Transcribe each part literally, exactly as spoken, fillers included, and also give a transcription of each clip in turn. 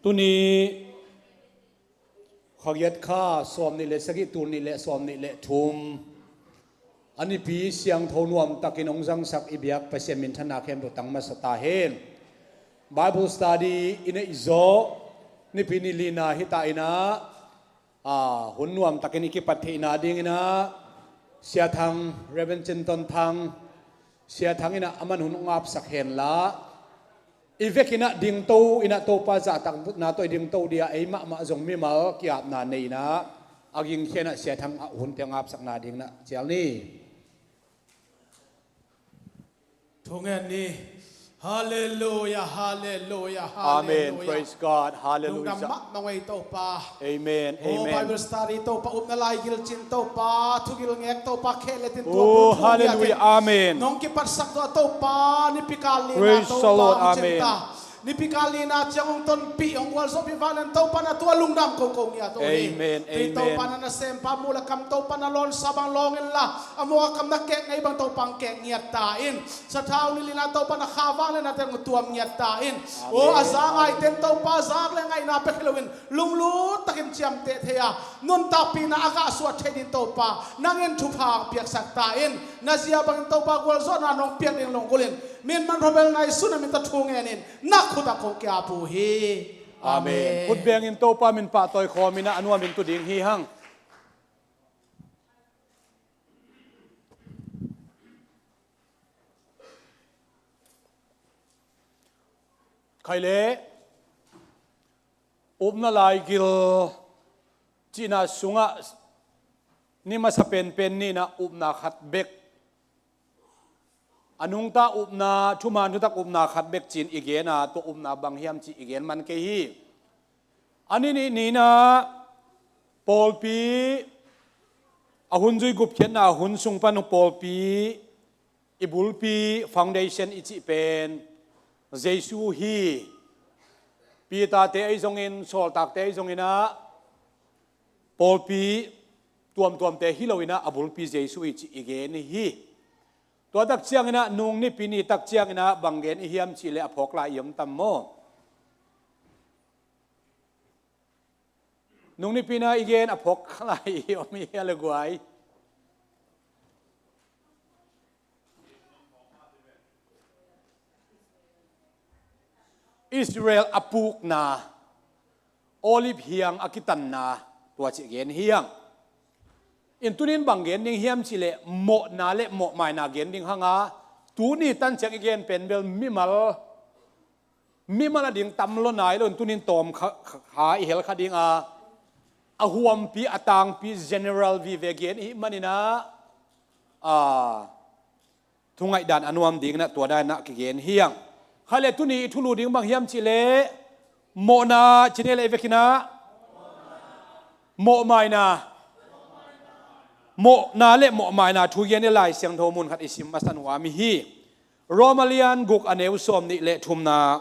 Tuni khagiat kha sawm nih le sagih, tul nih le sawm nih le thum, a nipi siangtho nuam takin hong zangsak i biak Pasian minthanna khempeuh tang masa ta hen. Bible study i neih zawh nipi ni lina hi ta inah, a, hun nuam takin i kipat theihna dinginah Sia Thang, Reverend Cin Ton Thang, Sia Thang inah aman hun hong apsak henla, i vekinah dingto inah Topa zahtakna tawh i dingto dia ei mahmah zong mimal ki-apna nei inah a gingkhia inah Sia Thang ah hunte hong apsakna dinginah cial ni. Thungen ni. Halleluia, halleluia, Amen. Halleluia. Praise God. Halleluia. Lungdam mahmah ung ei Topa. Amen. Oh, Amen. Bible study Topa, upna laigil cin Topa, thugil ngek Topa, khehletin tua, oh, hallelujah. Amen. Nong kipatsak tua Topa, nipi kal lina Topa, praise the Lord. Amen. Nipi kal lina ciang hong tonpih, hong gualzawhpih vanglian Topa na tua lungdam kongkong ngiat uh hi. Amen. Tui Topa na nasempa mu le kam Topa na lawnsa bang lawng inla, a mawk a kam na kek ngei bang Topa hong kek ngiat ta in. Sathau ni lina Topa na kha vanglian na teng tuam ngiat ta in. Amen. Oh, a za ngaiten Topa zak le ngaihna pek hi loin lunglut takin ciamteh thei a, nuntakpihna a gahsuah thei din Topa nangin thupha piaksak ta in. Na zia bangin Topa gualzawhna nong piak ding lunggulhin min man phabel nai suna min tawh thu ngenin na khutah kong kiap uh hi. Amen. Amen. Khut bengin Topa min pahtawi khawm inah a nuamin tu ding hi hang. Khai le upna laigil cihna sungah ni masa penpen ninah upna khat bek, a nungta upna, thuman thutak upna khat bek cin i gen a, tua upna bang hiam cih i gen man kei hi. A ni nih ninah pawlpi, a hun zui gupkhiatna hun sung pan pawlpi i bulpi, foundation i cih pen Jesu hi. Peter-te ahi zongin, sawltakte ahi zonginah pawlpi tuamtuamte hi loinah a bulpi Jesu hi cih i gen hi. Tua tak cianginah nung nipi ni tak cianginah bang gen i hiam cihleh a phawk lai i om tam maw? Nung nipi na i gen a phawk lai i om hi a le guai. Israel a pukna, Olive hiang a kitanna, tua cih gen hiang. In tunin bang gen ding hiam cihleh mawhna le mawhmaina gen ding hanga, tuni tanciang i gen pen bel mimal, mimal a ding tam lo nai lo in tunin tawm kha, kha, kha i hel kha dinga, a huampi, a tangpi, general vive gen i hih maninah, a, thungaihdan a nuam dinginah tua daninah kigen hiang. Kha le tuni i thulu ding bang hiam cihleh mawhna, cine le i vekinah mawhmaina, mawhna le mawhmaina thu gen i Lai Siangtho mun khat i sim masa nuam i hi. Rom a lian guk a neu sawm nih le thumna.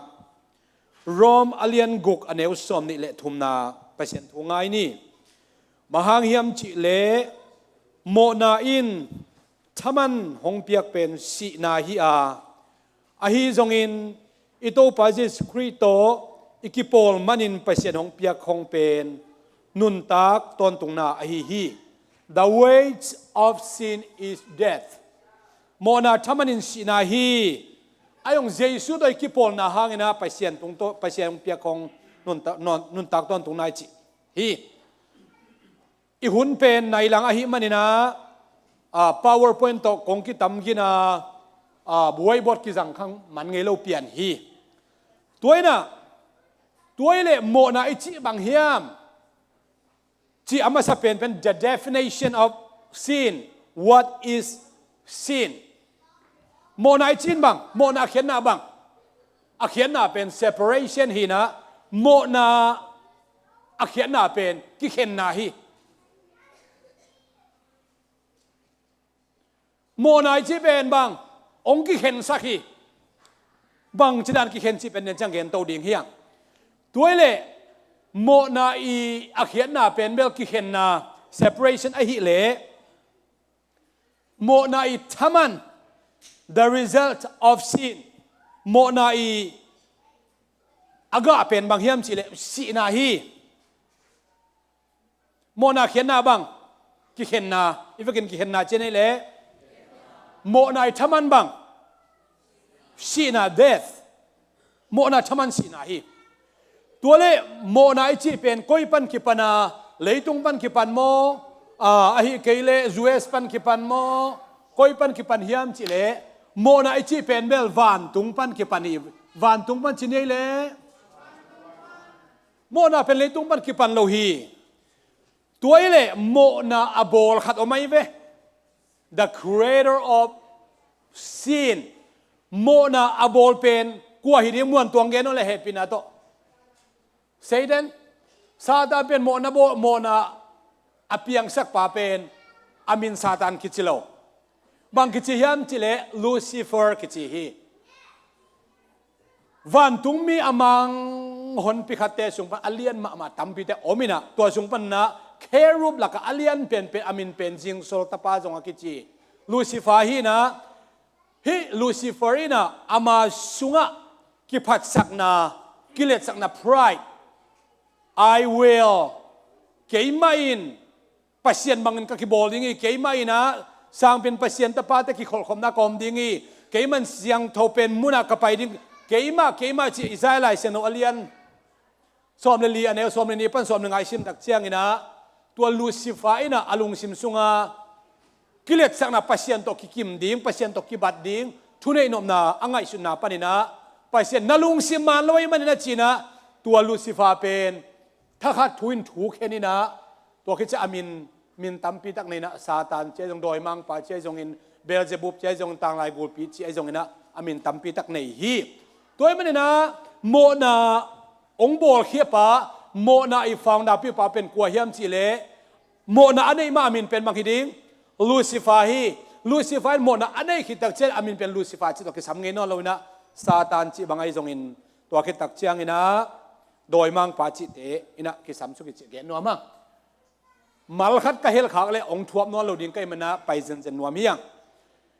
Rom a lian guk a neu sawm nih le thumna Pasian thu ngai ni. Bang hang hiam cihleh mawhna in thaman hong piak pen sihna hi a, ahi zongin i Topa Jesu Khrih tawh i kipawl manin Pasian hong piak khong pen nuntak tawntungna ahi hi. The wage of sin is death. Mawhna thaman in sihna hi. Ahi zong Jesu tawh i kipawlna hanginah Pasian tung tawh, Pasian hong piak khong nunta-, nun-, nuntak tawntungna i cih hi. I hun pen nailang ahih maninah, a, PowerPoint tawh kong kitam gina, a, whiteboard kizang khang man ngei lo pian hi. Tua inah, tua i leh mawhna i cih bang hiam? Cih a masa penpen, the definition of sin. What is sin? Mawhna i cih in bang, mawhna a khiatna bang. A khiatna pen separation hinah, mawhna a khiatna pen kikhenna hi. Mawhna i cih pen bang, hong kikhensak hi. Bang cidan kikhen cih pen nen ciang gen to ding hiang. Tua i leh mawhna i a khiatna pen bel kikhenna, separation ahih leh mawhna i thaman, the result of sin. Mawhna i a gah pen bang hiam cihleh sihna hi. Mawhna khiatna bang, kikhenna, i vekin kikhenna ci-in ei leh mawhna i thaman bang, sihna, death. Mawhna thaman sihna hi. Tua leh mawhna i cih pen koi pan kipan a, leitung pan kipan maw, a, ahih kei leh U S pan kipan maw, koi pan kipan hiam cihleh mawhna i cih pen bel vantung pan kipan hi. Vantung pan ci-in ei leh mawhna pen leitung pan kipan lo hi. Tua hi leh mawhna a bawl khat om ahi ve. The creator of sin. Mawhna a bawl pen kua hi ding muan tuang gen aw leh hehpihna tawh. Satan. Satan pen mawhna bawl, mawhna a piangsak pa pen a min Satan kici lo. Bang kici hiam cihleh Lucifer kici hi. Vantungmi a mang honpi khatte sung pan a lian mahmah tampite om in ah, tua sung pan ah kherub lakah a lian penpen a min pen zingsol tapa zong a kici Lucifer hi in ah, hih Lucifer in ah ama sungah kiphatsakna, kiletsakna, pride, "I will, keimah in Pasian bangin ka kibawl ding hi, keimah in ah sangpen Pasian tapate kikholhkhopna ka om ding hi, keimah in siangtho pen munah ka pai ding, keimah, keimah," ci Isaiah Lai Siangtho a lian sawm le li, a neu sawm le nih pan sawm le nga i sim tak ciangin ah, tua Lucifer in ah a lungsim sungah kiletsakna, Pasian tawh kikim ding, Pasian tawh kibat ding thuneih nopna a ngaihsutna panin ah, Pasian na lungsim man lo ahih manin ah ci-in ah, tua Lucifer pen thakhat thu in thu khen in ah, tua khit ciang a min, min tampi tak nei in ah, Satan ci ahi zong, dawimangpa ci ahi zongin, Beelzebub ci ahi zongin, tanglai gulpi ci ahi zongin ah, a min tampi tak nei hi. Tua ahih manin ah mawhna hong bawlkhiapa, mawhna i founder pipa pen kua hiam cihleh, mawhna a neih mah a min pen bang hi ding? Lucifer hi. Lucifer in mawhna a neih khit tak ciang a min pen Lucifer cih tawh kisam ngei nawn lo in ah, Satan cih bang ahi zongin, tua khit tak ciangin ah dawimangpa cihte in ah kisam suk hi cih gen nuam a. Mal khat ka helkhak leh hong thuap nawn lo ding ka hih manin ah pai zenzen nuam hi hang.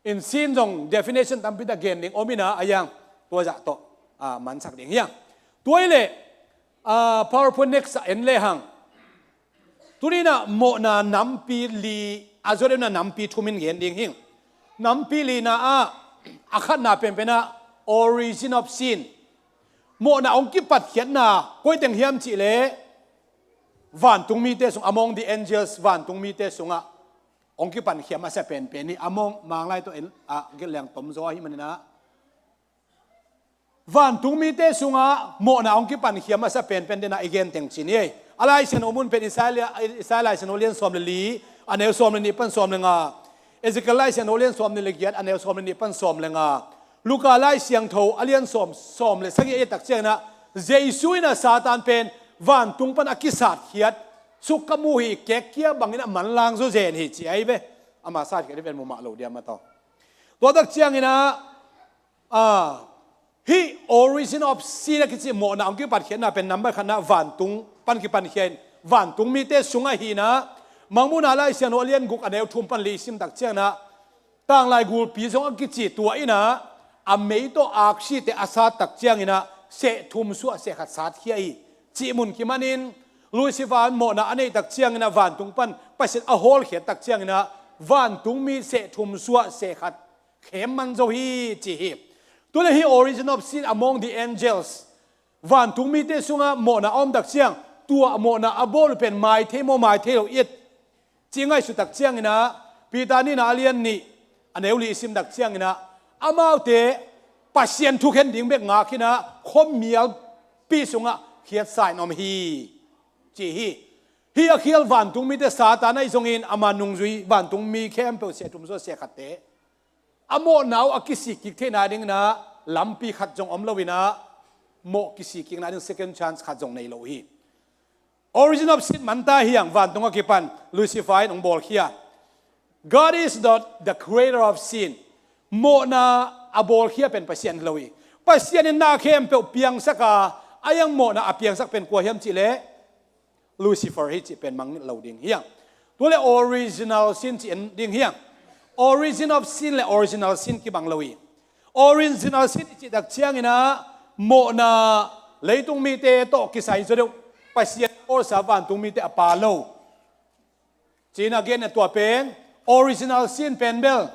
In sin zong definition tampi tak gen ding om in ah, a hi hang, tua zah tawh, a, mansak ding hi hang. Tua hi leh, a, PowerPoint next ah en le hang. Tuni in ah mawhna nampi li, a zuat in ah nampi thum in gen ding hi hang. Nampi lina ah, a khatna penpen ah origin of sin. Mawhna hong kipatkhiatna koi teng hiam cihleh, vantungmite sung, among the angels, vantungmite sungah hong kipankhia masa penpen hi. Among, Manglai tawh en, a, gelh leng tom zaw ahih manin ah, vantungmite sungah mawhna hong kipankhia masa penpen den ah i gen teng ci-in hi. A Lai Siangtho mun pen Isaiah, Isaiah Lai Siangtho lian sawm le li, a neu sawm le nih pan sawm le nga, Ezekiel Lai Siangtho lian sawm le giat, a neu sawm le nih pan sawm le nga, Luka Lai Siangtho a lian sawm, sawm le sagih a i et tak ciangin ah, Jesu in ah Satan pen vantung pan a kisatkhiat suk ka mu hi, kek kia bangin ah manlang zawzen hi ci ahi ve. Ama satkhiat hi ven, mu mah lo diam a tawh. Tua tak ciangin ah, a, hih origin of sin a kici mawhna hong kipatkhiatna pen number khatna vantung pan kipankhia in, vantungmite sungah hi in ah, Mangmuhna Lai Siangtho a lian guk, a neu thum pan li i sim tak ciangin ah, tanglai gulpi zong a kici, tua in ah a mei tawh aksite a sat tak ciangin ah seh thum suah seh khat satkhia hi cih mun kimanin, Lucifer in mawhna a neih tak ciangin ah vantung pan Pasian a hawlkhiat tak ciangin ah vantungmi seh thum suah seh khat khem man zo hi ci hi. Tua leh hih origin of sin among the angels, vantungmite sungah mawhna a om tak ciang, tua mawhna a bawl uh pen maithei maw, maithei lo i et cih ngaihsut tak ciangin ah, Peter nihna a lian nih, a neu li i sim tak ciangin ah, amaute Pasian thukhen ding bek ngak hi in ah, khuamialpi sungah khiatsa in om hi ci hi. Hih a khial vantungmite, Satan ahi zongin ama nungzui vantungmi khempeuh seh thum suah seh khatte, a mawhna uh a kisik kik theihna dingin ah lampi khat zong om lo in ah, mawh kisik kikna ding second chance khat zong nei lo hi. Origin of sin man ta hi hang, vantung a kipan Lucifer in hong bawlkhia. God is not the creator of sin. Mawhna a bawlkhia pen Pasian hi lo hi. Pasian in na khempeuh piangsak a, a hi hang mawhna a piangsak pen kua hiam cihleh, Lucifer hi cih pen mangngilh lo ding hi hang. Tua leh original sin cih en ding hi hang. Origin of sin leh original sin kibang lo hi. Original sin i cih tak ciangin ah, mawhna Leitung mite tawh kisai zaw deuh, Pasian bawlsa vantung mite a pa lo. Ci-in a gen a, tua pen original sin pen bel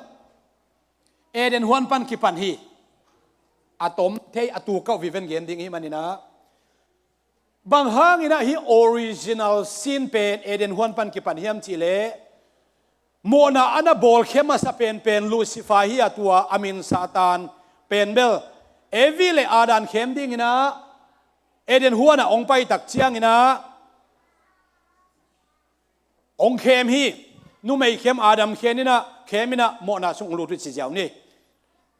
Eden huan pan kipan hi. A tom thei a tu kauh viven gen ding hi maninah, bang hanginah hih original sin pen Eden huan pan kipan hiam cihleh, mawhna a na bawlkhia masa penpen Lucifer hi a, tua a min Satan pen bel Evi le Adam khem dinginah Eden huanah hong pai tak cianginah hong khem hi. Numei khem Adam khem inah, khem inah mawhna sung hong lut uh ci ziau ni.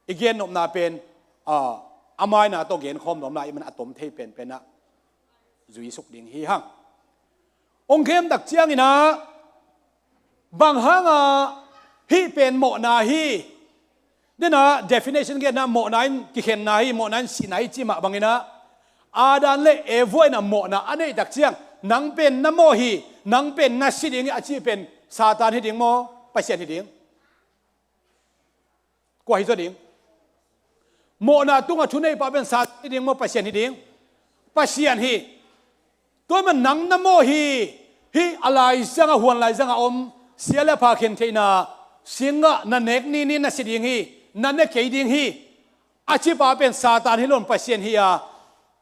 I gennopna pen a, a maina tawh genkhawm nuam lai i man a tom thei penpenah zuisuk ding hi hang. Hong khem tak cianginah bang hanga hih pen mawhna hi. Denah definition genna, mawhna in kikhenna hi, mawhna in sihna hi ci mah banginah Adam le Eva inah mawhna a neih tak ciang, nang pen na mawh hi, nang pen na si ding hi a cih pen Satan hi ding maw, Pasian hi ding? Kua hi zaw ding? Mawhna tungah thuneipa pen Satan hi ding maw, Pasian hi ding? Pasian hi. Tua man nang na mawh hi. Hih a laizangah, huan laizangah om sia le pha khen theihna singah na nek nini na si ding hi, na ne kei ding hi a cipa pen Satan hi lo in Pasian hi a,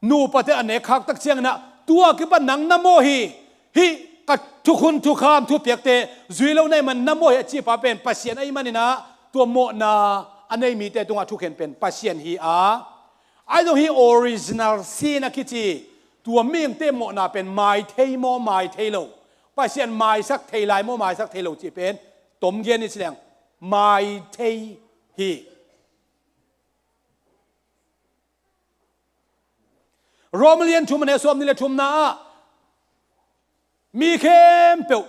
nupate a nek khak tak cianginah tua kipan nang na mawh hi. Hih ka thukhun thukham thupiakte zui lo na hih man na mawh hi a cipa pen Pasian ahih maninah tua mawhna a nei mite tungah thukhen pen Pasian hi a. Ahi zong hih original sin a kici tua mihingte mawhna pen mai thei maw, mai thei lo? Pasian maisak thei lai maw, maisak thei lo cih pen tom gen i ci leng mai thei hi. Rom lian thum a neu sawm nih le thumna ah mi khempeuh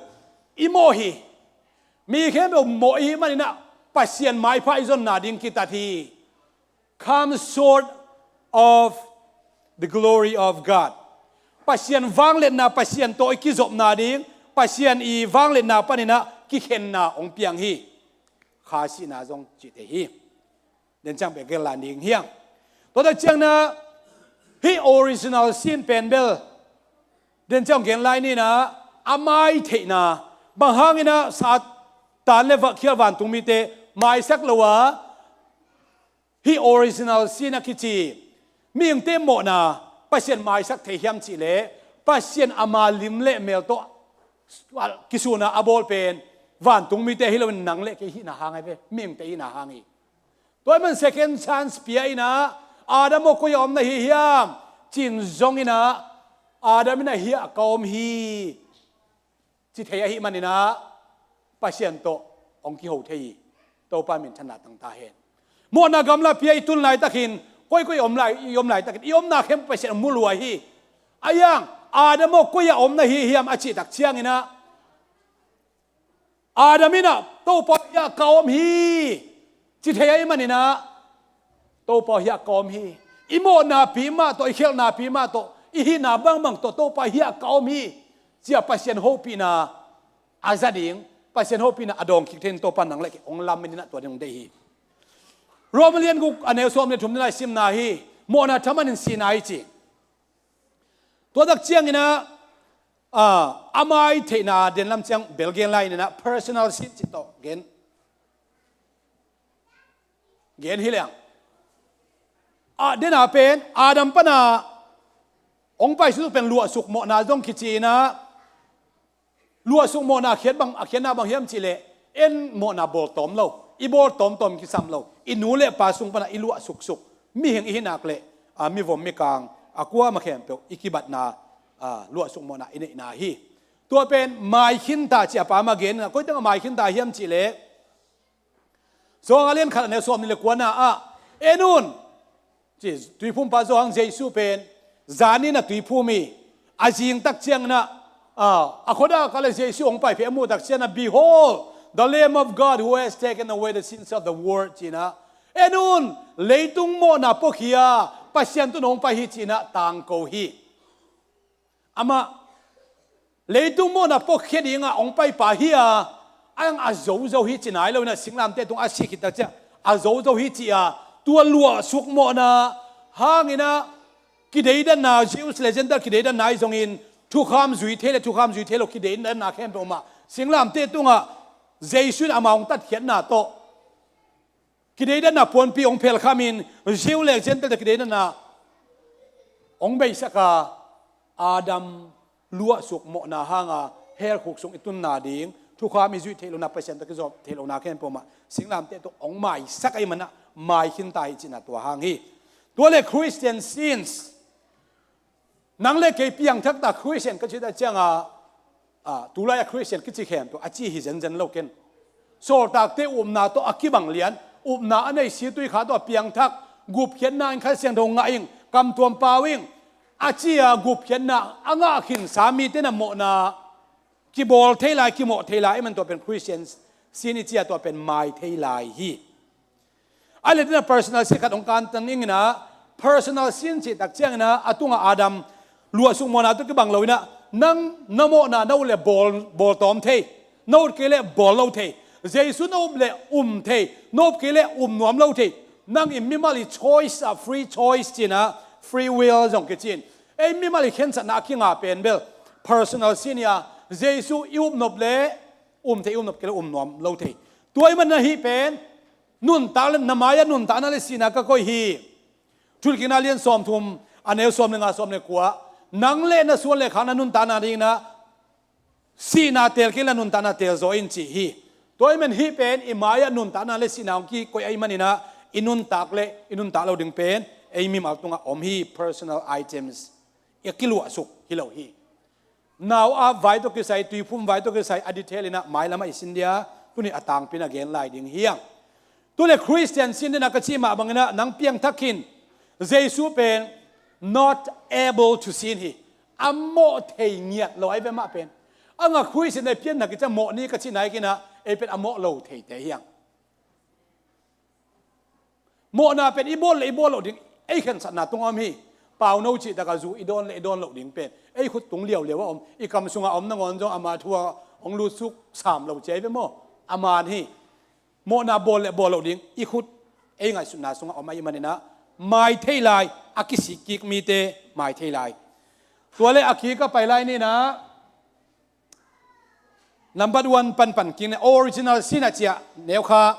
i mawh hi. Mi khempeuh mawh i hih maninah Pasian maipha i zonna ding kitat hi. Come short of the glory of God. Pasian vangliatna, Pasian tawh i kizopna ding, Pasian i vangliatna paninah kikhenna hong piang hi. Kha sihna zong cih thei hi. Den ciang bek gel lai ding hiang. Tua tak ciangna hih original sin pen bel den ciang gen lai ninah a mai theihna, bang hanginah Satan le va khial vantung mite maisak lo a, hih original sin a kici mihingte mawhna Pasian maisak thei hiam cihleh, Pasian ama lim le mel tawh kisuna a bawl pen vantung mite hi loin nang le kei hihna hang ahi ve, mihingte hihna hang hi. Tua ahih man second chance pia inah, Adam aw, koi a om na hi hiam? Ci-in zong inah Adam inah, hiah ka om hi, ci thei ahih maninah Pasian tawh hong kiho thei hi. Topa minthanna tang ta hen. Mawhna gamla pia i tun laitakin, koikoi om lai, i om laitakin i omna khempeuh Pasian hong mu lua hi. A hiang, Adam aw, koi a om na hi hiam a cih tak cianginah Adam inah, Topa, hiah ka om hi, ci thei ahih maninah, Topa, hiah ka om hi. I mawhnapi mah tawh, i khialhnapi mah tawh, i hihna bangbang tawh, Topa, hiah ka om hi, ci-a Pasian hopihna a za ding, Pasian hopihna a dawng kik thei in Topa nang le kei hong lamen inah tua ding hong deih hi. Rom lian guk a neu sawm le thum ni lai simna hi. Mawhna thaman in sihna hi ci. Tua tak cianginah a, a mai theihna den lam ciang bel gen lai ninah personal sin cih tawh gen, gen hi leng. A, dena pen Adam pana hong pai suk pen luahsuk mawhna zong kici inah, luahsuk mawhna a khiat bang, a khiatna bang hiam cihleh, en mawhna bawl tawm lo, i bawl tawmtawm kisam lo, i nu le pa sung pana i luahsuksuk, mihing i hih nak le a, mivom mikang a kuamah khempeuh i kibatna, a, luahsuk mawhna i neihna hi. Tua pen mai khinta ci a pa mah gen inah, koi tangah mai khinta hiam cihleh, Johan a lian khat a neu sawm nih le kuana ah, en un, ci, tuiphumpa Johan Jesu pen zan inah tuiphum hi. A zing tak cianginah, a, a khuadak ah le Jesu hong pai phei a muh tak cianginah, "Behold, the Lamb of God who has taken away the sins of the world," ci-inah, en un, leitung mawhna puakhia Pasian tun hong pai hi ci-inah tangko hi. Amah leitung mawhna puakhia dingah hong paipa hi a, a hiang a zozo hi ci nai lo inah, singlamteh tungah a sih khit tak ciang a zozo hi ci a, tua luahsuk mawhna hanginah kideidanna, Jews le Gentile kideidanna ahi zongin, thukham zui thei le thukham zui thei lo kideidanna khempeuh mah, singlamteh tungah Jesu in amau hong tatkhiatna tawh kideidanna puanpi hong phelkhamin, Jew le Gentile kideidanna hong beisak a, Adam luahsuk mawhna hanga hell khuk sung i tunna ding, thukham i zuih theih lohna, Pasian tawh kizawh theih lohna khempeuh mah singlamteh tawh hong maisak ahih manin mai khinta hi cihna tua hang hi. Tua le Christian sins, nang le kei piangthakta Christian ka cih tak cianga, a, tulai-a Christian kici khempeuh a ci hi zenzen lo ken. Sawltakte upna tawh a kibang lian, upna a nei, situikha tawh a piangthak, gupkhiatna in Kha Siangtho ngah ing, kamtuam pau ing, a ci-a gupkhiatna a ngah khinsa mite in a mawhna kibawl thei lai, kimawh thei lai, ahih manin tua pen Christian sin i ci-a tua pen mai thei lai hi. A le dina personal sin khat hong kantan ing ina, personal sin cih tak ciang ina, a tunga Adam luahsuk mawhna tawh kibang lo ina, nang na mawhna na ut le bawl, bawl tawm thei, na ut kei le bawl lo thei. Jesu na up le um thei, na up kei le um nuam lo thei. Nang i mimal i choice a, free choice ci ina, free will zong kici in. Ei mimal i khensatna a kinga pen bel personal sin hi a, Jesu i up nop le um thei, i up nop kei le um nuam lo thei. Tua ahih manin hih pen nuntak le, na mai-ah nuntakna le sihna ka koih hi. Thuhilhkikna lian sawmthum, a neu sawm le nga, sawm le kua, nang le na suan le khak na nuntakna ding ina sihna teel kei inla nuntakna teel zaw in ci hi. Tua ahih manin hih pen i mai-ah nuntakna le sihna hong kikoih ahih manin ah, i nuntak le i nuntak lo ding pen ei mimal tungah om hi, personal items. I kiluahsuk hi lo hi. Nau-ap vai tawh kisai, tuiphum vai tawh kisai, a detail in ah mailam ah i sin dia, tuni a tangpi in a gen lai ding hi hang. Tu le Christian sin ding a ka cih mah bangin ah nang piangthak khin, Jesu pen not able to sin hi. A mawh thei ngiat lo ahi ve amah pen. A ngah Christian ei pianthak khin ciang mawh ni ka cih nai kei in ah, ei pen a mawh lo theite hi hang. Mawhna pen i bawl le i bawl loh ding, ei khensatna tungah om hi. Pauno cih takah zu i dawn le i dawn loh ding pen ei khut tung liauliau a om. I kam sungah a om nangawn zong ama thu a hong lutsuk sam lo ci ahi ve maw? A man hi. Mawhna bawl le bawl loh ding i khut, ei ngaihsutna sungah om ahih manin ah mai thei lai, a kisik kik mite mai thei lai. Tua le a kik a pai lai ni in ah, number one pan pan kik ni, original sin a cih a neu kha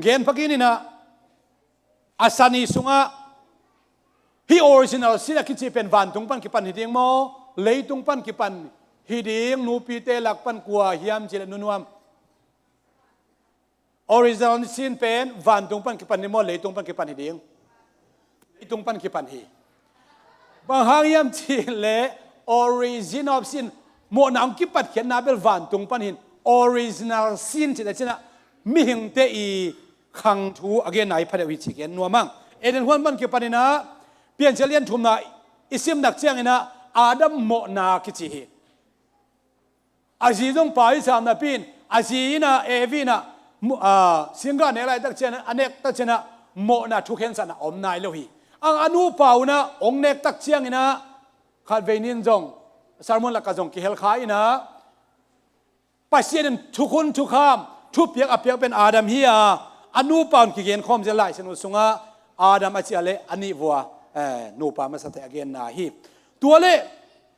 gen pha kik ni in ah, a sani sungah hih original sin a kici pen vantung pan kipan hi ding maw, leitung pan kipan hi ding, nupite lak pan kua hiam cih leh nu Nuam? Original sin pen vantung pan kipan hi maw, leitung pan kipan hi ding? Leitung pan kipan hi. Bang hang hiam cih leh origin of sin, mawhna hong kipatkhiatna bel vantung pan hi in, original sin cih leh cih in ah mihingte i khang thu a genna hi pha deuh hi cih gen nuam hang. Eden huan pan kipan in ah, Piancil lian thumna i sim tak ciangin ah Adam mawhna kici hi. A zi zong pa hi sam napi in, a zi in ah, Evi in ah, mu-, a, singgah nek laitak ciang a nek tak ciang ah mawhna thukhensatna om nai lo hi. Ang a nupa un ah hong nek tak ciangin ah, khatvei ni in zong, sermon lakah zong kihel kha in ah, Pasian in thukhun thukham, thupiak a piak pen Adam hi a, a nupa un kigen khawm zel Lai Siangtho sungah Adam a cih a le a nih vua, eh, nupa masate a genna hi. Tua le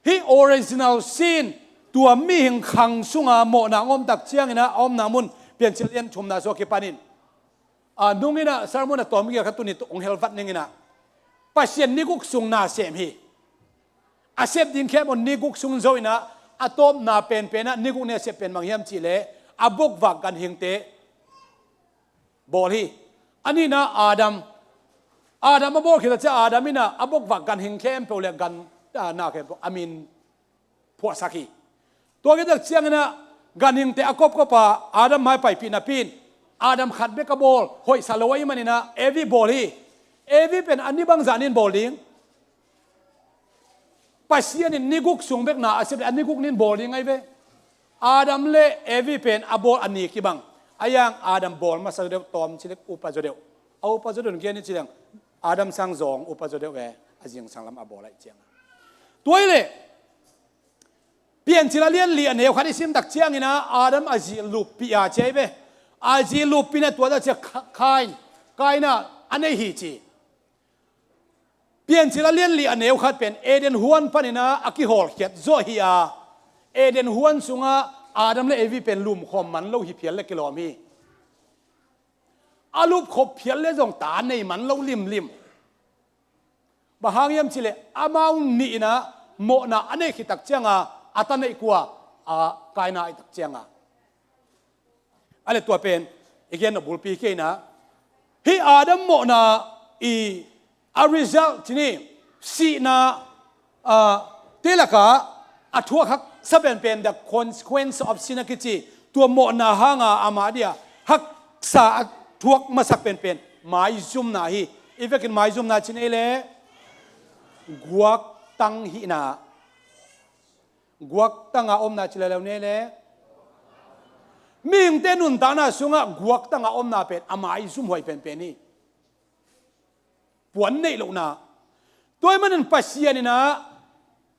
hih original sin, tua mihing khang sunga mawhna hong om tak ciangin ah, a omna mun Piancil lian thumna sungah kipan in, a, nung in ah sermon a tawm gel kha tuni tung hel vat ning in ah, Pasian ni guk sung na sem hi. A sep ding khempeuh ni guk sung zo in ah, a tawpna penpen ah ni guk ni a sep pen bang hiam cih leh a bokvak ganhingte bawl hi. A nihna Adam, Adam a bawl khit a ciang Adam in ah a bokvak ganhing khempeuh le gan, a, na khempeuh a min phuahsak hi. Tua khit tak ciangin ah ganhingte a kopkop a Adam mai paipih napi in Adam khat bek a bawl hoihsa lo ahih manin ah Evi bawl hi. Evi pen a ni bangzah ni in bawl ding? Pasian in ni guk sung bek na a sep le a ni guk ni in bawl ding ahi ve. Adam le Evi pen a bawl a ni kibang. A yang Adam bawl masa zaw deuh, tawm ci leh upa zaw deuh. A upa zaw deuh in gen i ci leng Adam sang zawng upa zaw deuh e, a zingsang lam a bawl ahih ciangin. Tua hi leh Piancil a lian li a neu khat i sim tak ciangin ah Adam a zi luppih a ci ahi ve. A zi luppih in ah tua tak ciang Ka-, Kain, Kain ah a nei hi ci. Piancil a lianli a neu khat pen Eden huan panin ah a kihawlkhiat zawh hi a, Eden huan sungah Adam le Evi pen lumkhawm man lo hi phial le kilawm hi. A lupkhop phial le zong ta nei man lo limlim. Bang hang hiam cihleh amau nih in ah mawhna a neih khit tak cianga a ta neih kua? A, Kaina i tak cianga. A le tua pen i gen a bulpi kei in ah, hih Adam mawhna i a result ci ni, sihna, ah, te lakah a thuak haksa penpen, the consequence of sin a kici, tua mawhna hanga amah dia haksa a thuak masak penpen maizumna hi. I vekin maizumna ci nei le guaktang hihna. Guaktanga omna ci leleu nei le. Mihingte nuntakna sungah guaktanga omna pen a maizum huai penpen hi. Puan neih lohna. Tua ahih manin Pasian in ah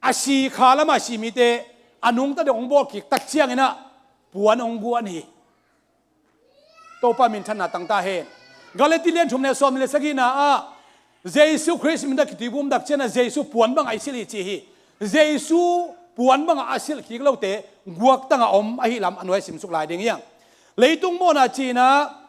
a si kha lamah a si mite a nungta deuh hong bawl kik tak ciangin ah puan hong guan hi. Topa minthanna tangta hen. Galati lian thum le sawm le sagihna ah Jesu Khrist minta kituiphum tak ciangin ah Jesu puan bangah i silh hi ci hi. Jesu puan bangah a silh kik lote guaktanga om ahi lam a nuai simsuk lai ding hiang. Leitung mawhna ci in ah,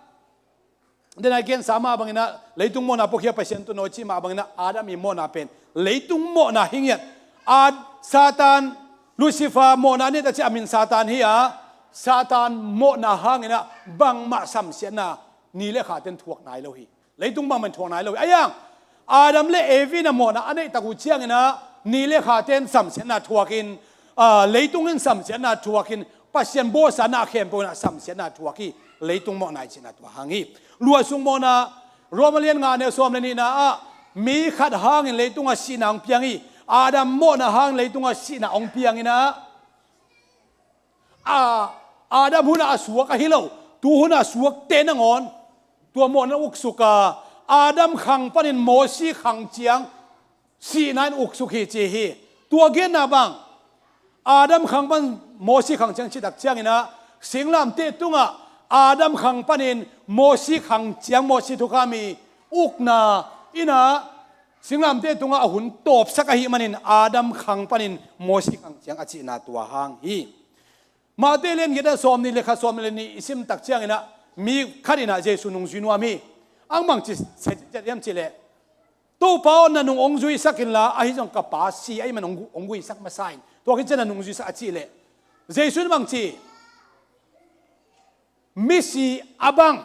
den a gensa mah bangin ah leitung mawhna pawkhia Pasian tuuno cih mah bangin ah Adam i mawhna pen leitung mawhna hi ngiat. A, Satan, Lucifer mawhna a neih tak ciang a min Satan hi a, Satan mawhna hangin ah bangmah samsiatna ni le khaten thuak nai lo hi. Leitung bangmah in thuak nai lo hi. A hiang Adam le Evi in ah mawhna a neih tak uh ciangin ah ni le khaten samsiatna thuakin, ah, leitung in samsiatna thuakin Pasian bawlsa na khempeuh in ah samsiatna thuak hi. Leitung mawhna i cihna tua hang hi. Luahsuk mawhna, Roma lian nga neu sawm le nihna ah mi khat hangin leitungah sihna hong piang hi. Adam mawhna hangin leitungah sihna hong piangin ah, a, Adam hunah a suak ahi lo, tu hunah a suakte nangawn tua mawhna uksuk a, Adam khang panin Mosi khang ciang sihna in uksuk hi ci hi. Tua genna bang, Adam khang pan Mosi khang ciang cih tak ciangin ah singlamteh tungah Adam khang panin Mosi khang ciang Mosi thukham i ukna in ah singlamteh tungah a hun tawpsak ahih manin Adam khang panin Mosi khang ciang a cihna tua hang hi. Matthai lian giat a sawm nih le khat, sawm nih le nih i sim tak ciangin ah mi khat in ah Jesu nungzui nuam hi. Ang bang ci, sai ciat hiam cihleh, Topa aw, na nung hong zuisak inla, ahi zong ka pa si ahih man hong gu-, hong guisak masa in, tua khit ciang na nung zuisak a cih leh Jesu in bang ci, misi a bang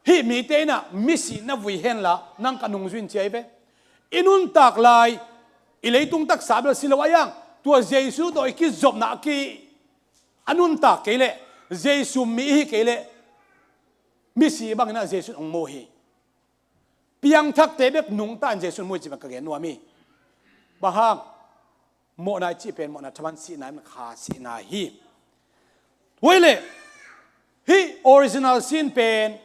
hih mite in ah misi na vui henla nang ka nungzui in ci ahi ve. I nuntak lai i leitung taksa bel si lo a hiang, tua Jesu tawh i kizopna a ki, a nuntak kei leh, Jesu mi i hi kei leh misi bangin ah Jesu in hong mu hi. Piangthakte bek nungta in Jesu in mu hi ci bang ka gen nuam hi. Bang hang, mawhna i cih pen mawhna thaman sihna in kha sihna hi. Tua hi leh hih original sin pen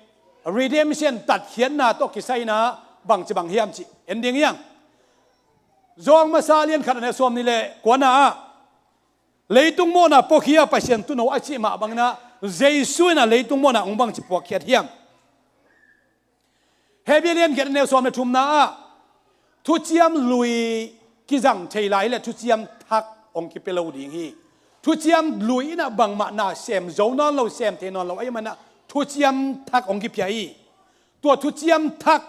redemption, tatkhiatna tawh kisai in ah bangci bang hiam cih en ding hiang. Zawng masa lian khat a neu sawm nih le kuana ah leitung mawhna pawkhia Pasian tuuno a cih mah bangin ah Jesu in ah leitung mawhna hong bangci puakkhiat hiam. Hebru lian giat a neu sawm le thumna ah thuciam lui kizang thei lai leh thuciam thak hong kipia lo ding hi. Thuciam lui in ah bangmah na sem zo nawn lo, sem thei nawn lo ahih man ah thuciam thak hong kipia hi. Tua thuciam thak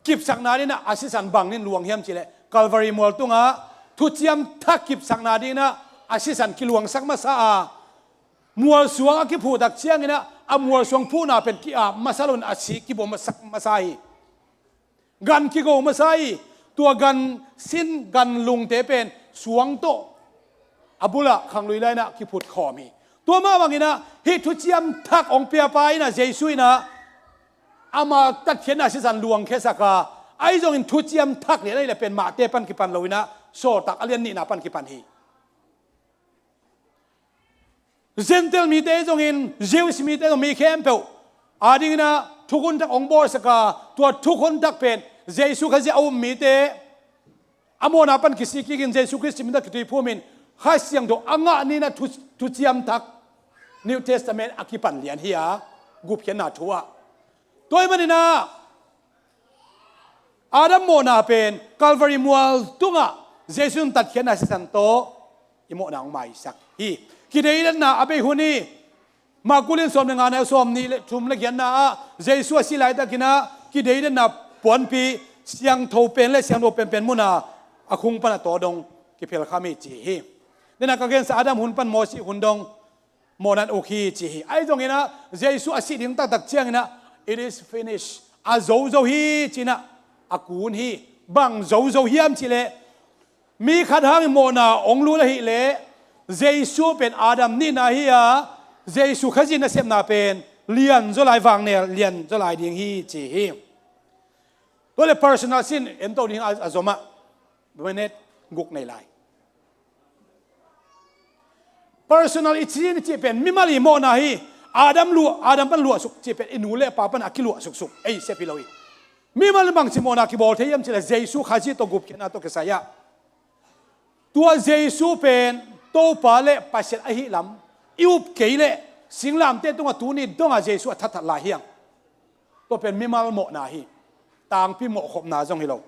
kipsakna ding in ah a sisan bang in luang hiam cihleh Calvary mual tungah thuciam thak kipsakna ding in ah a sisan kiluangsak masa a, mualsuang a kiphuh tak ciangin ah a mualsuang phuhna pen ki-ap masa loin a si kibawl masak masa hi. Gan kigo masa hi. Tua gan sin, gan lungte pen suang tawh a bulah khanglui lai in ah kiphut khawm hi. Tua mah bangin ah hih thuciam thak hong piapa in ah Jesu in ah ama tatkhiatna sisan luangkhiasak a, ahi zongin thuciam thak lian ahih leh pen Matthai pan kipan lo in ah Sawltak a lian nihna pan kipan hi. Gentile mite zongin, Jewish mite zong, mi khempeuh a dingin ah thukhun thak hong bawlsak a, tua thukhun thak pen Jesu Khazih a um mite a mawhna pan kisik kikin Jesu Khrist minta kituiphum in Kha Siangtho a ngah ni in ah thu, thuciam thak New Testament a kipan lian hi a, gupkhiatna thu ah. Tua ahih manin ah Adam mawhna pen Calvary mual tungah Jesu in tatkhiatna sisan tawh i mawhna hong maisak hi. Kideidetna a bei hun hi. Marku lian sawm le nga, neu sawm nih le thum le giatna ah Jesu a sih laitakin ah kideidetna puanpi siangtho pen le siangtho penpen muna a khung pan a tawh dong kiphelkham hi ci hi. Dena ka gensa Adam hun pan Mawsi hun dong mawhna in uk hi ci hi. Ahi zongin ah Jesu a sih ding taktak ciangin ah, "It is finished." A zo zo hi ci-in ah a kun hi. Bang zo zo hiam cih leh, mi khat hangin mawhna hong lut ahih leh Jesu pen Adam nihna hi a, Jesu Khazih nasepna pen lian zaw lai, vangnel lian zaw lai ding hi ci hi. Tua le personal sin en to ding a, a zom ah minute guk nei lai. Personal i cih, i cih pen mimal i mawhna hi. Adam luah, Adam pan luahsuk cih pen i nu le pa pan a kiluah suksuk ei sep hi lo hi. Mimal bangci mawhna kibawl thei hiam cih leh Jesu Khazih tawh gupkhiatna tawh kisai ah. Tua Jesu pen Topa le Pasian ahih lam i up kei leh singlamteh tungah tuni dongah Jesu a thatthat lai hi hang. Tua pen mimal mawhna hi. Tangpi mawhkhopna zong hi lo.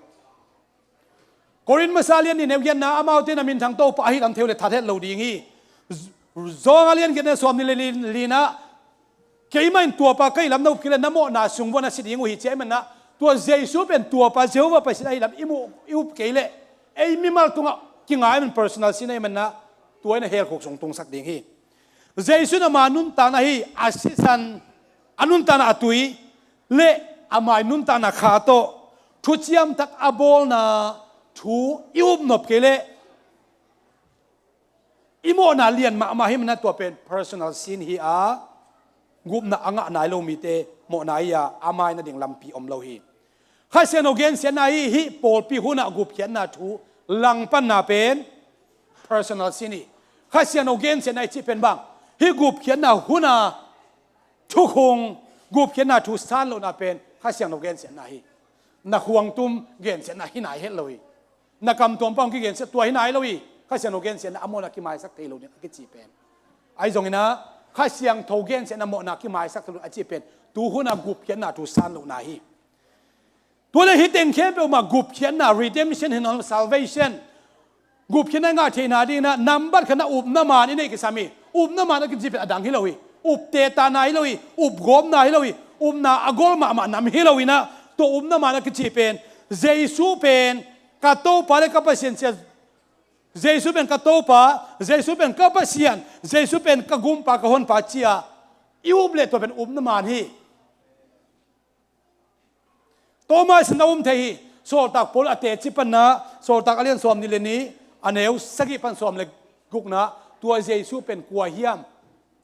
Korin masa lian nih neu giatna, amaute na minthang Topa ahih lam thei uh leh that het lo ding hi. Zawng a lian giatna sawm nih le li, lina, "Keimah in tuapa ka hih lam na up kei leh na mawhna sung vuah na si ding uh hi," ci ahih manin ah, tua Jesu pen tuapa Jehovah Pasian ahih lam i mu, i up kei leh ei mimal tungah kingai man personal sin ahih manin ah, tua in a hell khuk sung tungsak ding hi. Jesu in ama nuntakna hi, a sisan, a nuntakna a tui le ama i nuntakna kha tawh thuciam tak a bawlna thu i upnop kei leh i mawhna lian mahmah hi manin ah, tua pen personal sin hi a, gupna a ngah nai lo mite mawhna hi a, a mai nading lampi om lo hi. Kha Siangtho gensiatna hi. Hih pawlpi hunah gupkhiatna thu langpanna pen personal sin hi. Kha Siangtho gensiatna i cih pen bang, hih gupkhiatna hunah thukhung, gupkhiatna thu sanlohna pen Kha Siangtho gensiatna hi. Na khuangtum gensiatna hi nai het lo hi. Na kamtuam pan hong kigensiat tua hi nai lo hi. Kha Siangtho gensiatna a mawhna kimaisak thei lo ding a kici pen, ahi zongin ah Kha Siangtho gensiatna mawhna kimaisak thei lo a cih pen tu hunah gupkhiatna thu sanlohna hi. Tua le hih teng khempeuh mah gupkhiatna, redemption hi nawn lo, salvation, gupkhiatna i ngah theihna dingin ah nambat khatna upna man i neih kisam hi. Upna man a kici pen a dang hi lo hi. Upte tana hi lo hi. Upgawpna hi lo hi. Upna a gol mahmah nam hi lo in ah, tua upna man a kici pen Jesu pen ka Topa le ka Pasian ci a, Jesu pen ka Topa, Jesu pen ka Pasian, Jesu pen ka Gumpa, ka Honpa ci a i up leh tua pen upna man hi. Thomas in a um thei hi. Sawltak Paul a teci panna, Sawltak a lian sawm nih le nih, a neu sagih pan sawm le gukna, tua Jesu pen kua hiam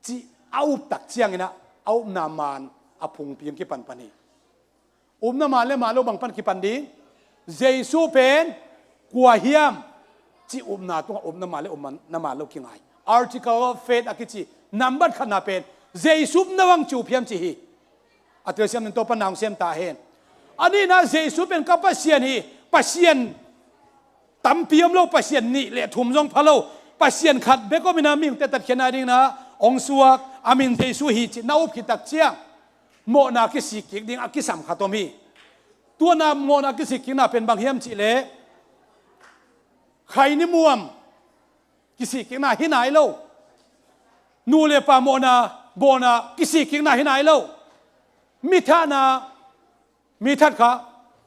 cih a up tak ciangin ah a upna man a phungpi hong kipanpan hi. Upna man le man lo bang pan kipan ding? Jesu pen kua hiam cih upna tungah upna man le upna man lo kingai. Article of faith a kici nambat khatna pen Jesu upna bang ci up hiam cih hi. A telsiam ning, Topa nang sem ta hen. A nihna, Jesu pen ka Pasian hi. Pasian tampi om lo, Pasian nih le thum zong pha lo, Pasian khat bek om in ah mihingte tatkhiatna dingin ah hong suak, a min Jesu hi cih na up khit tak ciang mawhna kisik kik ding a kisam khat om hi. Tua na mawhna kisik kikna pen bang hiam cih leh, khaini muam kisik kikna hi nai lo. Nu le pa mawhna bawlna kisik kikna hi nai lo. Mi thahna, mi that kha,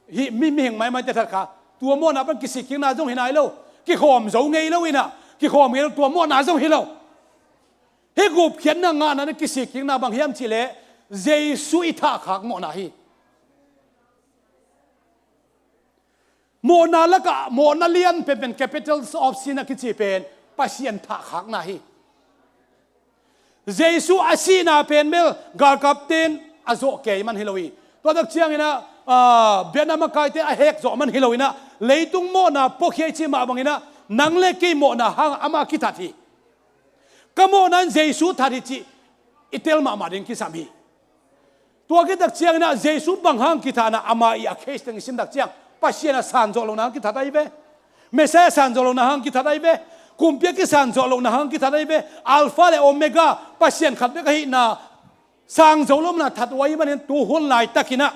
hih mi, mihing maimaite that kha, tua mawhna pan kisik kikna zong hi nai lo. Kikhawm zo ngei lo in ah, kikhawm ngei lo, tua mawhna zong hi lo. Hih gupkhiatna ngahna na kisik kikna bang hiam cih leh Jesu i thahkhak mawhna hi. Mawhna lakah mawhna lian penpen, capitals of sin a kici pen Pasian thahkhakna hi. Jesu a sihna pen bel galkapte in a zawh kei man hi lo hi. Tua tak ciangin ah, ah, biakna makaite a hek zawh man hi lo in ah, leitung mawhna puakhia i cih mah bangin ah nang le kei mawhna hang amah kithat hi. Ka mawhna in Jesu that hi cih i tel mahmah ding kisam hi. Tua khit tak ciangin ah Jesu bang hang kithat na, ama i a case teng i sim tak ciang, Pasian a san zawh lohna hang kithat ahi ve. Messiah san zawh lohna hang kithat ahi ve. Kumpi a kisan zawh lohna hang kithat ahi ve. Alpha le Omega, Pasian khat bek ahihna sang zo lo man a that uh ahih manin tu hun laitakin ah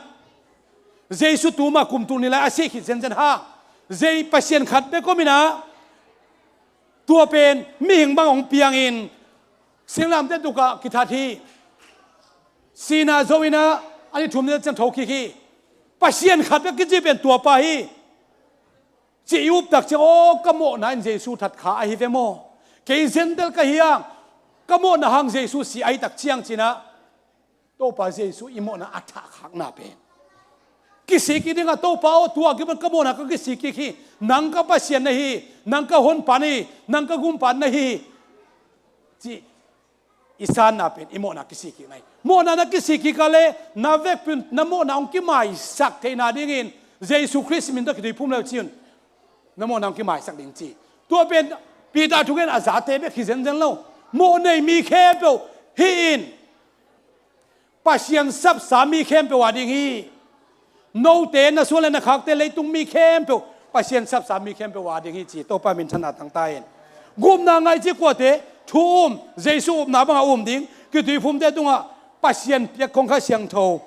Jesu tuma kum tul nih lai a si khit zenzen hang, Jesu Pasian khat bek om in ah, tua pen mihing bang hong piangin singlamteh tukah kithat hi. Sihna zo in ah a ni thum ni ciang thokik hi. Pasian khat bek kici pen tua pa hi. Ci i up tak ciang, aw, ka mawhna in Jesu that kha ahi ve maw? Kei Gentile ka hi hang, ka mawhna hang Jesu si ahi tak ciang ci-in ah, Topa Jesu i mawhna a thahkhakna pen kisik i ding a, Topa aw, tua kipan ka mawhna ka kisik kik hi. Nang ka Pasian na hi, nang ka honpa na hi, nang ka gumpa na hi, ci i sanna pen i mawhna kisik kik na hi. Mawhna na kisik kik a leh na vekpi-in na mawhna hong kimaisak theihna dingin Jesu Khrist min tawh kituiphum le uh ci un. Na mawhna hong kimaisak ding ci. Tua pen Peter thugen a zate bek hi zenzen lo. Mawhnei mi khempeuh hih in Pasian sapsa mi khempeuh a ding hi. Note, na suan le na khakte, leitung mi khempeuh, Pasian sapsa mi khempeuh a ding hi ci. Topa minthanna tang ta hen. Gupna ngah i cih kuate? Thu um, Jesu upna bangah um ding, kituiphumte tungah Pasian piak khong Kha Siangtho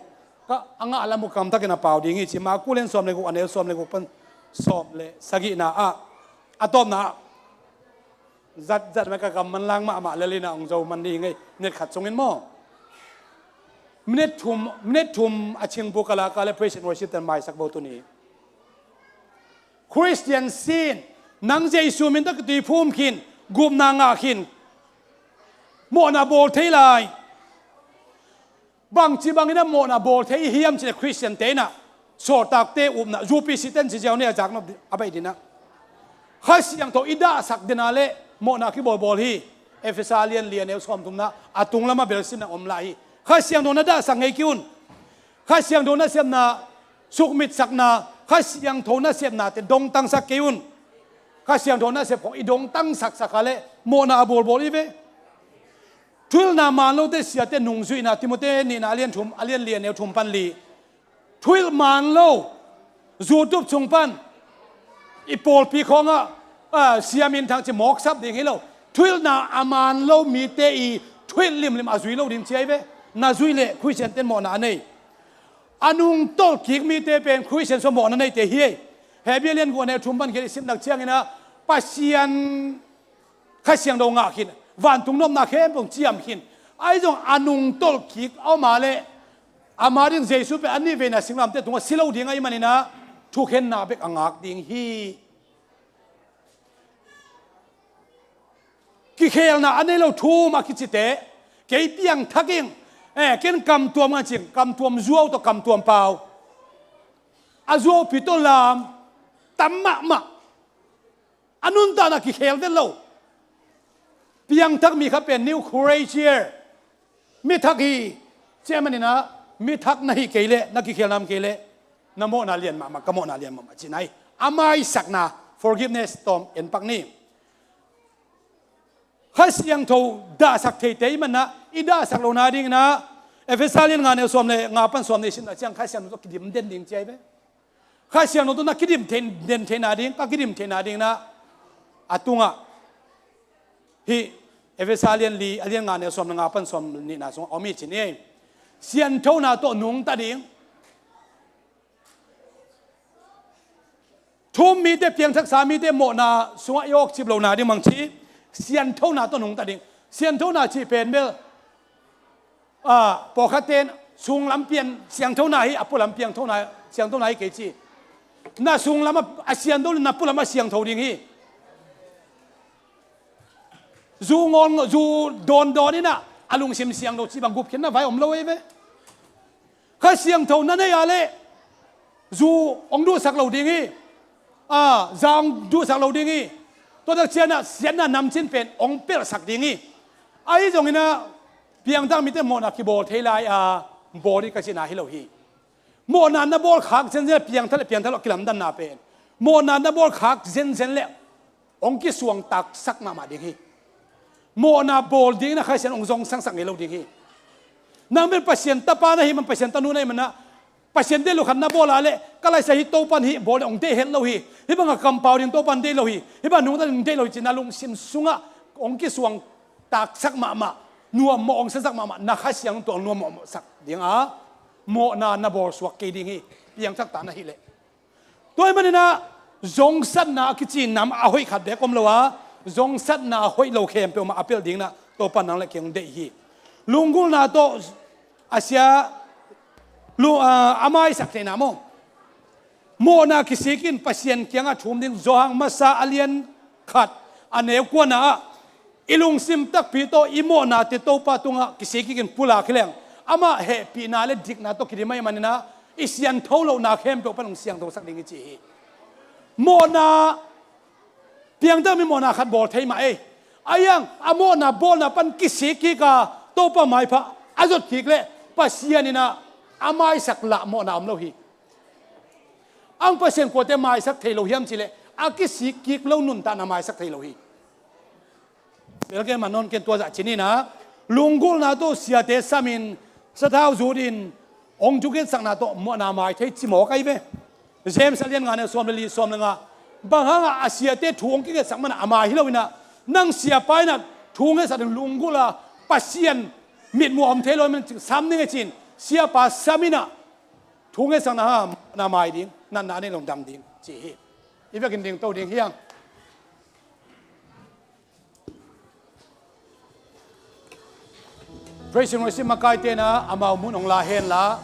ka a ngah lam uh kamtakin a pau ding hi ci. Mark kul lian sawm le guk, a neu sawm le guk pan sawm le sagihna ah, a tawpna ah, zat zat mah ka kam manlang mahmah lel in ah hong zo man ding hi. Minute khat sungin maw, minute thum, minute thum a chingbuk a lak a leh praise and worship ten maisak bo tuni. Christian sin, nang Jesu min tawh kituiphum khin, gupna ngah khin, mawhna bawl thei lai. Bangci bangin a mawhna bawl thei i hiam cih leh Khristiante in ah sawltakte upna, U P C ten ci ziau ni a zak nop a baih ding ah, Kha Siangtho i dahsak ding a leh mawhna kibawlbawl hi. Efesa lian li a neu sawmthumna a tung lamah belsimna om lai hi. Kha Siangtho na dahsak ngei kei un. Kha Siangtho nasepna, sukmitsakna, Kha Siangtho nasepnate dongtangsak kei un. Kha Siangtho nasep khong i dongtangsaksak a leh mawhna a bawlbawl hi ve. Thuhilhna man lote siate nungzuihna, Timoti nihna a lian thum, a lian li a neu thum pan li. Thuhilh man lo, zu tup sung pan i pawlpi khawngah, a, sia minthang ci mawksap ding hi lo. Thuhilhna a man lo mite i thuhilh limlim a zui lo ding ci ahi ve. Na zuih leh Khristiante'n mawhna a nei. A nungtolh kik mite pen Khristian sung mawhna neite hi ei. Hebru lian guk a neu thum pan khin i sim nak ciangin ah, Pasian Kha Siangtho ngah khin, vantung nopna khempeuh ciam khin. Ahi zong a nungtolh kik a om a leh, ama ding Jesu pen a nih veina singlamteh tungah si lo ding ahih manin ah, thukhenna bek a ngak ding hi. Kikhelna a nei lo thu um a kicite, kei piangthak ing, eh, ken kamtuam ngan cing, kamtuam zuau tawh kamtuam pau. A zuaupi tawh lam tam mahmah. A nuntakna kikhel vet lo. Piangthak mi kha pen new creature, mi thak hi. Tua ahih manin ah, mi thak na hih kei leh, na kikhelna om kei leh, na mawhna lian mahmah, ka mawhna lian mahmah cihna hi. A maisakna, forgiveness tawm en pak ni. Kha Siangtho dahsak theite i hih manin ah, i dahsak lohna dingin ah, Efesa lian nga neu sawm le nga pan sawm nih i sim nak ciang Kha Siangtho tawh kidim den ding ci ahi ve. Kha Siangtho tawh na kidim thei, den theihna ding, ka kidim theihna dingin ah, a tungah hih Efesa lian li, a lian nga neu sawm le nga pan sawm nihna sungah om hi ci ni. Sianthona tawh nungta ding. Thu um mite, piangthaksa mite mawhna sungah i awkcip lohna ding bang ci, sianthona tawh nungta ding. Sianthona cih pen bel, a, pawlkhatte'n sunglam pian siangthona hi, a pualam piangthona, siangthona hi kei ci. Na sunglam a, a siangtho, na pualam a siangtho ding hi. Zu ngawn, zu dawndawn in ah, a lungsim siangtho cih bang gupkhiatna vai om lo ei ve. Kha Siangtho na nei a leh, zu hong duhsak lo ding hi. A, za hong duhsak lo ding hi. Tua tak ciangin ah, siatna namcin pen hong pelhsak ding hi. Ahi zongin ah, piangthak mite mawhna kibawl thei lai a, bawl hi ka cihna hi lo hi. Mawhna na bawl khak zenzen leh piangthak leh piangthak lo a kilamdanna pen, mawhna na bawl khak zenzen leh hong kisuangtaksak mahmah ding hi. Mawhna bawl dingin ah Kha Siangtho hong zongsangsak ngei lo ding hi. Nang pen Pasian tapa na hih man, Pasian tanu na hih man ah, Pasian deih loh khat na bawl a leh, ka laisa hi, Topa'n hih bawl ding hong deih het lo hi. Hih bangah kampau ding Topa'n deih lo hi. Hih bangah nungta ding deih lo hi ci-in na lungsim sungah hong kisuangtaksak mahmah, nuammawh hong sasak mahmah, na Kha Siangtho tua nuammawhsak ding a, mawhna na bawlsuak kei ding hi. piangthak ta na hi leh. Tua ahih manin ah zongsatna a kici nam a hoih khat bek om lo a, zongsatna a hoih lo khempeuh mah a pelh dingin ah Topa nang le kei hong deih hi. Lunggulhna tawh a sia lu-, a, a maisak theihna maw? Mawhna kisik in Pasian kiangah thum ding. Johan masa a lian khat a neu kuana ah, i lungsim takpi tawh i mawhnate Topa tungah kisik kik in pulak hi leng, amah hehpihna le dikna tawh kidim ahih manin ah i siangtho lohna khempeuh pan hong siangthosak ding hi ci hi. Mawhna, piangthak mi mawhna khat bawl thei mah ei. A iang a mawhna bawlna pan kisik kik a Topa maipha a zot kik leh Pasian in ah a maisak lah mawhna om lo hi. Ang Pasian kuate maisak thei lo hiam cih leh a kisik kik lo nuntakna maisak thei lo hi. Bel ken man nawn ken tua zah ci ni in ah, lunggulhna tawh siate samin sathau zutin hong thungetsakna tawh mawhna mai thei ci mawk ahi ve. James a lian nga neu sawm le li, sawm le nga. Bang hangah a siate thu hong kingetsak manin a mai hi lo in ah, nang siapa in ah thu ngetsak ding lunggulh a Pasian mitmuh a om thei lo ahih manin sam ning e ci-in siapa sam in ah thu ngetsakna hang mawhna mai ding, natna a nei lo dam ding ci hi. I vekin dingto ding hi hang. Praise and worship makaite in ah amau mun hong la hen la.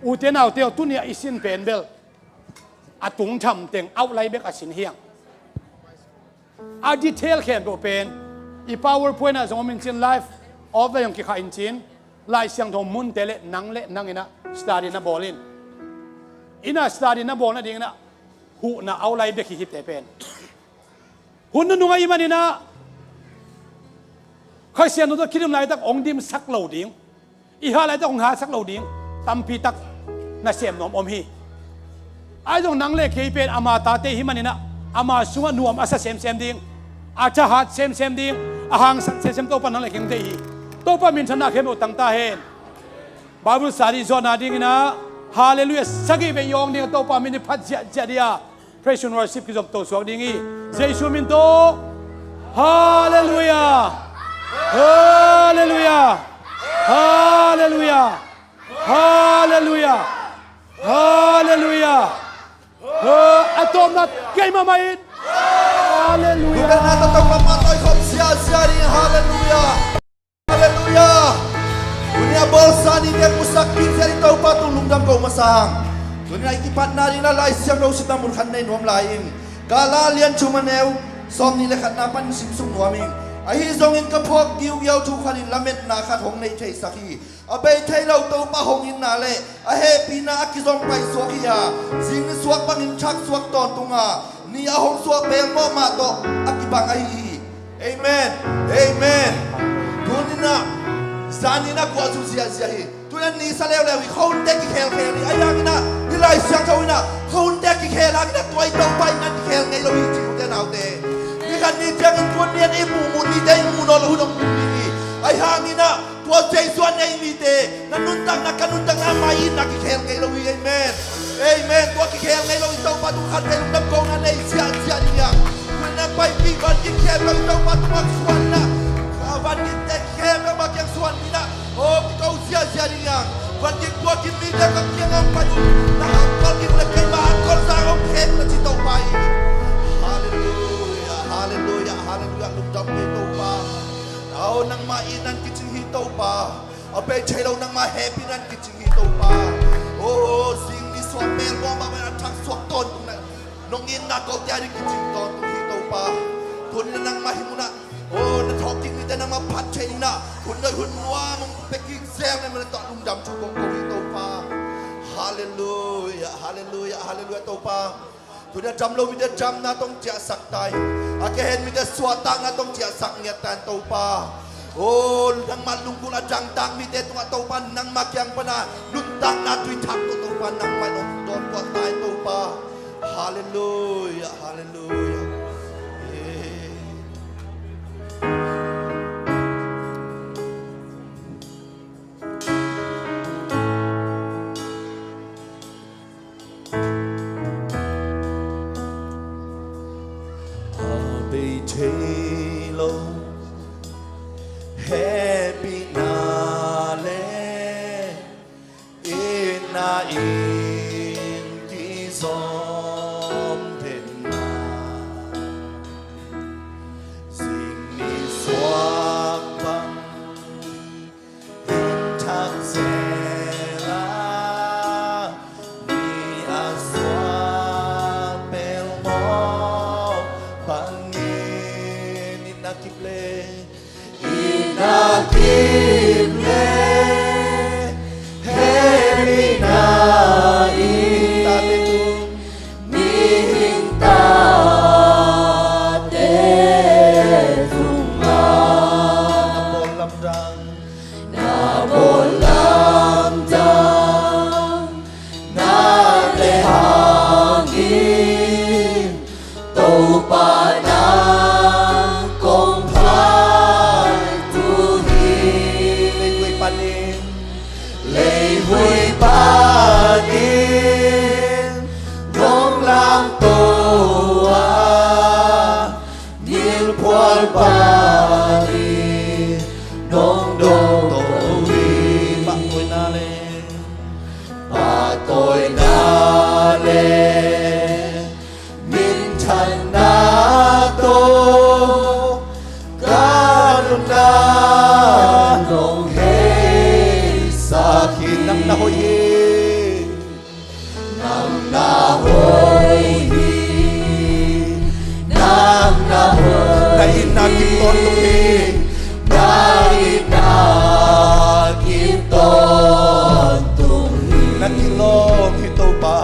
Ute naute aw, tuni-ah i sin pen bel a tung tham teng outline bek a sin hi hang. A detail khempeuh pen i PowerPoint ah zong om in cin, live off le zong kikhah in cin, Lai Siangtho munte le nang le nang in ah study na bawl in. In ah study na bawl nadingin ah huhna outline bek hi hite pen. Hun nunung ahih manin ah Kha Siangtho tawh kidim laitak hong dimsak lo ding, i hat laitak hong hatsak lo ding tampi tak nasem nuam om hi. Ahi zong nang le kei pen ama tate i hih manin ah ama sungah nuam a sa semsem ding, a thahat semsem ding, a hangsan semsem Topa nang le kei hong deih hi. Topa minthanna khempeuh tang ta hen. Bible study zawhna dingin ah Hallelujah sagih vei i awng ding a, Topa min i phat ziahziah ding a. Praise and worship kizom to suak ding hi. Jesu min tawh. Hallelujah. Hallelujah. Hallelujah. Hallelujah. Hallelujah. Ha, a tawpna keimah mah in. Hallelujah. Hallelujah. Hallelujah. Tuni a bawlsa nite pusak kik zia ding Topa tung lungdam ko masa hang. Tuni a i kipatna ding a Lai Siangtho simna mun khat nei nuam lai ing. Gala lian thum a neu sawmnih le khatna pan simsuk nuam ing. Ahi zongin ka phawk giugiau thu khat in lametna khat hong nei theisak hi. A bei thei lo Topa hong itna le a hehpihna a kizom paisuak hi a, zing nisuak bangin thaksuak tawntung a, ni a hong suak belmawh mah tawh a kibang ahi hi. Amen. Amen. Tuni-in ah zan-in ah guah zu ziahziah hi. Tuni-in ah ni sa leuleu hi, khua hunte kikhelkhel hi. Ahi hangin ah hih Lai Siangtho in ah khua hunte kikhel hangin ah tua i Topa in ah kikhel ngei lo hi ci, ute naute. Ni khat ni ciangin tuni-in ah i muhmuh nite i muh nawn loh hun hong tung ding hi. Ahi hangin ah tua Jesu a nei mite na nuntakna, ka nuntakna mai-in ah kikhel ngei lo hi. Amen. Amen. Tua kikhel ngei lo i Topa tung khatvei lungdam kohna nei ziahziah ding hi hang. Tuni-in ah paipih vangik khempeuh i Topa tungah suan in ah, vangikte khempeuh mah kiang suan in ah, aw kiko ziahziah ding hi hang. Vangik puakin mite ka kiangah hong pai un. Na hang vangik le keimah hang kol zang hong khen un a ci Topa hi. Hallelujah. Hallelujah. Hallelujah. Lungdam kei Topa. Aw nangmah itna in kicing hi Topa. A bei thei lo nangmah hehpihna in kicing hi Topa. Aw zing nisuak belmawh mah bangin a thaksuak tawntung na, nong itna kote a ding kicing tawntung hi Topa. Tuni-in ah nangmah hih munah, aw na thawhkik mite nangmah phat thei in ah hun nuai hun nuam hong pia kik zel na hih munah tua lungdam thu kong ko hi Topa. Hallelujah. Hallelujah. Hallelujah Topa. Tuni-in ah dam lo mite damna tawh hong ciahsak ta in. A kihen mite suahtakna tawh hong ciahsak ngiat ta in Topa. Aw nangmah lunggulh a dangtak mite tungah Topa nangmah kiang pana nuntakna tuithak tawh Topa nangmah in hong dawntuah ta in Topa. Hallelujah. Hallelujah. A bei thei lo hehpihna le itna Pahtawi na le, pahtawi na le, minthanna tawh ka nunna nong heisak hi. Nang na hoih hi. Nang na hoih hi. Nang na hoih hi. Na itna kim tawntung hi. Na itna kim tawntung hi. Na kilawm hi Topa.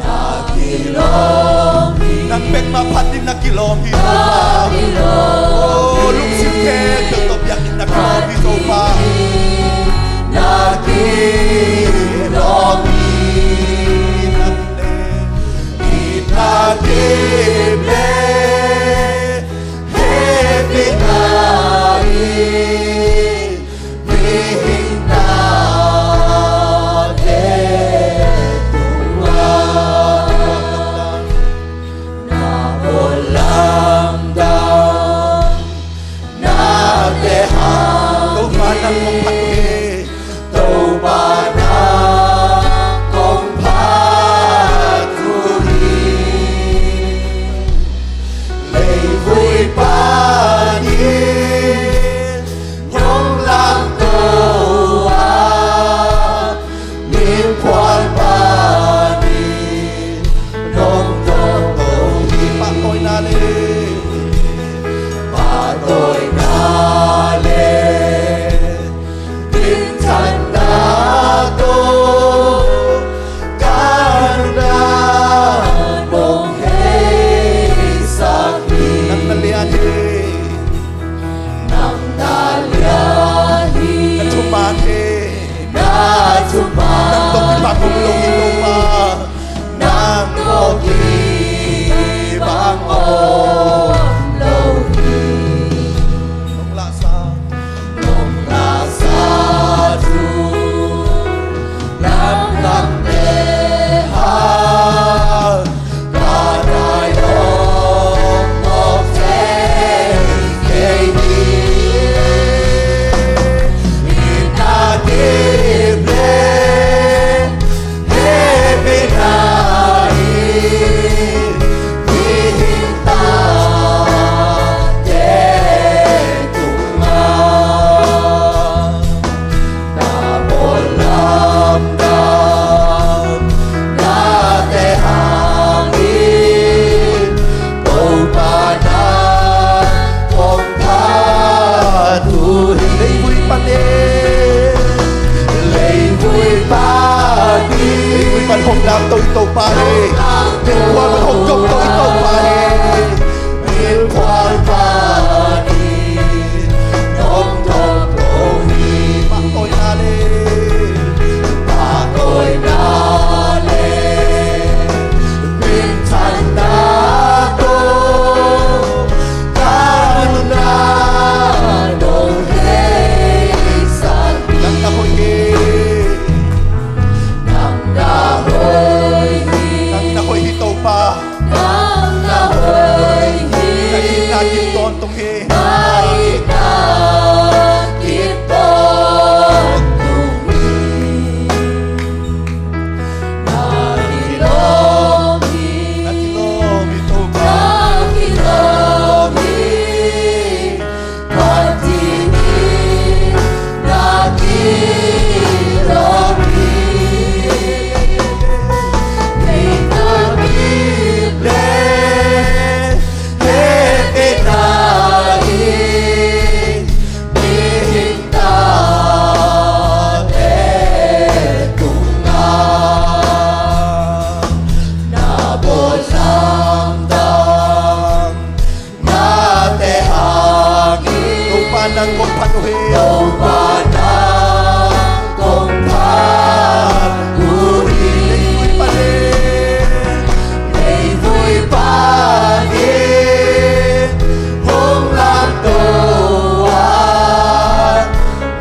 Na kilawm hi. Nang bek mah phat ding na kilawm hi Topa. Na kilawm hi. Oh, lungsim khempeuh tawh biak ding na kilawm hi Topa. Na kilawm hi. Na kilawm hi. Na kilawm hi. Hehpihna in mihing tate tungah na bawl lamdang, nate hang Topa nang kong phat uh hi. Topa nang kong phat uh hi. Leivui panin nong lamto a, minkhual panin nong tawngto hi. Pahtawina le, pahtawina le, minthanna tawh ka nunna nong heisak hi. Nang na lian hi. Nang na lian hi. Na thuman hi. Na thuman. Nang tawh kibang om lo hi Topa. Nang tawh kibang om lo hi. Nong lahsa, nong lahsa thu lamdangte hang ka nai om mawk thei kei hi. Itna kip le hehpihna in mihing tate tungah na bawl lamdang, nate hangin Topa nang kong phat uh hi. Leivui panin, leivui panin, leivui pan hong lamto i Topa hi. Minkhual pan hong tawngto i Topa hi. Minkhual panin nong tawngto hi. Pahtawina le, pahtawina le, minthanna tawh ka nunna nong heisak hi. Nang na hoih hi. Nang na hoih hi. Nang na hoih hi Topa. Nang na hoih hi. Na itna kim tawntung hi. Na itna kim tawntung hi. Na kilawm hi. Na kilawm hi Topa. Na kilawm hi. Nate hangin Topa nang kong phat uh hi. Topa nang kong phat uh hi. Leivui panin, leivui panin hong lamto a,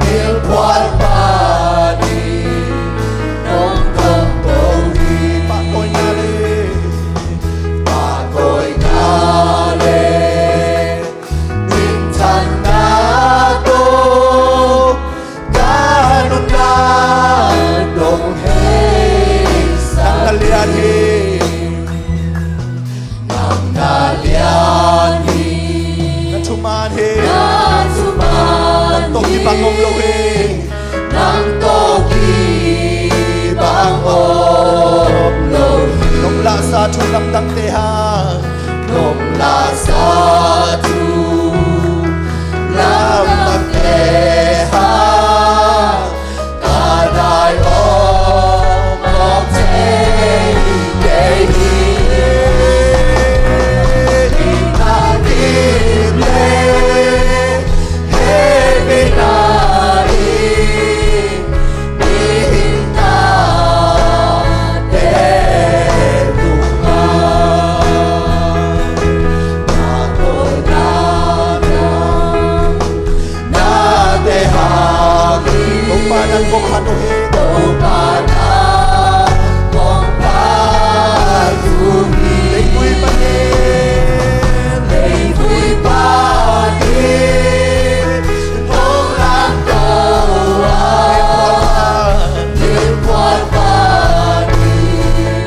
minkhual panin hong tawngto hi. Pahtawina le, pahtawina le, Na thuman hi. Nang tawh kibang om lo hi. Nang tawh kibang om lo hi. Nong lahsa thu lamdangte hang. Nong lahsa thu lamdangte hang. Topa nang kong phat uh hi. Topa nang kong phat uh hi. Leivui panin, leivui panin hong lamto a, limpuan panin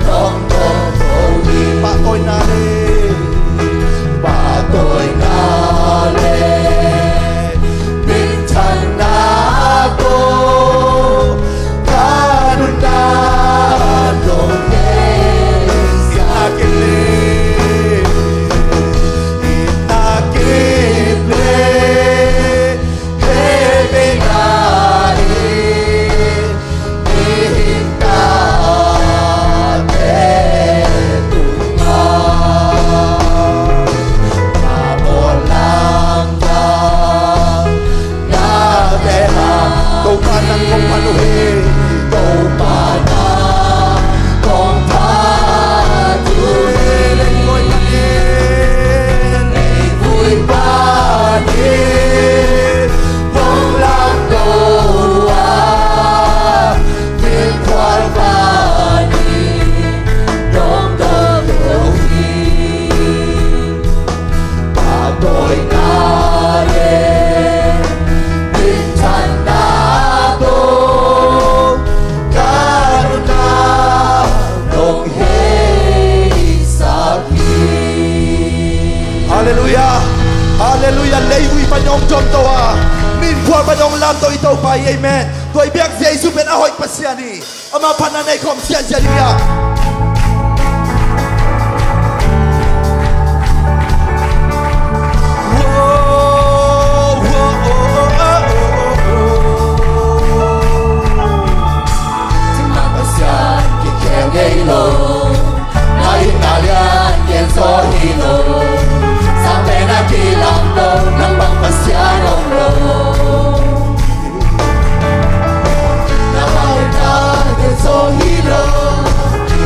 hong tawlto hi. Pahtawina le, pahtawina le minthanna tawh ka nunna dong hi. Ina kip le, ina kip le, hehpihna in Topa nang kong phat uh hi. Topa nang kong phat uh hi. Leivui panin, leivui panin hong lamto a, limpuan panin hong tawlto hi. Pahtawina le minthanna tawh ka nunna dong heisak hi. Halleluiah. Halleluiah. Leivui panin hong tawlto a, limpuan panin hong lamto i Topa hi. Amen. Tua i biak Jesu pen a hoih Pasian hi. Ama phatna nei khawm siansia ding hi a. Pasian kikhel ngei lo, na itna lian gen zaw hi lo. Sang pen a kilam lo, nang bang Pasian om lo. Na mawhna te zo hi lo,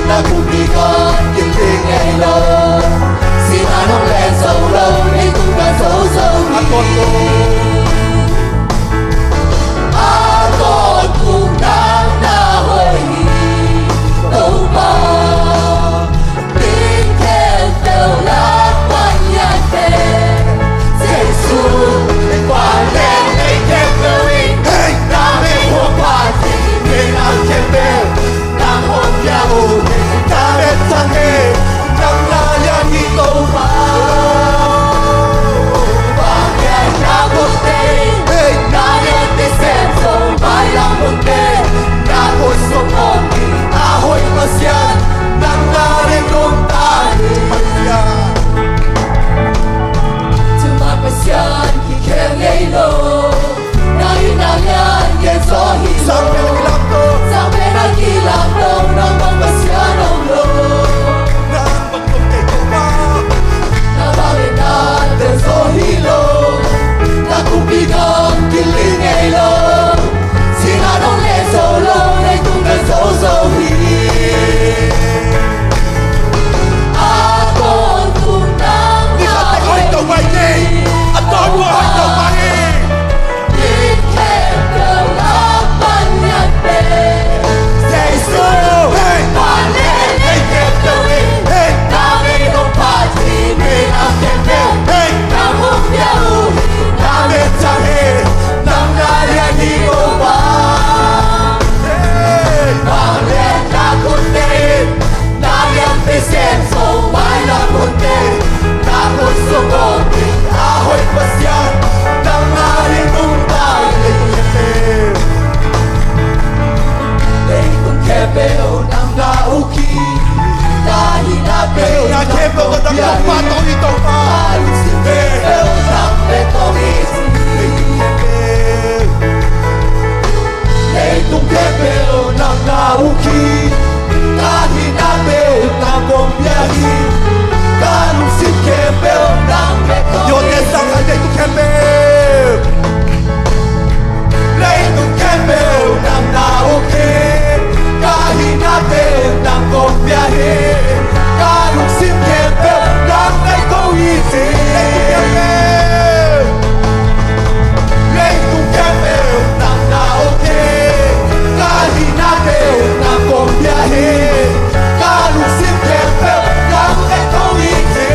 na kumpi kong kilting ngei lo. Sihna nong len zo lo, leitung ka zo zo hi. A tawpna na hoih hi, Topa. Topa, Topa, Topa. Leitung khempeuh nang na uk hi. Ka hinna pen nang kong pia hi. Ka lungsim khempeuh nang bek kong it hi. Leitung khempeuh. Leitung khempeuh nang na uk hi. Ka hinna pen nang kong pia hi. Ka lungsim khempeuh nang bek kong it hi. Leitung khempeuh. Leitung khempeuh nang na uk hi. Ka hinna pen nang kong pia hi. Ka lungsim khempeuh nang bek kong it hi.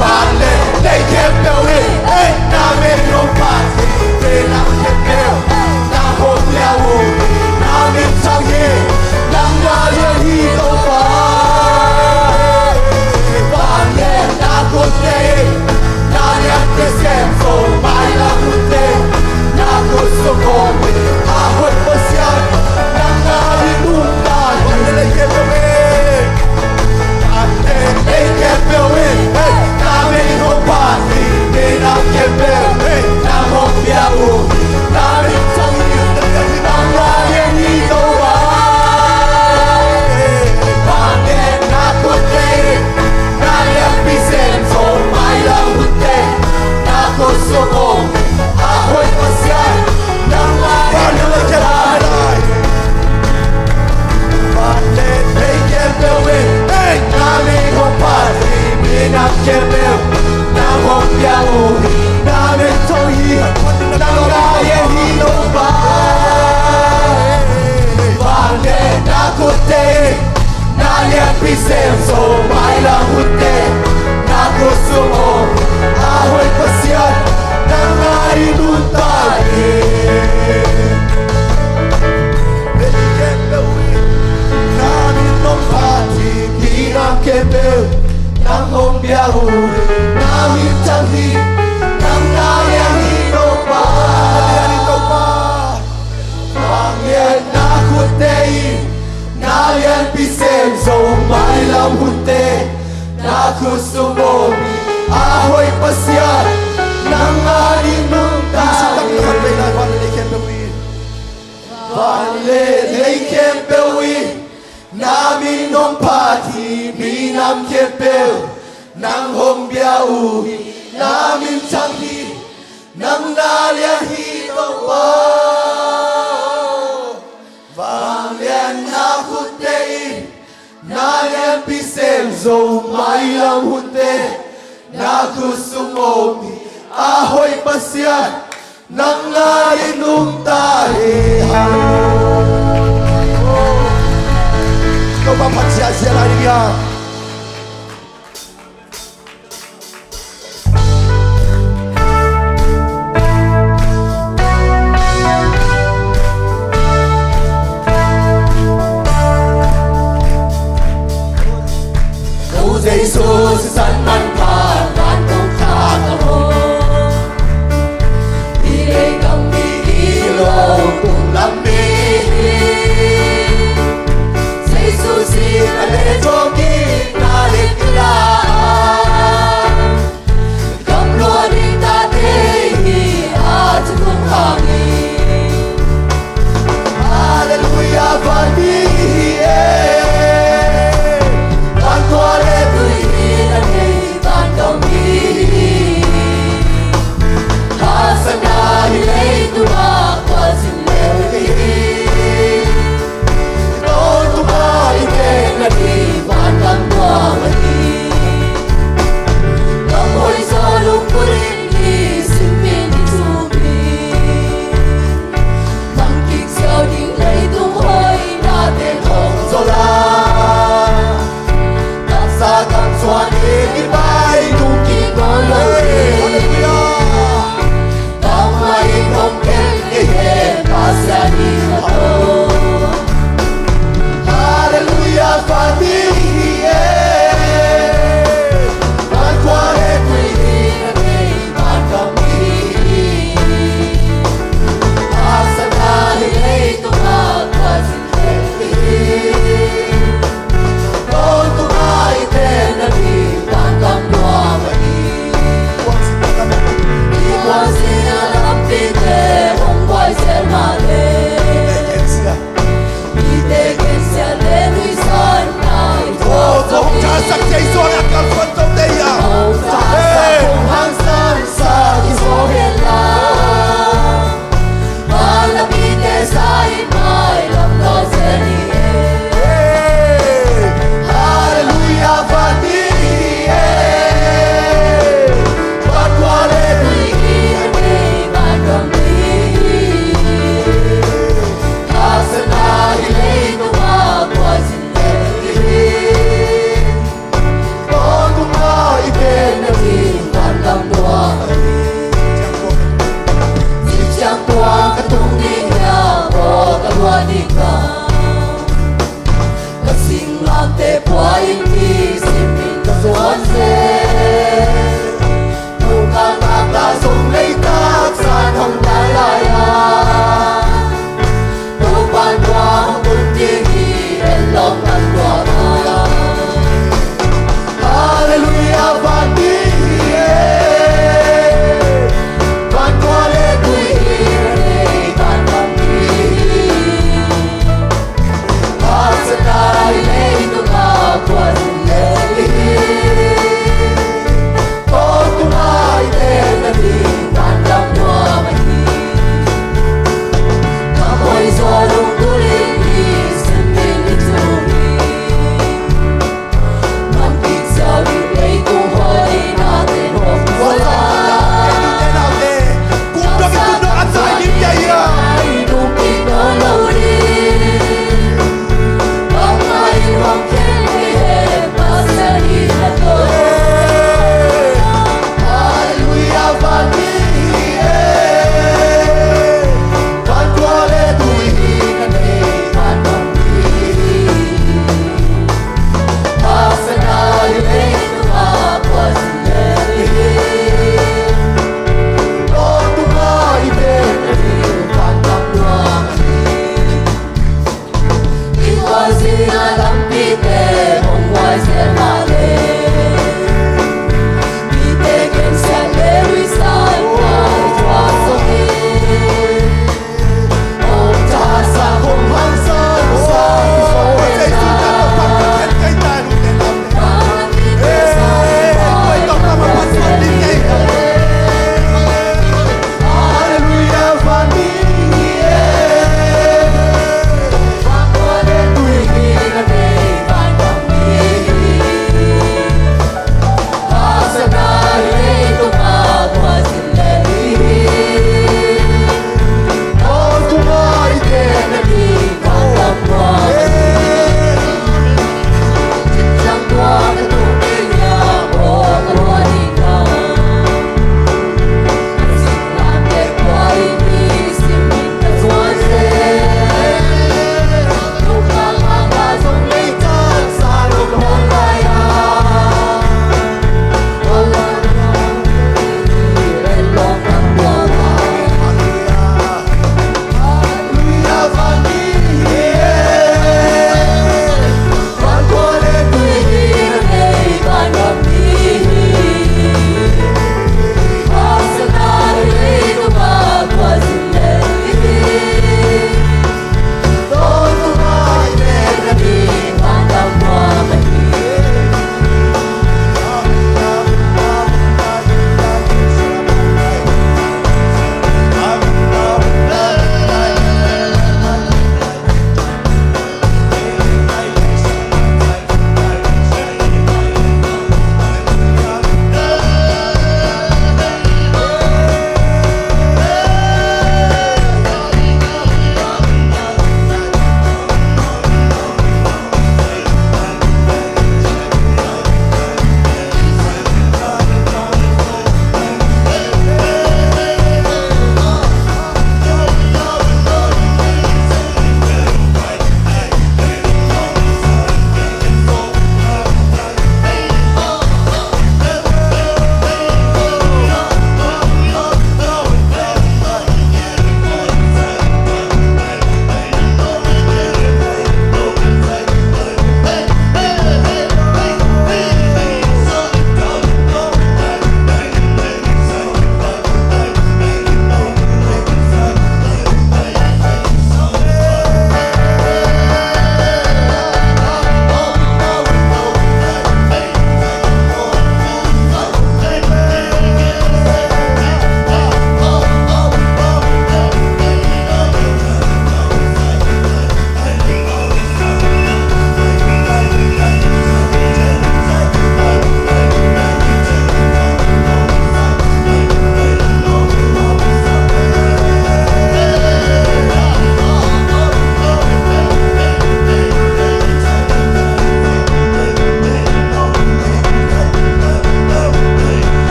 Vanleng lei khempeuh in, ei, na min hong phat hi. Minam khempeuh nang hong pia uh hi. Na min thang hi. Nang na lian hi Topa. Vanleng na khutte in, na lianpi sem zo mailam hunte. Na khut sung om a hoih Pasian, nang na ding nungta hi. Vanleng lei khempeuh in, vanleng lei khempeuh in, ei, na min hong phat hi. Minam khempeuh, ei, nang hong pia uh hi. Na min thang hi. Nang na lian hi Topa. Vanleng na khutte in, na lianpi sem zo mailam hunte. Na khut sung om a hoih Pasian, nang na ding nungta hi. Vanleng lei khempeuh in, ei, na min hong phat hi. Minam khempeuh nang hong pia uh hi. Na min thang hi. Nang na lian hi Topa. Vanleng na khutte in, na lianpi sem zo mailam hunte. Na khut sung om a hoih Pasian, nang na ding nungta hi. Lei khempeuh in, na min hong phat hi. Minam khempeuh nang hong pia uh hi. Na min thang hi. Nang na lian hi Topa. Vanglian na khutte in, na lianpi sem zo mailam hunte. Na khut sung om a hoih Pasian, nang na ding nungta hi. Vanleng lei khempeuh in, na min hong phat hi. Minam khempeuh nang hong pia uh hi. Na min thang hi. Nang na lian hi Topa. Vanglian na khutte in, na lianpi sem zo mailam hunte. Na khut sung om hi a hoih Pasian, nang na ding nungta hi. Hallelujah. Topa phat ziahziah lai ding hi. Ko Jesu sisan manpha, vantungah a om. Hih leitung mi hi lo, tung lam mi hi. Jesu sih na le thawhkikna le kila, gamlua ding tate hi a, ci kong hang hi. Halleluiah, van mi hi e. Van khua le tui hi na nei, van gam mi hi. Haksatna hi leitungah khualzin le hi. Tawntung a i tek nading vangam nuam ahi. Gam hoih zaw lungput in i sin min i thum hi. Mang kik ziau ding leitung hoihnate hong zawl a, taksa gam suan in i pai tung kik nawn lo hi. Bangmah in hong khen kei hen, Pasian in a tho. Halleluiah, van mi hi e. Van khua le tui hi na nei, van gam mi hi. Haksatna hi leitungah khualzin le hi. Tawntung a i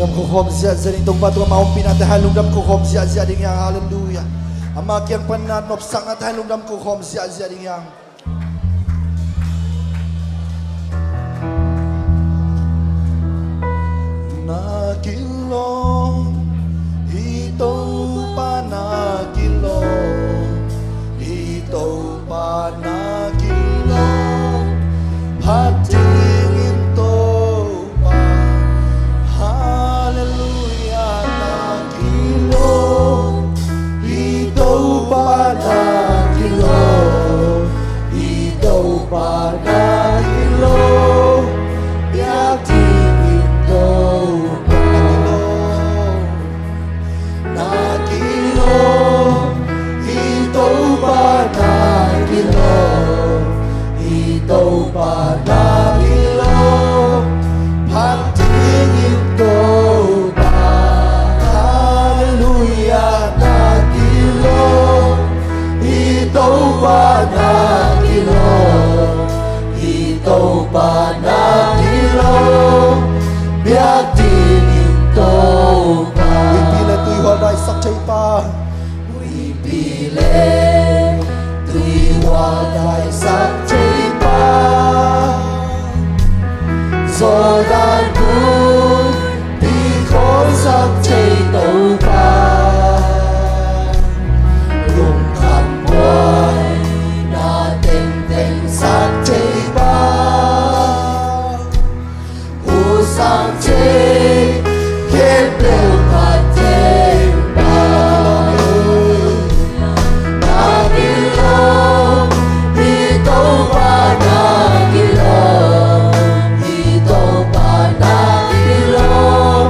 Ko khawm ziahziah ding, Topa tungah amah ompihna te hang lungdam ko khawm ziahziah ding hi hang. Halleluiah. Amah kiang pan na nopsakna te hang lungdam ko khawm ziahziah ding hi hang. Na kilawm hi, Topa na kilawm hi, Topa na kilawm phat dingin Topa. Halleluiah, na kilawm hi, Topa na kilawm hi, Topa na kilawm biak dingin Topa. Na kilawm hi, Topa na kilawm hi, Topa na kilawm phat dingin Topa. Halleluiah, na kilawm hi, Topa na kilawm hi, Topa na kilawm biak dingin Topa. Huipi le tuihual daisak thei pa. Huipi le tuihual daisak thei pa. Jordan gunpi khawlsak thei Topa. Lungkham buaina tengteng sak thei pa. Husang thei khempeuh phat thei pa. Na kilawm hi, Topa na kilawm hi, Topa na kilawm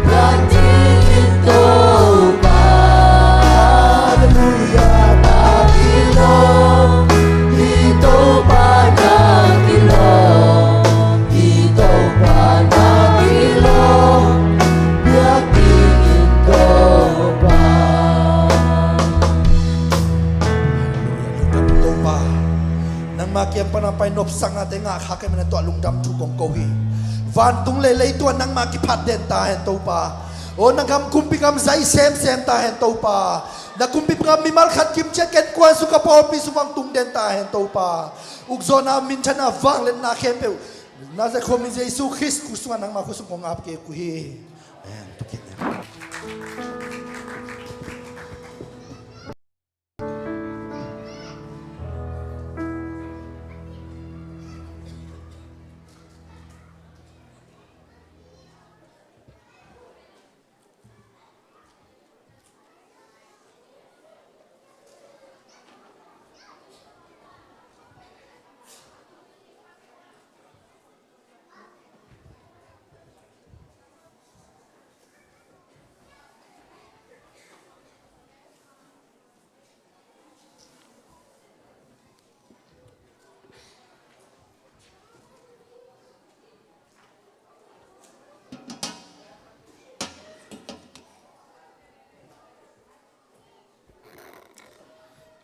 biak dingin Topa. Halleluiah, na kilawm hi, Topa na kilawm hi, Topa na kilawm biak dingin Topa. Halleluiah, lungdam Topa. Nangmah kiang pan a pai nopsaknate ngah kha ka hih manin tua lungdam thu kong ko hi. Vantung le leitung ah nangmah kiphat den ta hen Topa. Aw, na gam kumpi gam zai semsem ta hen Topa. Na kumpi gam mimal khat kim ciat ken kuan sung ka pawlpi sung bang tung den ta hen Topa. Ukzawhna minthanna vangliatna khempeuh Nazareth khuami Jesu Khrist khut sungah nangmah khut sung kong ap kik uh hi. Amen. Tuk kik ni.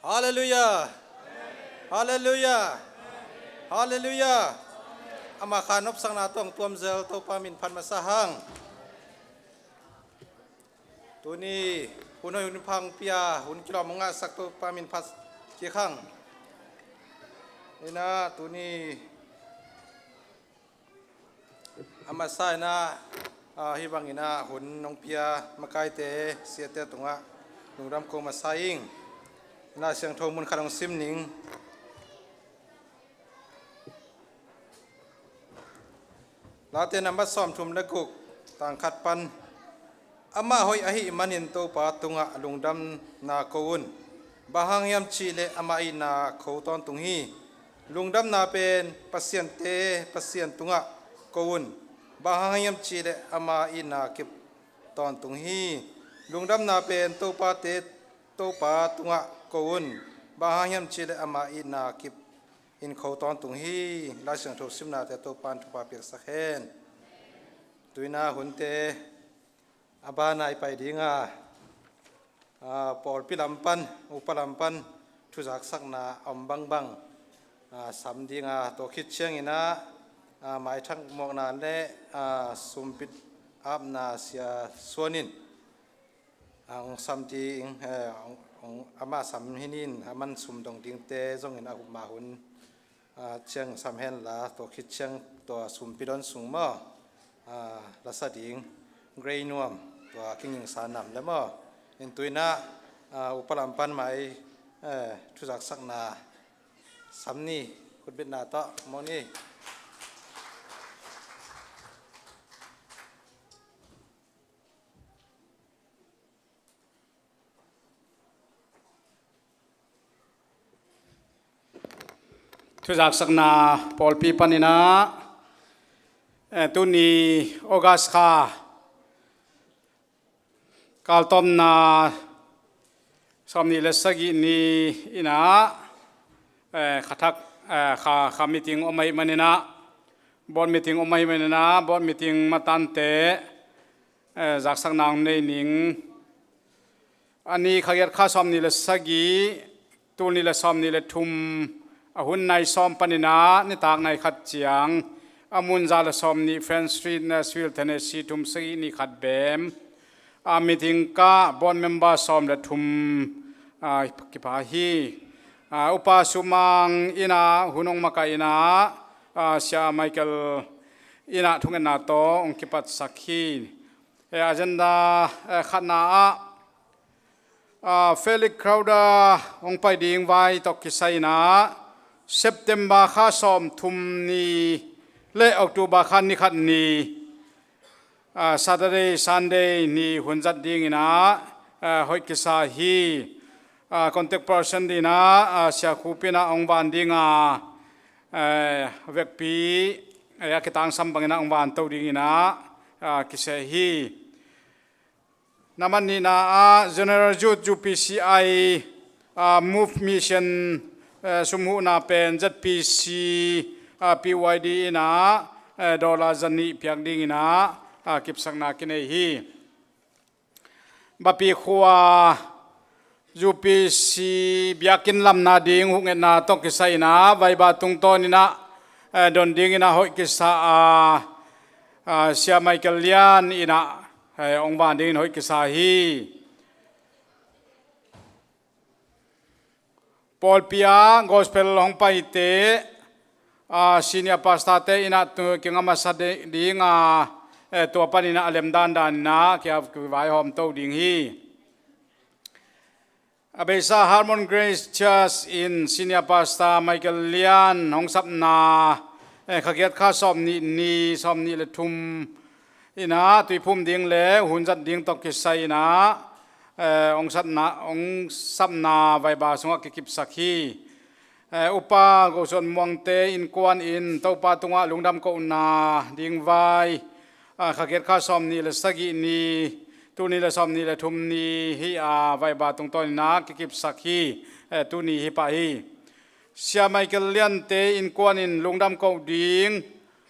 Halleluiah. Halleluiah. Halleluiah. Amah kha nopsakna tawh hong tuamzel Topa min phat masa hang. Tuni hun hoih hun pha hong pia, hun kilawm hong ngahsak Topa min phat kik hang. Inah tuni a masa inah, ah, hih bang inah hun hong pia makaite siate tungah lungdam ko masa ing. Inah siangtho mun khat hong sim ning. Late nambat sawmthum le guk, tang khat pan. Amah hoih ahih manin Topa tungah lungdamna ko un. Bang hang hiam cihleh amah itna kho tawntung hi. Lungdamna pen pasiante Pasian tungah ko un. Bang hang hiam cihleh ama itna kip tawntung hi. Lungdamna pen Topate Topa tungah ko un. Bang hang hiam cihleh ama itna kip in kho tawntung hi. Lai Siangtho simnate Topa in thupha piaksak hen. Tuina hunte a bana i pai dinga, a, pawlpi lam pan, upa lam pan thuzaksakna a om bangbang, a, sam dinga, tua khit cianginah, a, maithak mawkna le, a, sumpit Apna Sia Suan in, ah, hong sam ding, eh, hong, hong, amah sam hi in, a man sum dong dingte zongin a hupma hun, ah, ciang sam henla, tua khit ciang tua sumpi don sung maw, ah, lasa ding, Grey Nuam, tua kingingsa nam le maw. In tuinah, ah, upa lam pan mai, eh, thuzaksakna sam ni, khutbetna tawh maw ni. Thuzaksakna pawlpi paninah, eh, tuni August kha kaltawmna sawmnih le sagih ni inah, eh, khathak, eh, kha, kha meeting om ahih maninah, board meeting om ahih maninah, board meeting matante, eh, zaksakna hong nei ning. A ni kha giat kha sawmnih le sagih, tul nih le sawmnih le thum, a hun nai sawm paninah nitak nai khat ciang, a mun za le sawmnih, French Street, Nashville, Tennessee, thum sagih nih khat bem, a meeting kah board member sawm le thum, ah, kipha hi. Ah, Upa Sumang inah hun hong makaih inah, ah, Sia Michael inah thungetna tawh hong kipatsak hi. Eh, agenda, eh, khatna ah, ah, Felix Crowther hong pai ding vai tawh kisai inah September kha sawmthum ni le October kha ni khat ni, ah, Saturday, Sunday ni hun zat ding inah, ah, hoih kisa hi. Ah, contact person ding inah, ah, Sia Khup inah hong van ding a, eh, vekpi, eh, a kitangsam bang inah hong van to ding inah, ah, kisia hi. Na man nihna ah General Youth U P C I, ah, Move Mission, eh, sumhuhna pen Z P C, ah, P Y D inah, eh, dollar zanih piak ding inah, ah, kipsakna kinei hi. Bapi khua U P C biakinn lamna ding huhngetna tawh kisai inah vaiba tungtawn inah, eh, don ding inah hoih kisa a, ah, Sia Michael Lian inah, eh, hong van dingin hoih kisa hi. Pawlpi ah gospel hong paite, ah, senior pastor te inah tu kinga masa de-, ding a, eh, tua pan inah a lem dandan inah kia kivaihawm to ding hi. A beisa Harmon Grace Church in senior pastor Michael Lian hong sapna, eh, kha giat kha sawmnih ni, sawmnih le thum inah tuiphum ding le hun zat ding tawh kisai inah, eh, hong satna, hong sapna vaiba sungah kikipsak hi. Eh, Upa Gosuan Muangte innkuan in Topa tungah lungdam kohna ding vai, ah, kha giat kha sawmnih le sagih ni, tul nih le sawmnih le thum ni hi a, vaiba tungtawn inah kikipsak hi. Eh, tuni hi pah hi. Sia Michael Liante innkuan in lungdam koh ding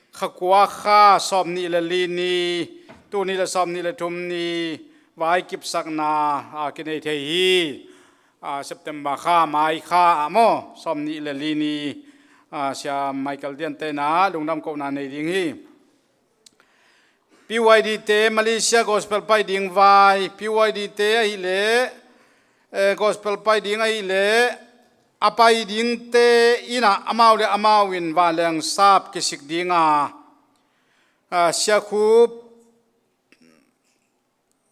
kha kua kha sawmnih le li ni, tul nih le sawmnih le thum ni vai kipsakna, ah, kinei thei hi. Ah, September kha mai kha ah maw, sawmnih le li ni, ah, Sia Michael Liante inah lungdam kohna nei ding hi. P Y D te Malaysia gospel pai ding vai, P Y D te ahileh, eh, gospel pai ding ahileh, a pai dingte inah amau le amau in vanleng sap kisik ding a, ah, Sia Khup,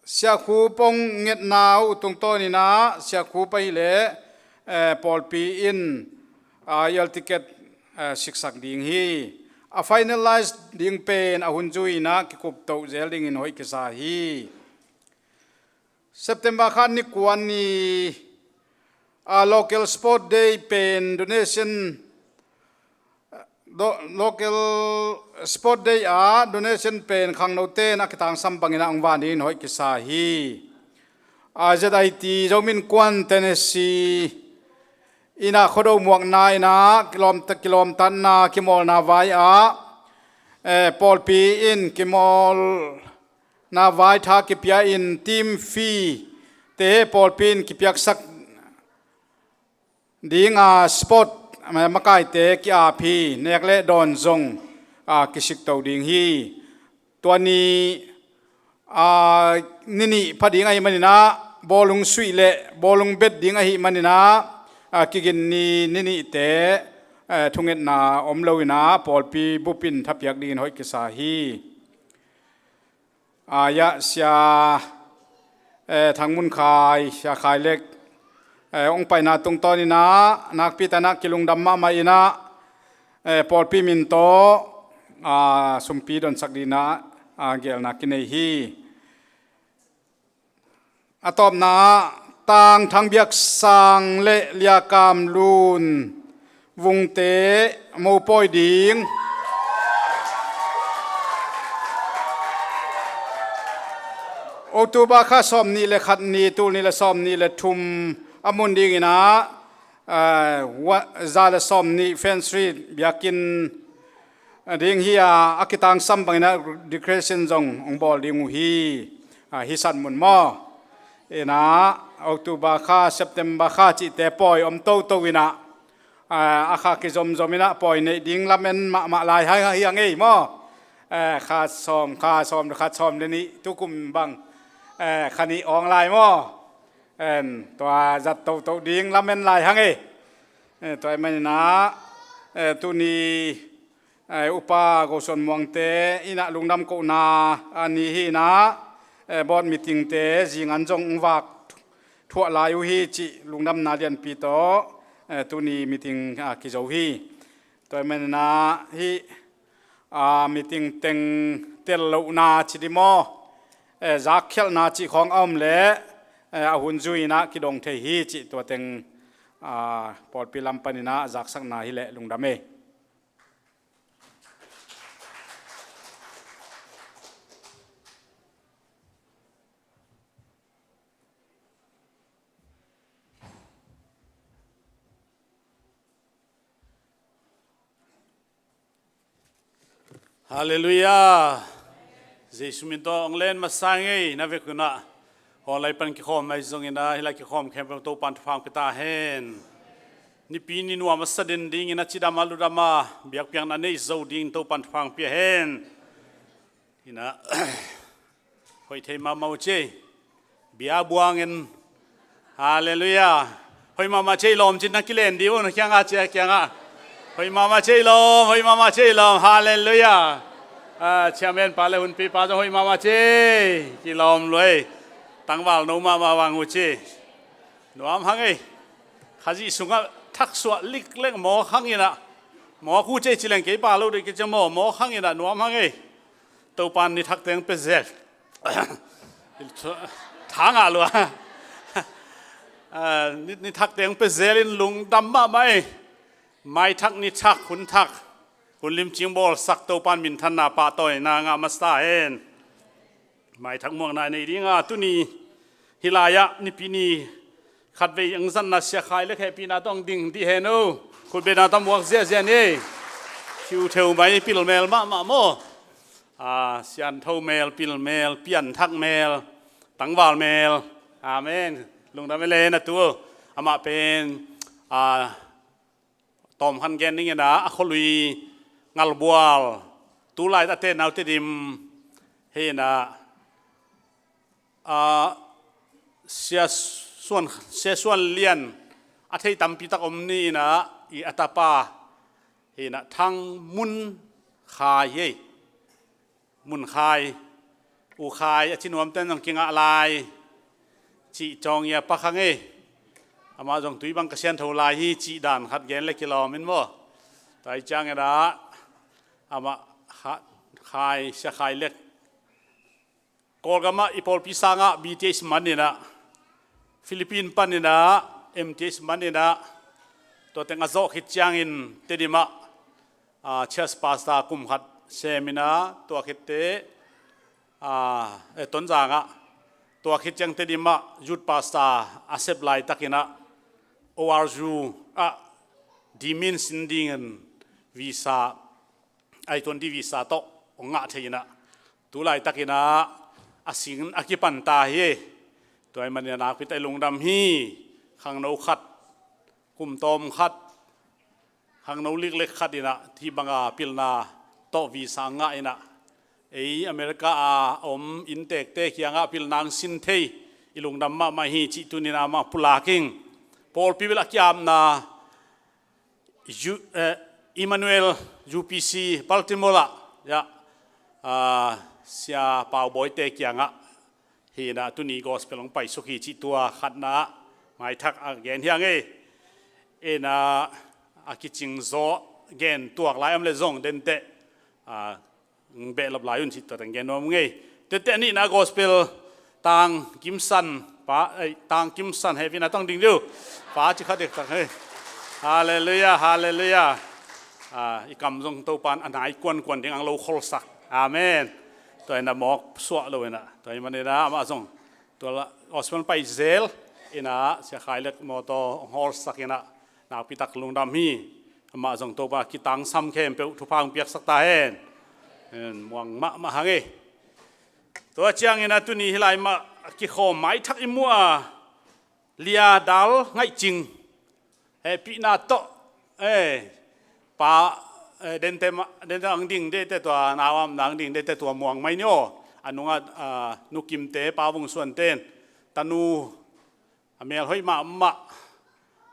Sia Khup hong ngetna uh tungtawn inah Sia Khup ahileh, eh, pawlpi in, ah, air ticket, eh, siksak ding hi. A finalize ding pen a hun zui inah kikup toh zel dingin hoih kisa hi. September kha ni kua ni, ah, local sport day pen donation, do-, local sport day ah donation pen khangnote in a kitangsam bang inah hong van dingin hoih kisa hi. Ah, Z I T Zomi Innkuan Tennessee inah Khuado muakna inah kilawm-, kilawmtatna kimawlna vai ah, eh, pawlpi in kimawlna vai tha kipia in team fee te pawlpi in kipiaksak ding a sport, eh, makaite ki-ap hi. Nek le dawn zong, ah, kisik to ding hi. Tua ni a, ni nih pha ding ahih manin ah, bawlung suih le bawlung bet ding ahih manin ah, a, kigin ni, ni nihte, eh, thungetna om loin ah, pawlpi bup in thapiak dingin hoih kisa hi. A, ya, Sia, eh, Thang Mun Khai, Sia Khai Lek, eh, hong paina tungtawnin ah, nakpi takin ah kilungdam mahmah in ah, eh, pawlpi min tawh, a, sumpi donsak dingin ah, a, geelna kinei hi. A tawpna ah Tang Thang Biak Sang le Lia Kam Lun Vungte mopawi ding. October kha sawmnih le khat ni, tul nih le sawmnih le thum a mun dingin ah, ah, wa-, za le sawmnih Fenstreet biakinn ding hi a, a kitangsam bangin ah decoration zong hong bawl ding uh hi. Ah, hi san mun maw? In ah, October kha, September kha cihte pawi om toto in ah, ah, a kha kizomzom in ah pawi neih ding lamen mahmah lai hi, hi a ngei maw? Eh, kha sawm, kha sawm, kha sawm le nih tukum bang, eh, kha nih awng lai maw? En, tua zat toto ding lamen lai hang e. Eh, tua ahih manin ah, eh, tuni, eh, Upa Go Suan Muangte in ah lungdam kohna, a, ni hi in ah, eh, board meeting te zingan zong hong vak thuah lai uh hi cih lungdamna lianpi tawh, eh, tuni meeting, a, kizo hi. Tua ahih manin ah hih, a, meeting teng tel lohna ci ding maw, eh, zakkhialhna cih khawng a om leh, eh, a hun zui in ah kidong thei hi cih tua teng, a, pawlpi lam panin ah zaksakna hi leh lungdam e. Halleluiah. Jesu min tawh hong len masa ing ei, na vekun ah. Hawl lai pan kikhawm ahi zongin ah, hih lai kikhawm khempeuh Topa'n thupha hong pia ta hen. Nipi ni nuam a sa den dingin a cidam a ludam a biakpiakna nei zo dingin Topa'n thupha hong pia hen. Hi in ah, hoih thei mahmah uh ci. Bia buang in. Halleluiah. Hoih mahmah ci ei lawm cin na kilen dih uh, na kiangah ci a kiangah. Hoih mahmah ci ei lawm, hoih mahmah ci ei lawm. Halleluiah. Ah, chairman pa le hunpi pa zong hoih mahmah ci ei. Kilawm lua ei. Tangval no mahmah vang uh ci. Nuam hang ei. Khazih sungah thaksuah liklek mawk hang in ah. Mawk uh ci ei ci leng kei pa lo dih kici maw, mawk hang in ah nuam hang ei. Topa'n ni thak teng pia zel. Tha ngah lua. Ah, ni, ni thak teng pia zel in lungdam mahmah ei. Mai thak, ni thak, hun thak, hun limcing bawlsak Topa'n minthanna pahtawina ngah masa hen. Mai thak muakna nei ding a, tuni hih lai ah Nipi ni khatvei hong zatna Sia Khai le hehpihna tawh hong ding dih hen o. Khutbetna tawh muak ziahziah ni. Khiutheu mai pilmel mahmah maw. Ah, siantho mel, pilmel, pianthak mel, tangval mel. Amen. Lungdam e le na tu. Amah pen, ah, tawmkhat gen ning in ah, a khualui Ngalbual, tulai a tenau Tedim hi in ah, a, Sia Suan, Sia Suan Lian a thei tampi tak om ni in ah, i a tapa hi in ah, Thang Mun Khai hi. Mun Khai, U Khai a ci nuamten zong kingah lai cih cawng i a pak hang e. Amah zong tui bang ka siantho lai hi cih dan khat gen le kilawm in maw. Tua hi ciangin ah, amah Kha-, Khai, Sia Khai Lek, Kawlgam ah i pawlpi sangah B T H man in ah, Philippine pan in ah, M T H man in ah, tua teng a zawh khit ciangin Tedim ah, ah, church pastor kum khat sem in ah, tua khit teh, ah, eh, Tonzang ah, tua khit ciang Tedim ah youth pastor a sep laitakin ah, O R U ah, D Min sin dingin visa, I twenty visa tawh hong ngah thei in ah, tu laitakin ah, a sing a kipan ta hi. Tua ahih manin ah nakpi tak i lungdam hi. Khangno khat, kum tawm khat, khangno liklek khat in ah, hih banga pilna tawh visa ngah in ah, ei America a om inntekte kiangah pilna hong sin thei i lungdam mahmah hi cih tuni-in amah pulak ing. Pawlpi bel a kiapna U- eh, Emmanuel U P C Baltimore ah, ya, ah, Sia Pau Bawite kiangah hi-in ah tuni gospel hong paisuk hi cih tua khatna ah maithak a gen hi ing ei. In ah a kicing zaw gen tuak lai om leh zong denteh, ah, behlap lai un cih tua teng gen nuam ing ei. Denteh a nihna gospel Tang Kim San pa, ei, Tang Kim San hehpihna tawh hong ding dih uh. Pa ci kha dektak hei. Halleluiah, halleluiah. Ah, i kam zong Topa'n a nai kuankuan ding hong lo kholsak. Amen. Tua in ah mawk suah lo in ah, tua ahih manin ah amah zong tua la gospel pai zel in ah Sia Khai Lek Mawtaw hong hawlsak in ah nakpi tak lungdam hi. Amah zong Topa kitangsam khempeuh thupha hong piaksak ta hen. Hen, muang mahmah hang ei. Tua ciangin ah tuni hih lai mah kikhawm maithak i muh a, Lia Dal Ngaih Cing hehpihna tawh, eh, pa, eh, denteh mah, denteh hong ding denteh tua, nau a omna hong ding denteh tua muang mai ni aw. A nungah, ah, Nu Kimte, Pa Vung Suante in tanu a mel hoih mahmah,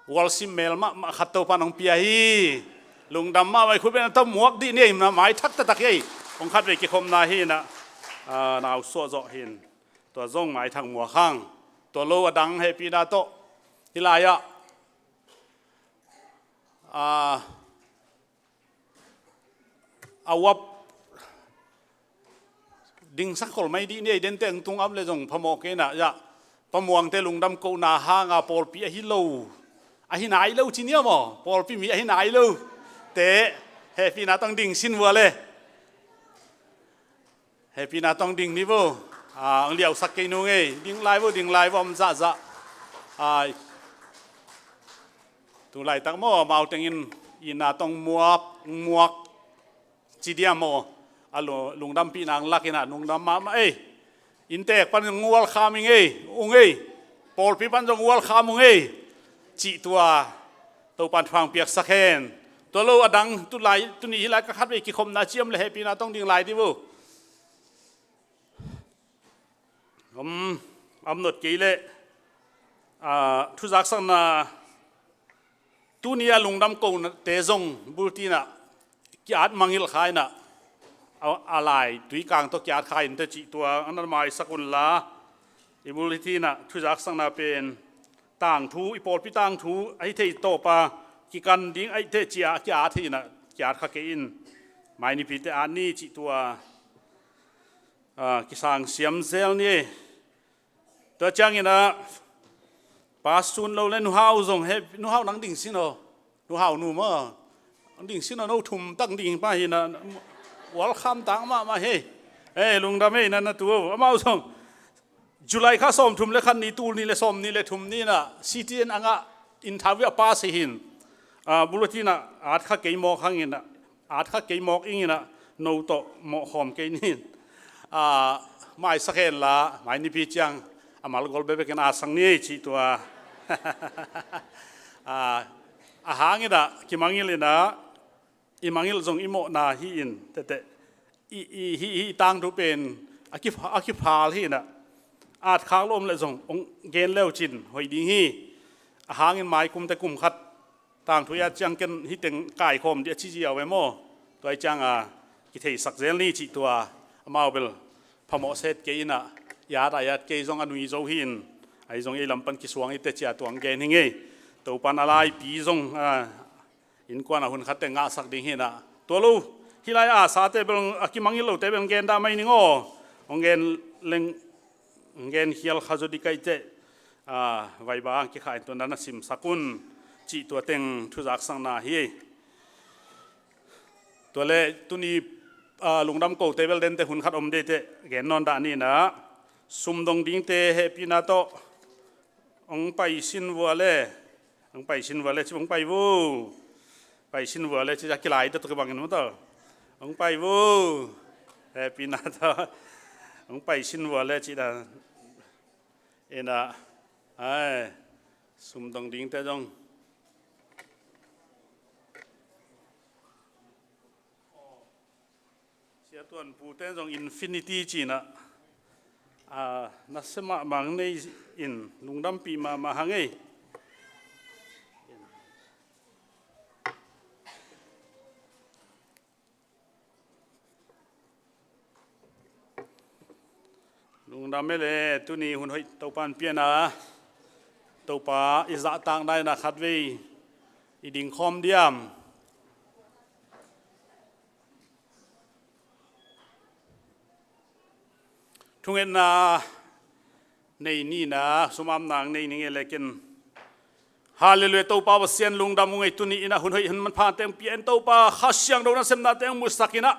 worship mel mahmah khat Topa'n hong pia hi. Lungdam mahmah, i khut beng tawh muak dih ni ei, na maithak taktak hi ei. Hong khatvei kikhopna hi-in ah, ah, nau suah zawh hi-in. Tua zong maithak muak hang. Tua lo a dang hehpihna tawh hih lai-ah, ah, a uap dingsak khol mai dih ni ei, denteh hong tung om leh zong phamawh kei in ah, ya. Pa Muangte lungdam kohna hanga pawlpi ahi lo, ahi nai lo ci ni aw maw, pawlpi mi ahi nai lo te hehpihna tawh hong ding sin vua le. Hehpihna tawh hong ding ni vo. Ah, hong liausak kei nung ei. Ding lai vo, ding lai vo, om zahzah. Ai. Tu laitak maw, amau tengin itna tawh hong muak, hong muak ci diam maw. A lu-, lungdampihna hong lak in ah lungdam mahmah ei. Inntek pan hong welcome ing ei, ung ei. Pawlpi pan zong welcome ung ei. Cih tua Topa'n thupha hong piaksak hen. Tua lo a dang tu lai, tuni hih lai ka khatvei kikhopna ci om leh hehpihna tawh hong ding lai dih vo. Om, om not kei leh, ah, thuzaksakna tuni a lungdam kote zong bulletin ah ki-at mangngilh kha in ah, a, a lai tuikang tawh ki-at kha inteh cih tua hong na maisak un la. I bulletin ah thuzaksakna pen tangthu, i pawlpi tangthu ahi thei tawpa kikan ding ahih teh ci-a ki-at hi in ah, ki-at kha kei in. Mai nipite at ni cih tua, ah, kisang siam zel ni. Tua ciangin ah, Pa Sun Lo le Nu Hau zong, he, Nu Hau nang ding sin aw. Nu Hau nu maw. Nang ding sin aw, no thum tak ding pa hi na. Welcome tak mahmah hi. Eh, lungdam ei na, na tu aw. Amau zong July kha sawmthum le khat ni, tul nih le sawmnih le thum ni in ah C T N ah interview a pass hi in. Ah, bulletin ah at kha kei mawk hang in ah, at kha kei mawk ing in ah, no tawh mawh khawm kei ni in. Ah, maisak hen la, mai nipi ciang a malgol bekbek in at sak ni cih tua. Ah, a hang in ah kimangngilh in ah, i mangngilh zong i mawhna hi in, tehteh. I, i, hih, hih tangthu pen a kipha-, a kiphal hi in ah, at khak lo om leh zong hong gen le uh cin hoih ding hi. A hang in mai kum teh kum khat tangthu i at ciang ken hih teng kaikhawm dih a ci ziau e maw. Tua ahih ciang a kitheisak zel ni cih tua, amau bel phamawh set kei in ah, i at a i at kei zong a nui zo hi in, ahi zong ei lam pan kisuang i teh ci-a tua hong gen hi ing ei. Topa'n a laipi zong, ah, innkuan ah hun khat teh ngahsak ding hi in ah. Tua lo, hih lai a sate bel, a kimangngilh lote bel hong gen dah mai ning aw. Hong gen leng, hong gen khial kha zaw dih ka hih teh, ah, vai bang kikhah in tua na na simsak un cih tua teng thuzaksakna hi. Tua leh tuni, ah, lungdam kote bel denteh hun khat om dih teh gen nawn dah ni in ah. Sumdong dingte hehpihna tawh hong pai sin vua le. Hong pai sin vua le, ci hong pai vo. Pai sin vua le, ci a kilai tawh tua kibang in maw tawh. Hong pai vo. Hehpihna tawh hong pai sin vua le, ci dah. In ah, ai, sumdong dingte zong. Sia Tuan Pu ten zong Infinity ci-in ah, a, nasia mahmah nei in lungdampih mahmah hang ei. Lungdam e le, tuni hun hoih Topa in piakna, Topa i zahtakna in ah khatvei i dingkhawm diam? Thungetna nei ni in ah, sum amna nei ning e le ken. Halleluiah, Topa Pasian lungdam ung ei. Tuni in ah hun hoih hun manphate hong pia in, Topa Kha Siangtho nasemnate hong musak in ah,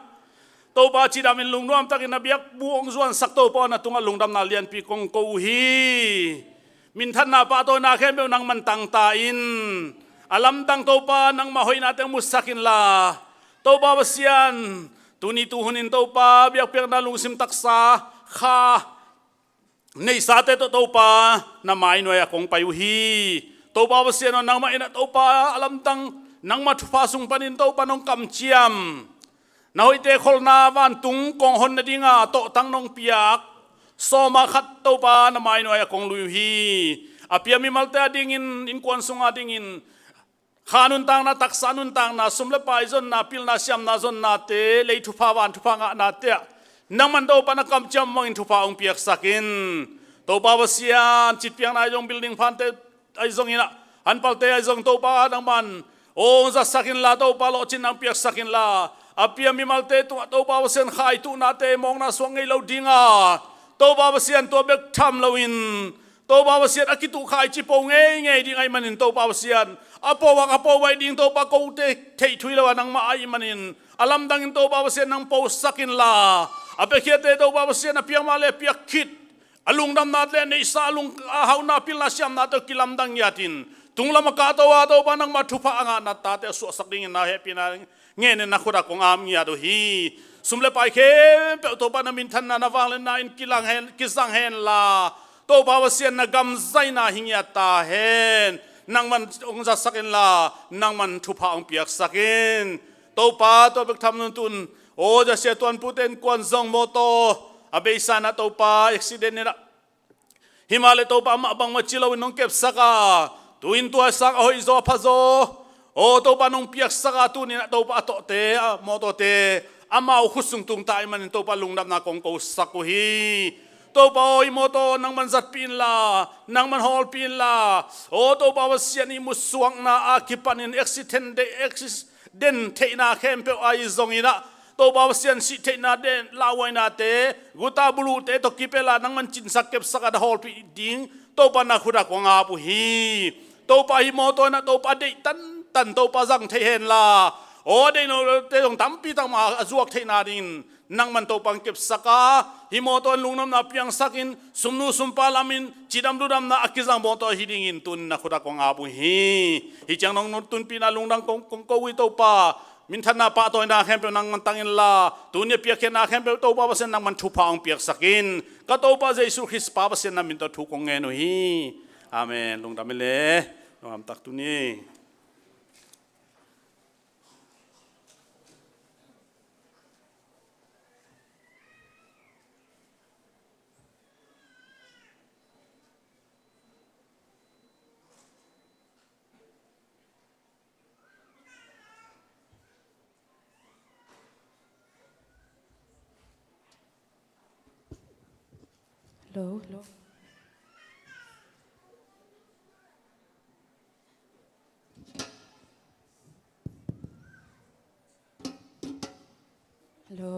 Topa cidam in lungnuam takin na biakbuk hong zuansak Topa aw, na tungah lungdamna lianpi kong ko uh hi. Minthanna pahtawina khempeuh nangman tangta in, a lamdang Topa nangmah hoihnate hong musak inla, Topa Pasian, tuni tuhun in Topa biakpiakna lungsim taksa kha neisate tawh Topa na mainuai ah kong pai uh hi. Topa Pasian aw, nangmah in ah Topa a lamdang nangmah thupha sung panin Topa nong kamciam, na hoihte kholna vantung kong hon nadinga tawhtang nong piak sawma khat Topa na mainuai ah kong lui uh hi. A pia mimalte a dingin, innkuan sunga dingin, kha nuntakna, taksa nuntakna, sum le pai zonna, pilna siamna zonnate, lei thupha van thupha ngahnate ah nangman Topa na kamciam bangin thupha hong piaksak in. Topa Pasian, citpiakna ahi zong, building phante ahi zongin ah, hanpalte ahi zong Topa nangman hong zatsak inla, Topa lawhcinna hong piaksak inla, a pia mimalte tungah Topa Pasian khaituhnate, mawkna suak ngei lo dinga, Topa Pasian tua bek tham loin, Topa Pasian a kituh khaici po ngeingei ding ahih manin Topa Pasian, a po a, a po baih ding Topa kote theih thuih lo a nangmah ahih manin, a lamdangin Topa Pasian nang posak inla, a piakkhiate Topa Pasian a piak mah le a piak khit, a lungdamnate le a neihsa, a lung a hauhna, pilna siamna tawh kilamdang ngiatin, tunglam a kahto a Topa nangmah thupha a ngahna tate a suahsak dingin na hehpihna ngenin na khut ah kong ap ngiat uh hi. Sum le pai khempeuh Topa na minthanna, na vangliatna in kilang hen, kizang henla, Topa Pasian na gam zaina hi ngiat ta hen. Nangman hong zatsak inla, nangman thupha hong piaksak in. Topa, tua bek tham loin tun, aw, Sia Tuan Pu te innkuan zong mawtaw a beisa in ah Topa accident in ah, himahleh Topa amah bangmah ci loin nong kepsak a, tu-in tua sang a hoihzaw a phazaw, aw Topa nong piaksak a, tuni in ah Topa a tawhte, a mawtawte amau khut sung tungta ahih manin Topa lungdamna kong kosak uh hi. Topa aw, hih mawtaw nangman zatpih inla, nangman hawlpih inla, aw Topa Pasian, hih musuakna a kipanin accident, accident den theihna khempeuh ahi zongin ah, Topa Pasian, sih theihna den lauhuainate, guta buluhte tawh kipelh a nangman cinsak kepsak a na hawlpih ding Topa na khut ah kong ap uh hi. Topa, hih mawtaw in ah Topa deih tantan Topa zang thei henla, aw deih lote zong tampi tak mah a zuak theihna dingin nangman Topa hong kepsak a, hih mawtaw in lungdamna piangsakin, sumnu sumpa lamin cidam ludamna a kizang mawtaw hi dingin tun na khut ah kong ap uh hi. Hih ciang nong tunpihna lungdam kong, kong ko uh hi Topa. Minthanna pahtawina khempeuh nangman tang inla, tuni a piakkhiatna khempeuh Topa Pasian nangman thupha hong piaksak in. Ka Topa Jesu Khrist Pa Pasian na min tawh thu kong ngen uh hi. Amen. Lungdam hi le. Lungdam tak tuni. Hello. Hello. Hello.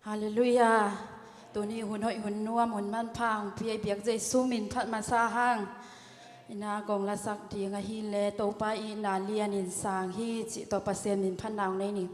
Halleluiah. Tuni hun hoih hun nuam hun manpha hong pia i biak Jesu min phat masa hang. Ina kong lasak ding ahih leh Topa itna lianin sang hi cih tawh Pasian min phatna hong nei ni.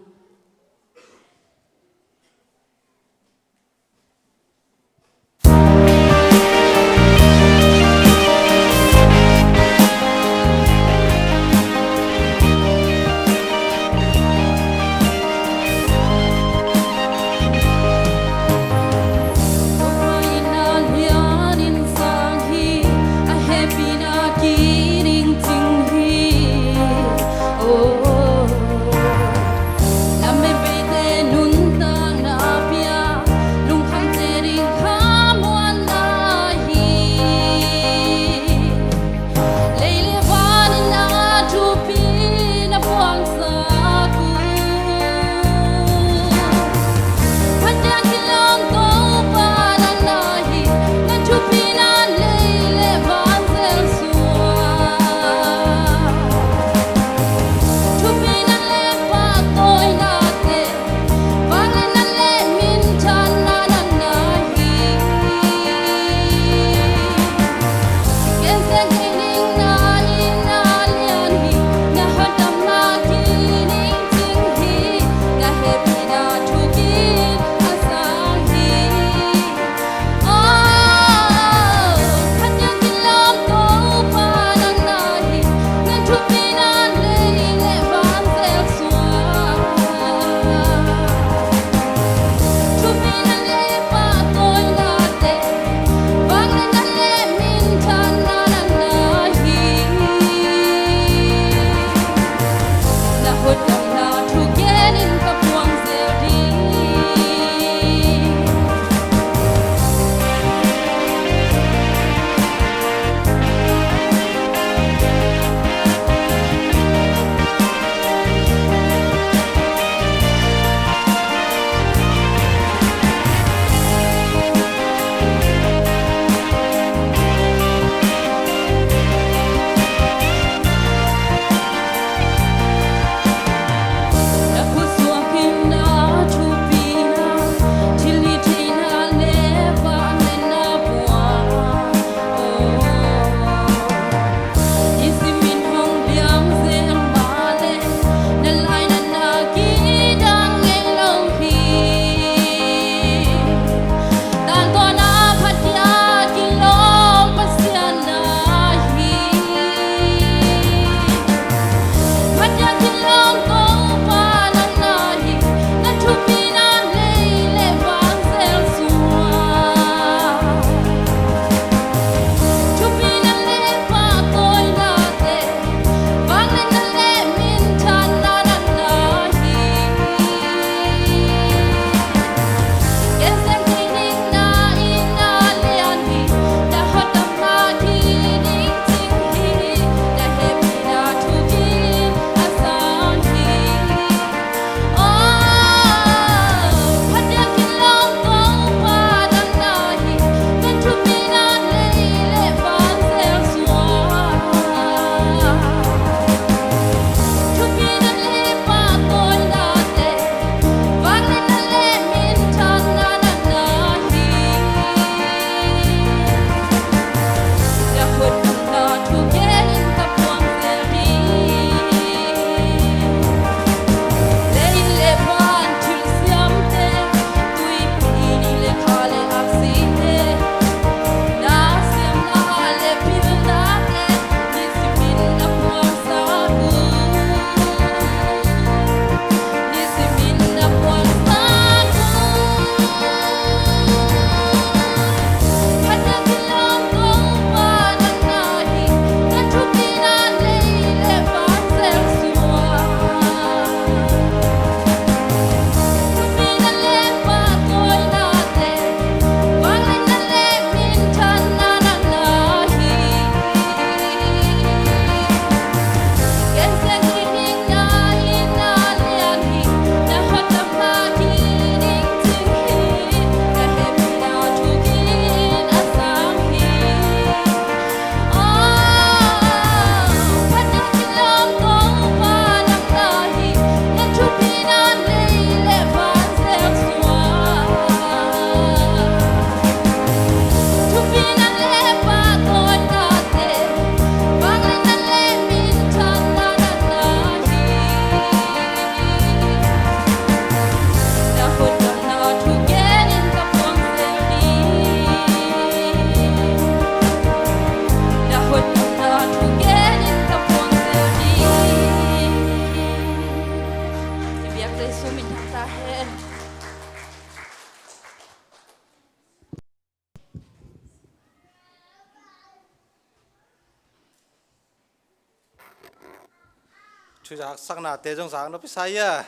Thuzaksaknate zong zaknop i sa ia?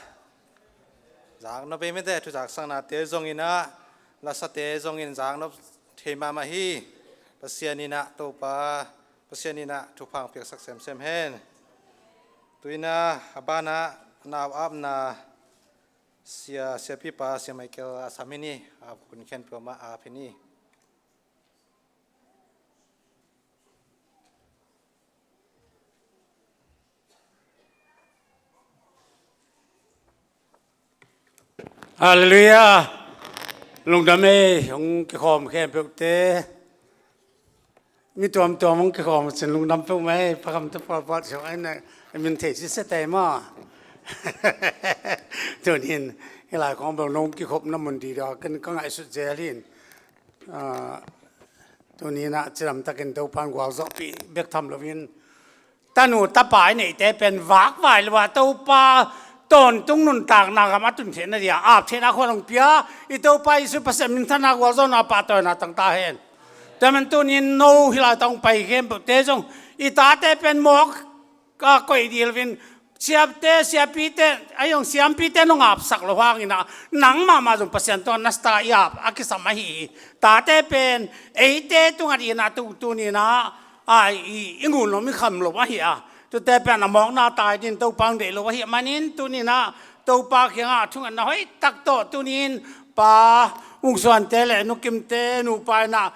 Zaknop ei mete, thuzaksaknate zongin ah, lasate zongin zaknop thei mahmah hi. Pasian in ah Topa, Pasian in ah thupha piaksak semsem hen. Tu-in ah a banah nau apna sia, siapipa, sia Michael a sam hi ni, a kun khempeuh mah a ap hi ni. Halleluiah. Lungdam ei, hong kikhawm khempeuhte. Mi tuamtuam hong kikhawm sin lungdam peuhmah ei, pakhamte pualpual siang ai na, min thei sisete maw. Tunin hih lai khawng bel nong kikhopna mun didua ken ka ngaihsut zel hi. Ah, tuni-in ah cidamtakin Topa'n gualzawhpih bek tham loin, tanu tapa i neihte pen vakvai lo a, Topa tawntung nuntakna gam a tun theihna dia ap theihna khua hong pia i Topa Jesu Pasian minthanna, gualzawhna, pahtawina tang ta hen. Tua man tuni-in no hih lai tawh hong pai khempeuhte zong i tate pen mawk ka koih dil vin, siate, siapite, a zong siampite nong apsak lo hangin ah, nang mahmah zong Pasian tawh na sta i ap a kisam ahi hi. Tate pen eite tungah dingin ah tu, tuni-in ah, a, i, i ngun lo, i kham lo ahi a. Tute pen a mawkna tai dingin Topa hong deih lo ahih manin tuni-in ah Topa kiangah thungetna hoih tak tawh tuni-in Pa Ung Suante le Nu Kimte nupa in ah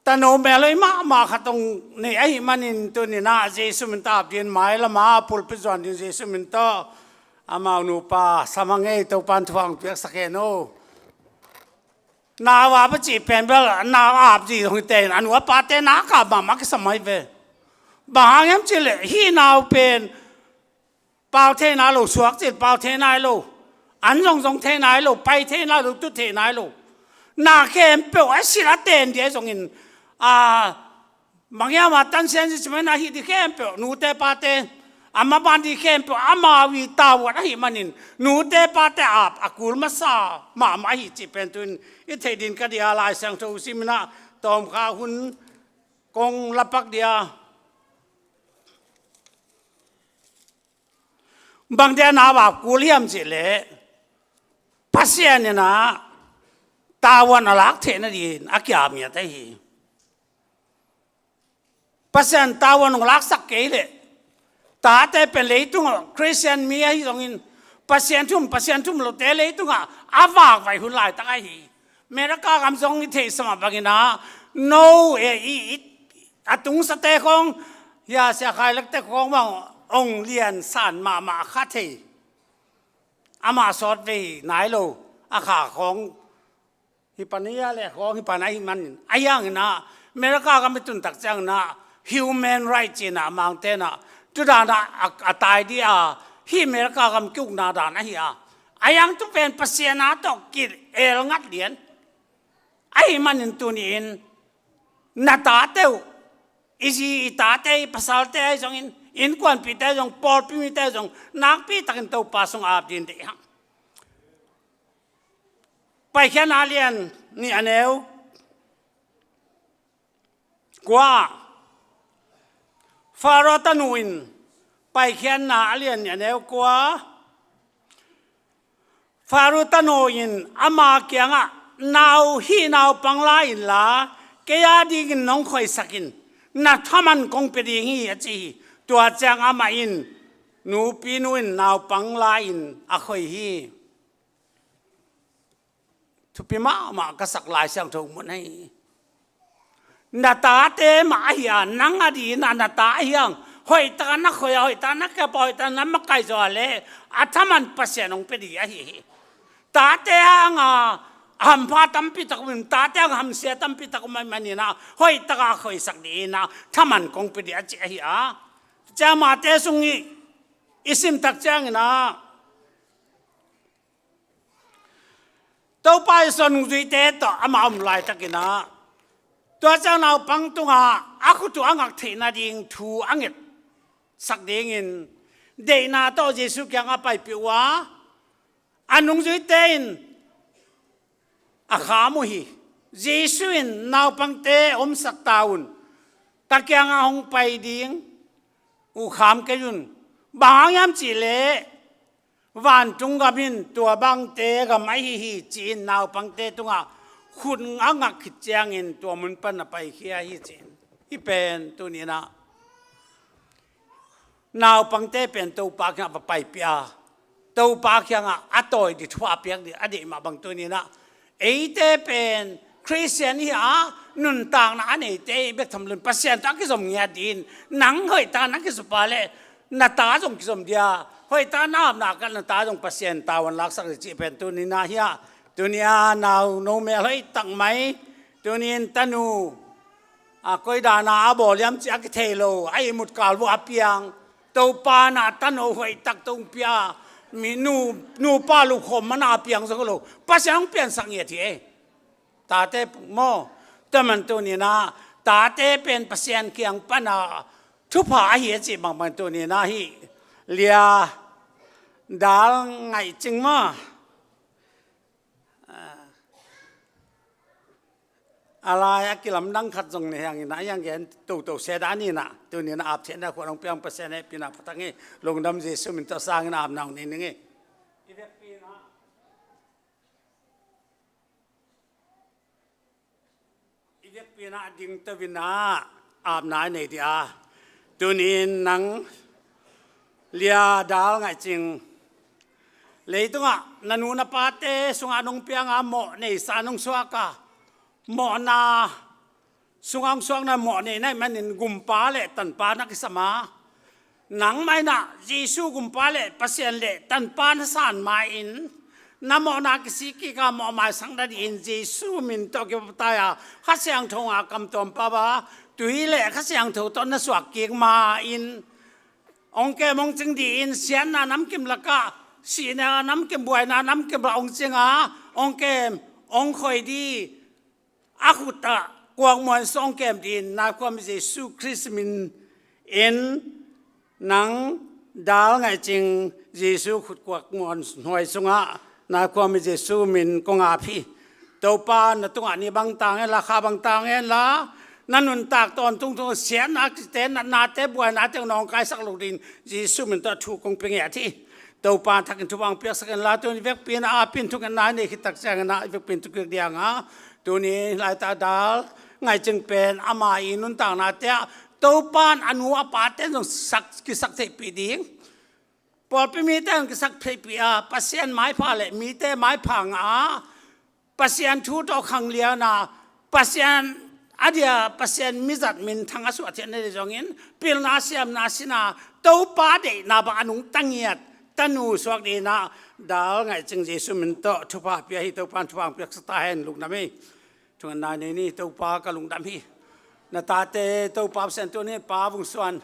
tanu melhoih mahmah khat hong nei ahih manin tuni-in ah Jesu min tawh ap dingin, mai lamah pulpit zuan dingin Jesu min tawh amau nupa sam hang ei. Topa'n thupha hong piaksak hen aw. Nau ap a cih pen bel nau ap zi zong hi te in, a nu a pate na ap mahmah kisam ahi ve. Bang hang hiam cih leh hih nau pen pau thei nai lo, suak cil pau thei nai lo, an zong zong thei nai lo, pai thei nai lo, tut thei nai lo. Na khempeuh a silh a ten ding ahi zongin, a, bang hiam a tansian zi cimai na hih ding khempeuh, nute pate, a maban ding khempeuh amau i tavuan ahih manin nute pate ap a kul masa mahmah ahi cih pen tu-in i theih dingin ka deih a, Lai Siangtho simin ah tawmkha hun kong lapak ding a. Bang dia nau ap kul hiam cih leh Pasian in ah tavuan a lak theihna dingin a kia miat ahi hi. Pasian tavuan hong laksak kei leh tate pen leitungah Khristian mi ahi zongin Pasian thu um, Pasian thu um lote leitungah a vakvai hun laitak ahi hi. America gam zong i theihsa mah bangin ah no, e, i, i, a tungsate khawng, hia, Sia Khai Lek te khawng bang hong liansan mahmah a kha thei. Amah sawtvei nai lo a kha khawng hi pan, hia, le khawng hi pan ahih manin, ahi hangin ah America gam i tun tak ciangin ah human right cih in ah Mangte in ah tu dan a, a, a tai ding a, hih America gam ki-ukna dan ahi a, ahi hang tu pen Pasian a tawh ki-el ngat lian. Ahih manin tuni-in na tate uh, i zi i tate, i pasalte ahi zongin, innkuanpihte ahi zong, pawlpi mite ahi zong, nakpi takin Topa sungah ap dingin deih hang. Paikhiatna a lian nih, a neu kua. Faro tanu in, Paikhiatna a lian nih, a neu kua. Faro tanu in ama kiangah, "Nau, hih naupang la inla, kei a dingin nong khoisak in, na thaman kong pia ding hi," a ci hi. Tua ciang amah in, nupinu in naupang la in a khoi hi. Thupi mahmah ka sak Lai Siangtho mun ahi hi. Na tate mah ahi a, nang a dingin ah na ta ahi hang, hoihtak a na khoi a, hoihtak a na kep a, hoihtak a na makaih zawh a leh a thaman Pasian hong pia ding ahi hi. Tate hang a hampha tampi tak om in, tate hang a hamsia tampi tak om ahih manin ah, hoihtak a khoisak dingin ah thaman kong pia ding a ci ahi a. Tua ciang Mate sung i, i sim tak ciangin ah, Topa Jesu nungzuite tawh amah a om laitakin ah, tua ciang naupang tungah a khut uh a ngak theih nading thu a ngetsak dingin deihna tawh Jesu kiangah a paipih uh a, a nungzuite in a kham uh hi. Jesu in, "Naupangte omsak ta un, ka kiangah hong pai ding uh kham kei un. Bang hang hiam cih leh vantung gam in tua bangte gam ahi hi," ci-in naupangte tungah khut a ngak khit ciangin tua mun pan a paikhia hi, ci-in. Hih pen tuni-in ah naupangte pen Topa kiangah va paipih a, Topa kiangah a tawi ding, thupha a piak ding a deih mah bang tuni-in ah eite pen Khristian hi a, nuntakna a neite i bek tham loin Pasian tawh a kizom ngiat ding. Nang hoih takin na kizop leh na ta zong kizom ding a, hoih takin na apna kah na ta zong Pasian tavuan laksak ding cih pen tuni-in ah hi a, tuni-in ah nau no mel hoih tak mai, tuni-in tanu a, koi dan a a bawl hiam cih a kithei lo, a ihmut kal vuah a piang, Topa in a tanu hoih tak tawh hong pia, mi nu, nupa lukhawm man a piang zo lo, Pasian hong piansak ngiat hi ei. Tate maw, tua man tuni-in ah tate pen Pasian kiang pan a thupha ahi a cih bangbang tuni-in ah hih Lia Dal Ngaih Cing maw, a lai a kilamdang khat zong nei hang in ah, a hiang gen toto se dan in ah, tuni-in ah ap theihna khua hong piang Pasian hehpihna pha tak hi. Lungdam, Jesu min tawh sangin apna hong nei ning ei. I vekpi-in ah, i vekpi-in ah ding to-in ah apna i nei ding a. Tuni-in nang Lia Dal Ngaih Cing, leitungah na nu na pate sungah nong piang a, mawh neisa nong suak a, mawhna sungah hong suakna mawh nei na hih manin gumpa le tanpa na kisam a, nangmah in ah Jesu gumpa le Pasian le tanpa na san ma-in, na mawhna kisik kik a, mawh maisak nadingin Jesu min tawh kipahtawi a, Kha Siangtho a kam tuam pau a, tui le Kha Siangtho tawh na suak kik ma-in, hong kem hong cing dingin siatna namkim lakah, sihna namkim, buaina namkim lakah hong cing a, hong kem hong khoi ding, a khut ah kuakmuan sungah hong kem dingin, na khuami Jesu Khrist min in nang Dal Ngaih Cing, Jesu khut kuakmuan huai sungah na khuami Jesu min kong ap hi. Topa na tungah ni bang tang hen la, kha bang tang hen la, na nuntak tawntung tung siatna kite, natnate, buainate hong nawngkaisak loh dingin Jesu min tawh thu kong pia ngiat hi. Topa thakin thupha hong piaksak hen la, tuni vekpi-in ah ap in thungetna i neih khit tak ciangin ah i vekpi-in thukik ding a, tuni laitak Dal Ngaih Cing pen ama i nuntaknate ah Topa in a nu a pate zong sak, kisak theihpih ding, pawlpi mite zong kisak theihpih a, Pasian maipha le mite maipha ngah a, Pasian thu tawh khanglian a, Pasian a dia, Pasian mizat minthang a suah theihna ding zongin pilna siamna sin a, Topa deihna bang a nungta ngiat tanu suak dingin ah Dal Ngaih Cing Jesu min tawh thupha pia hi. Topa in thupha hong piaksak ta hen. Lungdam ei. Thungetna nei ni. Topa, ka lungdam hi. Na tate Topa Pasian, tuni Pa Vung Suan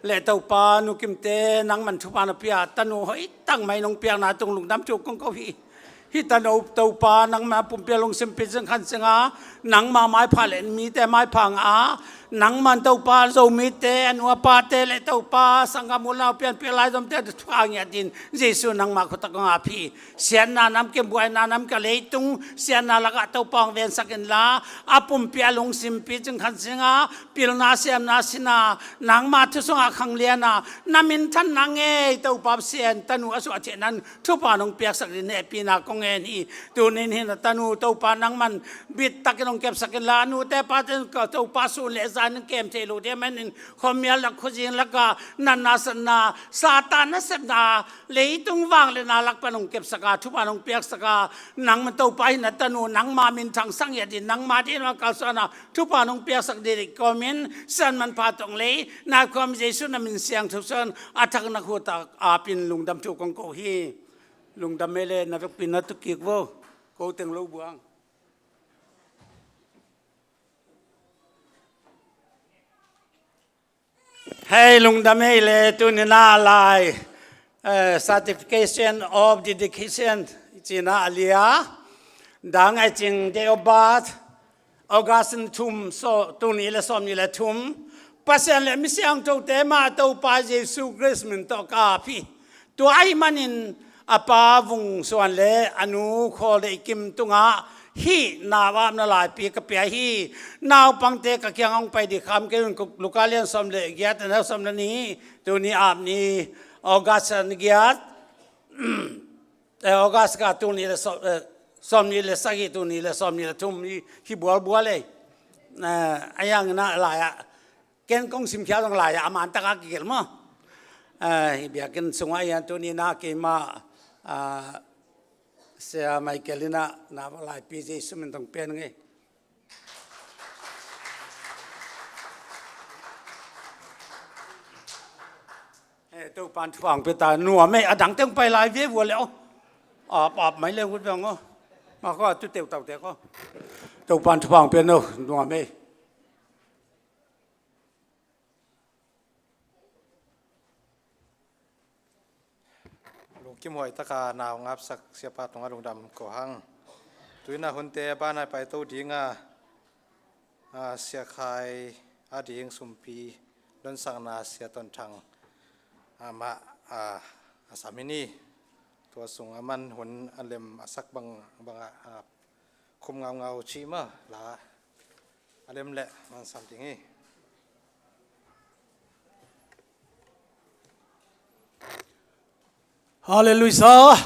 le Topa Nu Kimte nangman thupha na pia, tanu hoih tak mai nong piakna tung lungdam thu kong ko hi. Hih tanu Topa nangma pumpi ah lungsim picing khansing a, nangma maipha le mite maipha ngah a, nangman Topa Zomite a nu a pate le Topa sanggam u le nau pianpih laizomte thupha ngiat dingin Jesu nangma khut ah kong ap hi. Siatna namkim, buaina namkim, leitung siatna lakah Topa hong vensak inla, a pumpi ah lungsim picing khansing a, pilna siamna sin a, nangma thu sungah khanglian a, na minthan na ngei Topa Pasian, tanu a suah theihna in thupha nong piaksak dingin hehpihna kong ngen hi. Tuni-in hih na tanu Topa nangman bit takin hong kepsak inla, nute pate in Topa sun le zan in kem thei lo ding ahih manin khuamial lak, khuazing lakah natna satna, Satan nasepna, leitung vangliatna lak pan hong kepsak a, thupha hong piaksak a, nangma Topa hih na tanu nangma minthang sak ngiat dingin, nangma deihna kalsuanna thupha hong piaksak dingin kawmin, Sisan manpha tawh hong lei na khuami Jesu na min siangtho suang a thak na khut ah ap in lungdam thu kong ko hi. Lungdam ei le, na vekpi-in na thukik vo. Ko teng lo buang. Hei, lungdam ei le, tuni-in ah lai, eh, certification of dedication ci-in ah a lia, Dal Ngaih Cing date of birth, August thum, so, tul nih le sawmnih le thum, Pasian le mi siangthote mah Topa Jesu Khrist min tawh ka ap hi. Tua ahih manin A pa Vung Suan le a nu Khawl Deih Kim tungah hih nau apna laipi ka pia hi. Naupangte ka kiang hong pai dih kham kei un. Luka lian sawm le giat, a neu sawm le nih, tuni ap ni, August ni giat, eh, August ka tuni le sawm, eh, sawm nih le sagih, tuni le sawm nih le thum hi, hi bualbual ei. Eh, a yang na lai-ah ken kong simkhia zong lai-ah a man taka kigelh maw? Eh, hih biakinn sungah hian tuni na keimah, ah, Sia Michael in ah na laipi Jesu min tong pian ngei. Eh, Topan thupha hong pia ta, nuam ei, a dang teng pai lai ve vua le aw. Ap, ap mai le ngut veng aw. Ma ko a tu teu tau te ko. Topan thupha hong pia no, nuam ei. Lungkim huai taka nau ngapsak siapa tungah lungdam ko hang. Tuina hunte banai paito dinga, a, Sia Khai a ding sumpi donsakna Sia Ton Thang, a, mah, a, a sam hi ni. Tua sung a man hun a lem a sak bang, bang a, a, khum ngaungau cih mah la a lem leh man sam ding hi. Halleluiah.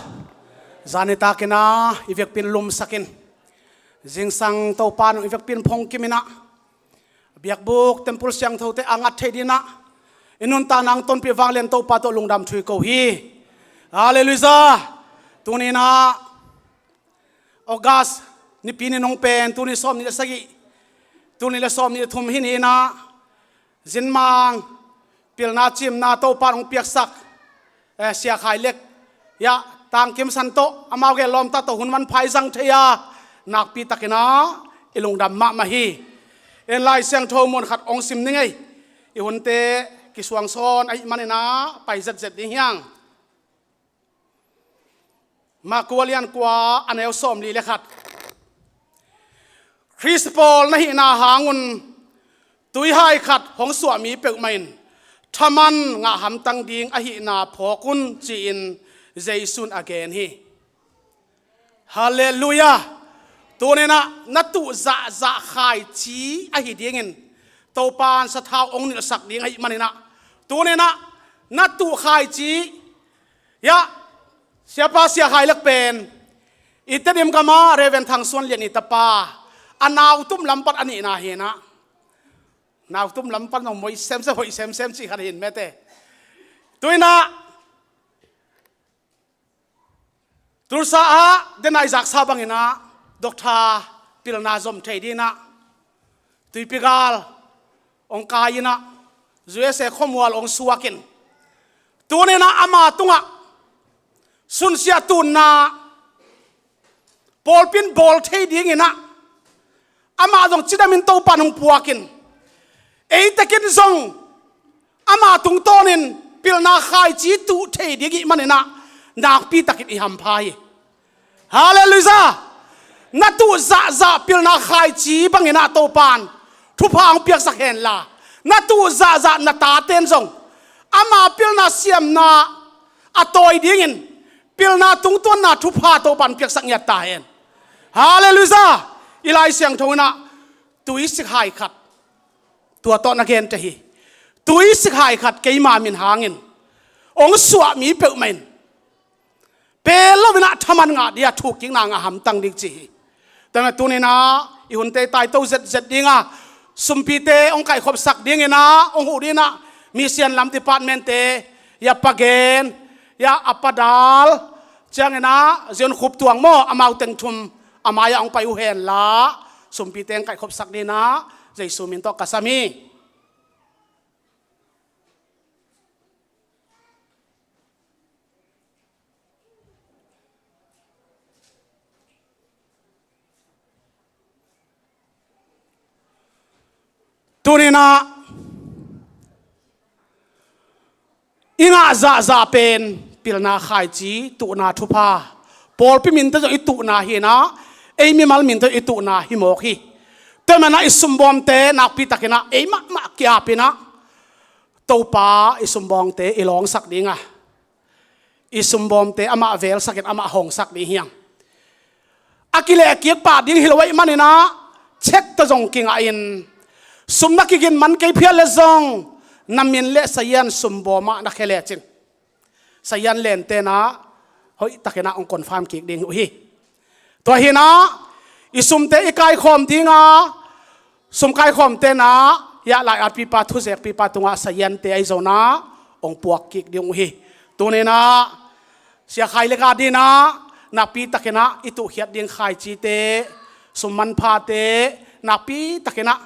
Zani takin ah i vekpi in lumsak in, zingsang Topa nung i vekpi in phongkim in ah, biakbuk temple siangthote a ngat thei ding in ah i nuntakna hong tonpih vanglian Topa tawh lungdam thu i ko hi. Halleluiah. Tuni in ah August nipi ni nung pen tuni sawm nih le sagih, tuni le sawm nih le thum hi ni in ah, zinmang pilna cimna Topa in hong piaksak, eh, Sia Khai Lek, ya, tangkim san tawh, amau gel lawmta tawh hun manpha i zang thei a, nakpi takin ah i lungdam mahmah hi. En Lai Siangtho mun khat hong sim ning ei. I hunte kisuangsawn ahih manin ah pai zetzet ding hi hang. Marka lian kua, a neu sawmli le khat. Khrist pawl na hihna hangun tuihai khat hong suah mi peuhmah in thaman ngah hamtang ding ahihna phawk un, ci-in Jesu in a gen hi. Halleluiah. Tuni in ah na tuh zahzah khaici ahi dingin Topa in sathau hong nilhsak ding ahih manin ah, tuni in ah na tuh khaici, ya, siapa Sia Khai Lek pen i Tedim gam ah Reverend Thang Suan Lian i tapa, a nautum lam pan a nihna hi in ah, nautum lam pan zong moi semsem, hoih semsem cih khat hi in mete. Tuni in ah Tulsa ah denai zaksa bangin ah doctor pilna zom thei dingin ah tuipi gal hong kai in ah U S A khuamual hong suak in, tuni in ah ama tungah sunsia tunna pawlpi in bawl thei dingin ah amah zong cidam in Topa in hong puak in, ei tek in zong ama tungtawnin pilna khaici tuh thei ding ahih manin ah nakpi takin i hampha hi. Halleluiah. Na tuh zahzah pilna khaici bangin ah Topa in thupha hong piaksak hen la, na tuh zahzah na tate in zong ama pilna siamna a tawi dingin pilna tungtuanna thupha Topa in piaksak ngiat ta hen. Halleluiah. I Lai Siangtho in ah tuisik hai khat, tua tawh na gente hi, tuisik hai khat keima min hangin hong suah mi peuhmah in pel lo in ah thaman ngah ding a, thuk kikna ngah hamtang ding ci hi. Tua manin tuni in ah i hunte taito zetzet ding a, sumpite hong kaihkhopsak dingin ah, hong huh dingin ah mission lam departmentte, ya, pa gen, ya, a pa dal, ciangin ah Zion Khup Tuang maw, amau teng thum a mai-ah hong pai uh hen la, sumpite hong kaihkhopsak dingin ah Jesu min tawh ka sam hi. Tuni in ah i ngah zahzah pen pilna khaici tuhna thupha, pawlpi minte zong i tuhna hi in ah, ei mimal minte zong i tuhna hi mawk hi. Tua manin ah i sumbawmte nakpi takin ah ei mahmah ki-ap in ah Topa i sumbawngte i lawngsak ding a, i sumbawmte amah velsakin amah hawngsak ding hi hang. A kilehkik pah ding hi lo ahih manin ah, cheque tawh zong kingah in, sum na kigin man kei phial leh zong, na min leh sazian sumbawm ah na khia lecin, sazian lente in ah hoihtakin ah hong confirm kik ding uh hi. Tua hi in ah, i sumte i kaikhawm ding a, sum kaikhawmte in ah, hiah lai-atpipa, thuzekpipa tungah saziante ahi zongin ah hong puak kik ding uh hi. Tuni in ah, Sia Khai Lek adingin ah, nakpitakin ah i tuhkhiat ding khaicite, sum manphate, nakpitakin ah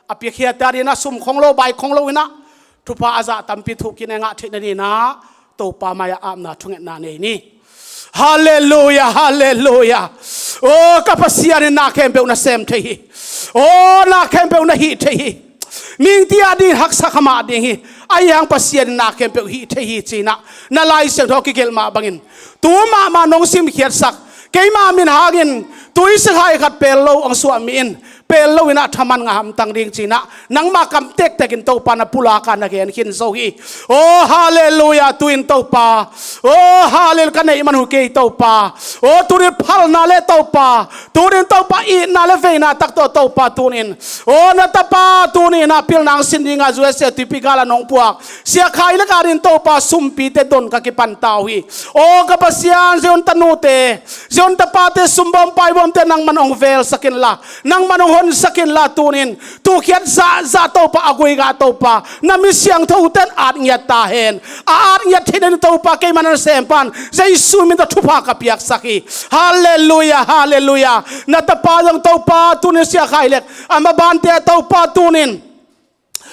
a piakkhiate adingin ah, sum khong lo, bai khong lo in ah, thupha a zah tampi thuk kinei ngah theih nadingin ah, Topa mai-ah apna thungetna nei ni. Halleluia, halleluia. Aw, ka Pasian in na khempeuh na sem thei hi. Aw, na khempeuh na hih thei hi. Mihingte adingin haksa kha mah ding hi. Ahi hang Pasian in na khempeuh hih thei hi ci-in ah, na Lai Siangtho a kigelh mah bangin, tu mahmah nong simkhiatsak, keima min hangin tui sikhai khat pel lo hong suah mi in pel lo in ah thaman ngah hamtang ding ci-in ah, nangma kam tektekin Topa na pulak a na gen khin zo hi. Aw, halleluia. Tu-in Topa, aw, hallel, ka neih man uh kei Topa. Aw, tuni phalna leh Topa, tuni-in Topa itna leh veina tak tawh Topa tuni-in, aw, na tapa tuni-in ah pilna hong sin ding a U S A tuipi gal ah nong puak Sia Khai Lek adingin Topa sumpite don ka kipan ta uh hi. Aw, ka Pasian, Zion tanute, Zion tapate, sumbawm paibawmte nangman hong velsak inla, nangman hong honsak inla, tuni-in tuhkhiat zahzah Topa, a guihgah Topa, na mi siangthote in at ngiat ta hen. A at ngiat theih nadingin Topa, keima na nasempa in Jesu min tawh thupha ka piaksak hi. Halleluia, halleluia. Na tapa zong Topa, tuni-in Sia Khai Lek, a mabante ah Topa, tuni-in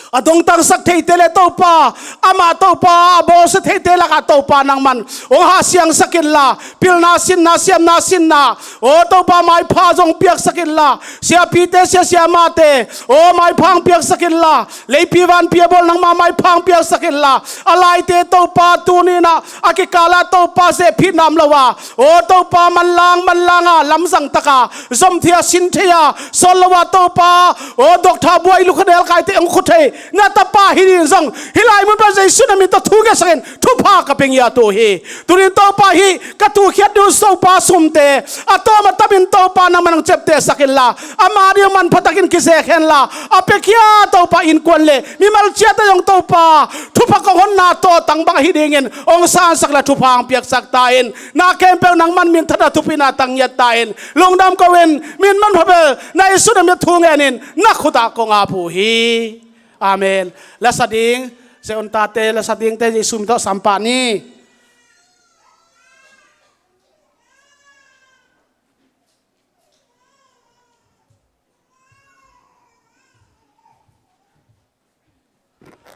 a dongtangsak theite leh Topa, amah Topa a bawlsia theite lakah Topa nangman hong hahsiangsak inla, pilna sinna, siamna sinna, aw Topa, maipha zong piaksak inla, siapite, sia siamate, aw, maipha hong piaksak inla, leipi vanpi a bawl nangma maipha hong piaksak inla, a laite Topa tuni-in ah, a kikal ah Topa zehphitna om lo a, aw Topa, manlang manlang a lamzang tak a, zom thei a, sin thei a, sawt lo a Topa, aw doctor buai, lukhanel kaite hong khut thei na tapa hi dingin zong hih lai mun pan Jesu na min tawh thungetsakin thupha ka pia ngiat uh hi. Tuni-in Topa, hih ka tuhkhiat ding uh Topa sumte a tawm a tamin Topa nangman hong ciaptehsak inla, ama ding manpha takin kizek henla, a piakhia Topa innkuan leh mimal ciate zong Topa thupha kong honna tawhtang bang ahi dingin hong sansak leh thupha hong piaksak ta in. Na khempeuh nangman minthanna thupina tang ngiat ta in. Lungdam ko in, min manpha bel na Jesu na min tawh thungen in, na khut ah kong ap uh hi. Amen. Lasa ding, Zion tate lasa dingte Jesu min tawh sam pah ni.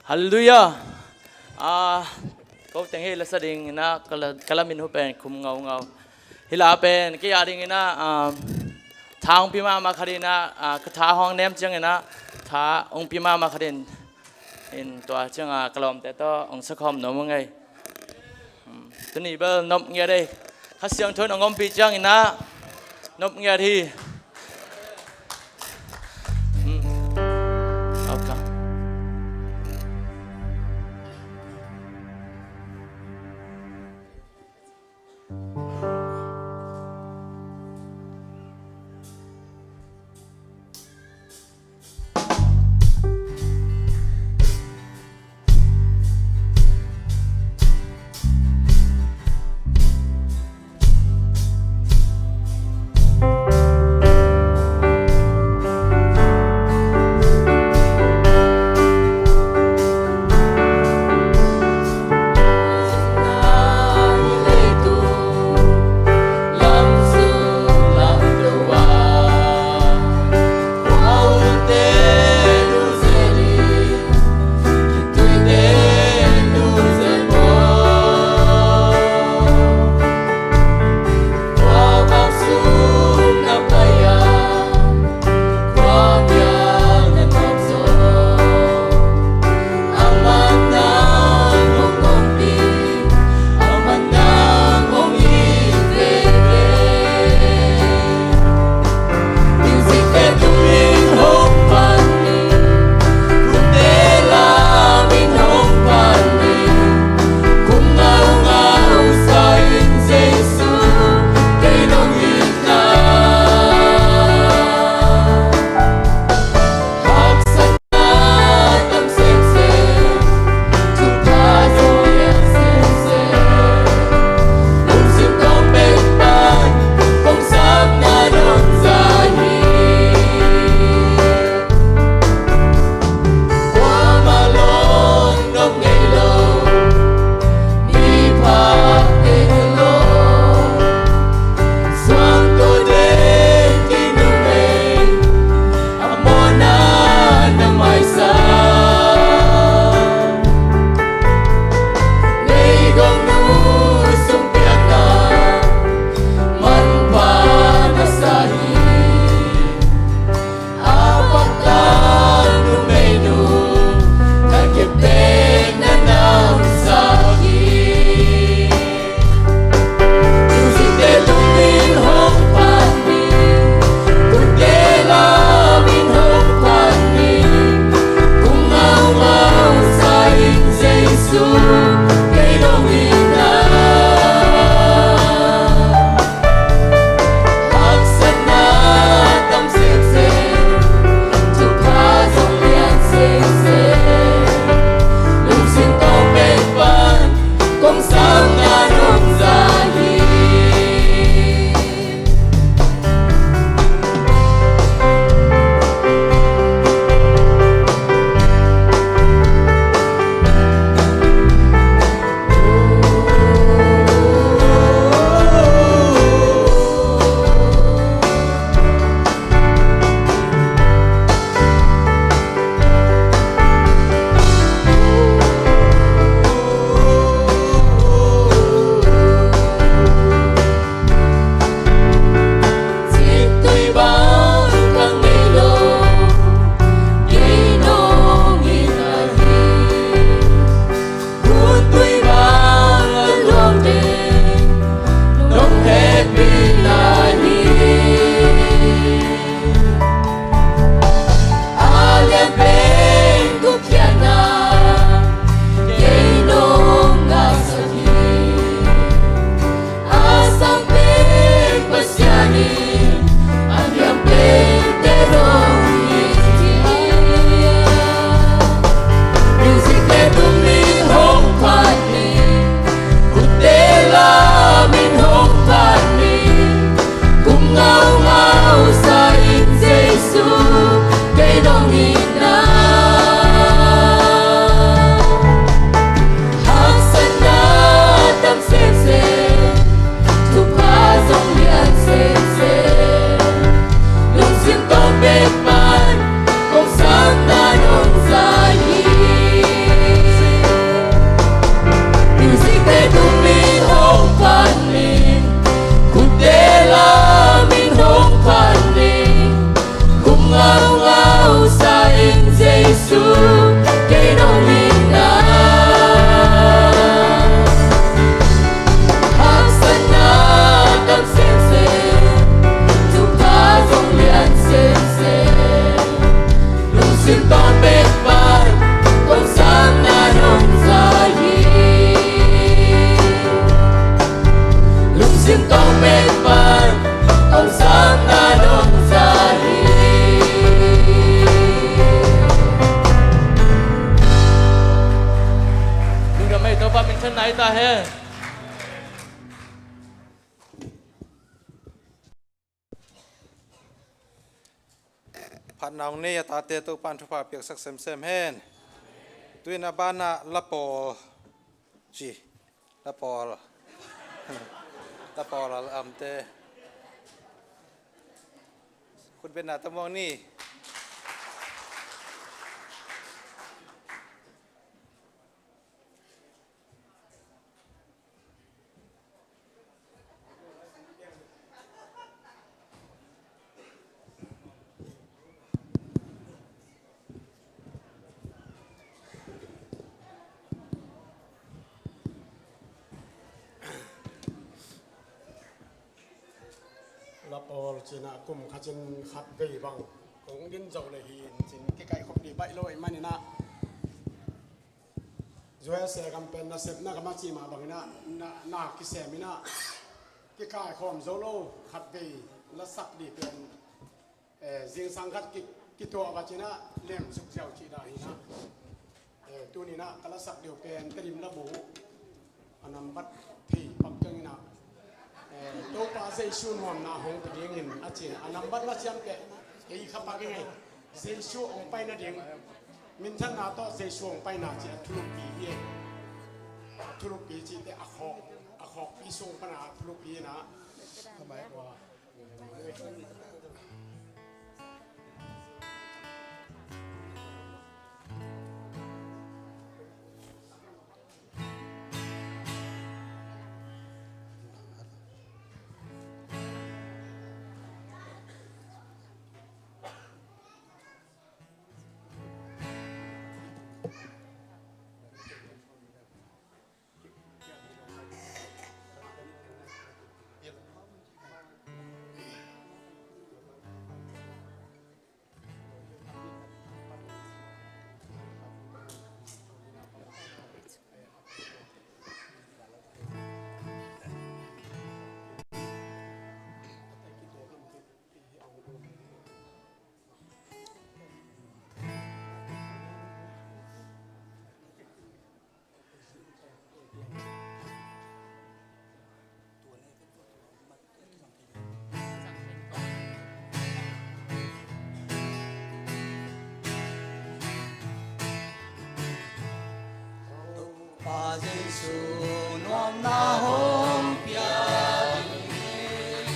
Halleluia. Ah, ko teng hi lasa dingin ah ka la, ka lamin hu pen Khum Ngau Ngau. Hih la pen kei a dingin ah, ah, tha hong pi mahmah khat in ah, ah, ka tha hong nem ciangin ah, tha hong pi mahmah khat in, in tua ciangin ah ka lawmte tawh hong sakhawm nuam ung ei. Tuni bel nop ngiat ei. Kha Siangtho in hong ompih ciangin ah nop ngiat hi. Hen. Phatna hong nei a tate Topa'n thupha piaksak semsem hen. Tu-in a banah lapawl ci. Lapawl. Lapawl a lamte. Khutbetna tawh muang ni. Lapawl cinah kum khat in khat vei bang kong din zo le hi in cin kikaikhop ding baih lo ahih maninah, Joel Segam pen nasepna gam a cih mah banginah na, na kisem inah kikaikhawm zo lo khat vei lasak ding pen, eh, zingsang khat ki, kituah va cinah lem zuk ziau cih dah hinah. Eh, tuninah ka lasak deuh pen Tedim labu a nambat thei pak keng inah, eh, Topa Jesu nuamna hong pi dingin a cin a nambat na ciamteh ei kha pak ing ei. Jesu hong pai nading minthanna tawh Jesu hong paina cih a thulupi hi ei. A thulupi cihte a khawk, a khawkpi sung pana a thulupi inah. Pa Jesu nuamna hong pia ding,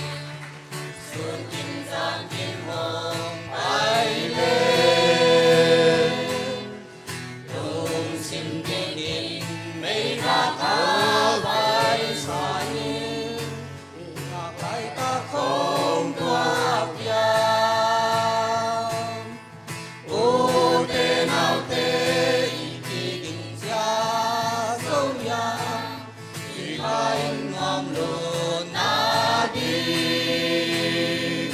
sun kim zan kim hong pai le, lungsim dingin meigah a vai sa hi. Nak laitak hong tuak hiam? Ute naute i kiging cia zo hiam? I pa in nuam lut na ding.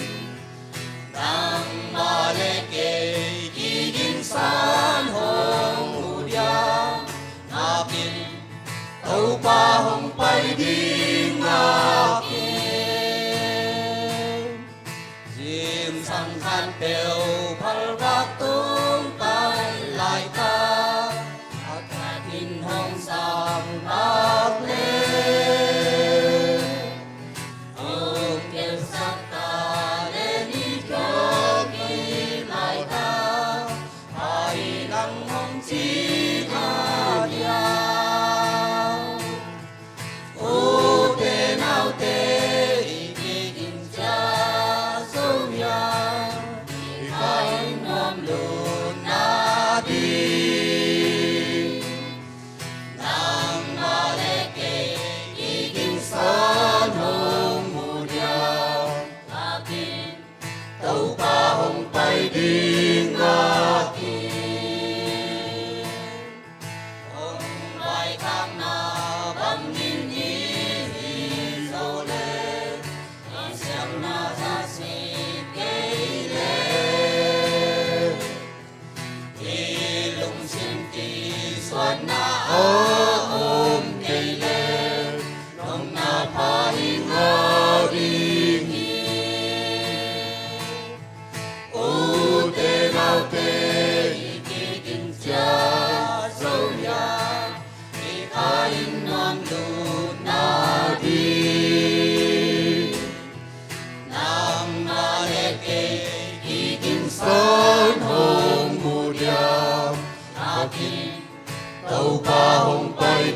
Nangmah le kei kigingsan hong uh dia, nakin Topa hong pai ding nakin, zingsang khat peuh phalvak tung pai lai ta, a khat in hong sam bak le. Hong gelsak ta le ni kawk i lai ta, pai nang hong ci kha dia. Ute naute i kiging cia zo hiam? I pa in nuam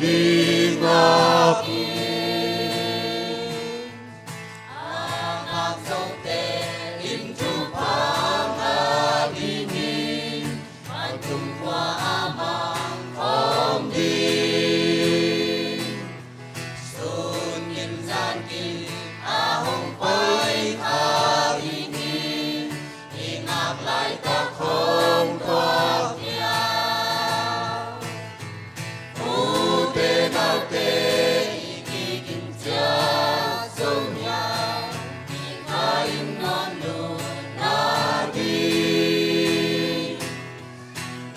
ding ngak hi. A ngakzote in thupha ngah ding hi. Vantung khua a mang khawm ding. Sun kim zan kim a hong pai kha ding hi. I ngak laitak hong tuak hiam? Ute naute, i kiging ciat zo hiam? I kha in nuam lua ding.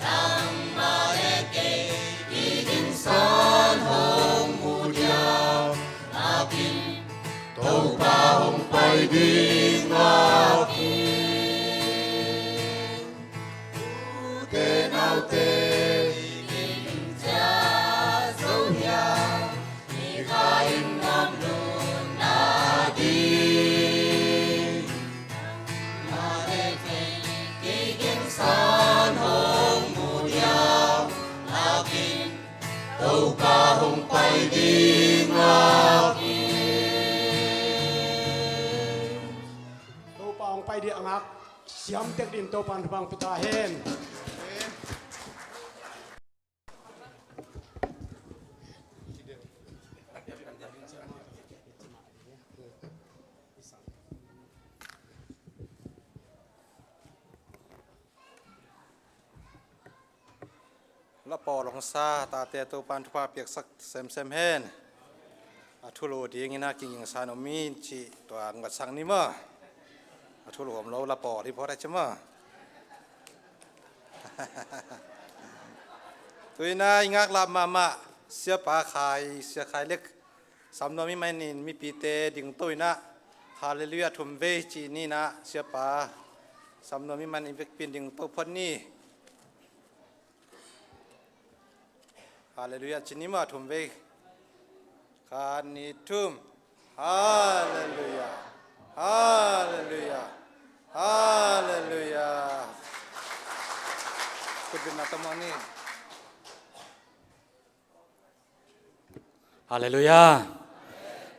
Nangmah le kei kigingsan hong mu diam? Ngak in, Topa hong pai ding ngak hi. Ute naute, i kiging ciat zo hiam? I kha in nuam lua ding. Nangmah le kei kigingsan hong mu diam? Ngak in, Topa hong pai ding ngak hi. Topa hong pai ding a ngak siam tek dingin Topa in thupha hong pia ta hen. Lapawl hong sa tate Topa in thupha piaksak semsem hen. A thulu dingin a kigingsan om in cih tua hong ngatsak ni maw. A thulu om lo lapawl hi phawt a ci maw. Tu-in a i ngaklap mahmah Siapa Khai, Sia Khai Lek, Sam Nuam i manin mipite dingto in a Halleluiah thum vei cih ni in a Siapa Sam Nuam i man i vekpi in dingto phot ni. Halleluiah ci ni maw, thum vei. Khat, nih, thum. Halleluiah. Halleluiah. Halleluiah. Khut beng na ta maw ni. Halleluiah.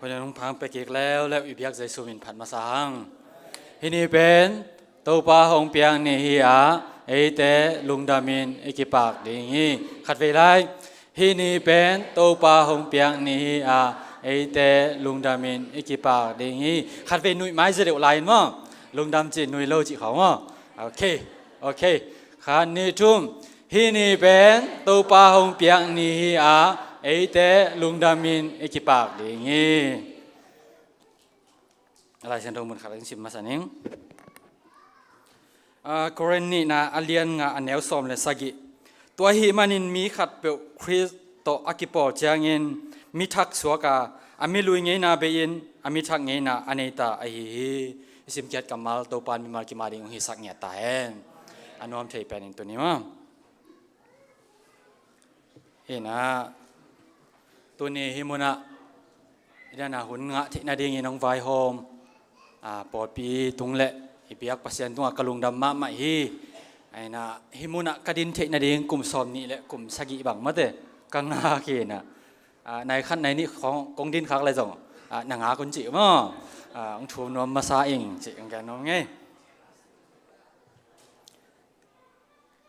Hoi na nung phang pia kik leuleu, i biak Jesu min phat masa hang. Hih ni pen Topa hong piak ni hi a, eite lungdamin i kipak ding hi. Khatvei lai. Hih ni pen Topa hong piak ni hi a, eite lungdamin i kipak ding hi. Khatvei nuih mai zia deuh lai in maw. Lungdam cih nuih lo cih khawng maw. Ok, ok. Khat, nih, thum. Hih ni pen Topa hong piak ni hi a, eite lungdamin i kipak ding hi. A Lai Siangtho mun khat in sim masa ning. A, Korin nihna a lian nga a neu sawm le sagih. Tua ahih manin mi khatpeuh Khrist tawh a kipawl ciangin mi thak suak a, a mi lui ngeina bei-in a mi thak ngeina a nei ta ahi hi. I simkhiat kammal Topa in mimal kim a ding hong hisak ngiat ta hen. A nuam thei pen in tuni maw. Hi na, tuni hih munah i dana hun ngah theih nadingin hong vaihawm, a, pawlpi tung le i biak Pasian tungah ka lungdam mahmah hi. Aina hih munah ka din theih nading kum sawm nih le kum sagih bang mate ka ngak hi na. A, nai khat nai nih khawng kong din khak le zong, a, na ngak un cih maw. A, hong thum nuam masa ing cih kong gen nuam ngei.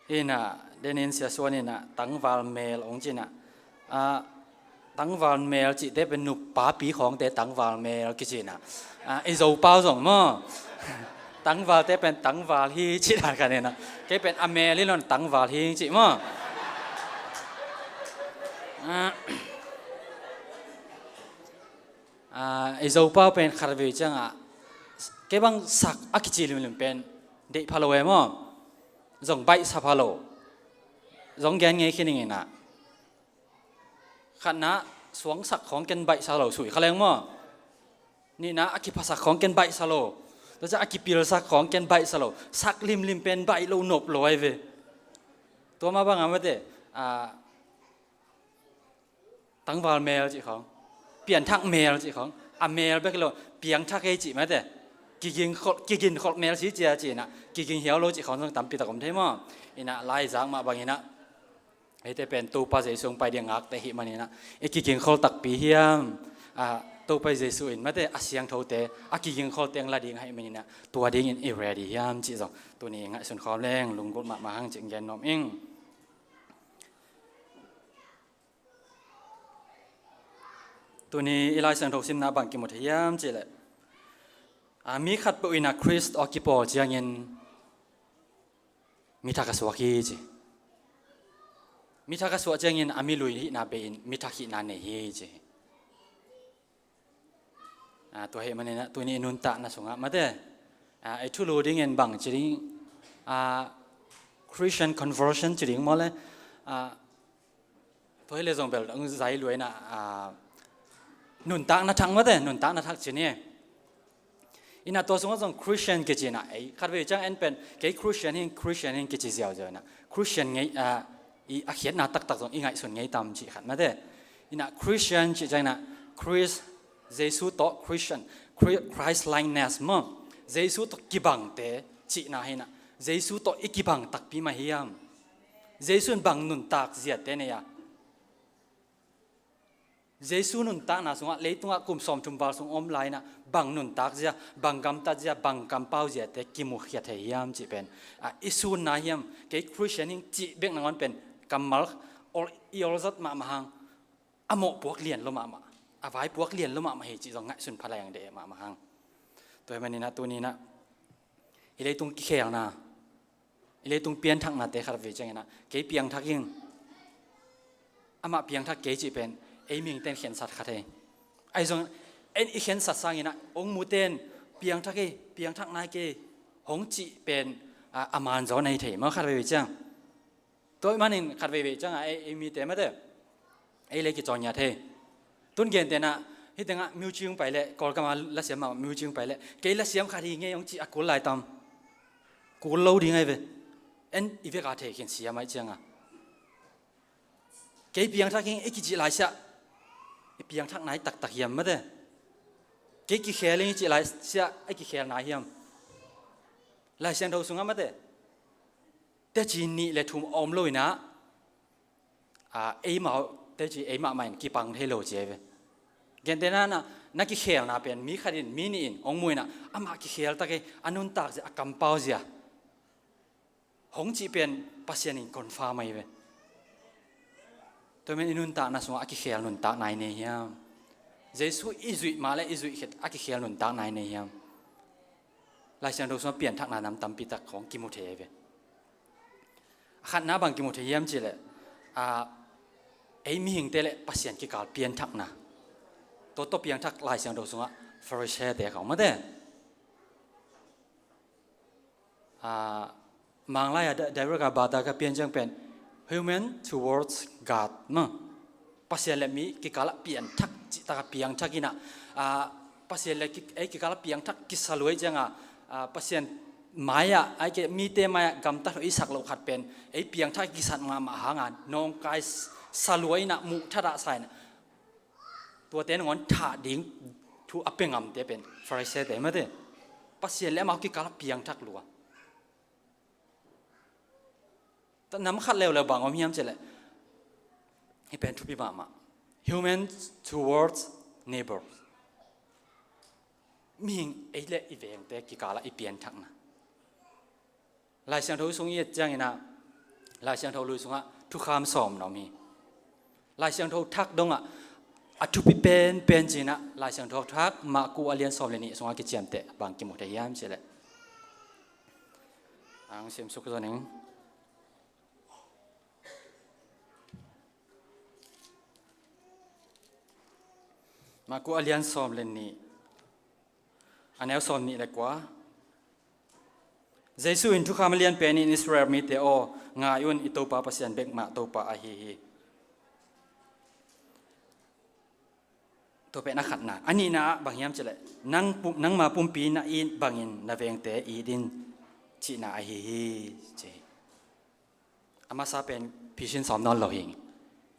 Ina, denin Sia Suan ina tangval mel ong cina. A, tangval mel cihte pen nupa pi khawngte tangval mel kicina. A, i Zopau zong maw. Tangvalte pen tangval hi cih dan khan ina. Kei pen a mel hi lon tangval hi cih maw. A, a, i Zopau pen khatvei ciangah kei bang sak a kici limlim pen deih pha lo e maw. Zong baihsa pha lo. Zong gen ngei khin ing ina. Khatna, suangsak khawng ken baihsa lo sui kha leng maw. Nihna, a kiphasak khawng ken baihsa lo. Tua ciang a kipilsak khawng ken baihsa lo. Sak limlim pen baih lo nop lo ai ve. Tua mah bangah mate, a, tangval mel cih khawng, pianthak mel cih khawng, a mel bek lo, piangthak ei cih mate, kiging kholh, kigin kholh mel si cia cih ina, kiging hiau lo cih khawng zong tampi tak om thei maw. Ina laizak mah bang ina, Eite pen Topa Jesu hong pai ding ngakte ahih maninah, i kigingkhol takpi hiam? Ah, Topa Jesu in mate a siangthote, a kigingkholte hong la ding ahih maninah, tua dingin i ready hiam cih zong tuni ngaihsun khawm leng lunggulh mahmah hang cih gen nuam ing. Tuni i Lai Siangtho simna bang kimu thei hiam cihleh, ah, mi khatpeuh inah Khrist aw kipawl ciangin mi thak a suak hi ci. Mi thak a suak ciangin a mi lui hihna bei-in mi thak hihna nei hi ci. Ah, tua ahih maninah tuni i nuntakna sungah mate, ah, i thulu dingin bang ci ding, ah, Christian conversion ci ding maw le, ah, tua hi le zong bel dang zai luaina, ah, nuntakna thak mate, nuntakna thak ci ni. Inah tua sungah zong Christian kici inah, ei khatvei ciang en pen kei Christian hi, Christian hi kici ziauziau inah Christian ngei, ah, i a khiatna taktak zong i ngaihsun ngei tam cih khat mate. Inah Christian cih ciang inah Christ, Jesu tawh Christian, Chri-, Christ likeness maw, Jesu tawh kibangte cihna hi inah, Jesu tawh i kibang takpi mah hiam? Jesu in bang nuntak ziate nei a? Jesu nuntakna sungah leitungah kum sawmthum val sung om lai inah bang nuntak zia, bang gamtat zia, bang kampau ziate kimukhia thei hiam cih pen, ah, i sunna hiam? Kei Christian hi ing cih bek nangawn pen kammal ol, i olzat mahmah hang, a mawh puak lian lo mahmah, a vai puak lian lo mahmah hi cih zong ngaihsun pha lai ang deh mahmah hang. Tua ahih maninah tuni inah i leitung kikhelna, i leitung pianthaknate khatvei ciang inah kei piangthak ing, amah piangthak kei cih pen ei mihingte'n khensat kha thei. Ahi zong en i khensat sang inah hong mute'n piangthak ei, piangthak nai kei hong cih pen, ah, a manzaw nei thei maw khatvei ciang. Tua ahih manin khatveivei ciangah ei, ei mite mate, ei le kicawn ngiat thei. Tun gentehna, hih tengah music pai leh, Kawlgam a lasiam mah music pai leh, kei lasiam khat hi ngei hong cih a kul lai tam. Kul lo ding ahi ve. En i vek a thei khin siam ahih ciangah, kei piangthak hi ing i kicih lai siah, i piangthak nai taktak hiam mate? Kei kikhel hi ing i cih lai siah, i kikhel nai hiam? Lai Siangtho sungah mate, teci nih le thum a om lo inah, ah, eimau teci ei mahmah in kipang thei lo ci ahi ve. Gentehna na, na kikhelna pen mi khat in, mi nih in hong mu inah, amah kikhel tak ei, a nuntak zia, a kampau zia hong cih pen Pasian in confirm ahi ve. Tua men i nuntakna sungah a kikhel nuntak nai nei hiam? Jesu i zuih mah le i zuih khit a kikhel nuntak nai nei hiam? Lai Siangtho sungah pianthakna nam tampi tak khawng kimu thei ahi ve. A khatna bang kimu thei hiam cihleh, ah, ei mihingte le Pasian kikal pianthakna. Tua tawh piangthak Lai Siangtho sungah Pharisee-te khawng mate. Ah, Manglai a di-, direct a bata ka pian ciang pen human towards God maw. Pasian le mi kikalah pianthak cih taka piangthak inah, ah, Pasian le ki-, ei kikalah piangthak kisa luai cianga, ah, Pasian mai-ah, ai ke mite mai-ah gamtat hoih i sak loh khat pen ei piangthak i kisat mahmah hanga nawngkai s-, sa luai inah muh thadah sa inah, tuate nangawn thah ding thu a pia ngamte pen Pharisee-te mate. Pasian le amau kikalah piangthak lua. Nam khat leuleu bang om hiam cihleh, hih pen thupi mahmah. Human towards neighbor. Mihing ei le i vengte kikalah i pianthakna. Lai Siangtho sung i et cianginah, Lai Siangtho lui sungah thukham sawm na om hi. Lai Siangtho thak dongah a thupi penpen cinah Lai Siangtho thak Marku a lian sawm le nih sungah kiciamteh bang kimu thei hiam cihleh, ang simsuk zaw ning. Marku a lian sawm le nih, a neu sawm nih le kua. Jesu in thukham a lian penin, Israel mite aw, ngai un, i Topa Pasian bekmah Topa ahi hi. Tua pen a khatna. A nihna ah bang hiam cihleh, nang pu-, nangma pumpi na it bangin na vengte it in cihna ahi hi, ci hi. A masa pen phisin sawm nawn lo hi.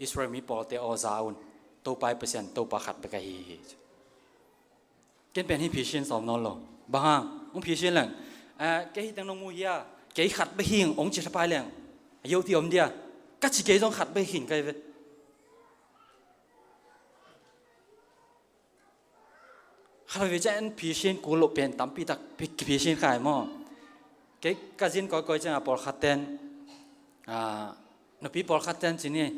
Israel mi pawlte aw za un, Topa i Pasian Topa khat bek ahi hi. Ken pen hih phisin sawm nawn lo. Bang hang, hong phisin leng, eh, kei hih teng nong mu hia, kei khat bek hi ing hong ci thapai leng, a yo ti om dia, Ka ci kei zong khat bek hi kei ve. Khat veve ciang en phisian kul loh pen tampi tak phi-, phisian khai maw. Kei ka zin kawikawi ciangah pawlkhat ten, ah, nupi pawlkhat ten ci ni,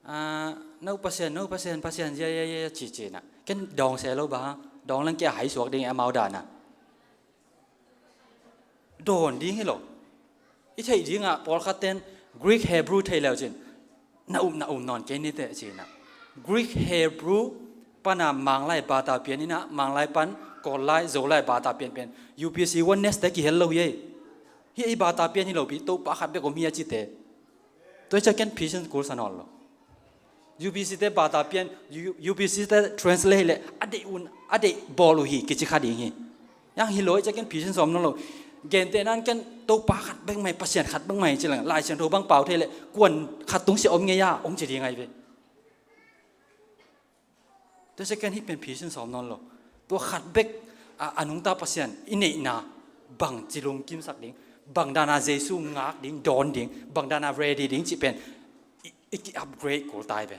ah, no Pasian, no Pasian, Pasian zia, zia, zia, zia, ci, ci na. Ken dawng se lo bang, dawng leng kia hai suak ding amau dana. Dawn ding hi lo. I theih dingah pawlkhat ten Greek Hebrew thei leu cin, na um, na um nawn kei ni teh ci na. Greek Hebrew pana Manglai bata pian ina, Manglai pan Kawllai, Zolai bata pian pian U P C oneness te kihel lo hi ei. Hi ei bata pian hi lo pi, Topa khat bek om hi a ci te. Tua hi ciah ken phisian kul sa nawn lo. U P C te bata pian, U-, U P C te translate le a deih un, a deih bawl uh hi kici kha ding hi. Yang hi lo hi ciah ken phisian sawm nawn lo. Gente nan ken Topa khat bek mai, Pasian khat bek mai ci leng, Lai Siangtho bang pau thei le, kuan khat tung sia om ngei a, ong ci ding ai ve. Tua second hih pen phisian sawm nawn lo. Tua khat bek a, a nungta Pasian i neihna bang ci lungkimsak ding, bang dana Jesu ngak ding, dawn ding, bang dana ready ding cih pen i, i ki upgrade kul tai ve.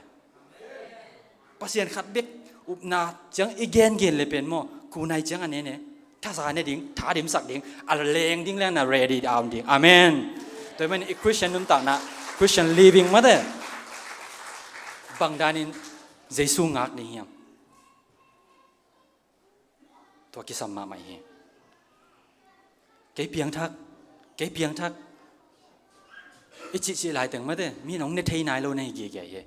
Pasian khat bek upna ciang i gengen le pen maw, kunai ciang a nene, thaza ne ding, tha dimsak ding, a leng ding leng na ready a om ding. Amen. Tua hi man i Christian nuntakna, Christian living mate, bang danin Jesu ngak ding hiam? Tua kisam mahmah hi. Kei piangthak, kei piangthak i cihcih laiteng mate, mi nong ne thei nai lo na hi giagia hi.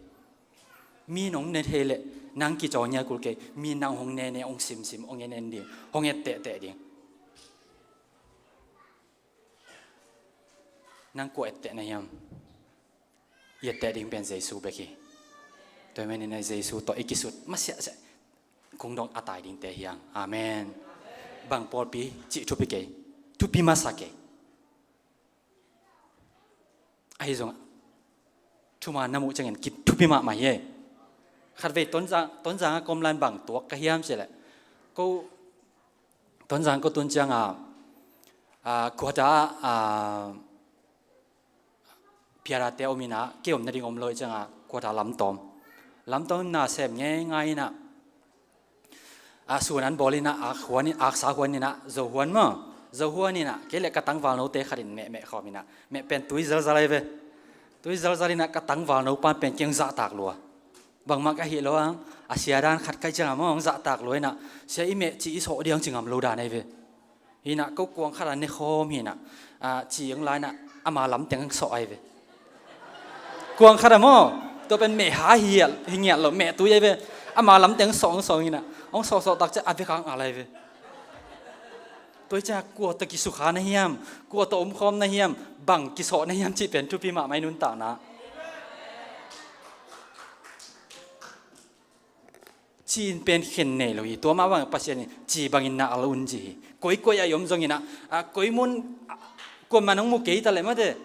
Mi nong ne thei le nang kicaw ngial kul kei, mi nang hong nene, hong simsim, hong en en ding, hong et tehteh ding. Nang kua etteh na hiam? I etteh ding pen Jesu bek hi. Tua hi manin a Jesu tawh i kisut masiahsiah kung dong a tai dingte hiang. Amen. Bang pawlpi cih thupi kei, thupi masa kei. Ahi zongah thuman na muh ciangin ki thupi mahmah hi. Khatvei Tonzang, Tonzang a kom lan bang tuak ka hiam cih leh, ko Tonzang ko tun cianga, a, quarter, a, piarate om ina, kei om nading om lo i cianga quarter lamtawm. Lamtawm na sem ngeingai ina, a, sun an bawl ina, ak huan in, aksa huan ina, zo huan maw. Zo huan ina, kei le ka tangval note khat in meh, meh khawm ina, meh pen tui zalzal ai ve. Tui zalzal ina ka tangval no pan pen kei hong zahtak lua. Bangmah ka hih lo ang, a sia dan khat kai cianga maw, hong zahtak lua ina, sia i meh ci i sawh diang ci ngam lo dan ai ve. Hina, ko kuang khat a ne khawm hina, a, ci ang lai na, ama lamteng ang sawh ai ve. Kuang khat a maw, tua pen meh ha hi, hi ngiat lo, meh tui ai ve. Ama lamteng ang sawh, ang sawh hina, ang sawh sawh tak ciah a vek ang a lai ve. Tua i ciah kua tawh kisukha na hiam, kua tawh omkhawm na hiam, bang kisawh na hiam cih pen thupi mahmah i nuntakna. Ci in pen khen nei lo hi. Tua mah bang Pasian in ci bangin na al un ci hi. Koikoi a i om zongin ah, a, koi mun, a, kuaman hong mu kei ta leh mate,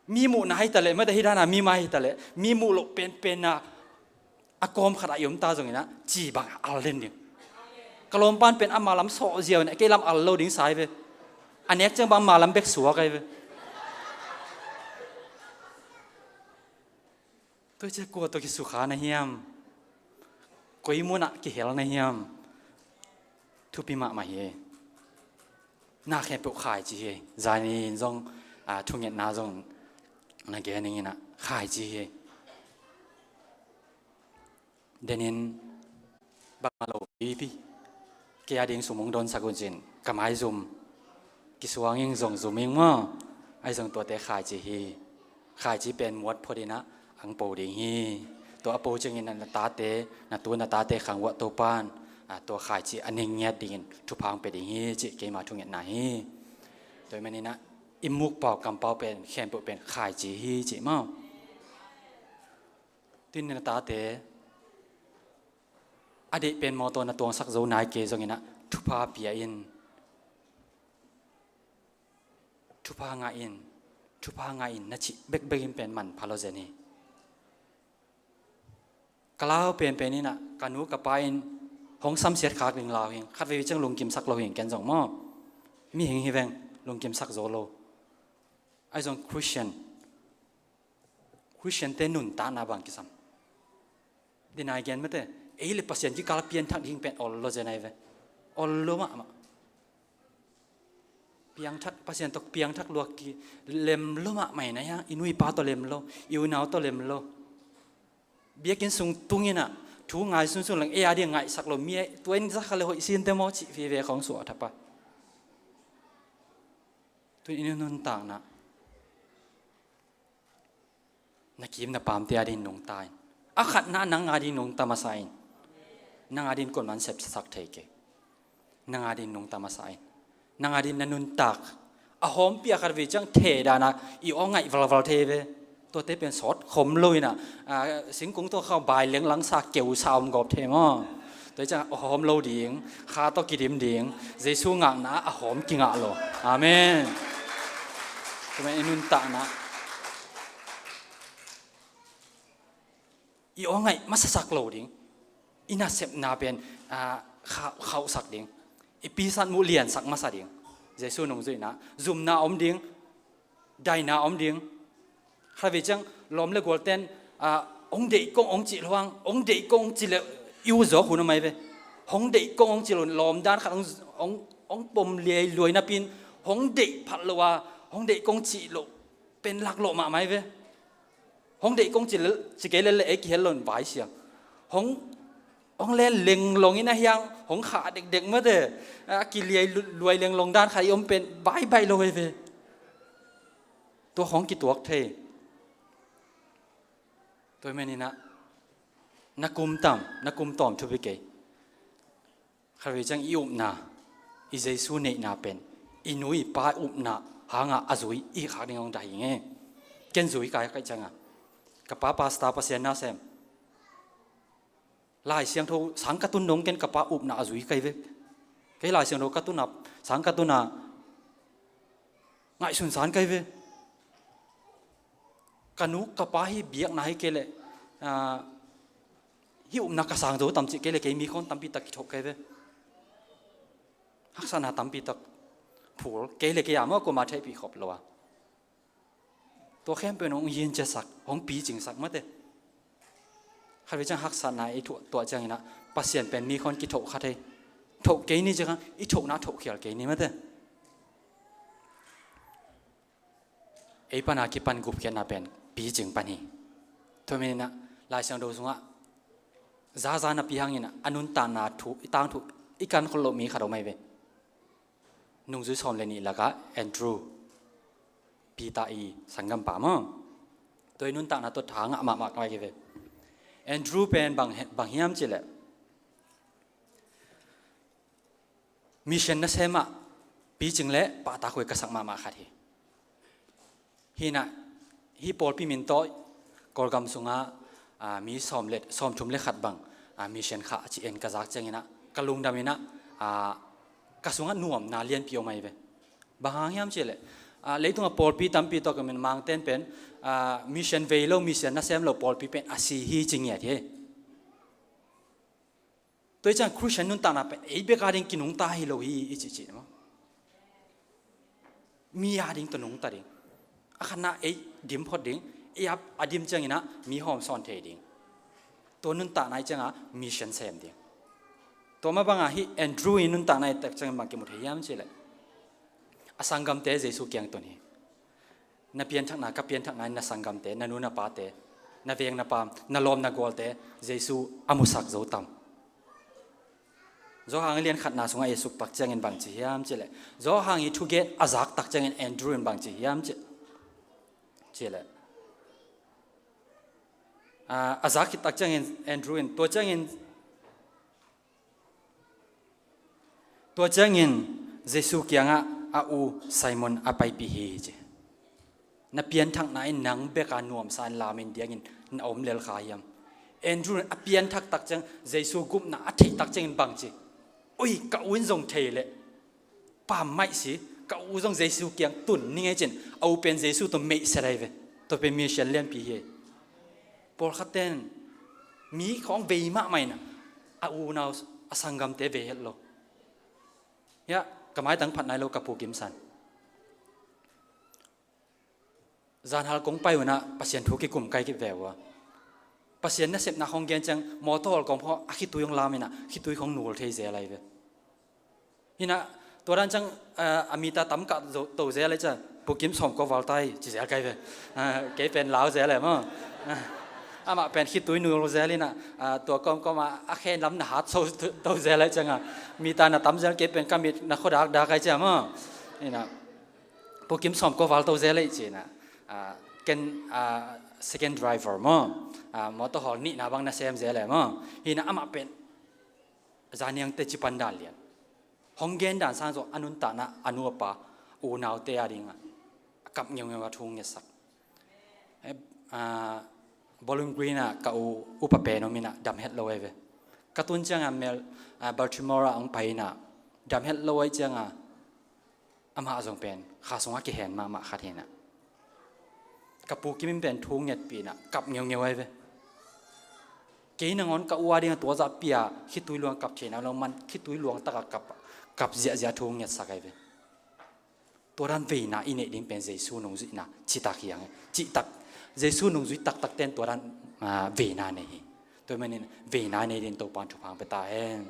mi muhna hi ta leh mate, hi dana mi mai hi ta leh, mi muh loh penpen a, a kawm khat a i om ta zongin ah, ci bang al den ding. Ka lawmpan pen ama lam sawh ziau in ah, kei lam al lo ding sa ai ve. A nek ciang bang ama lam bek suak ai ve. Tua ciah kua tawh kisukha na hiam? Koi munah kihel na hiam? Thupi mahmah hi. Na khempeuh khaici hi. Zanin zong, a, thungetna zong na gen ning inah khaici hi. Denin bangmah lo pipi. Kei a ding sum hong donsak un cin, ka maizum kisuang ing zong zum ing maw? Ahi zong tuate khaici hi. Khaici pen muat phot inah ang po ding hi. Tua a po ciangin na tate, na tu na tate khang uah Topan, a, tua khaici a ning ngiat dingin thupha ang pia ding hi cih keima thungetna hi. Tua hi maninah i mukpau kampau pen khempeuh pen khaici hi cih maw? Tuin na tate a deih pen mawtaw na tuangsak zo nai kei zonginah thupha pia in, thupha ngah in, thupha ngah in na cih bekbek in pen manpha lo zen hi. Ka lau penpen inah ka nu ka pa in hong samsiat khak ding lau hing, khat vei ciang lungkimsak lo hing ken zong maw? Mihing hi veng, lungkimsak zo lo. Ahi zong Christian Khristiante nuntakna bang kisam? Dinai gen mate, ei le Pasian kikal pianthak ding pen ol lo zen ai ve. Ol lo mahmah. Piangthak, Pasian tawh piangthak luak ki lem lo mahmah ina hiang, i nu i pa tawh lem lo, i unau tawh lem lo. Biakinn sung tunginah thu ngai sunsun lang ei a ding ngaihsak lo mi, tua in zakha le hoih sinte maw cih vive khong suah thapa. Tun i nuntakna na kim na pamte a ding nungta in. A khatna nang a ding nungta masa in. Nang a ding konman sepsak thei ke. Nang a ding nungta masa in. Nang a ding na nuntak a hawmpi a khat vei ciang thei dana i aw ngaih valval thei ve. Tuate pen sawt khom lo ina, a, singkung tawh khau bai lenglang sa keu sa om gawp thei maw? Tua ciang a hawm lo ding, kha tawh kidim ding, Jesu ngakna a hawm kingah lo. Amen. Tua i nuntakna i aw ngaih masasak lo ding. I nasepna pen, a, khauh, khauhsak ding. I pisat muh liansak masa ding. Jesu nungzuihna zumna om ding. Daina om ding. Kha vei ciang lawm le gualten, a, hong deih kong hong cih luang, hong deih kong cih le i uh zawk hun a mai ve. Hong deih kong hong cih lo lawm dan khat hong, hong, hong pom liai luai napin hong deih phat lo a, hong deih kong cih lo pen lak lawh mahmah i ve. Hong deih kong ci, ci kei lel le ei kihel lo in vai siang. Hong, hong len lenglong in a hiang, hong khah dekdek mate. A kiliai lu-, luai lenglong dan khat i om pen baibai lo ei ve. Tua hong kituak thei. Tua meninah na kum tam, na kum tawm thupi kei. Kha vei ciang i upna, i Jesu neihna pen i nu i pa upna hangah a zui i khak ding hong dai hi nge. Ken zui kai kai cianga ka pa pastor, Pasian nasem, Lai Siangtho sang ka tun dong ken ka pa upna a zui kai ve. Kei Lai Siangtho ka tuna, sang ka tuna ngaihsun san kai ve. Ka nu ka pa hi biakna hi kei le, a, hi upna ka sang zo tam cih kei le kei mi khawn tampi tak kithoh kai ve. Haksatna tampi tak phul kei le kei a maw, kuama theihpih khop lo a. Tua khempeuh in hong yin ciasak, hong picingsak mate. Kha vei ciang haksatna i thuah tuah cianginah Pasian pen mi khawn kithoh kha thei. Thoh kei ni ciangah i thohna thohkhial kei ni mate. Ei pana kipan gupkhiatna pen picing pan hi. Tua meninah Lai Siangtho sungah zaza napi hanginah a nuntakna thu, i tangthu, i kan khol loh mi khat om ai ve. Nungzui sawm le nih lakah Andrew, Peter i sanggampa maw? Tua i nuntakna tua tha ngah mahmah ka mai ve. Andrew pen bang, bang hiam cileh mission nasem ah picing le pahtak huai ka sak mahmah khat hi. Hinah hih pawlpi min tawh Kawlgam sungah, a, mi sawm le, sawmthum le khat bang, a, mission khah a ci en ka zak cianginah ka lungdaminah, a, ka sungah nuamna lianpi om ai ve. Bang hang hiam cileh, a, leitungah pawlpi tampi tawh ka min mangten pen, a, mission vei lo, mission nasem lo pawlpi pen a si hi ci ngiat hi. Tua i ciang Khristian nuntakna pen ei bek a ding kinungta hi lo hi i cihcih maw? Mi a ding tawh nungta ding. A khatna ei dim phot ding, ei a, a dim cianginah mi hawm sawn thei ding. Tua nuntakna i cianga mission sem ding. Tua mah banga hih Andrew i nuntakna i tak ciangin bang kimu thei hiam cileh a sanggamte Jesu kiang tun hi. Na pianthakna, ka pianthakna in na sanggamte, na nu na pate, na veng na pam, na lawm na gualte Jesu a musak zo tam? Johan lian khatna sungah i suk tak ciangin bang ci hiam cileh Johan i thugen a zak tak ciangin Andrew in bang ci hiam ci, cileh, a, a zak khit tak ciangin Andrew in tua ciangin Tua ciangin Jesu kiangah a u Simon a paipih hi ci. Na pianthakna in nang beka nuamsa in lamin diangin na om lel kha hiam? Andrew in a pianthak tak ciang Jesu gupna a theih tak ciangin bang ci? Ui, ka u in zong thei leh pammaih si, ka u zong Jesu kiang tun ni ngei cin a u pen Jesu tawh meihsia lai ve. Tua pen mission lianpi hi. Pawlkhatten mi khawng vei mahmah in a unau a sanggamte vei het lo. Hiah ka maitang phat nai lo ka Pu Kim San. Zanhal kong pai unah Pasian thu kikum kai kip ve uh a, Pasian nasepna khong gen ciang mawtaw hawl kong phaw a khitui hong lam inah khitui khong nul thei zel ahi ve. Hinah tua dan ciang, ah, a mita tam kah to zel ahi ciang Pu Kim sawm kua val tai ci zel kai ve. Ah, kei pen lau zel ahi maw. Ah, amah pen khitui nul zel inah, ah, tua kawmkawm ah a khen lam na hat so to zel ahi ciang a, mita na tam zel kei pen ka mit na khuadak dak ahi ciang maw. Hinah Pu Kim sawm kua val to zel ahi ci inah, ah, ken, ah, second driver maw. Ah, mawtaw hawl nihna bang na sem zel ahi maw. Hinah amah pen zaniang te ci pan dan lian. Hong gen dan sang zawh a nuntakna a nu a pa unaute a dingah a kap ngeungeu a thu hong ngetsak. Eh, ah, Bowling Green ah ka u upa pen om inah dam het lo ahi ve. Ka tun ciangah Mel-, ah, Baltimore ah hong pai inah dam het lo ahi ciangah amah zong pen kha sungah kihen mahmah khat hinah ka Pu Kim in pen thu ngetpih inah kap ngeungeu ahi ve. Kei nangawn ka u a dingah tua zah pia khitui luang kap theihna lo man khitui luang takah kap, kap ziahziah thu ngetsak ahi ve. Tua dan veina i neih ding pen Jesu nungzuihna citak hi ang e. Cihtak Jesu nungzui taktak ten tua dan, ah, veina nei hi. Tua manin veina nei ding Topan thupha hong pia ta hen.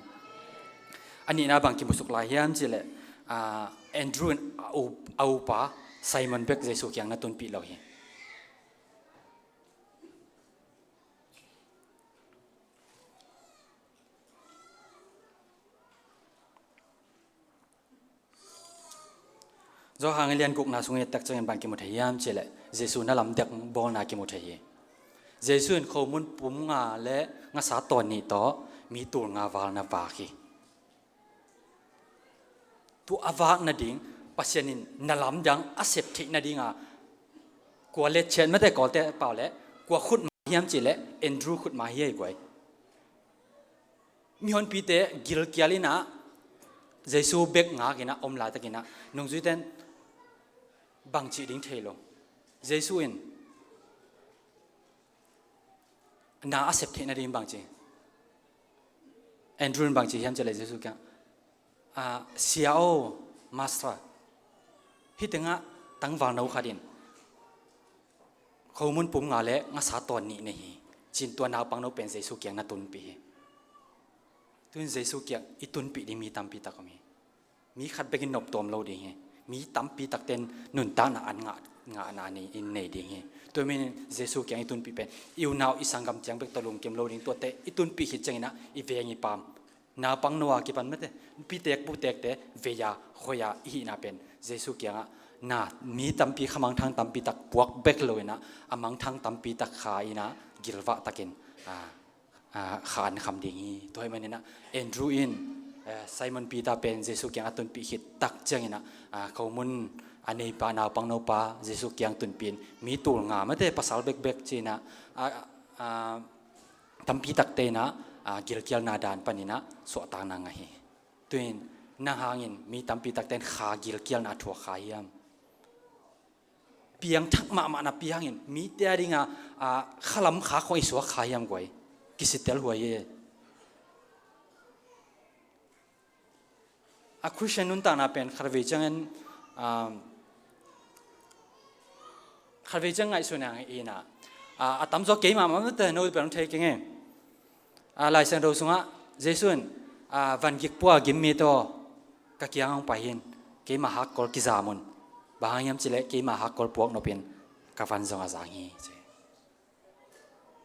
A nihna bang kimusuk lai hiam cihleh, ah, Andrew in a u-, a upa Simon bek Jesu kiang na tunpih lo hi. Johan a lian gukna sung i et tak ciangin bang kimu thei hiam cihleh Jesu na lamdang bawlna kimu thei hi. Jesu in khomun pum nga le ngasa tawn nih tawh mi tul nga val na vak hi. Tua a vak nading Pasian in na lamdang a sep theih nadinga kua letchiat mate Kawlte pau le kua khutma hiam cihleh Andrew khutma hi ei guai. Mihonpite gilkial inah Jesu bek ngak inah om laitakinah nungzuite in bangcih ding thei lo. Jesu in na a sep theih nading bangci, Andrew in bangci hiam cihleh Jesu kiang, ah, Sia aw, Master, hih tengah tangval no khat in khomun pum nga le ngasa tawn nih nei hi, ci-in tua naupang no pen Jesu kiang na tunpih hi. Tuin Jesu kiang i tunpih ding mi tampi tak om hi. Mi khat bekin noptuam lo ding hi. Mi tampi takten nuntakna an ngah, ngahna nei, in nei ding hi. Tua manin Jesu kiang i tunpih pen i unau i sanggam ciang bek tawh lungkim lo ding, tuate i tunpih khit cianginah i veng i paam, naupang no a kipan mate, pitek putekte vei-a khoi-a i hihna pen Jesu kiangah na mi tampi, khamangthang tampi tak puak bek lo inah a mangthang tampi tak kha inah gilvah takin, ah, ah, kha an kham ding hi. Tua hih maninah Andrew in, eh, Simon Peter pen Jesu kiang a tunpih khit tak cianginah, ah, khomun a neipa, naupang nopa Jesu kiang tunpih in mi tul nga mate pasal bekbek ci-inah, ah, ah, tampi takte inah, ah, gilkialna dan paninah suahtakna ngah hi. Tuin nang hangin mi tampi takte in kha gilkialna a thuak kha hiam? Piangthak mahmahna piangin mite a dinga, ah, khalam kha khong i suak kha hiam guai? Kisitel huai e. A Christian nuntakna pen khatvei ciangin, ah, khatvei ciang ngaihsun a inah, ah, a tamzaw keimah mah mate no pen thei keng e. Ah, Lai Siangtho sungah Jesu in, ah, van gikpua gim mite aw, ka kiang hong pai in, keima hakkol kizam un. Bang hang hiam cihleh keima hakkol puak nopin ka van zong a zang hi, ci.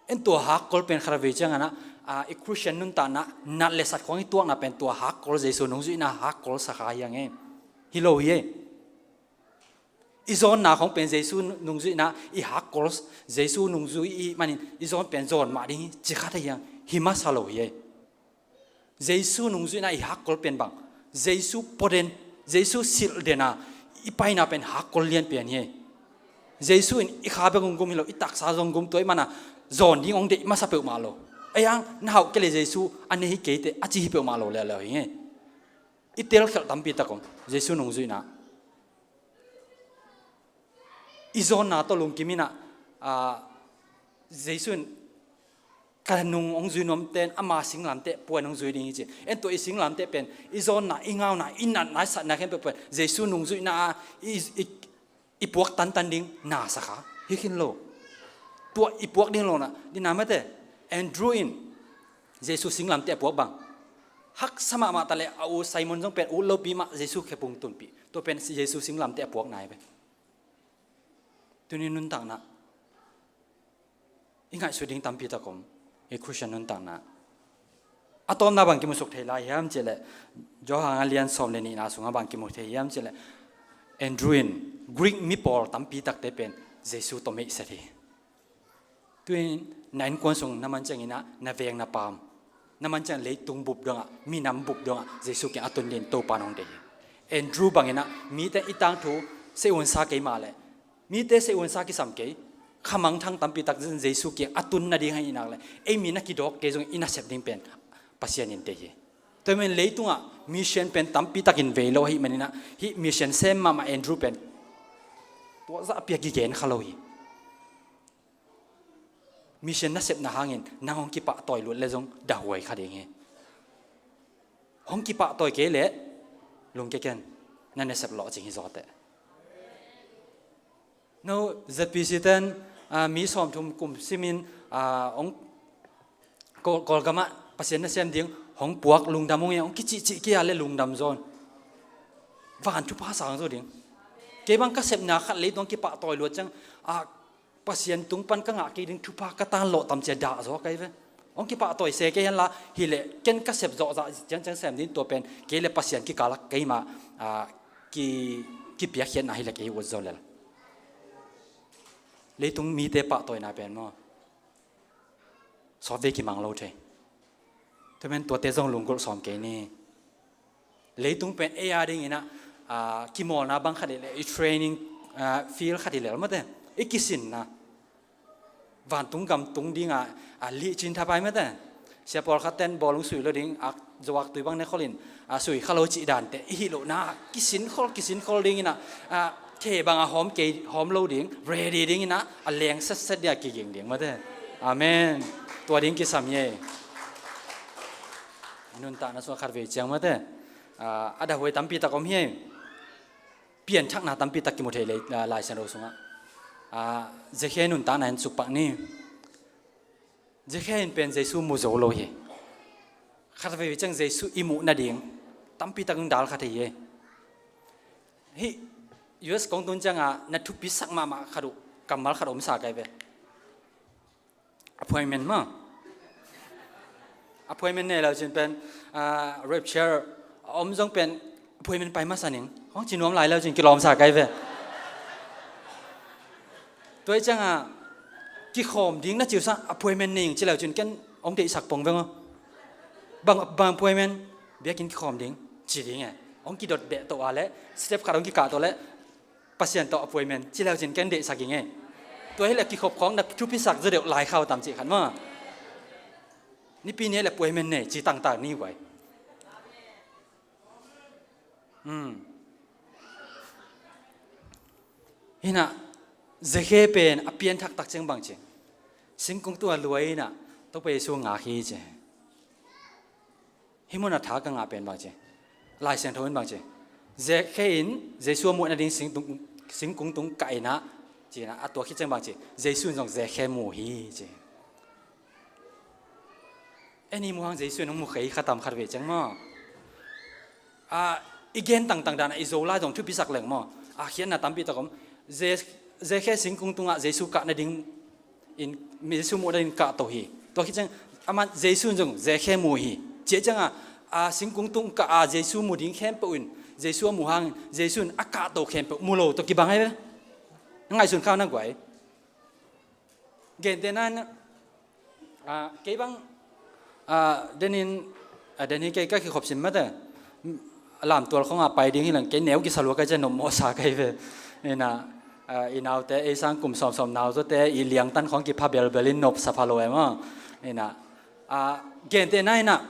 En tua hakkol pen khatvei cianginah, ah, i Christian nuntakna nat le sat khong i tuakna pen tua hakkol Jesu nungzuihna hakkol sa kha hiang e. Hi lo hi e. I zawnna khong pen Jesu nungzuihna i hakkol, Jesu nungzui i manin i zawn pen zawn mah ding hi, ci kha thei hiang, hi masa lo hi e. Jesu nungzuihna i hakkol pen bang, Jesu puaden, Jesu silh dena i paina pen hakkol lianpian hi e. Jesu in i kha bek hong gum hi lo, i taksa zong gum, tua i mana zawn ding hong deih masa peuhmah lo. Ei ang na hauh kei le Jesu a nei hi keite a ci hi peuhmah lo leuleu hi e. I telkhelh tampi tak om Jesu nungzuihna. I zawnna tawh lungkim inah, ah, Jesu in ka nung hong zui nuamte in ama singlamteh puan hong zui ding hi ci. En tua i singlamteh pen i zawnna, i ngauna, i natna, i satna khempeuh pen Jesu nungzuihna ah i, i, i puak tantan ding na sa kha. Hi khin lo. Tua i puak ding lo na dina mate. Andrew in Jesu singlamteh a puak bang haksa mahmah ta leh a u Simon zong pen ut lopi mah Jesu khepung tunpih. Tua pen Jesu singlamteh a puak nai ve. Tuni nuntakna i ngaihsut ding tampi tak om. I Christian nuntakna a tawpna bang kimusuk thei lai hiam cihleh, Johan a lian sawm le nihna sungah bang kimu thei hiam cihleh, Andrew in Greek mi pawl tampi takte pen Jesu tawh meihset hi. Tuin na innkuan sung na man cianginah na veng na paam, na man ciang leitung bup dongah, minam bup dongah Jesu kiang a tun dingin Topa nong deih hi. Andrew banginah mite i tangthu seh unsa kei mah leh, mite seh unsa kisam kei, khamangthang tampi tak Jesu kiang a tun nading ahi nak leh, ei mi na kidawk kei zong i nasep ding pen Pasian in deih hi. Tua hi manin leitungah mission pen tampi takin vei lo ahi maninah, hih mission sem mahmah Andrew pen tua zah piak kigen kha lo hi. Mission nasepna hangin nang hong kipahtawi lut le zong dahuai kha ding hi. Hong kipahtawi kei leh lungkia ken, na nasep lawh cing hi zawteh. No, Z P C ten, ah, mi sawmthum kum simin, ah, hong Kawl, Kawlgamah Pasian nasem ding hong puak lungdam hong e, hong kicihcih kei a le lungdam zawn. Van thupha sang zo ding. Kei bang ka sepna khat leitung kipahtawi luat ciang, ah, Pasian tung pan ka ngah kei ding thupha ka tan lawh tam cia dah zaw kai ve. Hong kipahtawi se kei henla, hileh ken ka sep zawhzah ciangciang sem ding tua pen kei le Pasian kikal ah keimah, ah, ki, kipiakkhiatna hileh kei ut zo lel. Leitung mite pahtawina pen maw, sawtvei kimang lo thei. Tua men tuate zong lunggulh sawm kei ni. Leitung pen ei a dinginah, ah, kimawlna bang khat i lel, i training, ah, field khat i lel mate, i kisinna. Vantung gam tung dingah, ah, lihcin thapai mate. Sia pawlkhat ten bawlung sui lo ding, ak, zo ak tui bang ne kholin, ah, sui kha lo cih dante i hih lohna kisin khol, kisin khol dinginah, ah, the bangah hawm kei, hawm lo ding, ready dinginah a leng setset dia kiging ding mate. Amen. Tua ding kisam ye. Nuntakna sungah khatvei ciang mate, ah, a dahuai tampi tak om hi. Pianthakna tampi tak kimu thei lei, ah, Lai Siangtho sungah. Ah, Zakhe nuntakna in sukpak ni. Zakhe in pen Jesu mu zo lo hi. Khatvei ciang Jesu i muh nading tampi tak in dal kha thei hi. Hih U S kong tun ciangah na thupisak mahmah khat uh kammal khat omsa kai ve. Appointment maw. Appointment nei lo cin pen, ah, rapture a om zong pen appointment pai masa ning hong ci nuam lai lo cin kilawmsa kai ve. Tua hi ciangah kikhawm ding na ciusa appointment nei ing ci lo cin ken hong deihsak pong veng aw. Bang, bang appointment, biakinn kikhawm ding ci ding e. Hong kidot beh toh a le step khat hong kikah toh le Pasian tawh appointment ci leu cin ken deihsak ing e. Tua hileh kikhop khawng na thupisak zaw deuh lai khau tam cih khat maw. Nipi ni le appointment nei ci tangtak ni guai. Hmm. Hinah Zakhe pen a pianthak tak ciang bang ci. Singkung tungah luai inah Topa Jesu ngak hi ci. Hih munah tha ka ngah pen bang ci. Lai Siangtho in bang ci. Zakhe in Jesu a muh nading singtung, singkung tung kah inah ci inah a tua khit ciang bang ci. Jesu in zong Zakhe mu hi ci. Eni muhang Jesu in hong mu khei kha tam khat ve ciang maw. A, i gen tangtang danah i Zolai zong thupisak leng maw. A khiatna tampi tak om. Ze-, Zakhe singkung tungah Jesu kah nading in Jesu muh nading kahto hi. Tua khit ciang aman Jesu in zong Zakhe mu hi. Ciah ciangah, a, singkung tung kah a Jesu mu ding khempeuh in Jesu a muh hangin Jesu in a kahto khempeuh mu lo tawh kibang ahi ve. Na ngaihsun khau na guai. Gentehna in, ah, kei bang, ah, denin, ah, den hi kei ka kikhop sin mate. Lamtual khawngah pai ding hi lang kei neu kisa lua kai cian nopmawh sa kai ve. Inah, ah, i naute ei sang kum sawmsawm nau zawte i liangtan khawng kipha belbel in nop sa pha lo e maw. Inah, ah, gentehna inah,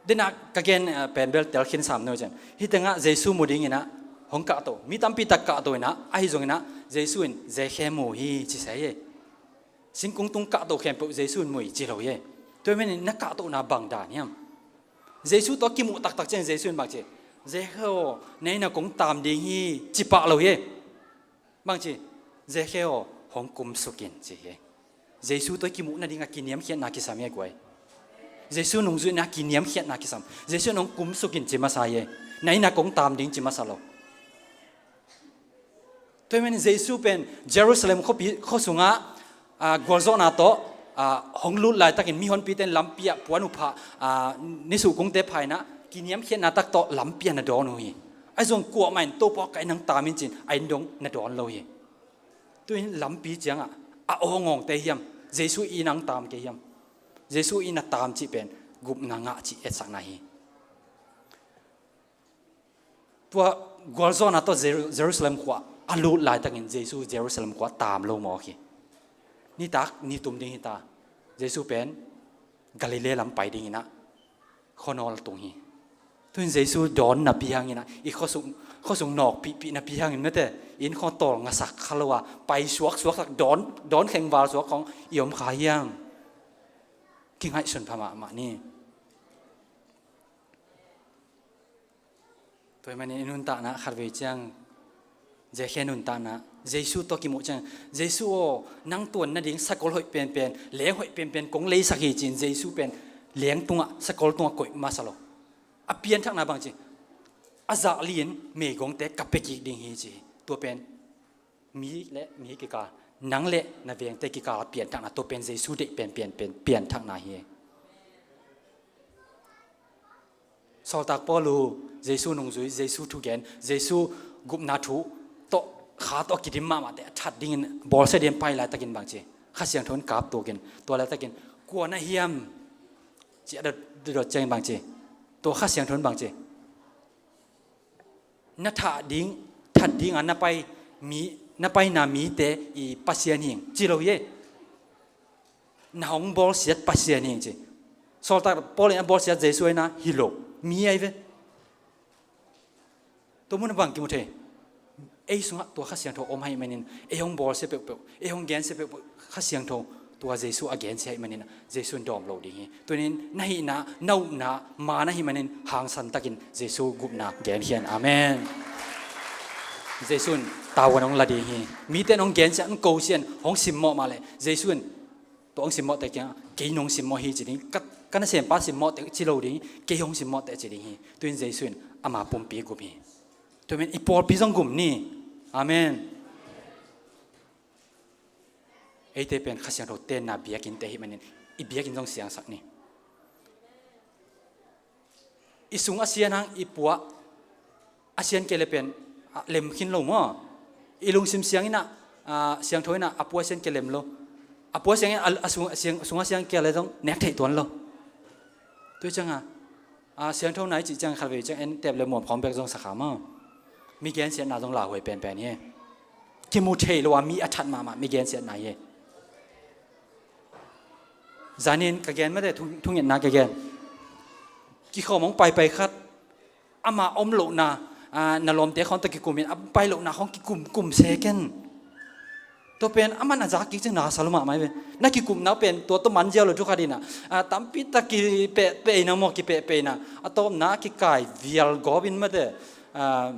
Denah ka gen, eh, pen bel tel khin sam no cian. Hih tengah Jesu mu dinginah hong kahto. Mi tampi tak kahto inah, ahi zonginah Jesu in Zakhe mu hi ci sa hi. Singkung tung kahto khempeuh Jesu in mu hi ci lo hi. Tua hi manin na kahtona bang dan hiam? Jesu tawh kimuh taktak ciang Jesu in bang ci. Zakhe aw, na innah kong tam ding hi ci pah lo hi. Bangci, Zakhe aw, hong kumsuk in ci hi. Jesu tawh kimuh nading a kiniamkhiatna kisam hi a guai. Jesu nungzuihna kiniamkhiatna kisam. Jesu in hong kumsuk in ci masa hi. Na inn ah kong taam ding ci masa lo. Tua hi manin Jesu pen Jerusalem khuapi, khua sungah, ah, gualzawhna tawh, ah, hong lut laitakin mihonpite in lampi ah puan uh phah, ah, nisuh kungte pha in ah kiniamkhiatna tak tawh lampi ah na dawn uh hi. Ahi zong kuamah in Topa aw, ka inn hong taam in ci-in a inn dong na dawn lo hi. Tu-in lampi ciangah a awngawngte hiam, Jesu inn ah hong taam kei hiam? Jesu inn ah taam cih pen gupna ngah cih etsakna hi. Tua gualzawhna tawh Jeru-, Jerusalem khua a lut laitakin Jesu Jerusalem khua taam lo mawk hi. Nitak ni tum ding hi ta. Jesu pen Galilee lam pai dingin ah khuanawl tung hi. Tu-in Jesu dawn napi hangin ah, i khuasung, khuasung nawkpihpih napi hangin mate, inn khua tawl ngasak kha lo a, pai suaksuak sak, dawn, dawn khengval suak khawng i om kha hiam? Kingaihsun pha mahmah ni. Tua hi manin i nuntakna khatvei ciang, Zakhe nuntakna, Jesu tawh kimuh ciang, Jesu aw, nang tuan nading sakol hoih penpen, leng hoih penpen kong leisak hi ci-in Jesu pen leng tungah, sakol tungah koih masa lo. A pianthakna bangci, a zah li-in meigongte ka pia kik ding hi ci hi. Tua pen mi le mi kikal, nang le na vengte kikal a pianthakna, tua pen Jesu deih pen pian, pen pianthakna hi. Sawltak Paul uh Jesu nungzui, Jesu thugen, Jesu gupna thu tawh, kha tawh kidim mahmahte a that dingin bawlsia dingin pai laitakin bangci, Kha Siangtho in kaptukin, tua laitakin, kua na hiam? Ci a dot, dot ciangin bangci, tua Kha Siangtho in bangci, na that ding, that ding a na pai mi, na paina mite i Pasian hi ing ci lo hi. Na hong bawlsiat Pasian hi ing ci. Sawltak Paul in a bawlsiat Jesu ahi na hi lo, mi ahi ve. Tua mun a bang kimu thei? Ei sungah tua Kha Siangtho om ahih manin, ei hong bawlsia peuhpeuh, ei hong gensia peuhpeuh, Kha Siangtho tua Jesu a gensia ahih manin Jesu in dawm lo ding hi. Tunin na hihna, na upna, maan ahih manin hangsan takin Jesu gupna genkhia in. Amen. Jesu in tavuan hong la ding hi. Mite in hong gensia, hong kosia in, hong simmawh mah leh Jesu in tua hong simmawhte kiangah, kei nong simmawh hi ci ding, ka, ka nasempa simmawhte ci lo ding, kei hong simmawhte ci ding hi. Tuin Jesu in ama pumpi gum hi. Tua men i pawlpi zong gum ni. Amen. Eite pen Kha Siangtho tenna biakinn te ahih manin, i biakinn zong siangsak ni. I sung a sian hang i puah a sian kei le pen, ah, lem khin lo maw? I lungsim siang in ah, ah, siangtho in ah, a puah a sian kei lem lo. A puah a siang in a, a sung, a siang, sung a sian kei le zong nek theih tuan lo. Tua ciangin ah, ah, siangtho na i cih ciang khatvei ciang en tep le muam khawng bek zong sa kha maw? Mi gensiatna zong lauhuai penpen hi. Kimu thei lo a mi a that mahmah mi gensiatna hi. Zanin ka gen mate, thu, thungetna ka gen. Kikhawm hong paipai khat, ama om lohna, ah, na lawmte khawng tawh kikum in, a pai lohna khawng kikum, kum se ken. Tua pen aman a zak kik ciang na sa lo mahmah hi ve. Na kikumna pen tua tawh man ziau lo thu khat in ah, ah, tampi tak kipehpeh in ah maw, kipehpeh in ah, a tawpna kikai vial gawp in mate, ah,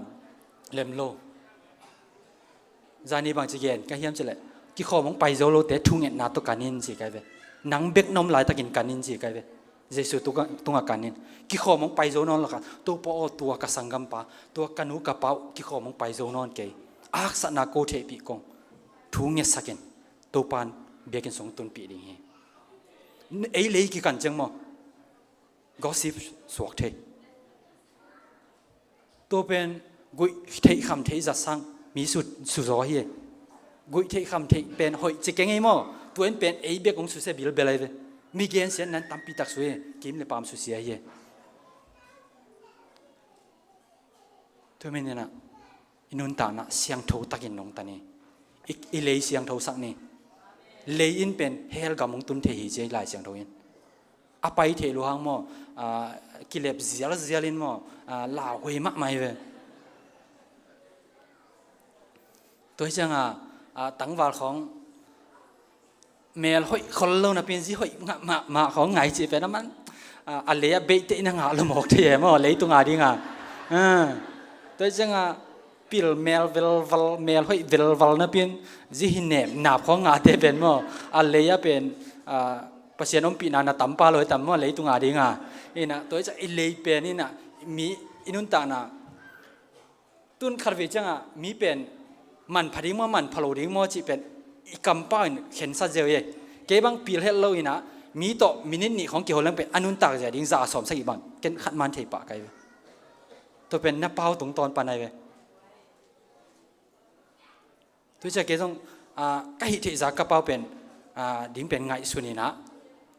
lem lo. Zani bangci gen ka hiam cih leh, kikhawm hong pai zo lote thungetna tawh kan in ci kai ve. Nang bek na om laitakin kan in ci kai ve. Jesu tungah, tungah kan in. Kikhawm hong pai zo nawn lo kha, Topa aw, tua ka sanggampa, tua ka nu ka pa uh kikhawm hong pai zo nawn kei. Haksatna ko theihpih kong. Thu ngetsak in. Topa in biakinn sung tunpih ding hi. Ei lei kikan ciang maw? Gossip suak thei. Tua pen guih theih kham theih zat sang mi su, suzaw hi. Guih theih kham theih pen hoih ci keng ei maw? Tua in pen ei bek hong susia bilbel ahi ve. Mi gensiatna in tampi tak sui hi. Kim le paam susia hi. Tua men in ah, i nuntakna siangtho takin nungta ni. I, i lei siangtho sak ni. Lei in pen hell gam hong tun thei hi ci a, Lai Siangtho in. A pai theih lo hang maw, ah, kilep zialzial in maw, ah, lauhuai mahmah hi ve. Tua hi ciangin, ah, tangval khawng mel hoih khol lo napi in zi hoih ngah mahmah khawng ngai cih pen a man, ah, a lei a beih teh in a ngah lo mawk thei e maw, leitung a ding a. Ah. Tua hi ciangin, pil mel velval, mel hoih velval napi-in, zi hi nep nap khawng ngahte pen maw, a lei ah pen, ah, Pasian ompihna na tampa lo hi tam maw, leitung a ding a. Inah, tua hi ciang i lei pen inah, mi i nuntakna, tun khatvei ciangah mi pen manpha ding maw, manpha lo ding maw cih pen i kampau in khensa ziau hi. Kei bang pil het lo inah, mi tawh minit nih khawng kihol leng pen a nuntak zia ding, za a sawm sagih bang ken khat man thei pah ka hi ve. Tua pen na pau tungtawn pan ahi ve. Tua ciang kei zong, ah, ka hih theih zah ka pau pen, ah, ding pen ngaihsun inah,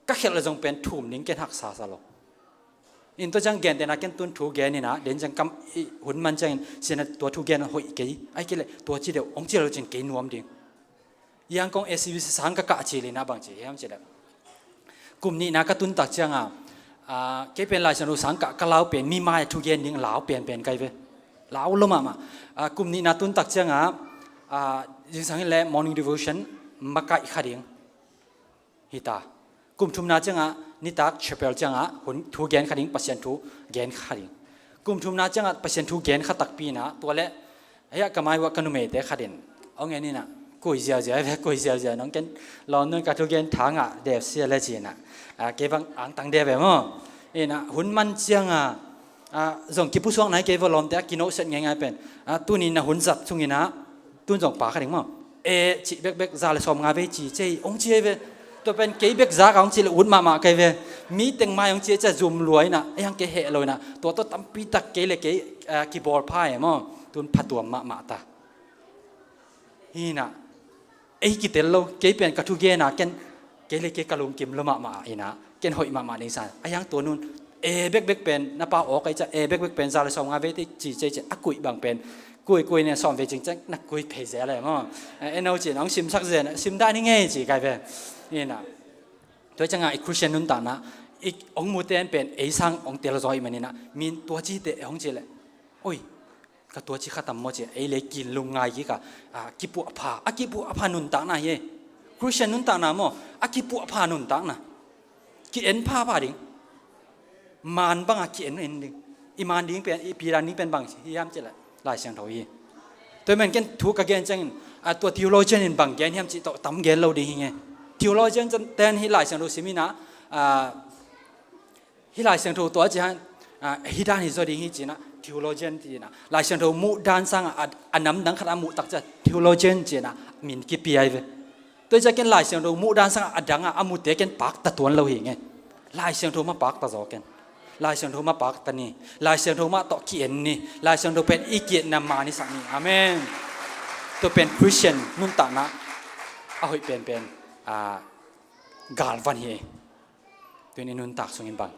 ka khelh le zong pen thum ding ken haksa sa lo. In tua ciang gentehna ken tun thu gen inah, den ciang kam i hun man ciangin, sian a tua thu gen hoih kei, ahih kei leh tua ci deuh hong ci lo cin kei nuam ding. Yangon S C B C sang ka kah cil inah bang ci hiam cih leh, kum nihna ka tun tak ciangah, ah, kei pen Lai Siangtho sang kah ka lau pen, mi mai-ah thu gen ding lau penpen ka hi ve. Lau lo mahmah. Ah, kum nihna tun tak ciangah, ah, zingsang hi leh morning devotion makaih kha ding hi ta. Kum thumna ciangah nitak chapel ciangah hun thu gen kha ding, Pasian thu gen kha ding. Kum thumna ciangah Pasian thu gen kha takpi inah, tua leh, hei ah ka mai uah ka numeite khat in hong en inah, kui ziauziau ve, kui ziauziau, nong ken lawm nun, ka thu gen tha ngah deuh sia le ci inah, ah, kei bang angtang deuh ve maw. Inah hun man ciangah, ah, zong kipusuak nai kei ve, lawmte a kinohset ngeingai pen. Ah, tuni na hun zat sung inah, tun zong pa kha ding maw, e cih bekbek, za le sawm nga vei ci ciai hong ci hi ve. Tua pen kei bek zak a hong cih leh ut mahmah ka hi ve. Mi teng mai hong ci ciah zum lua inah, ei hang kei heh lo inah, tua tawh tampi tak kei le kei, ah, kibawl pha e maw, tun phatuam mahmah ta. Hi inah, ei kitel lo, kei pen ka thu gen a ken, kei le kei ka lungkim lo mahmah inah, ken hoih mahmah ding sa. A hiang tua nun, e bekbek pen, na pau awk a i ciah, e bekbek pen za le sawm nga vei te ci ciah, a kuih bang pen, kuih kuih ne sawm vei cing ciah, na kuih phei zel e maw. E, e no ci, nong simsak zel, sim dan hi ngei ci ka hi ve. Inah, tua ciangah i Christian nuntakna, i hong mute in pen, ei sang hong tel zaw ih man inah, min tua ci te hong ci leh, oi, ka tua ci kha tam maw ci, ei le kin lungngai kik a, a kipuahpha, a kipuahpha nuntakna hi e. Christian nuntakna maw, a kipuahpha nuntakna. Ki-en phapha ding. Maan bangah ki-en en ding. I maan ding pen, i pidan ding pen bang hiam cih leh Lai Siangtho hi. Tua man ken thu ka gen ciangin, a, tua theologian in bang gen hiam cih tawh tam gen lo ding hi nge. Theologian ten hih Lai Siangtho sim inah, a, hih Lai Siangtho tua ci hang, ah, hih dan hi zaw ding hi ci inah, theologian ci inah. Lai Siangtho muh dan sangah a, a namdang khat a muh tak ciah theologian ci inah min kipia hi ve. Tua hi ciah ken Lai Siangtho muh dan sangah a dangah a mute ken pakta tuan lo hi nge. Lai Siangtho mah pakta zaw ken. Lai Siangtho mah pakta ni. Lai Siangtho mah tawh ki-en ni. Lai Siangtho pen i ki-etna maan i sak ni. Amen. Tua pen Christian nuntakna a hoih penpen, ah, galvan hi. Tun i nuntak sungin bang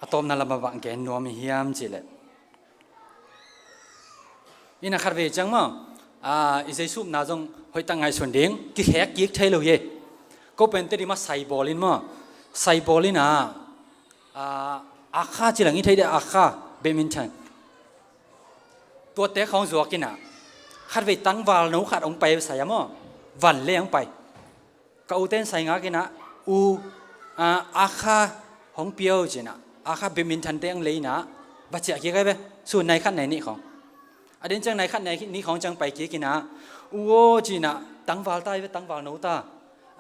a tawpna lamah bang gen nuam i hiam cih leh, inah khatvei ciang maw, a, i Jesu upna zong hoihtak ngaihsun ding, kikhek kik thei lo hi. Ko pen tedi mah sai bawl in maw, sai bawl inah, a, akha ci leng i thei deuh, akha, badminton. Tuate khawng zuak inah, khatvei tangval no khat hong pai sai a maw, van le hong pai. Ka ute in sai ngak inah, u, a, akha hong pia o ci inah, akha badminton te hong lei inah, va ciah kik a hi ve, sun nai khat nai nih khawng. A den ciang nai khat nai nih khawng ciang pai kik inah, u aw ci inah, tangval ta hi ve, tangval no ta.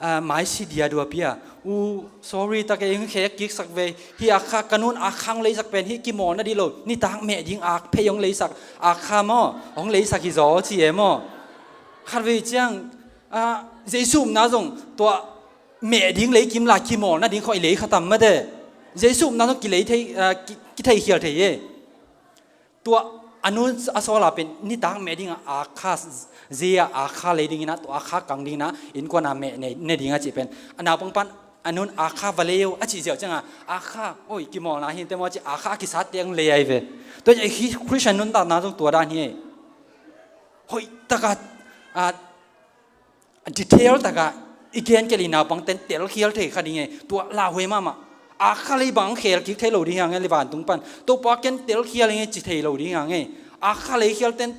A, mai si dia dua pia. U, sorry ta, kei hong khek kik sak ve. Hih akha, ka nun akha hong leisak pen hih kimawlna dih lo, nitak meh ding ak phei hong leisak, akha maw, hong leisak hi zaw ci e maw. Khatvei ciang, a, Jesu upna zong tua meh ding lei kim lai, kimawlna ding khawng i lei kha tam mate. Jesu upna zong kilei thei, a, ki, kithei khial thei e. Tua a nu a sawla pen nitak meh dingah akha, zia akha lei dinginah, tua akha kang dinginah innkuana meh ne, ne dingah cih pen a naupang pan a nun akha va lei o a cih ziau ciangah, akha, oi, kimawlna hinte maw cih, akha a kisat tiang lei ahi ve. Tua hi Christian nuntakna zong tua dan hi. Hoih takah, a, detail takah i gen kei leh naupangte'n telkhial thei kha ding e, tua lauhuai mahmah. Akha lei bang khel kik thei lo ding hi hang e, vantung pan Topa ken telkhial ing e ci thei lo ding hi hang e. Akha lei khialte'n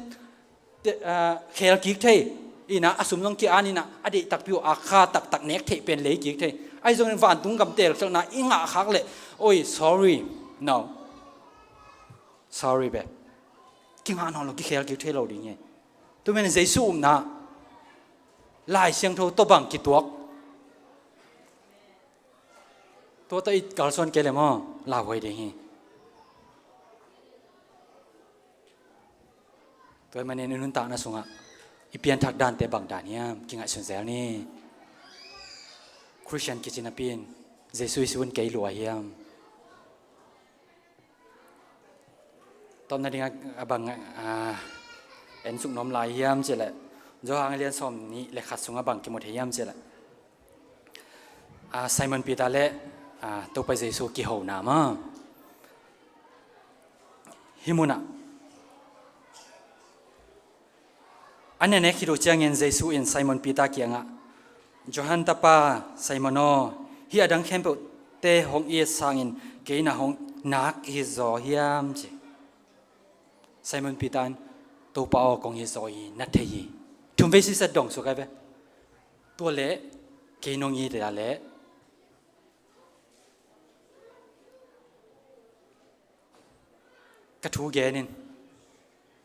te, ah, khel kik thei. Inah a sum zong ki-an inah a deih takpi uh akha taktak nek theih pen lei kik thei. Ahi zongin vantung gam telkhialhna i ngah khak leh, oi, sorry, no. Sorry beh. Kingah nawn lo, kikhel kik thei lo ding hi. Tua manin Jesu upna Lai Siangtho tawh bang kituak, tua tawh i kalsuan kei le maw, lauhuai ding hi. Tua ahih manin i nuntakna sungah i pianthak dante bang dan hiam, kingaihsun zel ni. Khristian kici napi in Jesu i sih un kei lua hiam? Tawpna dingah a bang, ah, en suk nuam lai hiam cih leh, Johan a lian sawmnih le khat sungah bang kimu thei hiam cih leh, ah, Simon Peter le, ah, Topa Jesu kihona maw. Hih munah a nenek khit uh ciangin Jesu in Simon Peter kiangah, "Johan tapa Simon aw, hih a dang khempeuhte hong it sangin kei na hong na it zaw hiam?" ci. Simon Peter in, "Topa aw, kong it zaw hi, na thei hi." Thumvei siset dong suk ai ve. Tua leh kei nong it a leh ka thu gen in,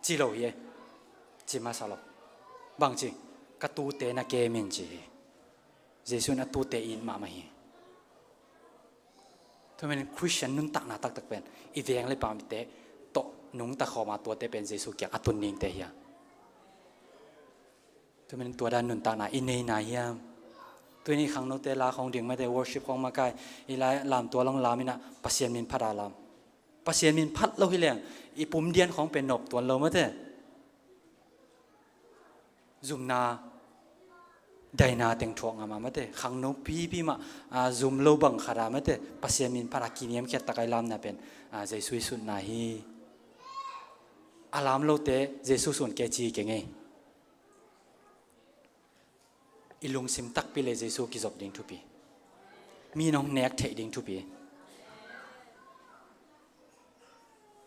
ci lo hi e. Ci masa lo. Bang ci? Ka tuute na kem in ci hi. Jesu in a tuute it mahmah hi. Tua manin Khristian nuntakna taktak pen i veng le paamte tawh nungta khawm a, tuate pen Jesu kiang a tun dingte hi a. Tua manin tua dan nuntakna i nei nai hiam? Tuni khangnote lak khawng ding mate, worship khawng makai, i lai lam tua long lam in a, Pasian min phat a lam. Pasian min phat lo hi leng i pumdian khawng pen nop tuan lo mate. Zumna, daina teng thuak ngam a mate, khangno pipi mah, a, zum lo bang khat a mate, Pasian min phat a kiniamkhiat tak a i lamna pen, a, Jesu i sutna hi. A lam lote Jesu sun kei ci kei ngei. I lungsim takpi le Jesu kizop ding thupi. Mi in hong nek theih ding thupi.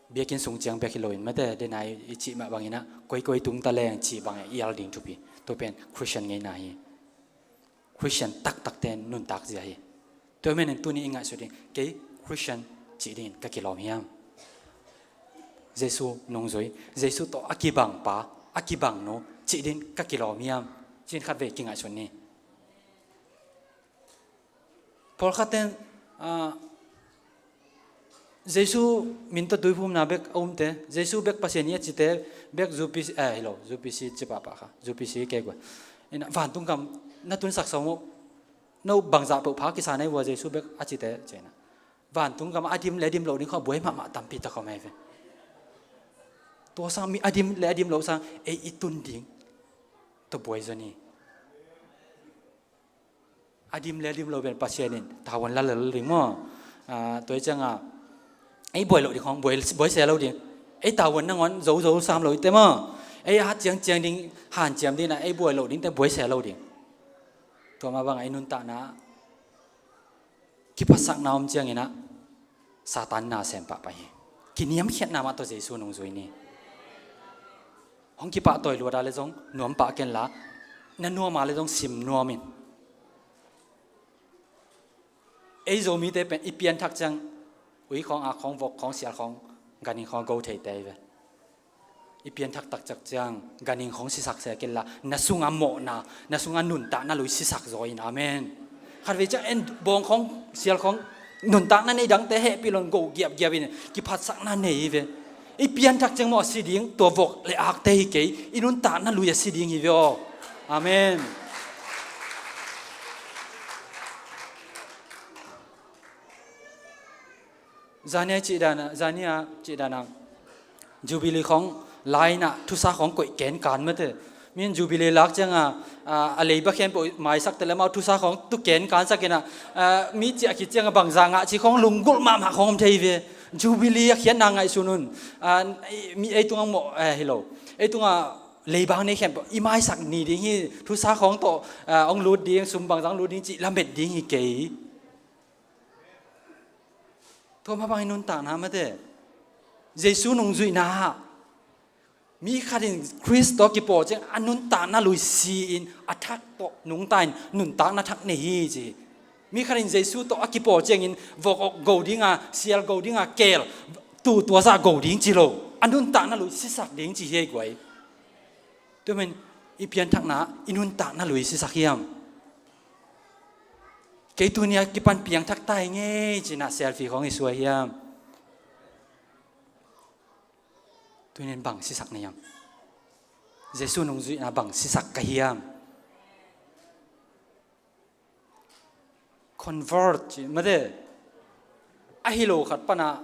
Biakinn sung ciang bek hi loin mate, dena i cih mah bangin a, koikoi tung ta leng cih bang i al ding thupi. Tua pen Khristian ngeina hi. Khristian taktakte nuntak zia hi. Tua manin tuni i ngaihsut ding, kei Khristian cih dingin ka kilawm hiam? Jesu nungzui, Jesu tawh a kibang pa, a kibang nu cih dingin ka kilawm hiam? Ci-in khatvei kingaihsun ni. Pawlkhat ten, ah, Jesu min tawh tuiphumna bek a umte, Jesu bek Pasian hi a cite bek U P C, eh, hi lo, U P C ci pahpah kha, U P C kei gua. Ina, vantung gam na tunsak sawm uh, no bangzah peuh pha kisa na hi vua Jesu bek a cite, ci ina. Vantung gam a dim le dim loh ding khawng buai mahmah tampi tak om hi ve. Tua sang mi a dim le a dim loh sang ei i tun ding tua buai zaw ni. A dim le a dim lo pen Pasian in tavuan la lel ding maw? Ah, tua hi ciangin ei buai loh ding khawng buai, buai se lo ding. Ei tavuan nangawn zo zo sam lo hi te maw? Ei a hat ciangciang ding, hanciam ding na ei buai loh ding te buai se lo ding. Tua mah bangin ei nuntakna kiphatsakna om ciangin a Satan na sem pahpah hi. Kiniamkhiatna mah tawh Jesu nungzui ni. Hong kipahtawi luat a le zong nuam pah ken la, na nuam a le zong sim nuam in. Ei Zomite pen i pianthak ciang ui khawng, ak khawng, vok khawng, sial khawng, ganhing khawng go thei te hi ve. I pianthak taktak ciang ganhing khawng sisak se ken la, na sunga mawhna, na sunga nuntakna lui sisak zaw in. Amen. Khatvei ciang en bawng khawng, sial khawng, nuntakna nei dangte hehpih lo in go giapgiap in kiphatsakna nei hi ve. I pianthak ciang maw a si ding, tua vok le akte hi kei, i nuntakna lui a si ding hi ve aw. Amen. Zania cih dan a, zania cih dan a Jubilee khawng lai-in a thusa khawng koih kenkan mate. Min Jubilee lak ciangin a, a, a leiba khempeuh maisak te le amau thusa khawng tu kenkansak in a, a, mi ciah khit ciangin bangzah ngah cih khawng lunggulh mahmah khawng om thei ve. Jubilee a khiatna ngaihsun un. A, mi ei tungah mawh, eh, hi lo. Ei tungah leibang nei khempeuh i maisak ni ding hi, thusa khawng tawh, a, hong lut ding, sum bangzah hong lut ding cih lamet ding hi kei. Tua mah bangin nuntakna mate. Jesu nungzuihna ah mi khat in Khrist tawh kipawl ciang a nuntakna lui si-in a thak tawh nungta in nuntakna thak nei hi ci. Mi khat in Jesu tawh a kipawl ciangin vok go dinga, sial go dinga, keel tu tua zah go ding ci lo, a nuntakna lui sisak ding ci hi ei guai. Tua men i pianthakna i nuntakna lui sisak hiam? Kei tunia kipan piangthak tai ngei cina selfie khong i suai hiam? Tunin bang sisak na hiam? Jesu nungzuihna bang sisak ka hiam? Convert ci mate. A hi lo khat pana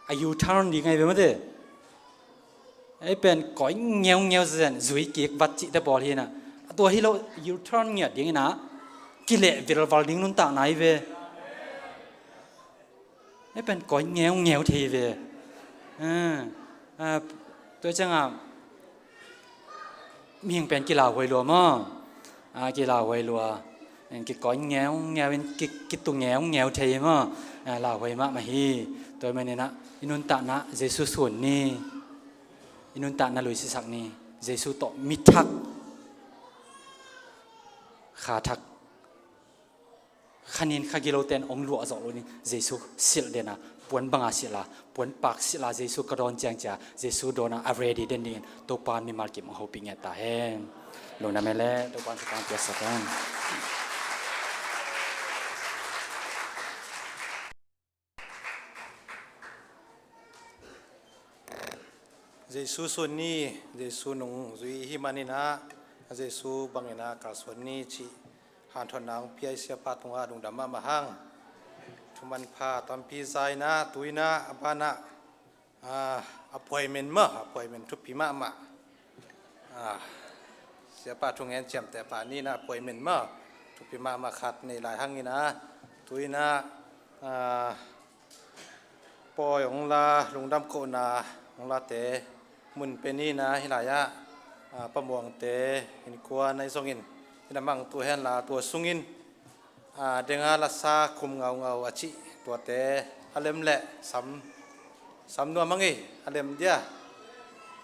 a U-turn ding ngai ve mate. Ei pen koi ngeungeu zen zui kik vat cihte pawl hina. A tua hi lo U-turn ngiat dingina kileh vilval ding nuntakna hi ve. Ei pen koi ngeungeu thei ve. Ah, ah, tua cianga mihing pen kilauhuai lua maw? Ah, kilauhuai lua. En kikoi ngeungeu in ki, kitu ngeungeu thei maw? Ah, lauhuai mahmah hi. Tua maninah i nuntakna Jesu sun ni. I nuntakna lui sisak ni. Jesu tawh mi thak, kha thak. Khanin kha giloten ong luah zawh lo ding. Jesu silh dena puan banga silh a, puan pak silh a, Jesu ka dawn ciang cia Jesu dawn a ready den dingin Topa mimal kim ong hopih ngiat ta hen. Lungdam e le, Topa thupha piaksak hen. Jesu sun ni, Jesu nungzui hi maninah Jesu banginah kalsuan ni cih hanthawnna hong pia i siapa tungah lungdam mahmah hang. Thumanpha tampi za inah, tu inah a banah, ah, appointment mah, appointment thupi mahmah. Ah, siapa thungen ciamteh pa ni inah appointment mah thupi mahmah khat nei lai hang inah, tu inah, ah, pawi hong la, lungdam kohna hong late mun pen inah hi lai-ah, ah, Pa Muangte innkuan ahi zongin, inah mang tu henla tua sungin, ah, denga lasa khum ngaungau a cih tuate a lem leh sam, sam nuam hang ei, a lem dia.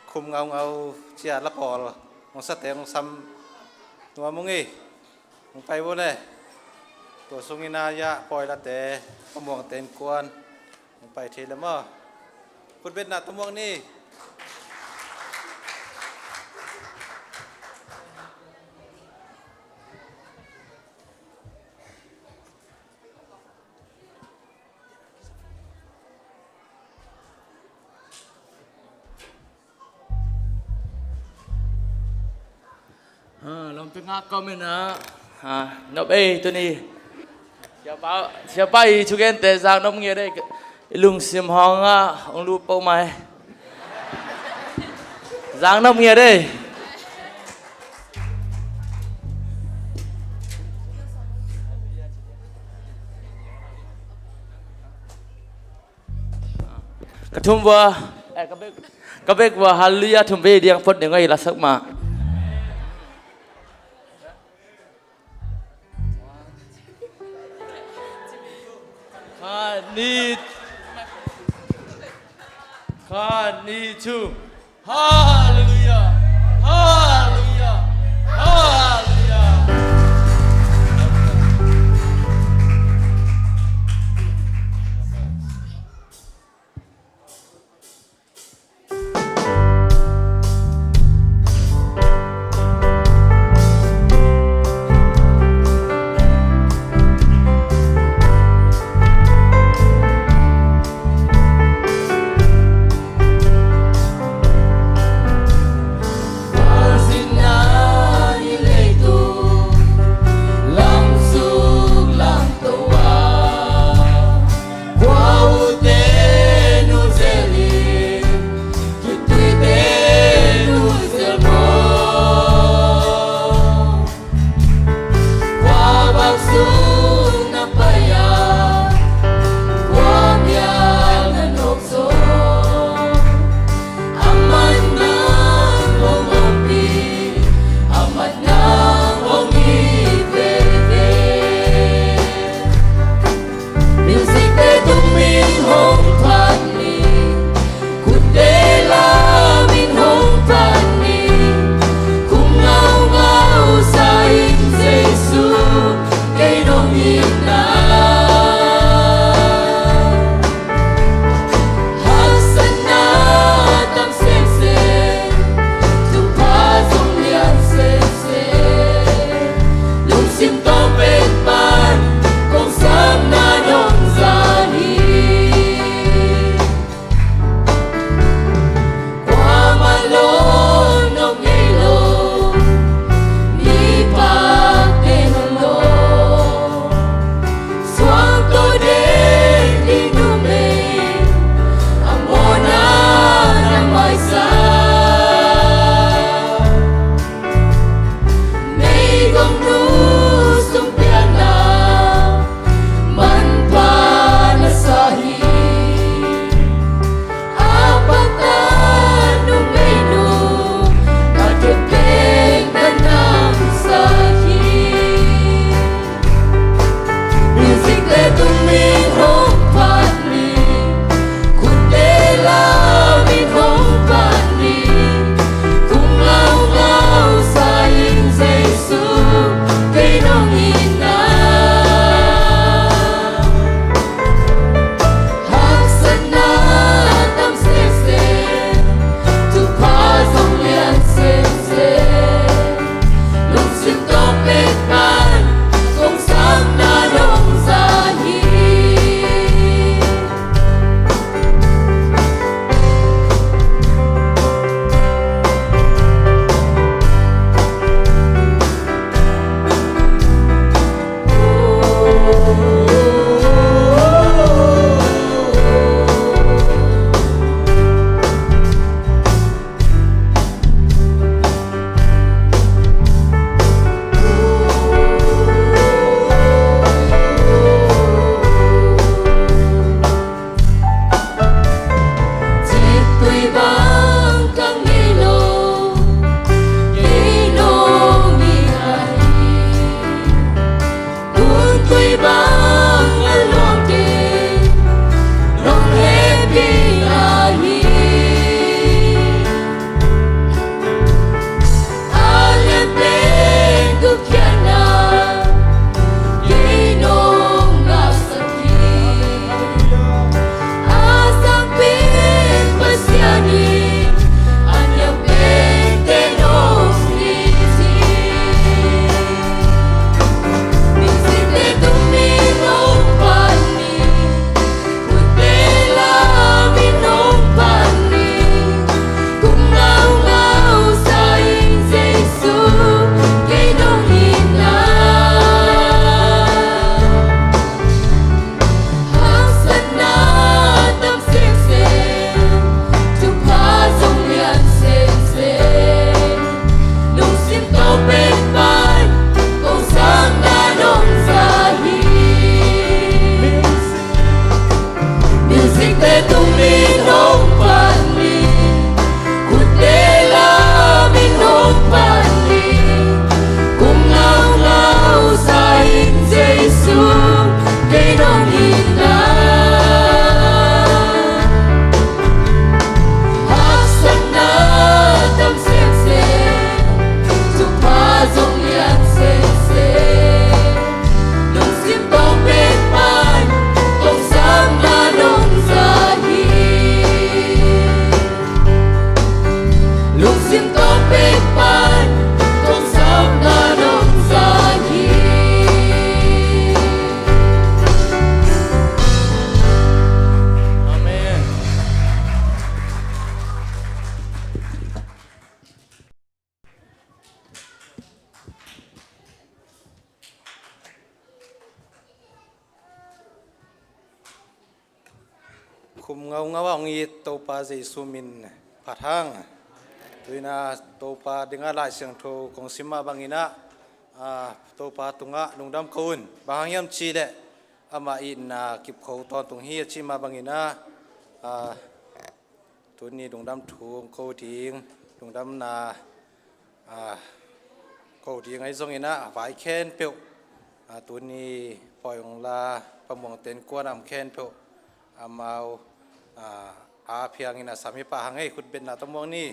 Khum ngaungau cia la pawl hong sate hong sam nuam hang ei. Hong pai vo le. Tua sungin a yah pawi late, Pa Muangte innkuan hong pai thei le maw? Khutbetna tumuak ni. Ah, lawmpi ngak kawm inah, ah, nop ei tuni. Siapa, siapa i thugente zak nop ngiat ei. I lungsim hawngah hong lup peuhmah ei. Zak nop ngiat ei. Ka thum vua, eh, ka bek, ka bek vua, halleluiah thum vei diang phot ding a i lasak mah. Khat, nih, khat, nih, thum. Halleluiah! Halleluiah! Halleluiah! Ngaungau a hong it Topa Jesu min phat hang. Tu-in ah Topa dingah Lai Siangtho kong sim mah bangin ah, ah, Topa tungah lungdam ko un. Bang hang hiam cih leh amah itna kipkho tawntung hi a cih mah bangin ah, ah, tuni lungdam thu hong ko ding, lungdamna, ah, ko ding ahi zongin ah vai khempeuh, ah, tuni pawi hong la Pa Muang Ten Kuan a om khempeuh amau, ah, a phiangin a sam hi pah hang ei. Khutbetna tawh muang ni.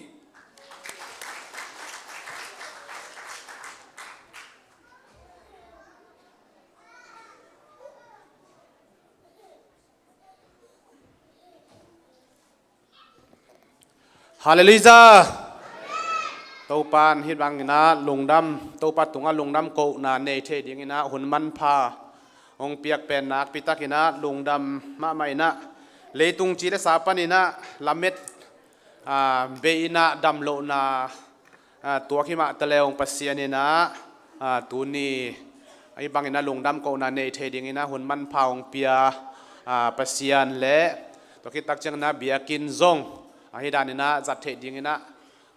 Halleluijah. Topa in hih bangin ah lungdam, Topa tungah lungdam kohna nei thei dingin ah hun manpha hong piak pen nakpi takin ah lungdam mahmah in ah, leitung ci le sa panin ah lamet, ah, bei in ah damlohna, ah, tuak hi mah ta leng Pasian in ah, ah, tuni hih bangin ah lungdam kohna nei thei dingin ah hun manpha hong pia, ah, Pasian le tua khit tak ciangin ah biakinn zong, ah, hih danin ah zat theih dingin ah,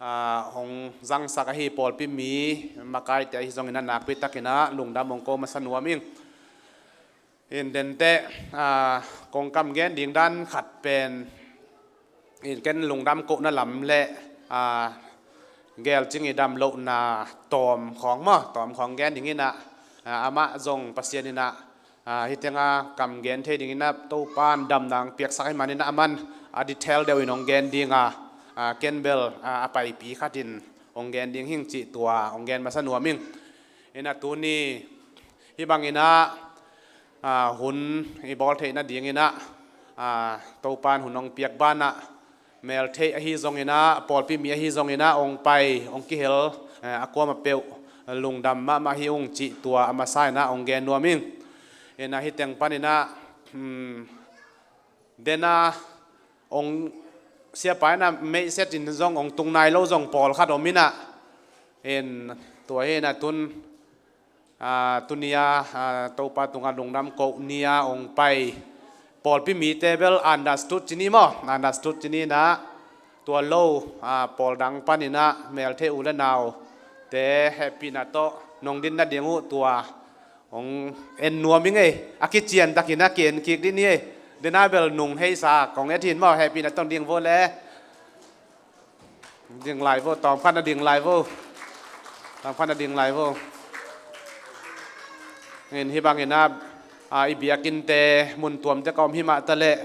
ah, hong zangsak ahi pawlpi mi makaite ahi zongin ah nakpi takin ah lungdam hong ko masa nuam ing. In denteh, ah, kong kam gen ding dan khat pen, in ken lungdam kohna lam le, ah, gelcing i damlohna tawm khawng maw, tawm khawng gen dingin ah, ah, amah zong Pasian in ah, ah, hih tengah kam gen thei dingin ah Topa in damna hong piaksak ahih manin ah aman a detail deuh in hong gen ding a, ah, ken bel, ah, a paipi khat in hong gen ding hing cih tua hong gen masa nuam ing. In ah tuni hih bangin ah, ah, hun i bawl theih nadingin ah, ah, Topa in hun hong piak banah, meltheih ahi zongin ah, pawlpi mi ahi zongin ah hong pai, hong kihel, eh, a kuamah peuh lungdam mahmah hi ung cih tua a masa in ah hong gen nuam ing. In ah hih teng panin ah, hmm, den a hong siapa in ah meihset in zong hong tung nai lo zong pawlkhat om in ah, in tua hi in ah tun, ah, tuni a, ah, Topa tungah lungdam koh ni a hong pai pawlpi mite bel understood ci ni maw, understood ci ni in ah tua lo, ah, pawl dang panin ah meltheih u le naute hehpihna tawh nong din nading uh tua hong en nuam ing ei. A kician takin a ki-en kik dih ni ei. Den a bel nung heisa kong et hi in maw, hehpihna tawh ding vo le. Ding lai vo, tawm khat na ding lai vo. Tawm khat na ding lai vo. In hih bangin ah, ah, i biakinnte mun tuamte ka om hi mah ta leh,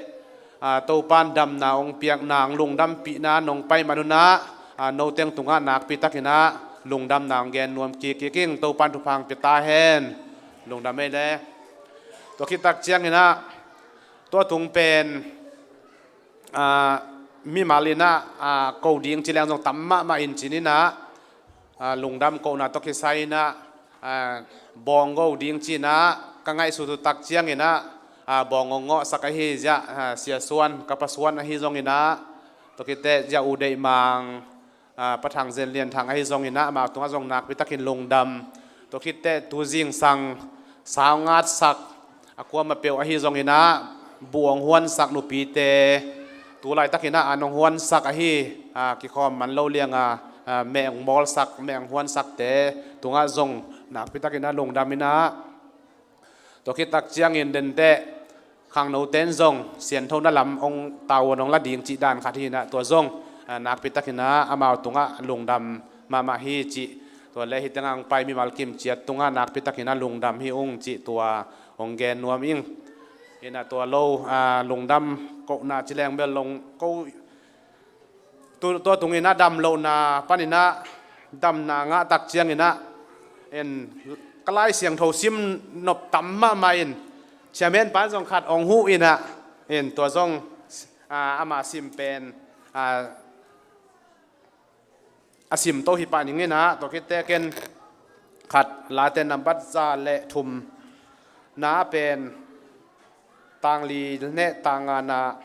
ah, Topa in damna hong piakna, hong lungdampihna nong pai man un ah, ah, no teng tungah nakpi takin ah lungdamna hong gen nuam kik kik ing. Topa in thupha hong pia ta hen. Lungdam ei le. Tua khit tak ciangin ah tua tung pen, ah, mimal in ah, ah, ko ding ci leng zong tam mahmah in ci ni in ah, ah, lungdam kohna tawh kisai in ah, ah, bawng go ding ci in ah ka ngaihsut uh tak ciangin ah, ah, bawng hong ngawhsak ahi ziah, ah, Sia Suan, ka Pa Suan ahi zongin ah, tua khit teh ziah U Deih Mang, ah, Pa Thang Zen Lian Thang ahi zongin ah amau tungah zong nakpi takin lungdam. Tua khit teh tu zingsang sa hong atsak a kuamah peuh ahi zongin ah bu hong huansak nupite, tu laitakin ah an hong huansak ahi, ah, kikhawm man lo liang a, ah, meh hong bawlsak, meh hong huansakte tungah zong nakpi takin ah lungdam in ah, tua khit tak ciangin denteh khangnote in zong sianthona lam hong tavuan hong la ding cih dan khat hi in ah tua zong, ah, nakpi takin ah amau tungah lungdam mahmah hi cih tua le hih tengah hong pai mimal kim ciat tungah nakpi takin ah lungdam hi ung cih tua hong gen nuam ing. In ah tua lo, ah, lungdam kohna ci leng bel long ko tu, tua tungin ah damlohna panin ah damna ngah tak ciangin ah, in ka Lai Siangtho sim nop tam mahmah in, chairman pa in zong khat hong huh in ah, in tua zong, ah, ama sim pen, ah, a sim to hi pah ning in ah, tua khit teh ken khat Late nambat za le thum na pen tang li neh tang nga na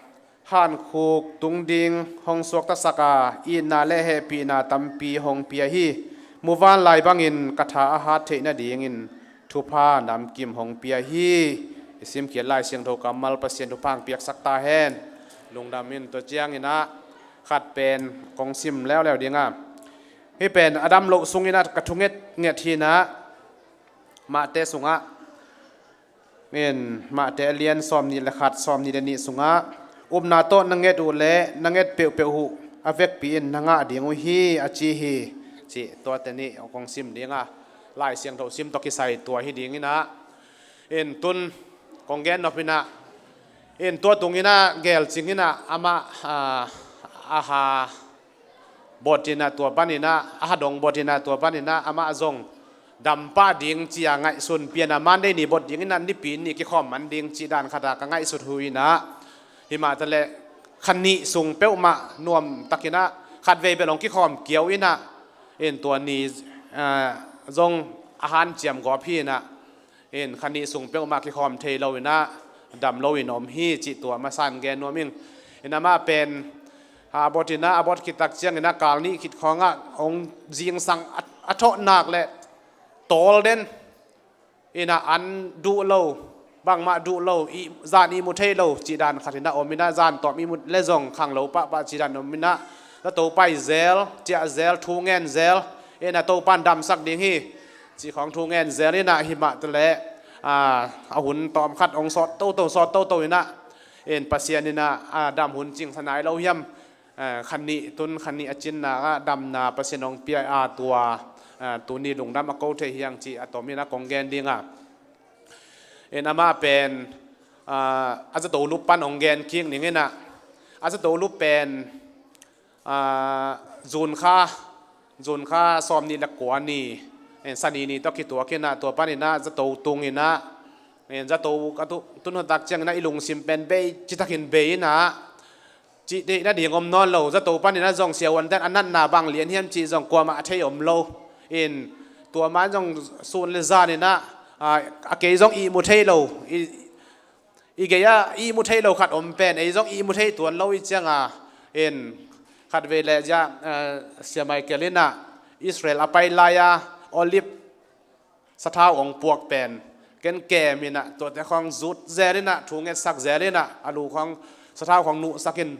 hankhuk tung ding hong suaktasak a, itna le hehpihna tampi hong pia hi. Muvanlai bangin ka tha a hat theih nadingin thupha namkim hong pia hi. I simkhiat Lai Siangtho kammal Pasian thupha hong piaksak ta hen. Lungdam in. Tua ciangin ah khat pen kong sim leuleu ding a, hih pen a dam loh sungin ah ka thu ngetnget hi in ah, Mate sungah in, Mate a lian sawmnih le khat, sawmnih le nih sungah, upna tawh na nget uh le na nget peuhpeuh uh a vekpi in na ngah ding uh hi, a ci hi, cih tuate nih kong sim ding a, Lai Siangtho sim tawh kisai tua hi ding in ah, in tun kong gen nop in ah, in tua tung in ah gelcing in ah amah, ah, a ha bawt in ah, tua pan in ah, a ha dong bawt in ah, tua pan in ah amah zong dam pah ding ci-a ngaihsun pian a, Monday ni bawt ding in ah Nipi ni kikhawm man ding cih dan khat ah ka ngaihsut uh in ah, himah taleh kha nih sung peuhmah nuam tak in ah, khatvei bel hong kikhawm kiau in ah, in tua ni, ah, zong a hanciam gawp hi in ah, in kha nih sung peuhmah kikhawm thei lo in ah, dam lo in om hi, cih tua masa in gen nuam ing. In amah pen, ah, a bawt in ah, a bawt khit tak ciangin ah kal nih khit khawng ah hong zingsang a, a thawh nak le tawl den in ah, an duh lo, bangmah duh lo, ih, zan ihmu thei lo cih dan khat in ah om in ah, zan tawm ihmu le zong khanglo pahpah cih dan om in ah, zato pai zel, ciah zel, thu ngen zel in ah, Topan damsak ding hi, cih khawng thu ngen zel in ah, himah taleh, ah, a hun tawm khat hong sawt toto, sawt toto in ah, in Pasian in ah, ah, dam hun cingsa nai lo hiam? Ah, kha nih, tun kha nih a cinna ah damna Pasian hong pia a, tua, ah, tuni lungdam a ko thei hi hang cih a tom in ah kong gen ding a. In amah pen, ah, a zato lup pan hong gen kik ning in ah, a zato lup pen, ah, June kha, June kha sawmnih le kua ni, in Sani ni tawh kituak in ah, tua pan in ah zato tung in ah, in zato ka tu, tun hun tak ciangin ah i lungsim pen bei, citakin bei in ah, cih theih nading om nawn lo, zato pan in ah zong siavuante'n a natna bang lian hiam cih zong kuamah a thei om lo. In tua man zong sun le zan in ah, ah, a kei zong ihmu thei lo, i, i gei ah ihmu thei lo khat om pen, ei zong ihmu thei tuan lo i ciang a, in khatvei le zia, ah, Sia Michael in ah Israel a pai lai a, Olive sathau hong puak pen ken kem in ah, tuate khawng zut zel in ah, thu ngetsak zel in ah, a lu khawng, sathau khawng nuhsak in,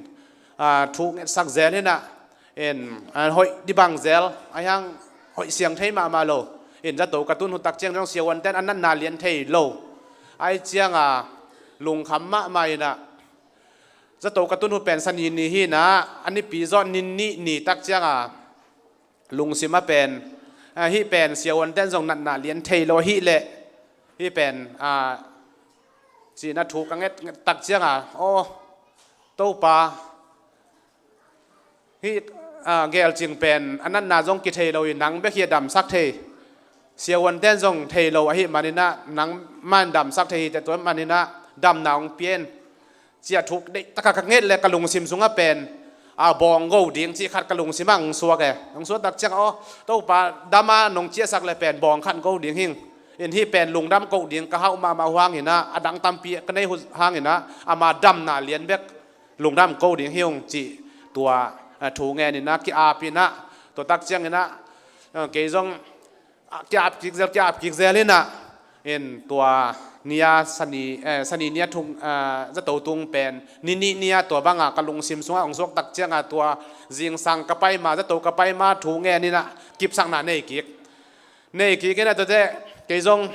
ah, thu ngetsak zel in ah, in, ah, hoih dih bang zel, ahi hang hoih siang thei mahmah lo. In zato ka tun hun tak ciang zong siavuante'n a natna lian thei lo. Ahi ciang a lungkham mahmah in ah, zato ka tun hun pen Sani ni hi in ah, a Nipi zawh ni nih ni tak ciang a lungsim ah pen, ah, hih pen siavuante'n zong natna lian thei lo ahih leh, hih pen, ah, cihna thu ka nget, nget tak ciang a, aw, Topa, hih, ah, gelcing pen a natna zong kithei lo in, nang bek hi a damsak thei, siavuante'n zong thei lo ahih man in ah, nangmah in damsak thei hi teh, tua man in ah damna hong pia in, ci-a thuk deih tak a ka nget le ka lungsim sungah pen, a, bawng go ding cih khat ka lungsim ah hong suak e. Hong suak tak ciang, aw, Topa, dam a nong ciahsak le pen bawng khat go ding hing. In hih pen lungdam koh ding ka hauh mahmah uh hang in ah, a dang tampi ka nei uh hang in ah, ama damna lian bek lungdam koh ding hi ung cih tua, a, thu ngen in ah, ki-ap in ah, tua tak ciang in ah, a, kei zong, a, ki-ap kik zel, ki-ap kik zel in ah, in tua ni a Sani, eh, Sani ni a thung, ah, zato tung pen ni nih ni a tua bang a ka lungsim sungah hong suak tak ciang a, tua zingsang ka pai ma, zato ka pai ma thu ngen in ah kipsakna nei kik. Nei kik in ah, tuate kei zong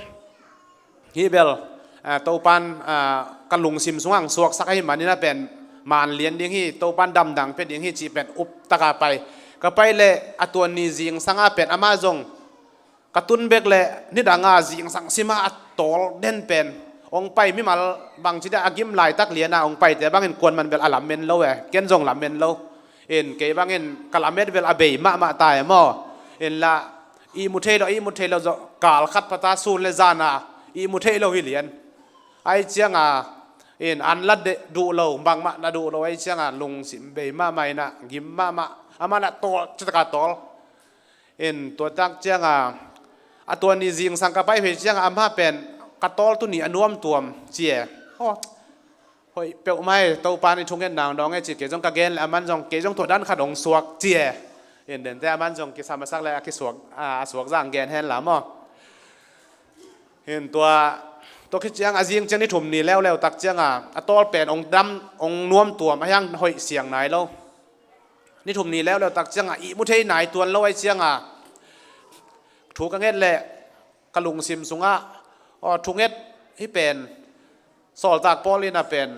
hih bel, ah, Topan, ah, ka lungsim sungah hong suaksak ahih man in ah pen maan lian ding hi, Topan damdang pia ding hi cih pen up tak a pai. Ka pai leh a tua ni zingsang ah pen amah zong ka tun bek leh nidang a zingsang sim a, a tawl den pen hong pai, mimal bangci dia a gim laitak lian a hong paite bangin kuaman bel a lamen lo e, ken zong lamen lo. In kei bangin ka lamet bel a bei mahmah ta e maw. In la ihmu thei lo, ihmu thei lo zawh, kal khat pata sun le zan a ihmu thei lo hi lian. Ahi ciang a, in an la de-, duh lo, bangmah la duh lo, ahi ciang a lungsim bei mahmah in ah, gim mahmah, amah na tawl, citak a tawl. In tua tak ciang a, a tua ni zingsang ka pai phei ciang a, amah pen ka tawl tu ni a nuam tuam ci e. Aw, hoih peuhmah e, Topan i thungen nang dawng e ci, kei zong ka gen leh aman zong, kei zong tua dan khat hong suak ci e. In dente aman zong kisam a sak leh a kisuak, a, a suak zang gen hen la maw. In tua Tua khit ciang a zing ciang ni thum ni leuleu tak cianga a tawl pen ong dam, ong nuam tuam, a hiang hoih siang nai lo. Ni thum ni leuleu tak cianga ihmu thei nai tuan lo ai cianga thu ka nget leh ka lungsim sungah, aw, thunget hi pen Sawltak Paul in a pen,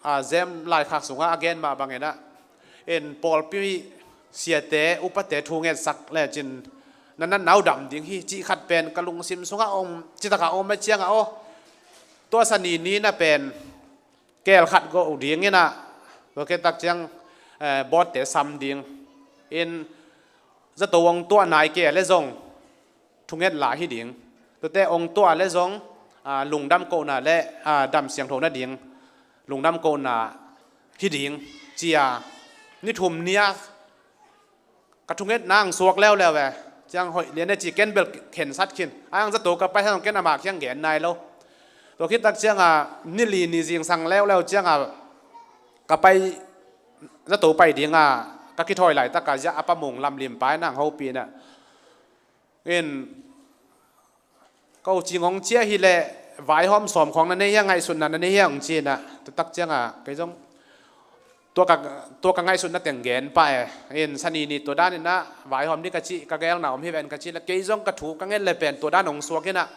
a, Jem laikhak sungah a gen mah bangin ah, in pawlpi siate, upate thungetsak lecin na natna uh dam ding hi, cih khat pen ka lungsim sungah om, citak a om a ciangah, aw, tua Sani ni na pen keel khat go dingin ah, tua khit tak ciang, eh, bawtte sam ding in zato ong tuah nai kei le zong thunget la hi ding. Tuate ong tuah le zong, a, lungdam kohna le, a, dam siangtho nading lungdam kohna hi ding, ci-a ni thum ni-a ka thungetna ang suak leuleu e. Ciang hoih lian e ci, ken bel khensat khin. A ang zato ka pai hang ken ama kiang gen nai lo. Tua khit tak cianga ni li ni zingsang leuleu cianga ka pai, zato pai dinga ka kithawi laitaka Zia a Pa Mung lamlim pai nang hopih na. In ko cing hong ciah hileh vaihawm sawm khawng na nei hia, ngaihsutna na nei hia hong ci-in ah, tua tak cianga kei zong tua ka, tua ka ngaihsutna teng gen pah e. In Sani ni tua danin ah vaihawm ding ka cih, ka gelna om hi ven ka cih le kei zong ka thu ka nget le pen tua dan hong suak in ah,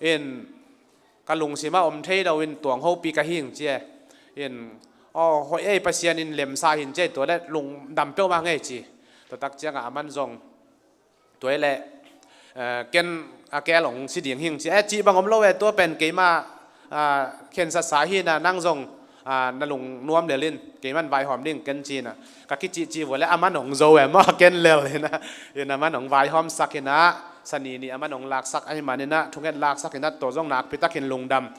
in ka lungsim ah om thei lo in tua hong hopih ka hi hing ci e. In, aw, hoih ei, Pasian in lemsa hin ci e, tua le lungdam peuhmah ngei ci. Tua tak cianga aman zong tua hi leh, eh, ken a keel hong si ding hing ci e, cih bang om lo e, tua pen keima, ah, khensatsa hi-in ah nang zong, ah, na lungnuam lel in, keiman vaihawm ding ken ci-in ah ka kicihcih vua le aman hong zo e maw, ken lel in ah, in aman hong vaihawmsak in ah, Sani ni aman hong laksak ahih manin ah, thunget laksak in ah, tua zong nakpi takin lungdam.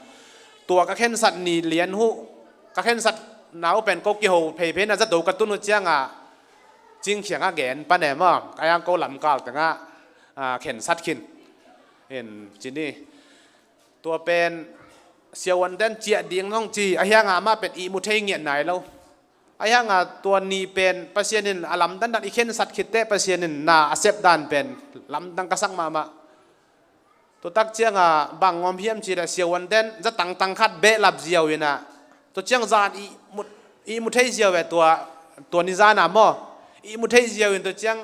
Tua ka khensat ni lian uh, ka khensatna uh pen ko kiho pheiphei na zato ka tun uh cianga cingkhiang a gen pan e maw, a yang ko lamkal tengah, ah, khensat khin. In ci ni. Tua pen siavuanten ciah ding hong ci, a hianga amah pen ihmu thei ngiat nai lo. A hianga tua ni pen Pasian in a lamdang dan i khensat khitteh Pasian in na a sep dan pen lamdang ka sak mahmah. Tua tak cianga bang om hiam ci leh siavuanten zatang tang khat behlap ziau in ah, tua ciang zan ihmu, ihmu thei ziau e, tua, tua ni zan ah maw, ihmu thei ziau in tua ciang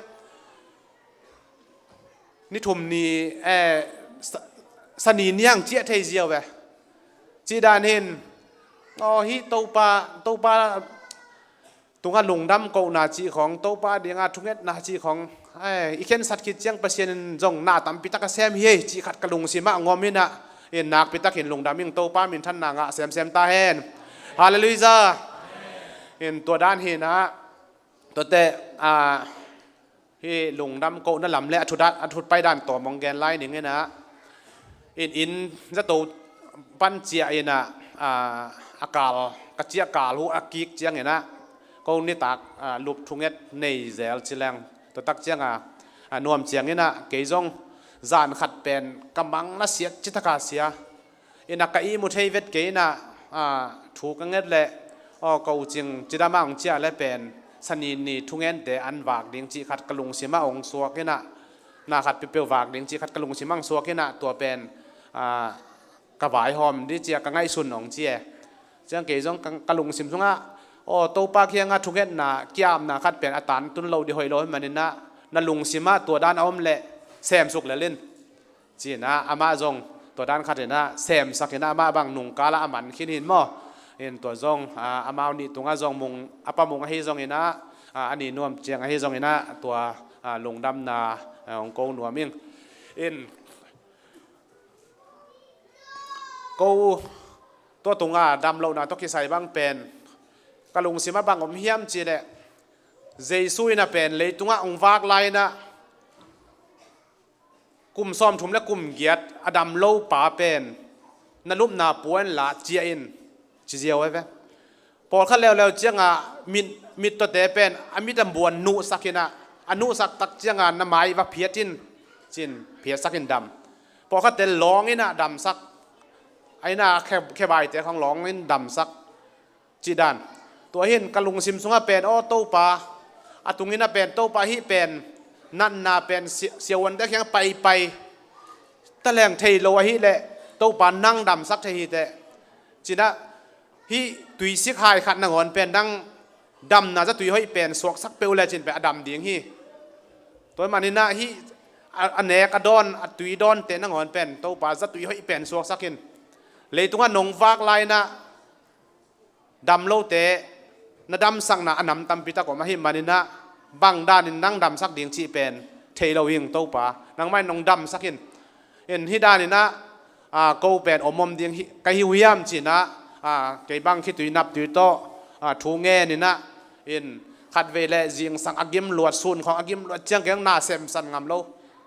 ni thum ni, eh, sa-, Sani ni ang ciah thei ziau e. Cih dan hin, aw, hih Topa, Topa tungah lungdam kohna cih khawng, Topa dinga thungetna cih khawng, ai, i khensat khit ciang Pasian in zong na tampi tak a sem hi ei cih khat ka lungsim ah ngom in ah, in nakpi takin lungdam ing, Topa minthanna ngah semsem ta hen. Halleluiah. In tua dan hi-in ah, tuate, ah, hih lungdam kohna lam le a thut a, a thut pai dan tawm hong gen lai ning in ah, in, in zato pan ciah in ah, a, a kal, ka ciah kal uh a kik ciang in ah, ko nitak, a, lup thunget nei zel ci leng, tua tak cianga, a, nuam ciang in ah kei zong zan khat pen ka mang na siat citaka sia. In ah ka ihmu thei vet kei in ah, a, thu ka nget leh, aw, ko cing cidam ah hong ciah le pen Sani ni thungente an vak ding cih khat ka lungsim ah hong suak in ah, na khat peuhpeuh vak ding cih khat ka lungsim ah hong suak in ah, tua pen, a, ka vaihawm ding ci-a ka ngaihsun hong ci e. Ciang kei zong ka, ka lungsim sungah, aw, Topa kiangah thungetna, kiamna khat pen a tantun lo ding hoih lo ahih manin ah, na lungsim ah tua dan a om leh semsuk lel in. Ci-in ah amah zong tua dan khat in ah semsak in ah amah bang nungkal ah a man khin hi-in maw. In tua zong, a, amau nih tungah zong Mung, a Pa Mung ahi zongin ah, a, a nih nuam ciang ahi zongin ah tua, a, lungdamna, a, hong ko nuam ing. In ko tua tunga damlohna tawh kisai bang pen ka lungsim ah bang om hiam ci leh, Jesu in ah pen leitungah hong vak lai in ah kum sawmthum le kum giat a dam lo pa pen na lupna puan la ciah in ci ziau e ve. Pawlkhat leuleu cianga mit, mit tuate pen a mit a buan nuhsak in ah, a nuhsak tak cianga na mai va phiat in, ci-in phiatsak in dam. Pawlkhatte lawng in ah damsak, a in ah khe, khebaite khawng lawng in damsak. Cih dan. Tua hin ka lungsim sungah pen, aw Topa, a tungin ah pen Topa hih pen natna pen si-, siavuante kiang paipai taleng thei lo ahih leh, Topa nang damsak thei hi teh. Cinah hih tuisik hai khat nangawn pen dang damna zatui hoih pen suaksak peuh le cin pen a dam ding hi. Tua maninah hih a, a nek a dawn a tui dawnte nangawn pen Topa zatui hoih pen suaksak in. Leitungah nong vak lai inah dam lote na damsakna a nam tampi tak om ahih maninah bang danin nang damsak ding cih pen thei lo hing Topa nangmah in nong damsak in. In hih daninah a, ko pen om om ding hi, ka hi uh hiam cinah a, kei bang khitui naptui tawh a, thu ngeninah in khatvei le zingsang a gim luat sun khawng a gim luat ciang keng na semsan ngam lo.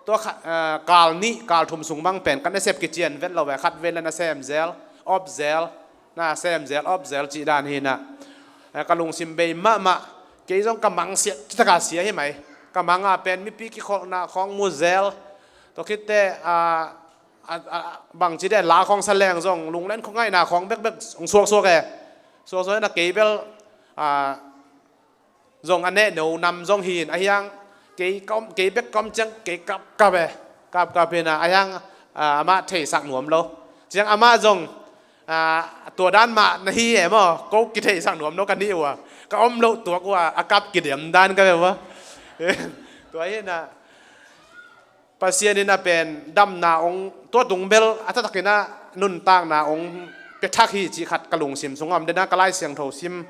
Tua kha, a, kal nih kal thum sung bang pen ka nasep kician vet lo ve khatvei le na sem zel op zel na sem zel op zel cih dan hinah. Eh, ka lungsim bei mahmah kei zong ka mangsiat citaka sia hi mai. Ka manga pen mipi kikholhna khawng mu zel. Tua khitte a, a, a, bangci de la khawng sa leng zong lunglen khuangaihna khawng bekbek hong suaksuak e. Suaksuak na kei bel a, zong a nehno nam zong hin a hiang kei, ka om, kei bek ka om ciang kei kapkap e. Kapkap hina a hiang a, amah theisak nuam lo. Ciang amah zong a, tua dan mah na hi e maw ko kitheihsak nuam lo ka nih uh a ka om loh tuak uh a a kap kidem dan ka ve uh a. Tua hina Pasian in a pen damna ong tua tung bel a taktakinah nuntakna ong piathak hi cih khat ka lungsim sungah om dena ka Lai Siangtho sim.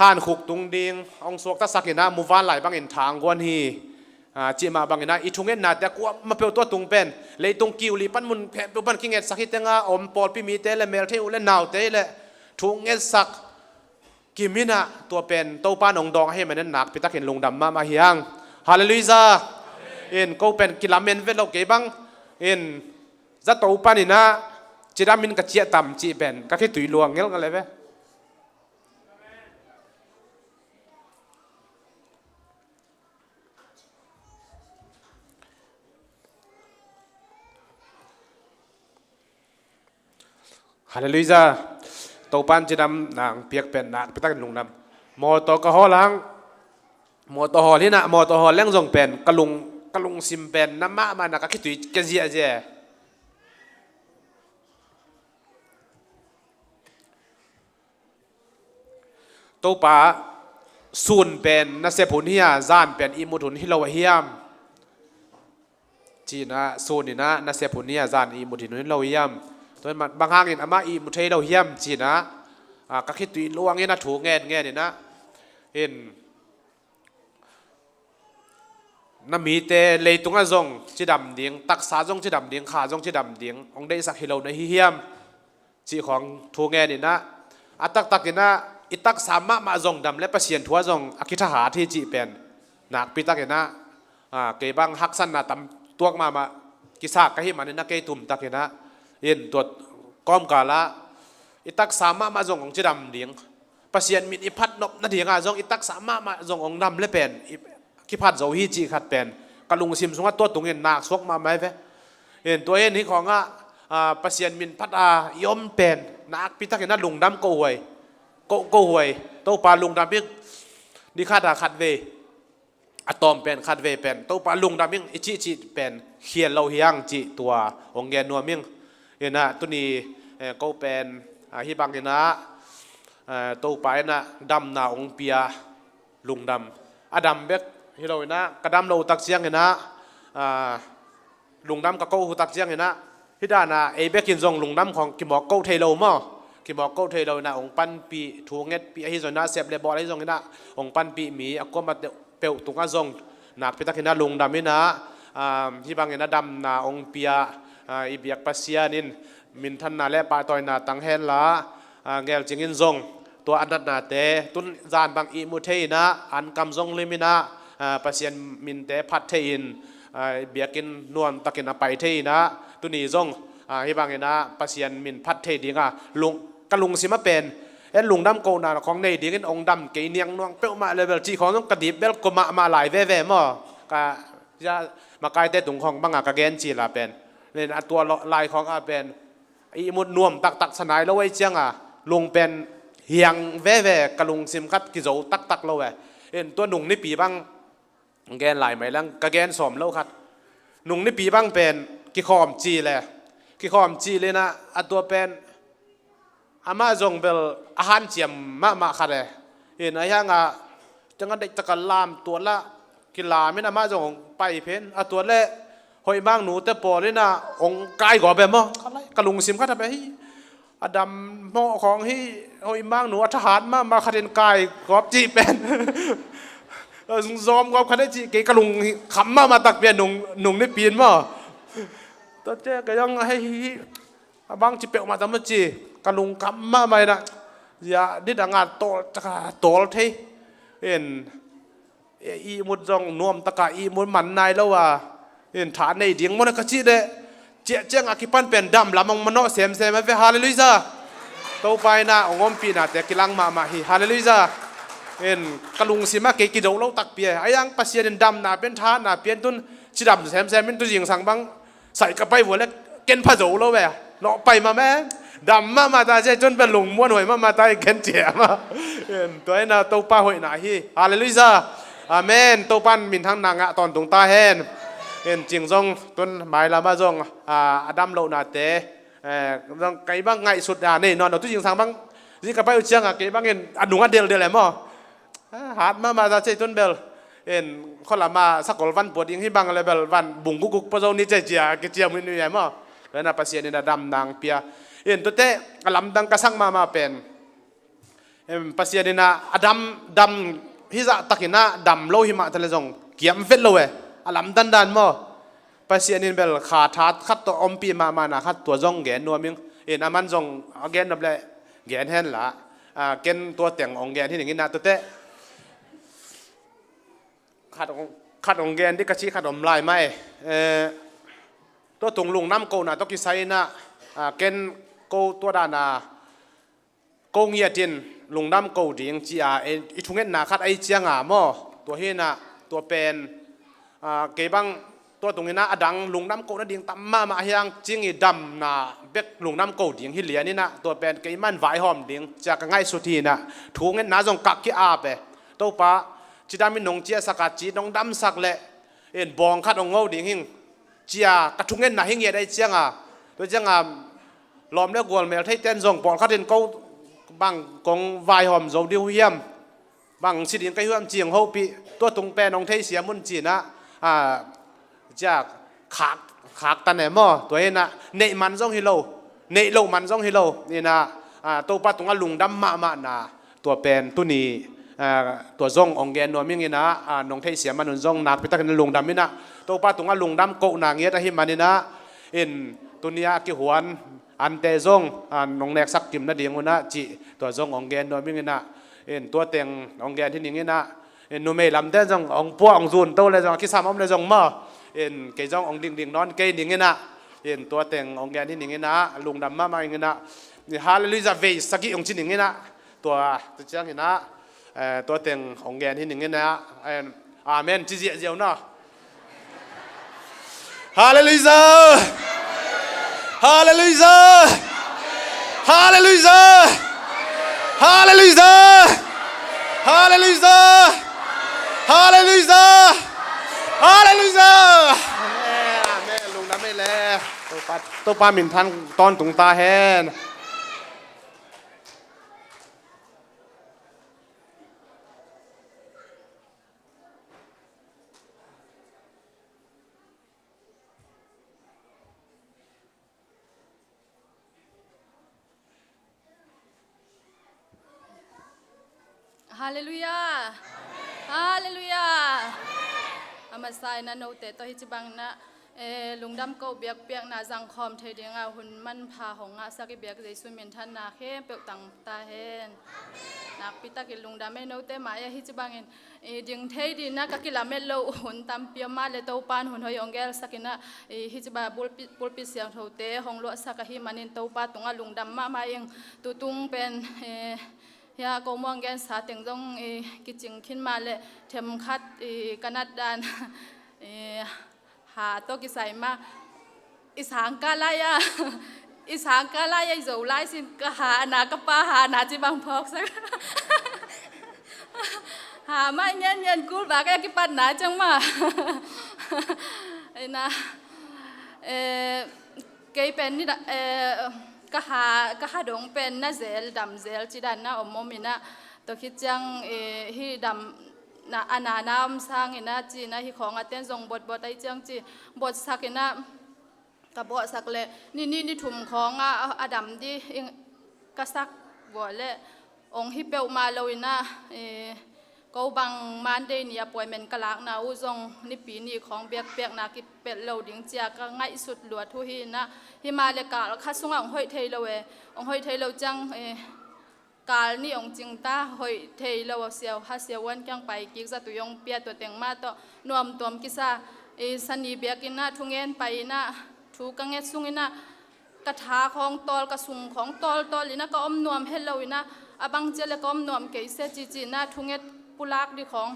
Han khuk tung ding ong suaktasak inah muvanlai bangin thangguan hi. A, cih mah banginah i thungetnate a kuamah peuh tua tung pen leitung kiuli pan mun khempeuh pan kingetsak hi tenga om pawlpi mite le melthei uh le naute le thungetsak kiminah tua pen Topa nong dawng ahi manin nakpitakin lungdam mahmah hiang. Halleluiah. In ko pen kilamen vet lo kei bang in zato paninah cidamin ka ciah tam cih pen ka khitui luang ngelngal e ve. Halleluiah. Topan cidam nang piak pen nakpitakin lungdam. Mawtaw ka hawl hang mawtaw hawl hinah mawtaw hawl leng zong pen ka lung ka lungsim pen na mahmah na ka khitui ka ziahziah. Topa sun pen nasep hun hi a zan pen ihmut hun hi lo a hiam? Cinah sun inah nasep hun hi a zan ihmut hun hi lo hiam? Tua bang hangin amah ihmut thei lo hiam cinah a, ka khitui luangin a thu ngen ngeninah in na mite leitungah zong cidam ding taksa zong cidam ding kha zong cidam ding hong deihsak hi lo na hi hiam? Cih khawng thu ngeninah a taktakinah i taksa mahmah zong dam le Pasian thu ah zong a kithahat hi cih pen nakpitakinah a, kei bang haksatna tam tuak mahmah kisak ka hih maninah kei tumtakinah in tuat kawmkalah i taksa mahmah zong hong cidam ding Pasian min i phat nop nadinga zong i taksa mahmah zong hong dam le pen i kiphat zo hi cih khat pen ka lungsim sungah tua tungin naksuak mahmah hi ve. In tua hin hih khawngah a, Pasian min phat a i om pen nakpitakinah lungdam ko huai ko ko huai Topa lungdam hi. Ni khat a khatvei a tawm pen khatvei pen Topa lungdam ing i cihcih pen khial lo hiang cih tua hong gen nuam ing. Inah tuni eh, ko pen a, hih banginah eh, Topa inah damna hong pia lungdam a dam bek hi lo inah ka dam lo tak cianginah a, lungdam ka ko hu tak cianginah hih dana ei bekin zong lungdam khawng kimawk ko thei lo maw? Kimawk ko thei lo inah hong panpih thu ngetpih ahi zong inah sep le bawl ahi zong inah hong panpih mi a kuamah peuh tungah zong nakpitakinah lungdam inah a, hih banginah damna hong pia a, i biak Pasian in minthanna le pahtawina tang henla a, ngelcing in zong tua a natnate tun zan bang ihmu thei inah ankam zong lim inah a, Pasian minte phat thei in a, biakinn nuamtakin a pai thei inah tuni zong a, hih banginah Pasian min phat thei dinga lung ka lungsim a pen en lungdam kohna khawng nei dingin hong dam kei niang nuang peuhmah level cih khawng zong ka dip bel ko mahmah lai veve maw? Ka makaite tung khawng banga ka gen cila pen nen a tua lai khawng a pen ihmut nuam taktak sanai lo ei cianga lung pen hiang veve ka lungsim khat kizo taktak lo e. In tua nung nipi bang gen lai mai lang ka gen sawm lo khat nung nipi bang pen kikhawm ci le kikhawm cih lenah a tua pen amah zong bel a hanciam mahmah khat e. In a hiangah tengah deihtaka lam tualah kilam in amah zong hong pai phen a tuat leh hoih mang nute pawl inah hong kai gawp e maw? Ka lungsim khat a pe hi. A dam mawh khawng hi. Hoih mang nu a thahat mahmah khat in kai gawp cih pen zong zawm gawp khat e cih kei ka lung kham mahmah takpi a nung, nung nipi in maw? Tua ciang kei zong hei hi hi. A bang ci peuhmah tam a ci ka lungkam mahmah inah zia didang a tawl taka tawl thei in ihmut zong nuam taka ihmut man nai lo a in tha nei ding maw na ka cih deh. Ciah ciangah kipan pen dam lam hong manawh semsem a ve. Halleluiah. Topa inah hong ompihnate kilang mahmah hi. Halleluiah. In ka lungsim ah kei kido lo takpi e. A hiang Pasian in damna pen thahatna pian tun cidam semsem in tu zingsang bang saih ka pai vua le ken pha zo lo ve. Nawh pai mah meng. Dam mahmah ta cia cun bel lungmuan huai mahmah ta i ken cia mah. Tua inah Topa hoihna hi. Halleluiah. Amen. Topa in minthang na ngah tawntung ta hen. In cing zong tun mailam ah zong a dam lohnate zong kei bang ngaihsut a nei nawn lo tu zingsang bang zi ka pai uh ciangah kei bangin a nung a deldel e maw? Hat mahmah za cei tun bel in khualama sakol van puat ding hi bang le bel van bung gukguk pua zo ni cei cia kiciam hi ni e maw? Tua inah Pasian inah dam nang pia. In tuate a lamdang ka sak mahmah pen Pasian inah a dam dam hizah takinah dam lo himah tale zong kiam vet lo e. A lamdan dan maw? Pasian in bel kha that khat tawh ompih mahmahna khat tua zong gen nuam ing. In aman zong a gen nop le gen hen la. Ken tua teng ong gen hi ning inah tuate khat ong, khat ong gen dih ka cih khat om lai mah e. Tua tung lungdam kohna tawh kisai inah ken ko tua dana ko ngiatin lungdam ko ding ci-a i thungetna khat ahi cianga maw? Tua hinah tua pen kei bang tua tunginah a dang lungdam ko nading tam mahmah a hiang cing i damna bek lungdam ko ding hi lian inah tua pen keiman vaihawm ding cia ka ngaihsut hinah thungetna zong kak ki-ap e. Topa cidam in nong ciahsak a ci nong damsak leh in bawng khat ong ngo ding hing cia ka thungetna hi ngiat ahi cianga tua cianga lawm le gual mel theiten zong pawlkhatin ko bang kong vaihawm zo ding uh hiam? Bang si ding ka hi uh hiam cing hopih tua tung pen hong theisiam un cinah cia khak, khak tan e maw? Tua hinah neih man zong hi lo, neih loh man zong hi lo inah Topa tungah lungdam mahmahna tua pen tuni tua zong ong gen nuam ing inah nong theihsiam man un zong nakpitakin lungdam inah Topa tungah lungdam kohna ngiat ahi man inah in tuni a kihuan ante zong nong neksak kim nading unah cih tua zong ong gen nuam ing inah in tua teng ong gen hi ning inah in numei lamte zong ong puah ong zun to le zong a kisam om le zong maw? In kei zong ong dingding nawn kei ning inah in tua teng ong gen hi ning inah lungdam mahmah ing inah halleluiah vei sagih ong ci ning inah tua tu ciang inah tua teng ong gen hi ning inah amen ci ziahziah unah. Halleluiah. Halleluiah. Halleluiah. Halleluiah. Halleluiah. Halleluiah. Halleluiah. Amen. Amen. Lungdam ei le. Topa, Topa minthang tawntung ta hen. Halleluiah. Halleluiah. A masa inah note tawh hi ci bangna lungdam ko biakpiakna zangkhawm thei dinga hun manpha hong ngahsak i biak Jesu minthanna khempeuh tang ta hen. Nakpitakin lungdam ei note mah e hi ci bangin i ding thei dinah ka kilamet loh hun tampi om mah le Topan hun hoih ong gelsak inah i hi ci bang pulpit, pulpit siangthote hong luahsak ahi manin Topa tungah lungdam mahmah ing. Tutung pen hia ko muang gensa teng zong i kicing khin mah le themkhat i ka nat dan i ha tawh kisai mah i sangkah lai-a i sangkah lai-a i zo lai sin ka hahna ka pa hahna ci bang phawksak. Ha mah i ngen ngen kul bak a kipatna ciang mah. Ina eh, Kei pen ni da, eh, ka ha, ka ha dong pen na zel, dam zel ci dan na om om ina, tua khit ciang, eh, hi dam na, a na na om sang ina ci na hi khawng a ten zong bot bot ai ciang ci bot sak ina, ka bot sak le ni ni ni thum khawng a, a dam di ing, ka sak bot le ong hi peuh ma lo ina, eh, ko bang Monday ni appointment ka lakna uh zong nipi ni khawng biakpiakna kipelh lo ding cia ka ngaihsut luat uh hi ina, hi ma le kal kha sungah ong hoih thei lo e, ong hoih thei lo ciang, eh, kal ni ong cing ta, hoih thei lo a siau, ha siau wan kiang pai kik zatui ong pia tua teng mah tawh nuam tuam kisa, eh, sani biak ina thungen pai ina thu ka nget sung ina, ka tha khawng tawl, ka sung khawng tawl tawl ina ka om nuam het lo ina, a bang cia le ka om nuam kei se ci ci ina thunget pulak di khawng,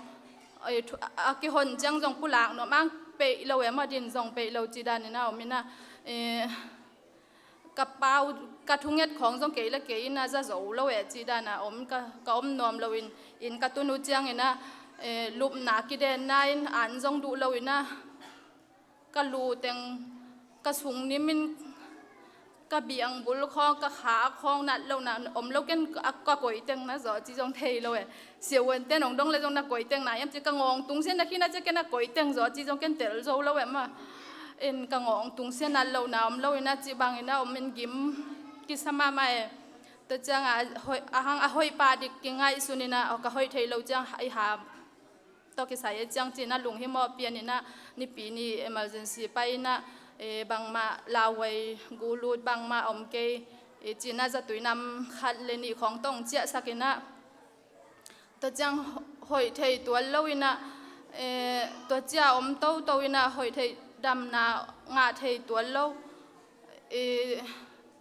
eh, thu, a, a kihon ciang zong pulak nuam ang peih lo e, ma din zong peih lo ci dan ina om ina, eh, ka pau, ka thunget khawng zong kei le kei ina za zo lo e ci dan a om ka, ka om nuam lo in, in ka tun uh ciang ina, eh, lupna kidenna in an zong duh lo ina, ka lu teng, ka sung nimin, ka biang bul khawng, ka kha khawng nat lo na om lo ken ka, ka koi teng na zaw ci zong thei lo e. Siavuan ten ong dong le zong na koi teng na iam ci ka ngawng tung sia na khi na cia ken na koi teng zaw ci zong ken tel zo lo e ma. In ka ngawng tung sia nat lo na om lo ina ci bang ina om in gim kisa mahmah e. Tua ciang a hoih, a hang a hoih pa dik kingaihsun ina, aw ka hoih thei lo ciang i ha tawh kisai e ciang ci ina lunghimawh pian ina nipi ni emergency pai ina, eh, bangmah lauhuai gulut bangmah om kei, eh, ci ina zatui nam khat le nih khawng tawh ong ciahsak ina, tua ciang hoih thei tual lo ina, eh, tua cia om toto ina hoih thei damna ngah thei tual lo. I,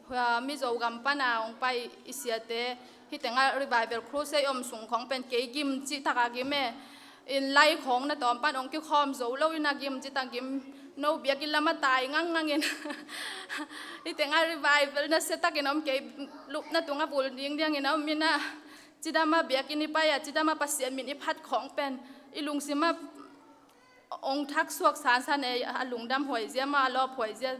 hua, Mizo gam pana ong pai i siate, hi tenga Revival Crusade om sung khawng pen kei gim cih taka gim e. In lai khawng na tawm pan ong kikhawm zo lo ina gim cih tak gim, no biakinn lama tai ngang ngang in. Hi tenga Revival na sia takin om kei lupna tunga vul ding diang ina om ina. Cidama biakinn i pai a, cidama Pasian min i phat khawng pen i lungsima ong thaksuak sansan e, a lungdam huai zia ma, a lawp huai zia.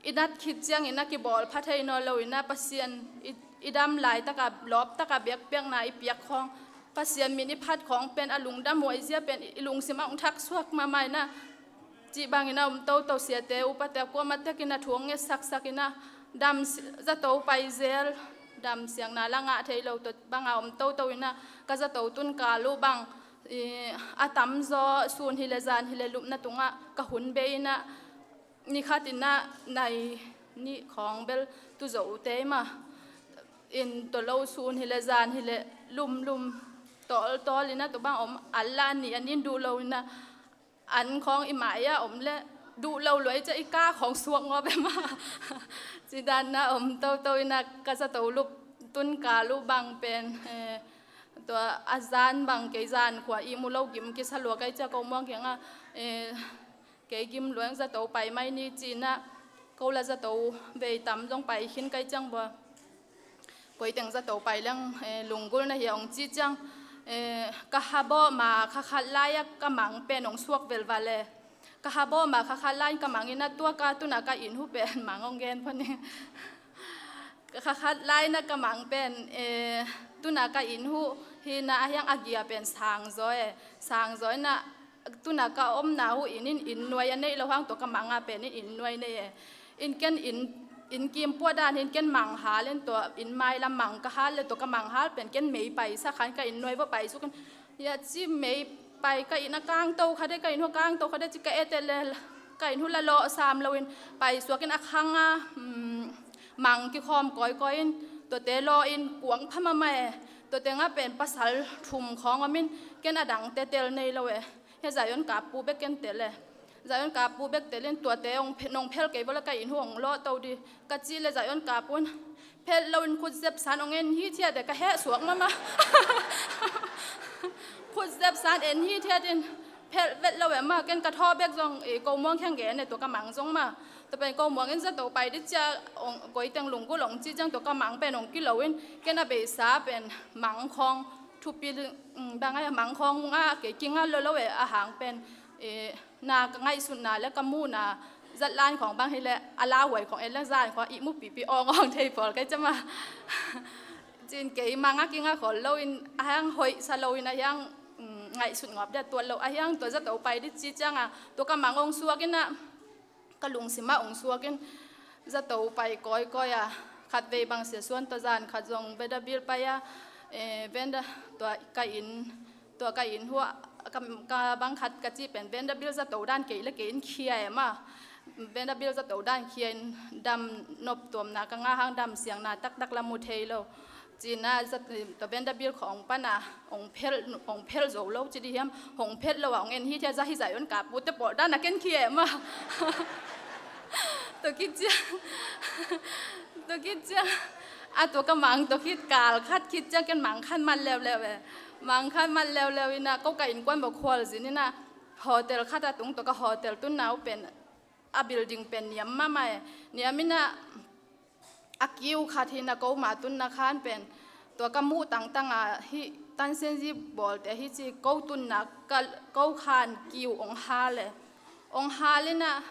I nat khit ciang ina kibawl pha thei nawn lo ina Pasian i, i dam laitaka, lawptaka biakpiakna i piak khawng, Pasian min i phat khawng pen a lungdam huai zia pen i lungsima ong thaksuak mahmah ina. Cih bang ina om toto siate, upate, a kuamah tek ina thu ong nget saksak ina dam si-, zato pai zel, dam siangna la ngah thei lo tua banga om toto ina ka zato tun kal uh bang, i, a tamzaw sun hi le zan hi le lupna tungah ka hun bei ina, ni khat ina nai nih khawng bel tu zo te ma. In tua lo sun hi le zan hi le lum lum tawl tawl ina tua bang om al la ni an in duh lo ina an khawng i mai-ah om le duh lo luai cia i ka khawng suak ngawp e ma. Ci dan na om toto ina ka zato lup tun kal uh bang pen, eh, tua a zan bang kei zan khua i mu lo gim kisa lua kai cia ko muang kiangah, eh, kei gim luang zato pai mai ni ci ina ko la zato vei tam zong pai khin kai ciang bua. Koi teng zato pai leng, eh, lunggulh na hi a ong ci ciang, eh, ka ha bawh ma kha khat lai-a ka mang pen ong suak velval e. Ka ha bawh ma kha khat lai-in ka mang ina tua ka tuna ka inn huh pen mang ong gen pha ni. Kha khat lai-in a ka mang pen, eh, tuna ka inn huh hi ina a hiang a gia pen sang zaw e. Sang zaw ina tuna ka omna huh inn in inn nuai a neih lo hang tua ka mang a pen in inn nuai nei e. In ken inn, inn kim puah dan hi in ken mang hal in tua inn mai lam mang ka hal le tua ka mang hal pen ken mei pai sak khan ka inn nuai vua pai suk in. Hia ci mei pai ka inn a kangto kha de, ka inn huh a kangto kha de ci ka et et le ka inn huh la lawh sam lo in pai suak in a khang a, um, mang kikhawm kawikawi in tuate lawh in kuang pha mahmah e. Tua tengah pen pasal thum khawng om in ken a dangte tel nei lo e. Hia Zion kap pu bek ken tel e. Zion kap pu bek tel in tuate ong phe-, nong phel kei vua la ka inn huh ong lawh to di ka cih le Zion kap pu in phel lo in khut zep san ong en hithiat e, ka heh suak mahmah. Khut zep san en hithiat in phel vet lo e ma, ken ka thaw bek zong, eh, ko muang khiang gen e tua ka mang zong ma. Tua pen ko muang in zato pai di cia ong koi teng lunggulh ong ci ciang tua ka mang pen ong kilo in ken a beisa pen mang khawng thupi, mm, bang ai a mang khawng a kei kinga lo lo e a hang pen, eh, na ka ngaihsutna le ka muhna Zatlan khawng bang hi leh a lauhuai khawng en leh zan khawng ihmu pipi awng awng thei pawl kei ciang mah. Cin kei mang a kinga khol lo in a hiang hoih sa lo in a hiang, um, ngaihsut ngawp dia tuat lo a hiang tua zato pai di ci ciang a tua ka mang ong suak in a ka lungsim ah ong suak in zato pai kawikawi a khatvei bang sia suan tua zan khat zong Vanderbilt pai a, eh, Vander-, tua ka inn, tua ka inn hua ka, ka bang khat ka ci pen Vanderbilt zato dan kei le kei in khia e ma. Vanderbilt zato dan khia in dam nop tuamna ka ngah hang dam siangna taktak la mu thei lo. Cin a zat, tua Vanderbilt khawng pan a ong phel, ong phel zo lo ci di hiam, hong phel lo a ong en hi thia za hi zai un ka pute pawl dan a ken khia e ma. Tua khit ciang, tua khit ciang a tua ka mang tua khit kal khat khit ciang ken mang khan man leuleu e. Mang khan man leuleu in a ko ka innkuan bawk khualzin in a hotel khat a tung tua ka hotel tunna uh pen a building pen niam mahmah e. Niam in a a kiu khat hi in a ko ma tunna khan pen tua ka muh tangtang a hi Tan Sen Zi bawlte hi ci ko tunna ka, ko khan kiu ong hal e. Ong hal in a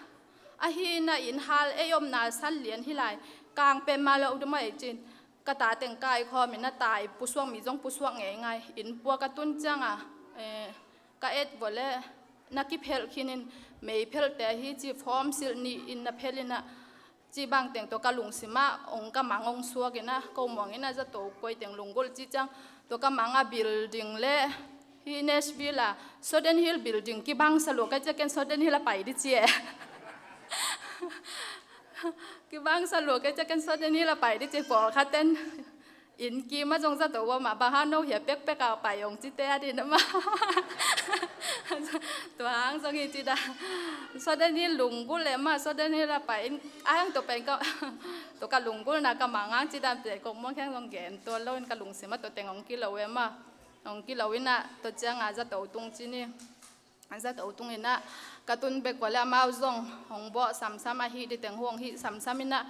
ahi in a inn hal ei omna san lian hi lai kang pen ma lo dum a ei cin ka ta teng kai khawm in a tai pusuak mi zong pusuak ngeingai inn puak a tun ciang a, eh, ka et vawh le na kiphelh khin in meiphelhte hi ci form silh ni in na phel in a ci bang teng tua ka lungsim ah ong ka mang ong suak in a ko muang in a zato koi teng lunggulh ci ciang tua ka mang a building le hi Nashville a Sodden Hill building kibang sa lua kei ciang ken Sodden Hill a pai di ci e. Kibang sa lua kei ciang ken Sodden Hill a pai di ci pawl khat ten inn kim a zong zato a mah bang hang no hia pekpek a pai ong ci te a din a mah. Tua hang zong hi ci da. Sodden Hill lunggulh e mah Sodden Hill a pai in a hang tua pen ka tua ka lunggulhna ka mang hang ci dan pe kong muang kheng zong gen tua lo in ka lungsim a tua teng ong kilo e mah. Ong kilo in a tua ciang a zato tung ci ni. Zato tung in a ka tun bek vawh le amau zong hong bawh samsam a hih di teng hong hih samsam in a,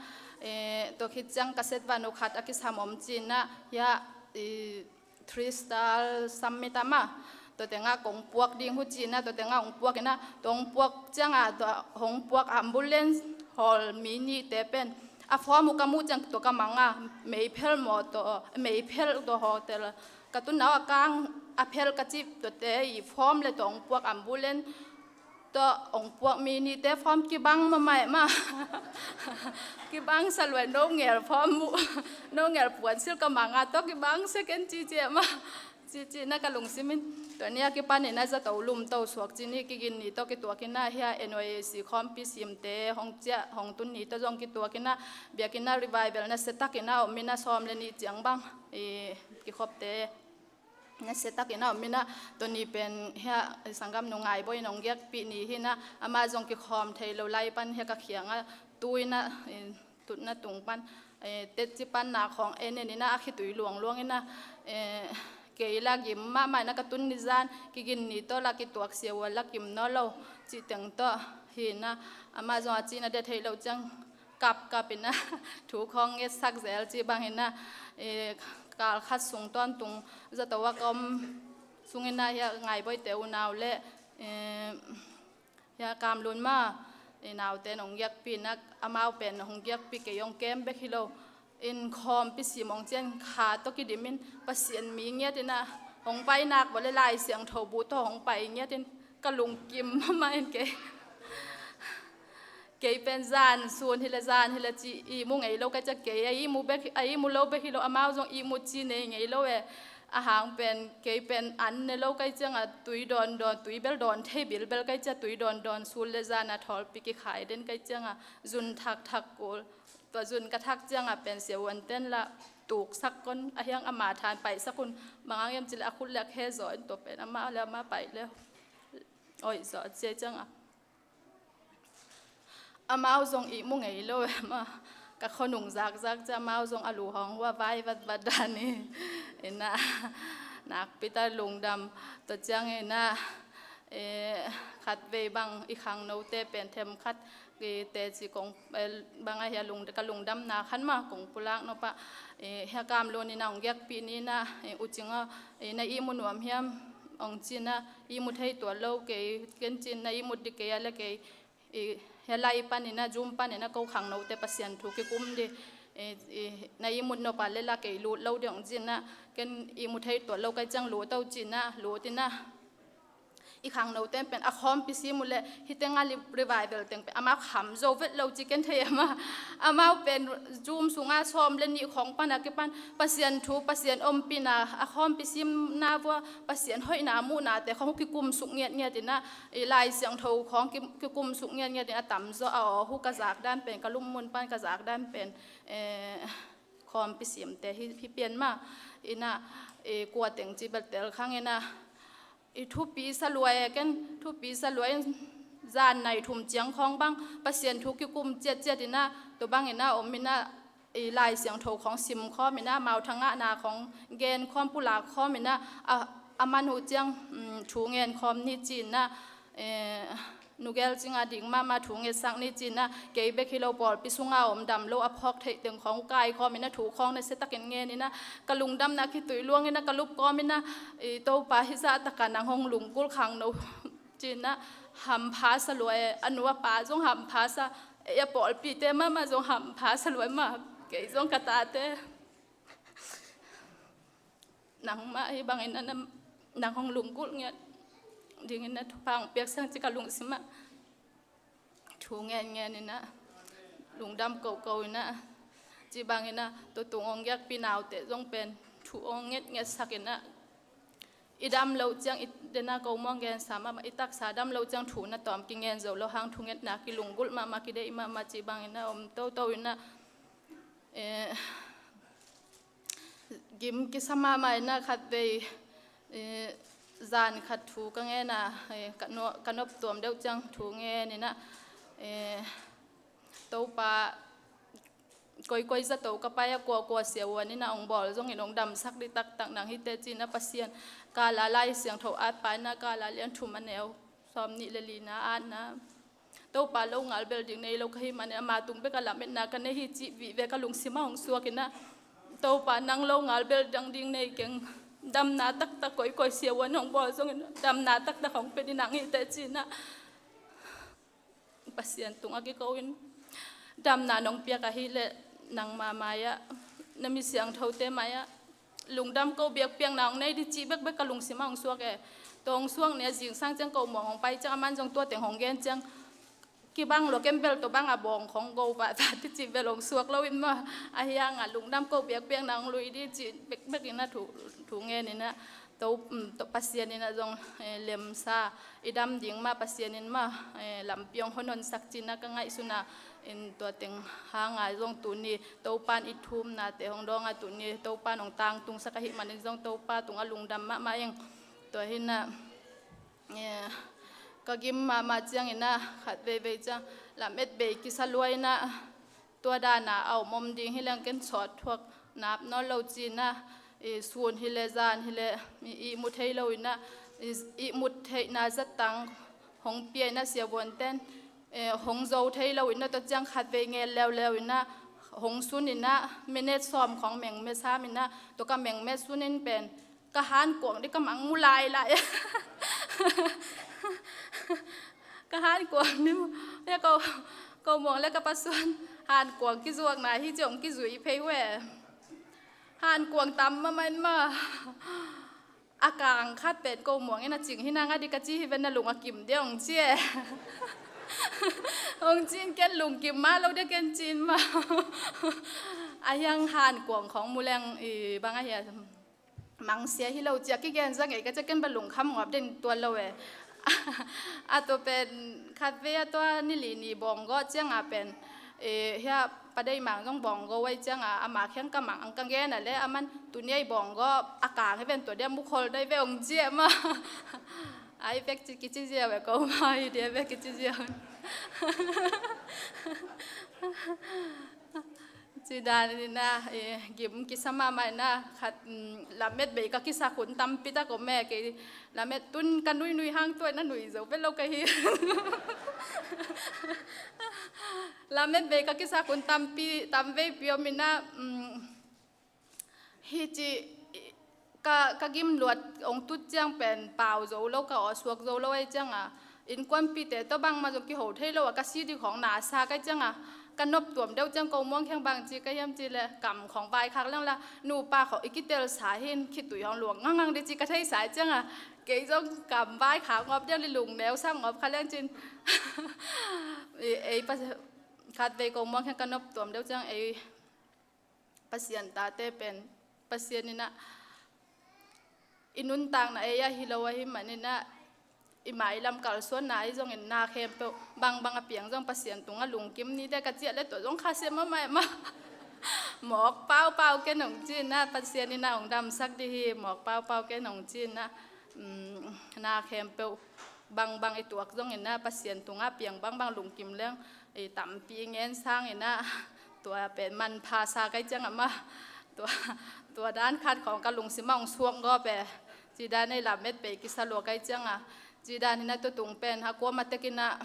eh, tua khit ciang ka set van uh khat a kisam om ci in a hia, i, Three Star Summit a mah tua teng ah kong puak ding uh ci in a tua teng ah hong puak in a tua hong puak ciang a tua hong puak ambulance hawl mi nihte pen a form uh ka muh ciang tua ka mang a meiphel maw tua meiphel tua hotel ka tunna uh a kang a phel ka cih tuate i form le tua hong puak ambulance tua hong puak mi nihte form kibang mahmah e mah. Kibang sa lua e no ngel form uh no ngel puan silh ka mang a tua kibang second ci ci e mah. Ci ci na ka lungsim in tua ni a kipan in a zato lum to suak ci ni kigin ni tua kituak in a hia N Y A C khawmpi simte hong ciah hong tun ni tua zong kituak in a biakinn a revival nasia tak in a om in a sawm le nih ciang bang i kikhopte nasia tak in a om in a tua ni pen hia sanggam nu Ngai Bawi in hong giakpih ni hi in a ama zong kikhawm thei lo lai pan hia ka khiang a tu in a, eh, tutna tung pan, eh, tetci panna khawng en en in a a khitui luangluang in a, eh, kei la gim mahmah in a ka tun ni zan kigin ni tawh la kituak sia ua la gim naw lo cih teng tawh hi in a ama zong a cihna dia theih loh ciang kapkap in a thu khawng ngetsak zel cih bang in a, eh, kal khat sung tawntung zato a ka om sung in a hia Ngai Bawite unau le, eh, hia Kam Lun mah, eh, naute in hong giakpih in a amau pen hong giakpih kei hong kem bek hi lo in khawmpi sim hong cian kha tawh kidim in Pasian mi ngiat in a hong pai nak vawh le Lai Siangtho bu tawh hong pai ngiat in ka lungkim mahmah in kei. Kei pen zan sun hi le zan hi le ci ihmu ngei lo ka cia kei a ihmu bek a ihmu lo bek hi lo amau zong ihmu ci nei ngei lo e. A hang pen kei pen an ne lo ka ciang a tui dawn dawn tui bel dawn thei bilbel ka cia tui dawn dawn sul le zan a thawlpi kikhai den ka ciang a zun thak thak kul. Tua zun ka thak ciang a pen sia uan ten la tuksak kon a hiang ama than paihsak un mangang em ci le a khut le a khe zaw in tua pen ama le ama paih le oih zaw a cia ciang a amau zong ihmu ngei lo e ma ka khonung zakzak cia amau zong a lu hawng hua vai vatvat dan i ina nakpi ta lungdam tua ciang ina, eh, khatvei bang i khangnote pen themkhat i teci kong, eh, bang a hia lung, ka lungdamna khan ma kong pulak nop a, eh, hia Kam Lun ina hong giakpih ni ina, eh, u cing a, eh, na ihmu nuam hiam hong ci ina ihmu thei tuan lo kei ken ci ina ihmu dik kei a le kei i hia lai panin ah, Zoom panin ah ko khangnote Pasian thu kikum ding, eh, eh, na ihmut nop a leh la kei lut lo ding hong ci-in ah, ken ihmu thei tuan lo ka hih ciang lut o ci-in ah, lut in ah, i khangnote pen a khawmpi sim uh leh, hih teng a revival teng pen amau kham zo vet lo ci ken thei a, amau pen Zoom sungah sawm le nih khawng pan a kipan Pasian thu, Pasian ompihna, a khawmpi simna vua Pasian hoihna muhnate khawng kikum suk ngiatngiat in ah, i Lai Siangtho khawng ki, kikum suk ngiatngiat in a tamzaw a aw, hu ka zak dan pen, ka lum mun pan ka zak dan pen, eh, khawmpi simte hi, hi pian mah in ah, eh, kua teng ci bel tel khang in ah, i thupi sa lua e, ken thupi sa lua in zan nai thum ciang khawng bang Pasian thu kikum ciatciat in ah, tua bang in ah om in ah, i Lai Siangtho khawng sim khawm in ah, mauthang ah na khawng gen khawm, pulak khawm in ah, a, a man uh ciang, um, thu ngen khawm ni ci-in ah, eh, Nu Gel Cing a ding mahmah thu ngetsak ni ci-in ah, kei bek hi lo pawlpi sungah om dam lo a phawk theih teng khawng kai khawm in ah, thu khawng nasia takin ngen in ah, ka lungdamna khitui luang in ah, ka lup kawm in ah, i Topa hih zah takah nang hong lunggulh khangno ci-in ah, hampha sa lua e, a nu a pa zong hampha sa, ei a pawlpite mahmah zong hampha sa lua e mah, kei zong ka tate. Nangmah hih bangin a nang hong lunggulh ngiat dingin a thupha hong piaksak ci ka lungsim ah thu ngen ngen in ah, lungdam koko in ah, ci bangin ah tua tung hong giakpih naute zong pen thu hong nget ngetsak in ah, i dam loh ciang, i dena ko muang gensa mahmah, i taksa dam loh ciang thu na tawm kingen zo lo hang, thungetna kilunggulh mahmah, kideih mahmah ci bangin ah om toto in ah, eh, gim kisa mahmah in ah khatvei, eh, zan khat thu ka ngen a, eh, ka no, ka nop tuam deuh ciang thu ngen in ah, eh, Topa koikoi zato ka pai a, kuakua siavuan in ah hong bawl zongin hong damsak ding taktak nang hi teh ci-in ah, Pasian kal a Lai Siangtho at pa in ah, kal a lian thum a neu sawm nih le lina at na, Topa lo ngal bel ding nei lo ka hih manin ama tung bek a lametna ka nei hi cih vih vek ka lungsim ah hong suak in ah, Topa nang lo ngal bel dang ding nei keng, damna taktak, koikoi siavuan hong bawl zongin damna taktak hong pia ding nang hi teh ci-in ah, Pasian tungah kiko in, damna nong piak ahih leh nangma mai-ah, na mi siangthote mai-ah lungdam ko, biakpiakna hong nei ding cih bekbek ka lungsim ah hong suak e. Tua hong suak ni a, zingsang ciang ko muang hong pai ciang, aman zong tua teng hong gen ciang, kibang lua ken bel, tua bang a bawng khong go vahvah ding cih bel hong suak lo in maw. Ahi hangah lungdam ko, biakpiakna hong lui ding cih bekbek in ah thu, thu ngen in ah, To, um, to Pasian in ah zong, eh, lemsa, i dam ding mah Pasian in mah, eh, lampi hong hon honsak ci-in ah ka ngaihsun a, in tua teng hangah zong tuni Topa in i thumnate hong dawng a, tuni Topa in hong tangtungsak ahih manin zong Topa tungah lungdam mahmah ing. Tua hi in ah, eh, ka gim mahmah ciangin ah khat veivei ciang lamet bei kisa lua in ah, tua dan a a om om ding hi leng ken sawt thuak nap nawn lo ci-in ah, i sun hi leh zan hi leh i ihmu thei lo in ah, i ihmu theihna zattang hong pia in ah, siavuante'n, eh, hong zo thei lo in ah, tua ciang khat vei ngel leuleu in ah, hong sun in ah, minute sawm khong mengmet sam in ah, tua ka mengmet sun in pen ka hankuang ding ka mang mu lailai. Ka hankuang ding mu. Ko, ko muang le ka pasuan hankuang kizuakna hi ci hong kizui phei uh e. Hankuang tam mahmah in maw. A kang khat pen ko muang in a cing hi nang a ding ka ci hi ven, na lung a kim ding hong ci e. Hong ci-in ken lungkim mah lo ding ken ci-in maw. Ahi hang hankuang khong mu leng i bang ahi a, mangsia hi lo ci a kigen za ngei ka ci a, ken bel lungkham ngawp den tuan lo e. A tua pen khat vei a tua ni li ni bawng gawh ciang a pen, eh, hia Pa Dei Mang zong bawng gawh uh ahih ciang a, ama kiang ka mang ang ka gen a leh, aman tuni a i bawng gawh a kang hi ven, tua dia mukhol dai ve hong ci e maw. Ai vek ci kici ziau e, ko mah hi dia vek kici ziau. Ci dan in ah, eh, gim kisa mahmah in ah, khat, mm, lamet bei ka kisak hun tampi tak om e, kei lamet tun ka nuinui hang tua in ah nui zo vet lo ka hi. Lamet bei ka kisak hun tampi, tamveipi om in ah, mm, hi ci, ka, ka gim luat hong tut ciang pen pau zo lo, ka aw suak zo lo ahih ciang a, innkuanpihte tawh bangmah zong kiho thei lo a, ka si ding khawng na sa ka hih ciangah, ka nop tuam deuh ciang ko muang kheng bang ci ka hiam cih leh kam khawng vaikhak leng la, nupa khawng i kitelsa hi in khitui khawng luang ngangang ding ci ka theihsa ciangah, kei zong kam vaikhak ngawp ding li, lungneu sam ngawp kha leng cin. Ei, ei pa-, khatvei ko muang kheng ka nop tuam deuh ciang ei Pasian tate pen, Pasian in ah i nuntakna ei a hi lo ahih manin ah, i mailam kalsuanna ahi zongin na khempeuh bangbang a piang zong Pasian tungah lungkim ni teh ka ciah leh tua zong khasia mahmah e mah. Mawk paupau ken hong ci in ah, Pasian in ah hong damsak ding hi, mawk paupau ken hong ci in ah, um, na khempeuh bangbang i tuak zongin ah, Pasian tungah piang bangbang lungkim leng, i tampi i ngen sangin ah, tua pen manpha sa ka hih ciangah mah, tua, tua dan khat khawng ka lungsim ah hong suak gawp e. Ci dan ei lamet pei kisa lua ka hih ciangah, ci dan in ah tua tung pen a kuamah tekin ah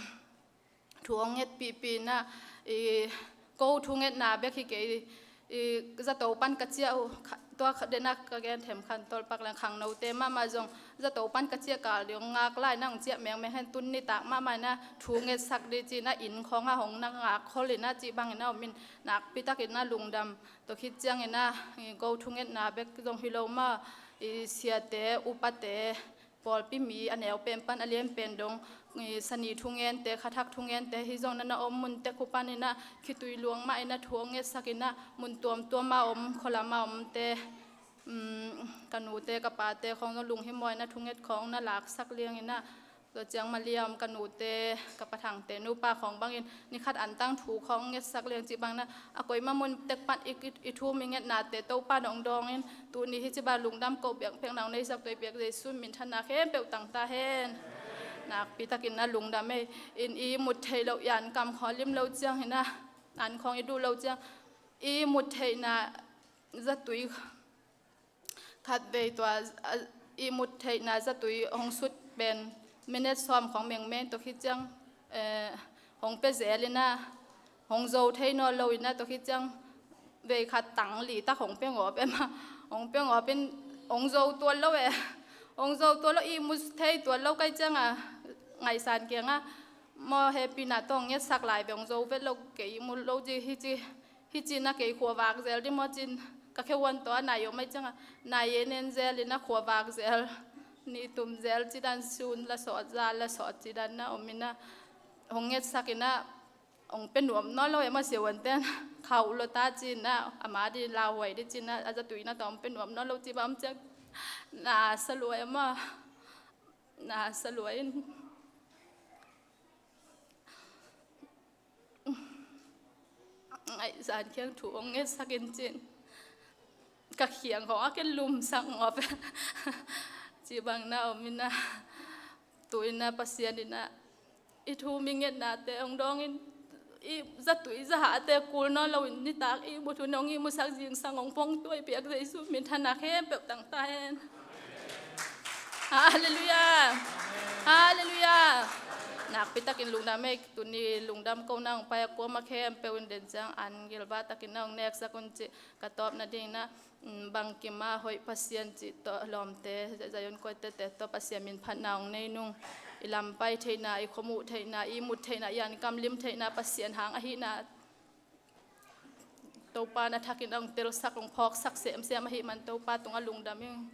thu hong ngetpihpih in ah, i ko thungetna bek hi kei, i zato pan ka ciah uh, kha-, tua kha-, den a ka gen them khan tawlpak leng khangnote mahmah zong zato pan ka ciah kal ding hong ngak lai in ah, hong ciah mengmeng hen, tun nitak mahmah in ah thu ngetsak ding ci in ah, inn khawng ah hong na ngak khol in ah, cih bangin ah om in, nakpi takin ah lungdam. Tua khit ciangin ah, i ko thungetna bek zong hi lo mah, i siate, upate, pawlpi mi a neu pen pan a lian pen dong, i sani thungente, khathak thungente hi zong na na om mun tek uh panin ah khitui luang mah in ah thu hong ngetsak in ah, mun tuamtuam a om, khualam a omte, um, ka nute ka pate khawng zong lunghimawh in ah thunget khawng na laksak liang in ah, tua ciang Malia om ka nute, ka Pa Thangte nupa khawng bangin ni khat antang thu khawng ngetsak liang cih bang in ah, a koimah mun tek pan i, i, i thu mi ngetnate Topa in hong dawng in, tuni hi ci bang lungdam ko biakpiakna hong neisak tua i biak Jesu min thanna khempeuh tang ta hen. Nakpi takin ah lungdam ei. In i mut theih loh i an kam khawng lim lo ciang in ah, an khawng i duh lo ciang, i mut theihna zatui khatvei tua, a, i mut theihna zatui hong sut pen minute sawm khawng mengmeng, tua khit ciang, eh, hong pia zel in ah, hong zo thei nawn lo in ah, tua khit ciang vei khat tang li tak hong pia ngawp e mah, hong pia ngawp in, hong zo tuan lo e, hong zo tuan lo, i mut thei tuan lo ka hih ciangah, ngaihsan kiangah maw, hehpihna tawh hong ngetsak lai ve, hong zo vet lo, kei i mut lo ci hi ci. Hi ci in ah kei khuavak zel ding maw ci in, ka khehuan tawh a nai om ahih ciangah, nai en en zel in ah khuavak zel, nih tum zel ci dan, sun la sawt, za la sawt ci dan na om in ah, hong ngetsak in ah, hong pia nuam nawn lo e mah, siavuante in ah, khauh lua ta ci in ah, ama ding lauhuai ding ci in ah, a zatui na tawh hong pia nuam nawn lo ci bang om ciang, na sa lua e mah, na sa lua in. Ngaihsan kiang thu hong ngetsak in ci in, ka khiang khawng a ken lumsak ngawp e. Cih bang na om in ah, tu in ah Pasian in ah i thu mi ngetnate hong dawng in, i zatui zahate kul nawn lo in, nitak i mut hun hong i mutsak zingsang hong pongtuai piak Jesu min thanna khempeuh tang ta hen. Halleluiah. Halleluiah. Nakpi takin lungdam ei. Tuni lungdam ko na hong pai a kuamah khempeuh in den ciang an gilvah takin na hong neksak un cih ka tawpna ding in ah, mm, bangkim a hoih Pasian cih tawh lawmte, Zion koite te tawh Pasian min phatna hong nei nung. I lampai theihna, i khuamuh theihna, i mut theihna, i ankam lim theihna Pasian hang ahihna Topa na thakin hong telsak, hong phawksak semsem ahih man Topa tungah lungdam ing.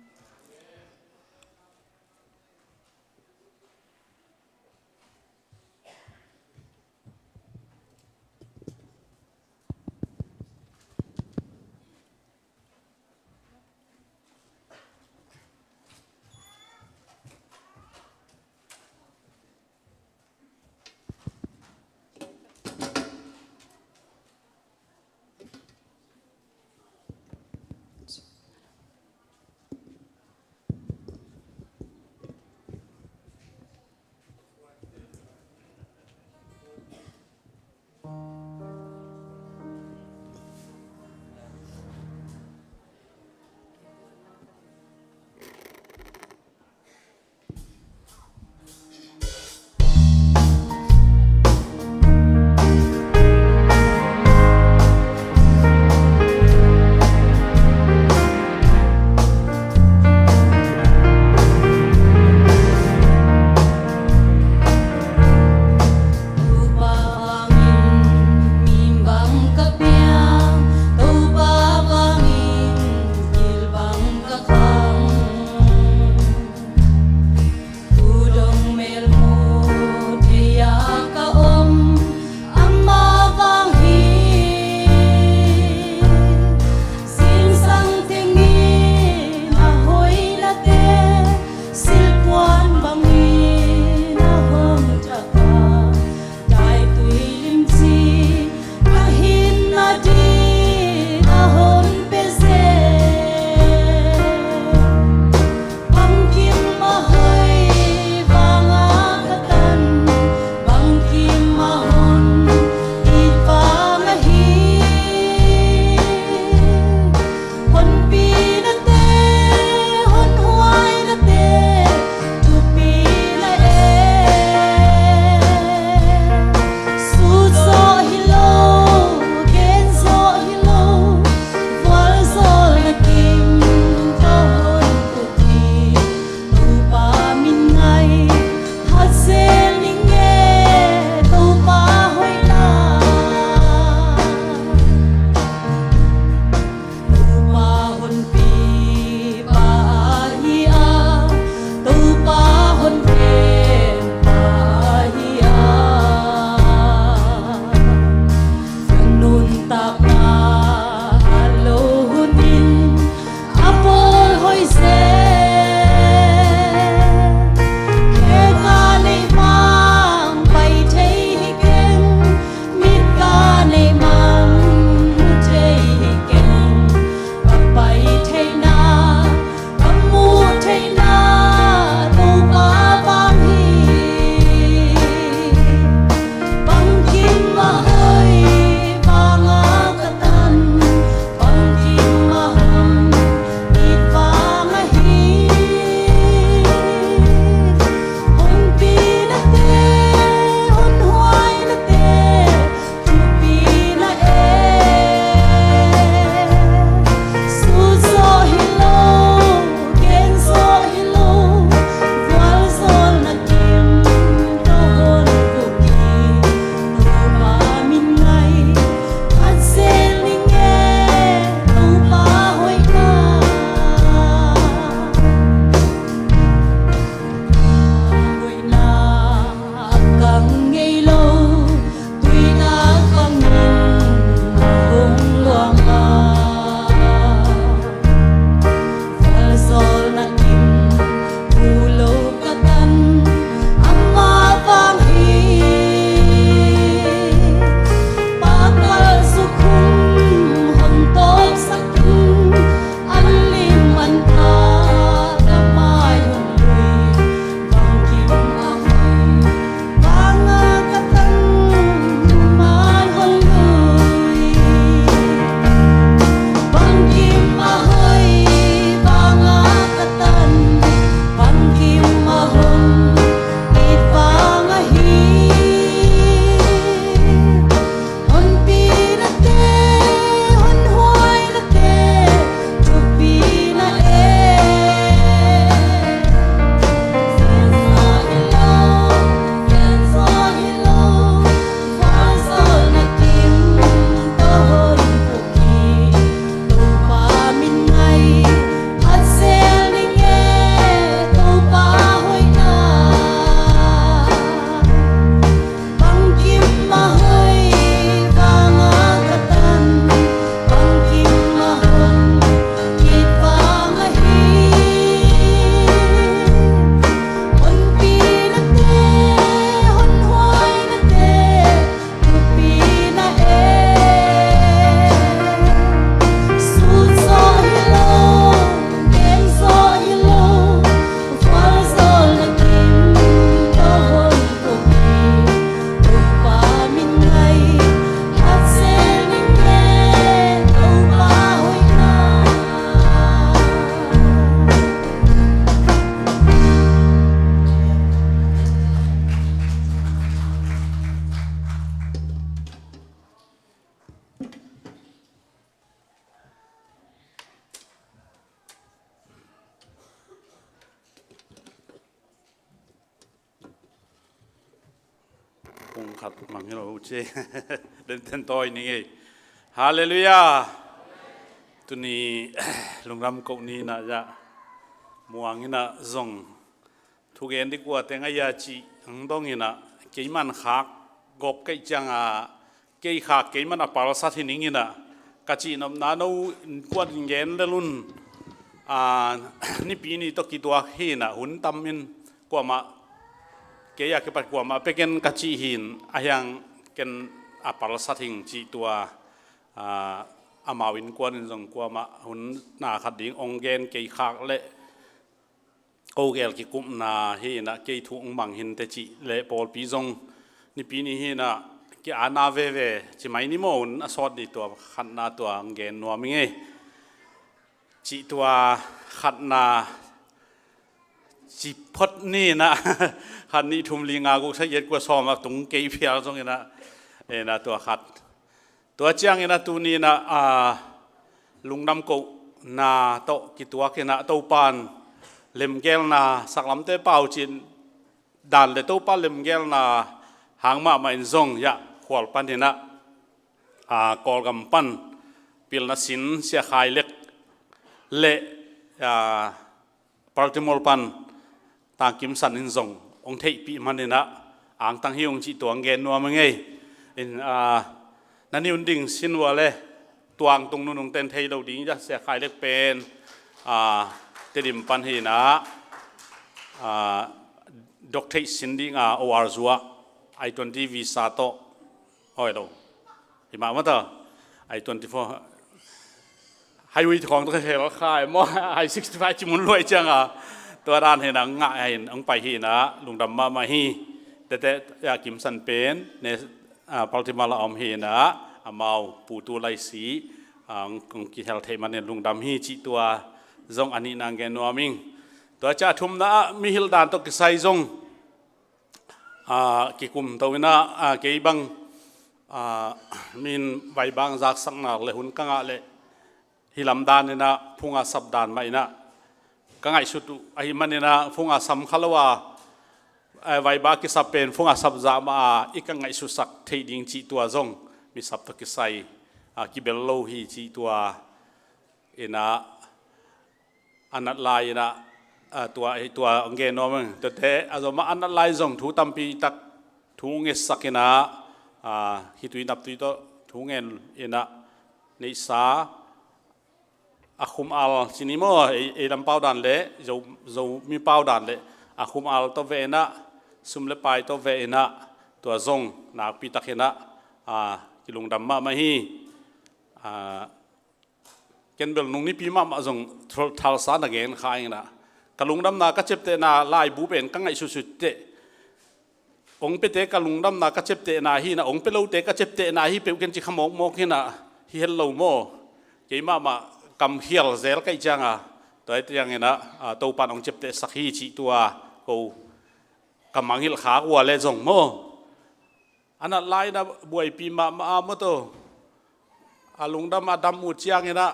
Khat mang hi lo ci. Den ten tawi ni ngei. Halleluiah. Tuni lungdam ko ni na ya. Muang ina zong thugen dik ua teng a ya ci ang dong ina kei man khak gop kei cianga kei khak kei man a palsat hi ning ina ka ci nopna no kuan gen lelun a nipi ni to kituak hi ina hun tam in kuama kei a kipat kuama peken ka ci hin a hiang ken a palsat hing ci tua a amau in kuan in zong kuama hun na khat ding ong gen kei khak le ko gel kikupna hi ina kei thu ong mang hin te ci le pawlpi zong nipi ni hi ina ki ana veve ci mai ni maw hun a sawt ni tua khatna tua ong gen nuam i ngei. Ci tua khatna ci phot ni ina khat ni thum li nga guk sa yet kua sawm a tung kei phial zong ina ina tua khat. Tua ciang ina tuni ina a lungdam ko na to kituak ina Topan lemgelna saklamte pau cin dan le Topa lemgelna hang mahmah in zong ya khual pan ina a Kawlgam pan pilna sin Sia Khai Lek le a Baltimore pan Tangkim San in zong ong theihpih man ina angtang hi ung ci tua ong gen nuam a ngei. In a na niun ding sin ua le tuang tung nunung ten thei lo ding ya Sia Khai Lek pen a Tedim pan hi ina a dok theih sin ding a O R zua I twenty visa to oi lo. Hi mah mata I twenty four highway khong to hel khai maw I sixty five ci mun luai cianga tua dan hi ina ngah hi ina ong pai hi ina lungdam mahmah hi. Tete ya Kim San pen ne a Baltimore la om hi ina amau putu laisi a ong kihel thei man in lungdam hi ci tua zong ani nang gen nuam ing. Tua ca thumna a mihil dan to kisai zong a kikum to ina a kei bang a min vai bang zaksak nak le hun ka ngah le hi lam dan ina phunga sap dan mah ina ka ngaihsut uh ahi man ina phunga sam kha lo a vai ba kisap pen phunga sap zah mah a i ka ngaihsutsak thei ding ci tua zong mi sap to kisai a kibel lo hi ci tua ina a nat lai ina a tua tua ngen nuam ang tuate a zoma a nat lai zong thu tampi tak thu ngetsak ina a hitui naptui to thu ngen ina neihsa a khum al cini maw ei lam pau dan le Zomi pau dan le a khum al to ve ina sum le pai to ve ina tua zong nakpi tak ina a kilungdam mahmah hi. A ken bel nung nipi mahmah zong thalsa na gen kha ina ka lungdamna ka ciaptehna laibu pen ka ngaihsutsut teh ong pete ka lungdamna ka ciaptehna hi ina ong pe lote ka ciaptehna hi peuh ken ci kha mawkmawk ina hi hel lo maw? Kei mahmah kam khial zel kaih cianga tua hi tiang ina Topan ong ciaptehsak hi cih tua ko ka mangngilh khak ua le zong maw? A nat lai ina buaipi mahmah a maw to a lungdam a dam uh ciang ina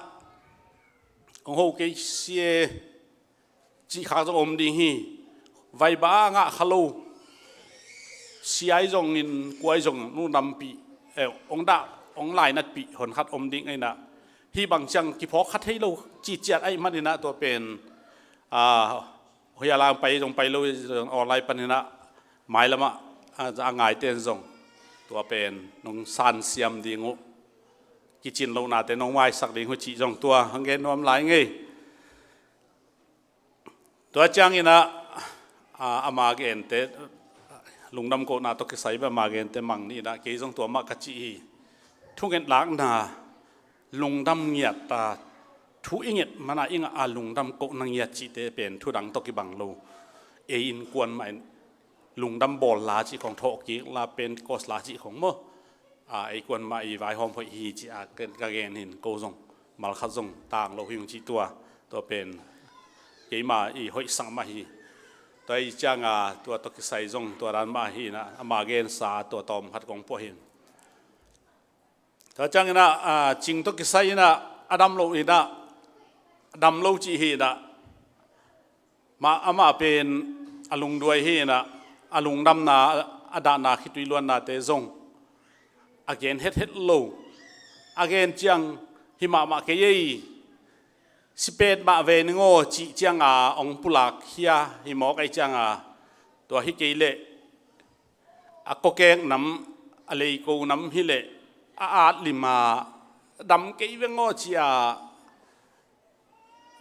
ong ho kei sie cih khak zong om ding hi. Vai ba a ngah kha lo siai zong in kuai zong nu nampih ong dah ong lainatpih hon khat om ding aina hi bang ciang kiphawk kha thei lo cih ciat aih man ina tua pen a hoialang pai zong pai lo online pan ina mailamah a ngaiten zong tua pen nong sansiam ding uh kicin lohnate nong maisak ding uh cih zong tua hong gen nuam lai ngei. Tua ciang ina ama gente lungdam kohna tawh kisai beh ama gente mang ni ina kei zong tua mah ka cih hi. Thunget lakna lungdam ngiat a thu i nget mana i ngah a lungdam kohna ngiat cihte pen thudang tawh kibang lo. Ei innkuan mah in lungdam bawl la cih khong thawhkik la Pentecost la cih khong maw? A ei kuan mah i vaihawm hoih hi ci a ka gen hin ko zong malkhat zong tang lo hi ung cih tua tua pen keima i hoihsak mah hi. Tua i cianga tua tawh kisai zong tua dan mah hi ina ama gensa tua tawm khat kong puah hin. Tua ciang ina cing tawh kisai ina a dam lo ina a dam lo cih hi ina mah amah pen a lungduai hi ina a lungdamna a dahna khitui luannate zong a gen hethet lo. A gen ciang hi mahmah kei ei, si pet mah ve ning aw cih cianga hong pulak khia hi mawk ei cianga, tua hi kei leh a kawkek nam, a leiko nam hi leh a at lima dam kei veng aw cia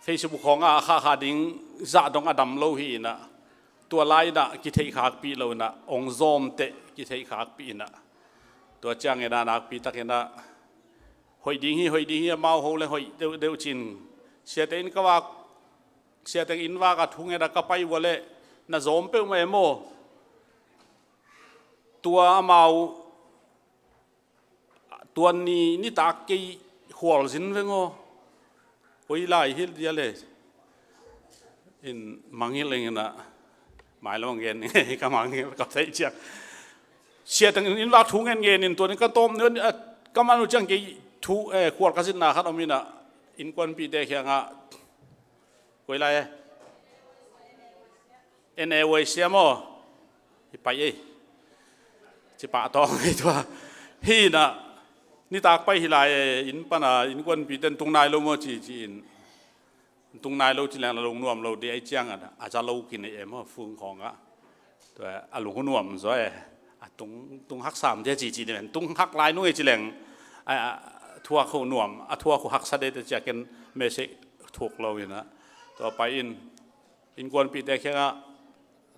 Facebook khawngah a khahkhah ding zah dong a dam lo hi inah, tua lai inah kitheihkhakpih lo inah, hong zawmteh kitheihkhakpih inah, tua ciangin a nakpi takinah hoih ding hi, hoih ding hi, amau ho le hoih deuhdeuh cin, siate in ka vak, siate in vak a thungen a ka pai vua le na zawm peuhmah e maw? Tua amau tuan ni nitak kei khualzin veng aw. Koi lai hilh dia le in mangngilh ing inah, mailawng gen ka mangngilh ka theih ciang, siateng in vak thu ngen ngen in tuan in ka tawm ni ka man uh ciang kei thu, eh, khual ka zitna khat om inah, innkuanpihte khiangah, koi lai e? N A Y siam aw. Hi pai ei. Ci pah tawng ei tua. Hi inah, nitak pai hi lai e, inn pana innkuanpihte in tung nai lo maw ci, ci in. Tung nai lo ci leng a lungnuam lo dih ei ciang a, a za lo kinei e maw, fung khawngah. Tua a lungnuam zaw e. A tung, tung haksam dia ci, ci dih men. Tung hak lai nung ei ci leng a, a thuak ho nuam, a thuak ho haksa dete cia ken message thuk lo inah. Tua pai in, innkuanpihte khiangah,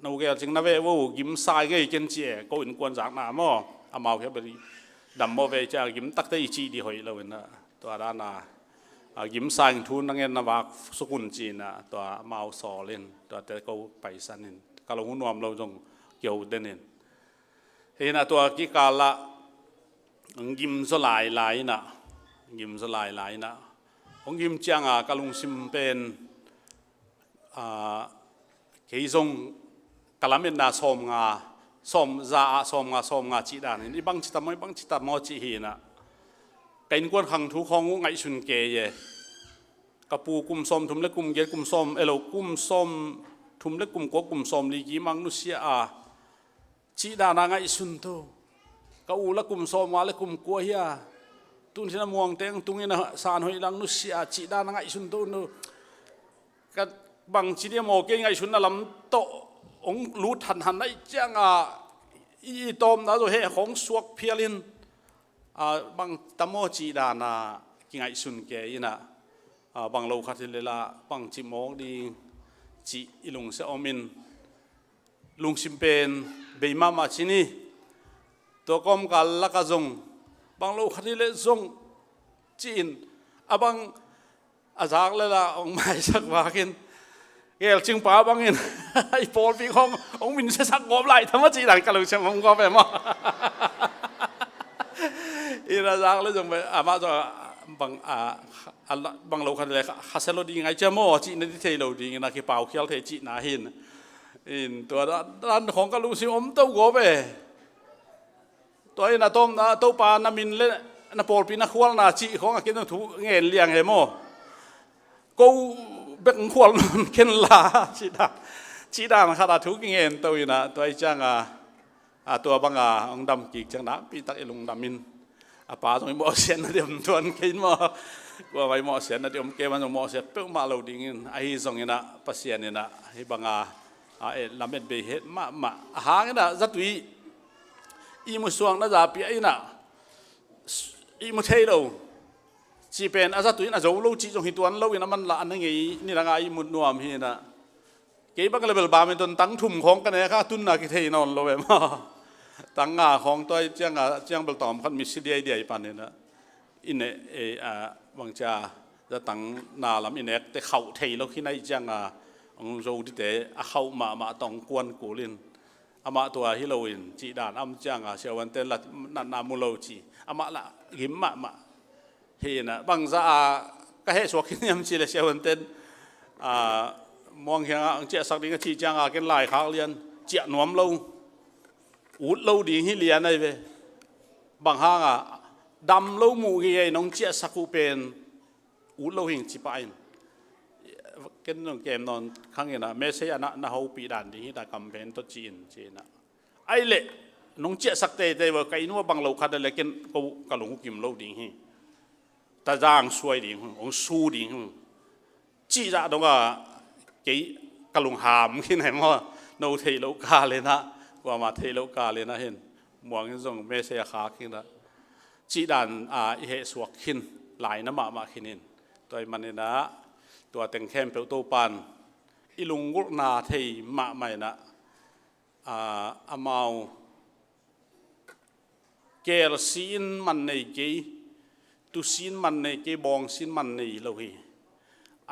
no gel cing na veh vo, gimsa i ngei ken ci e, ko innkuan zakna maw, amau khia beli dam maw veh cia gim takte i cih dih hoih lo inah, tua dana, a, gimsa in thu na ngen na vak suk un ci inah, tua amau sawl in, tuate ko paisan in, ka lo hu nuam lo zong kio den in. Hi inah tua kikalah hong gim zaw lailai inah, hong gim zaw lailai inah, hong gim cianga ka lungsim pen, a, kei zong ka lametna sawmnga, sawm za ah sawmnga, sawmnga cih danin, i bang ci tam maw, i bang ci tam maw cih hi inah, ka innkuan khang thu khawng uh ngaihsun kei e. Ka pu kum sawmthum le kum giat, kum sawm, elo, kum sawmthum le kum kua, kum sawmli kimak nusia a, cih dana ngaihsun to. Ka u la kum sawmnga le kum kua hi a, tun hin a muangteng tungin a san hoih lang nusia a, cih dana ngaihsun to no. Ka bang ci dia maw, kei ngaihsunna lam tawh hong lut hanhan aih cianga, i, i tawmna zo he khawng suak phialin, a, bang tam maw cih dana kingaihsun kei inah, a, bang lo khat hi lela bang ci mawk ding cih i lungsia om in, lungsim pen bei mahmah ci ni. Tua kawmkal laka zong bang lo khat hi leh zong ci-in, a bang a zak lela hong maisak vakin, gelcingpa bangin i pawlpi khawng hong minsiasak gawp lai tham a cih dan ka lungsim hong gawp e maw? Ina zak le zong amah zong bang, a, a, bang lo khat le kha, kha sia lo ding ngai cia maw cih na ti thei lo dingin a kipaukhial thei cihna hin. In tua dan, dan khawng ka lungsim om to gawp e. Tua in a tawmna Topa na min le na pawlpi na khualna cih khawng a ken thu ngen liang he maw? Ko bek khual nawn ken la cih dan, cih dan khat a thu kingen to in a, tua i cianga, a, tua banga hong dam kik ciang nakpi tak i lungdam in. A pa zong i mawhsiatna diam tuan kei in maw? Kuamah i mawhsiatna diam kei man zong mawhsiat peuhmah lo dingin, ahi zongin a Pasian in a hih banga, a, eh, lamet bei het mahmah. A hangin a zatui ihmu suakna zapi a in a ihmu thei lo cih pen a zatui in a zo lo cih zong hi tuan lo in a manlah a na ngei ni danga ihmut nuam hi in a. Kei bang le bel badminton tang thum khawng ka nek a, tunna kithei nawn lo em aw. Tang nga khawng tua i cianga, ciang bel tawm khat mi si diaidiai pan in a. I ne, e, a, bangcia zatang na lam i nekte khauh thei lo khin a i cianga, hong zo dite a khauh mahmah tawh kuan kul in. Amah tua hi lo in, cih dan a om cianga, siavuante la natna mu lo ci. Amah la gim mahmah. Hi in a, bangza a ka hehsuak khin hiam cih le siavuante in, a, muang hiang a, ang ciahsak ding a cih cianga, ken laikhak lian, ciah nuam lo. Ut lo ding hi lian ahi ve. Bang hanga, dam lo muh ngei a in hong ciahsak uh pen, ut lo hing ci pah in. Ken nong kem nawn khang in a, message a na, na hopih dan ding hi ta campaign tawh ci in, ci in a. Ai leh, nong ciahsak teitei ua, ka inn ua bang lo khat a le ken ko ka lungkim lo ding hi. Tazang suai ding hi, hong su ding hi. Cih zah dongah kei ka lungham khin hi maw. No theih loh kal inah, kuama theih loh kal inah hin, Muang in zong mese a khak khinah, cih dan a i hehsuak khin, laina mahmah khin in. Tua ih maninah tua teng khempeuh Topan i lunggulhna thei mahmah inah, a, amau kelsi in man nei kei, tusi in man nei kei, bawngsi in man nei lo hi.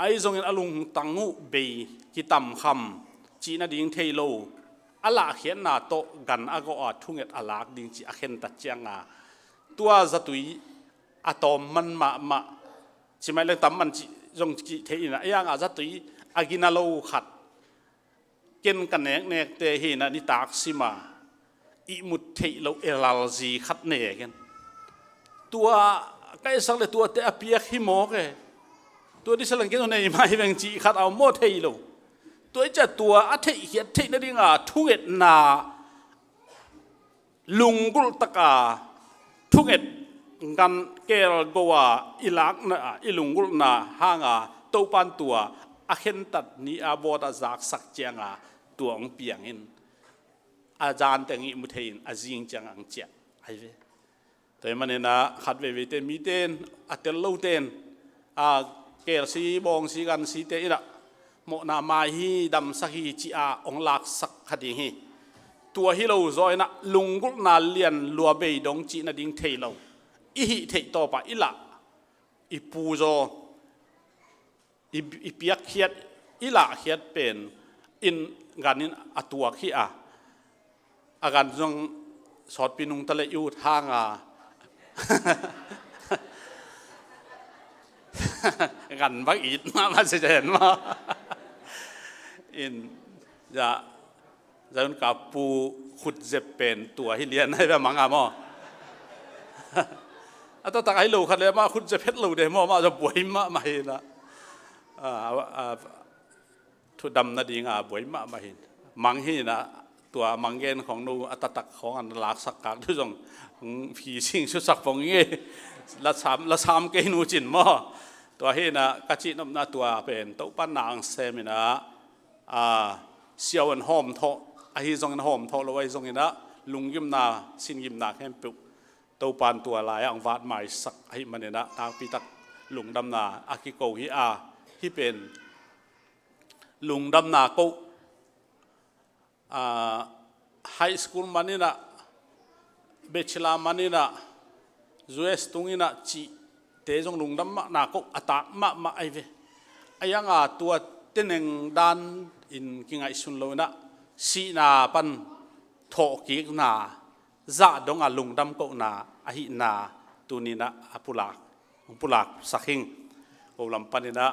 Ahi zongin a lungtang uh bei kitamkham cih nading thei lo, a lahkhiatna tawh gan a gawh a thunget a lak ding cih a khentat cianga, tua zatui a tawm man mahmah, cimai leng tam man cih zong cih thei inah, a yanga zatui a gina lo khat ken ka neknekte hinah nitak sima ihmut theih loh elalzi khat nekin, tua ka etsak le tuate a piak hi mawk e. Tua disa leng ken nei mai veng cih khat a om maw, thei lo. Tua i ciah tua a theihkhiat theih nadinga thungetna lunggulh taka thunget ngan kelgo a i lakna, i lunggulhna hanga Topan tua a khentat ni a bawt a zaksak cianga tua hong piangin, a zanteng ihmu thei in a zing cianga hong ciah ahi ve. Tua ih maninah khat veiveite miten, a tel loten, a, kelsi bawngsi gansite inah mawhna mai hi, damsak hi ci-a hong laksak kha ding hi. Tua hi lo zaw inah lunggulhna lian lua bei dong cih nading thei lo, i hih theih tawpah i lah, i puzaw, i, i piakkhiat, i lahkhiat pen in gan in a tuak hi a, a gan zong sawtpi nungta le i ut hanga gan bang it mahmah se zen maw. In, ya, zayun ka pu khutzep pen tua hi lian ahi ve, a manga maw. A taktak ahi lo khat le mah khutzep het lo de maw, mah zong buai mahmah hinah, a, a, thudam nadinga buai mahmah hin. Mang hinah, tua manggen khong no a taktak khong an laksak kak tu zong, hmm, phi sing susak pong nge. Lasam, lasam kei nu cin maw. Tua hinah ka cihnopna tua pen Topan na ang sem inah, a, siau an hawm thawh, ahi zongin hawm thawh lo ahi zonginah lunggimna, singimna khempeuh Topan tua lai-ah ang vat maisak ahi maninah nakpitak lungdamna a kiko hi a, hih pen lungdamna koh, a, high school maninah, bachelor maninah, U S tunginah cihte zong lungdam mahna koh a tak mahmah ahi ve. A yanga tua teneng dan in kingaihsun lo inah sihna pan thawhkikna zah donga lungdam kohna ahihna tuninah a pulak, hong pulaksak hing. Ko lam paninah,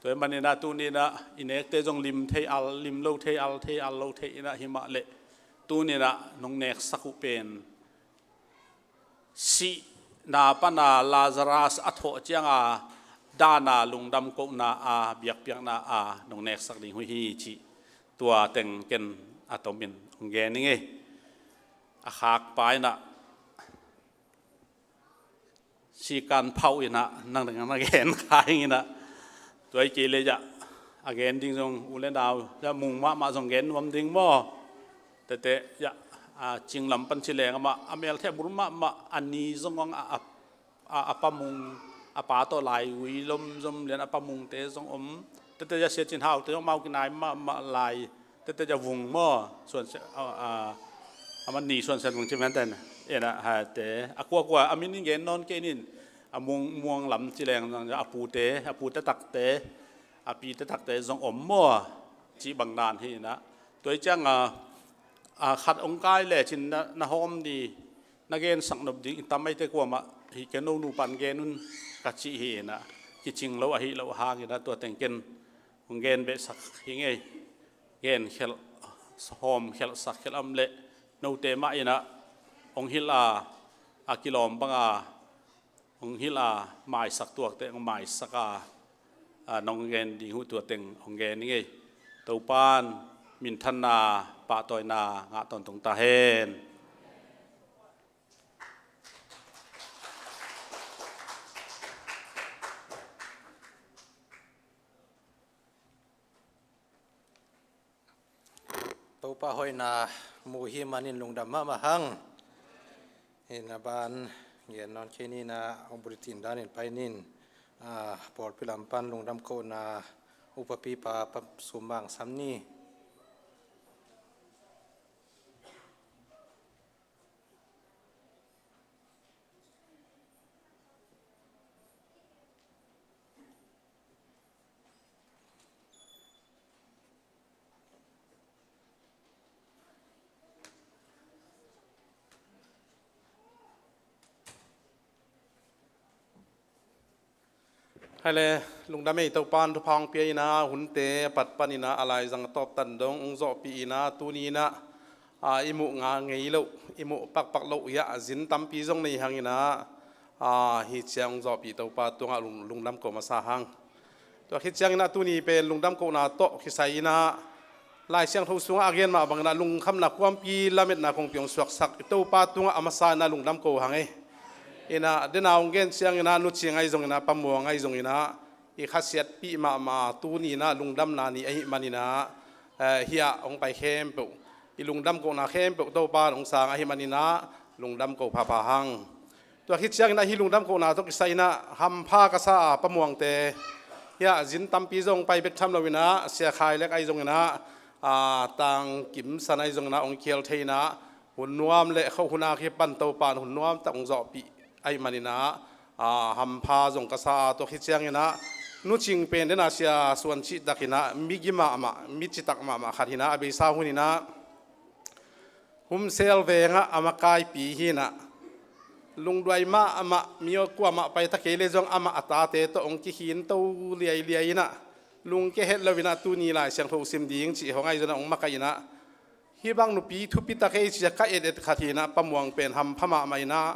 tua ih maninah tuninah i nekte zong lim thei al, lim lo thei al, thei al lo thei inah himah leh tuninah nong neksak uh pen sihna pana Lazarus a thawh cianga dana lungdam kohna a biakpiakna a nong neksak ding uh hi cih tua teng ken a tomin hong gen ing ei. A khakpa inah sikan phauh inah nang dang na gen kha hing inah, tua ih kei le, ya, a gen ding zong u le nau, ya, mung mahmah zong gen nuam ding maw. Tete, ya, a, cinglam pan ci leng amah a meltheh a bur mahmah, a ni zong ong a, a, a, a pamung, a pa tawh lai ui lomzom lian a pamungte zong om. Tete, ya, Sia Cin Hau te zong mau kinai mahmah lai. Tete, ya, Vung maw, Suan Sia, a, a, a man ni Suan Sian Vung ci man ten. Ena, ha, te a kuakua a min in gen nawn kei nin, a Muang, Muang lam ci leng zong, a pute, a pute takte, a pite takte zong om maw, ci bang dan hi inah. Tua ih cianga, a, khat ong kai lecin na, na hawm di, na gensak nop ding i tam eite kuamah hi kei, no nupan gen un ka cih hi inah, kicing lo ahi loh hang inah tua teng ken hong gen behsak hi ngei. Gen khelh, hawm khelhsak khelh am leh note mah inah hong hilh a, a kilawm banga hong hilh a, maisak tuakte hong maisak a, a, nong gen ding uh tua teng hong gen hi ngei. Topan minthanna, pahtawina ngah tawntung ta hen. Pa hoihna mu hi manin lungdam mahmah hang. Hih na ban gen nawn kei ni na, hong bulletin danin pai nin, ah, pawlpi lam pan lungdam kohna upapipa pa sum mang sam ni. Hai le, lungdam ei, Topa'n thupha hong pia in ah, hunte a pat panin ah a laizang a tawptan dong hong zawhpih in ah, tuni in ah, a, i muh ngei loh, i muh pakpak loh, hiah zin tampi zong nei hang in ah, a, hih ciang hong zawhpih Topa tungah lung, lungdam ko masa hang. Tua khit ciangin ah tuni pen lungdam kohna tawh kisai in ah, Lai Siangtho sungah a gen mah bangin ah lungkhamna kuampi lametna kongpi hong suaksak i Topa tungah a masa in ah lungdam ko hang ei. In ah, dena hong gen ciangin ah, Nu Cing ahi zongin ah, Pa Muang ahi zongin ah, i khasiatpih mahmah tuni in ah lungdamna ni ahih manin ah, eh, hiah hong pai khempeuh, i lungdam kohna khempeuh Topa in hong sang ahih manin ah lungdam ko phapha hang. Tua khit ciangin ah hih lungdam kohna tawh kisai in ah hampha ka sa a, Pa Muangte, hiah zin tampi zong pai bek tham loin ah, Sia Khai Lek ahi zongin ah, a, Tang Kim San ahi zongin ah hong kial thei in ah, hun nuam le khuahun a kipan Topa in hun nuam tak hong zawhpih ahih manin ah, a, hampha zong ka sa a, tua khit ciangin ah Nu Cing pen dena Sia Suan cih takin ah migi mahmah, mi citak mahmah khat hi in ah, a beisa hun in ah Humsel vengah a makaipi hi in ah, lungduai mahmah, mi aw kuamah pai ta kei le zong amah a tate tawh hong kikhin to liailiai in ah, lungke het loin ah tuni Lai Siangtho sim ding cih hong ahi zong ah hong makaih in ah, hih bang nupi thupi ta kei ci-a ka et et khat hi in ah, Pa Muang pen hampha mahmah in ah,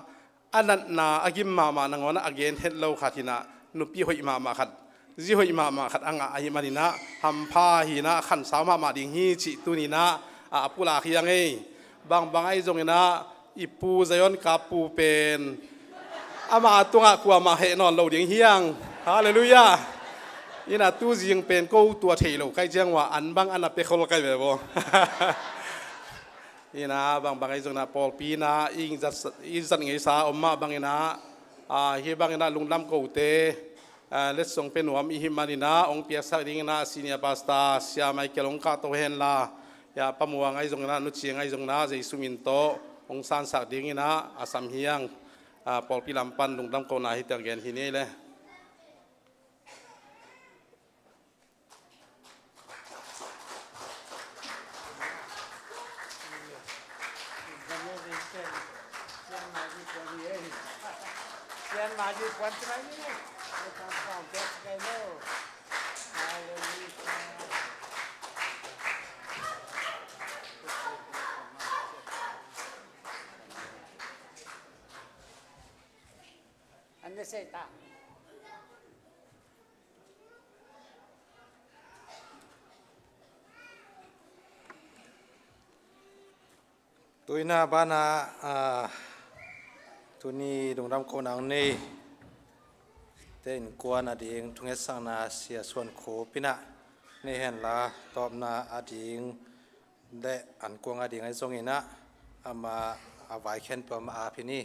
a natna a gim mahmah nangawn ah a gen het lo khat hi in ah, nupi hoih mahmah khat, zi hoih mahmah khat a ngah ahih manin ah hampha hi in ah, khansau mahmah ding hi cih tuni in ah, a, a pulak hi hang ei. Bangbang ahi zongin ah i Pu Zion Kap Pu pen amah a tungah kuamah heh nawn lo ding hi hang. Halleluiah. In ah tu zing pen ko tua thei lo kai ciang ua an bang a na pia khol kai ve baw. In ah bangbang ahi zongin ah pawlpi in ah i zat, i zat ngeisa om mah bangin ah, a, hih bangin ah lungdam kote, a, letsong pia nuam i hih manin ah hong piaksak dingin ah Senior Pastor Sia Michael hong kahto henla, hiah Pa Muang ahi zongin ah, Nu Cing ahi zongin ah Jesu min tawh hong sansak dingin ah a sam hi hang. A, pawlpi lam pan lungdam kohna hih teng gen hi ni le. An na sei ta. Tuina bana, a, tuni lungdam kohna nei te innkuan ading thungetsakna Sia Suan Khup in ah nei henla, tawpna ading le ankuang ading ahi zongin ah amah a vai khen peuh amah a ap hi ni.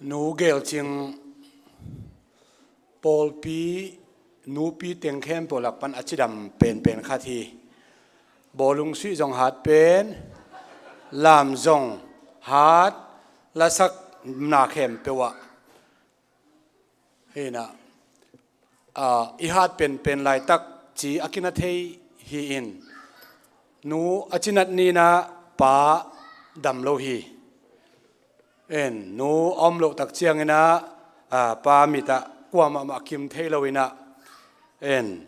Nu Gelcing pawlpi nupi teng khempeuh lak pan a cidam penpen khat hi. Bawlung suih zong hat pen, lam zong hat, lasakna khempeuh ah hi in ah, a, i hat penpen laitak ci a kina thei hi in, nu a cinat ni in ah pa dam lo hi. En, nu a om loh tak ciangin ah, a, pa mit ah kuamah mah kim thei lo in ah, en,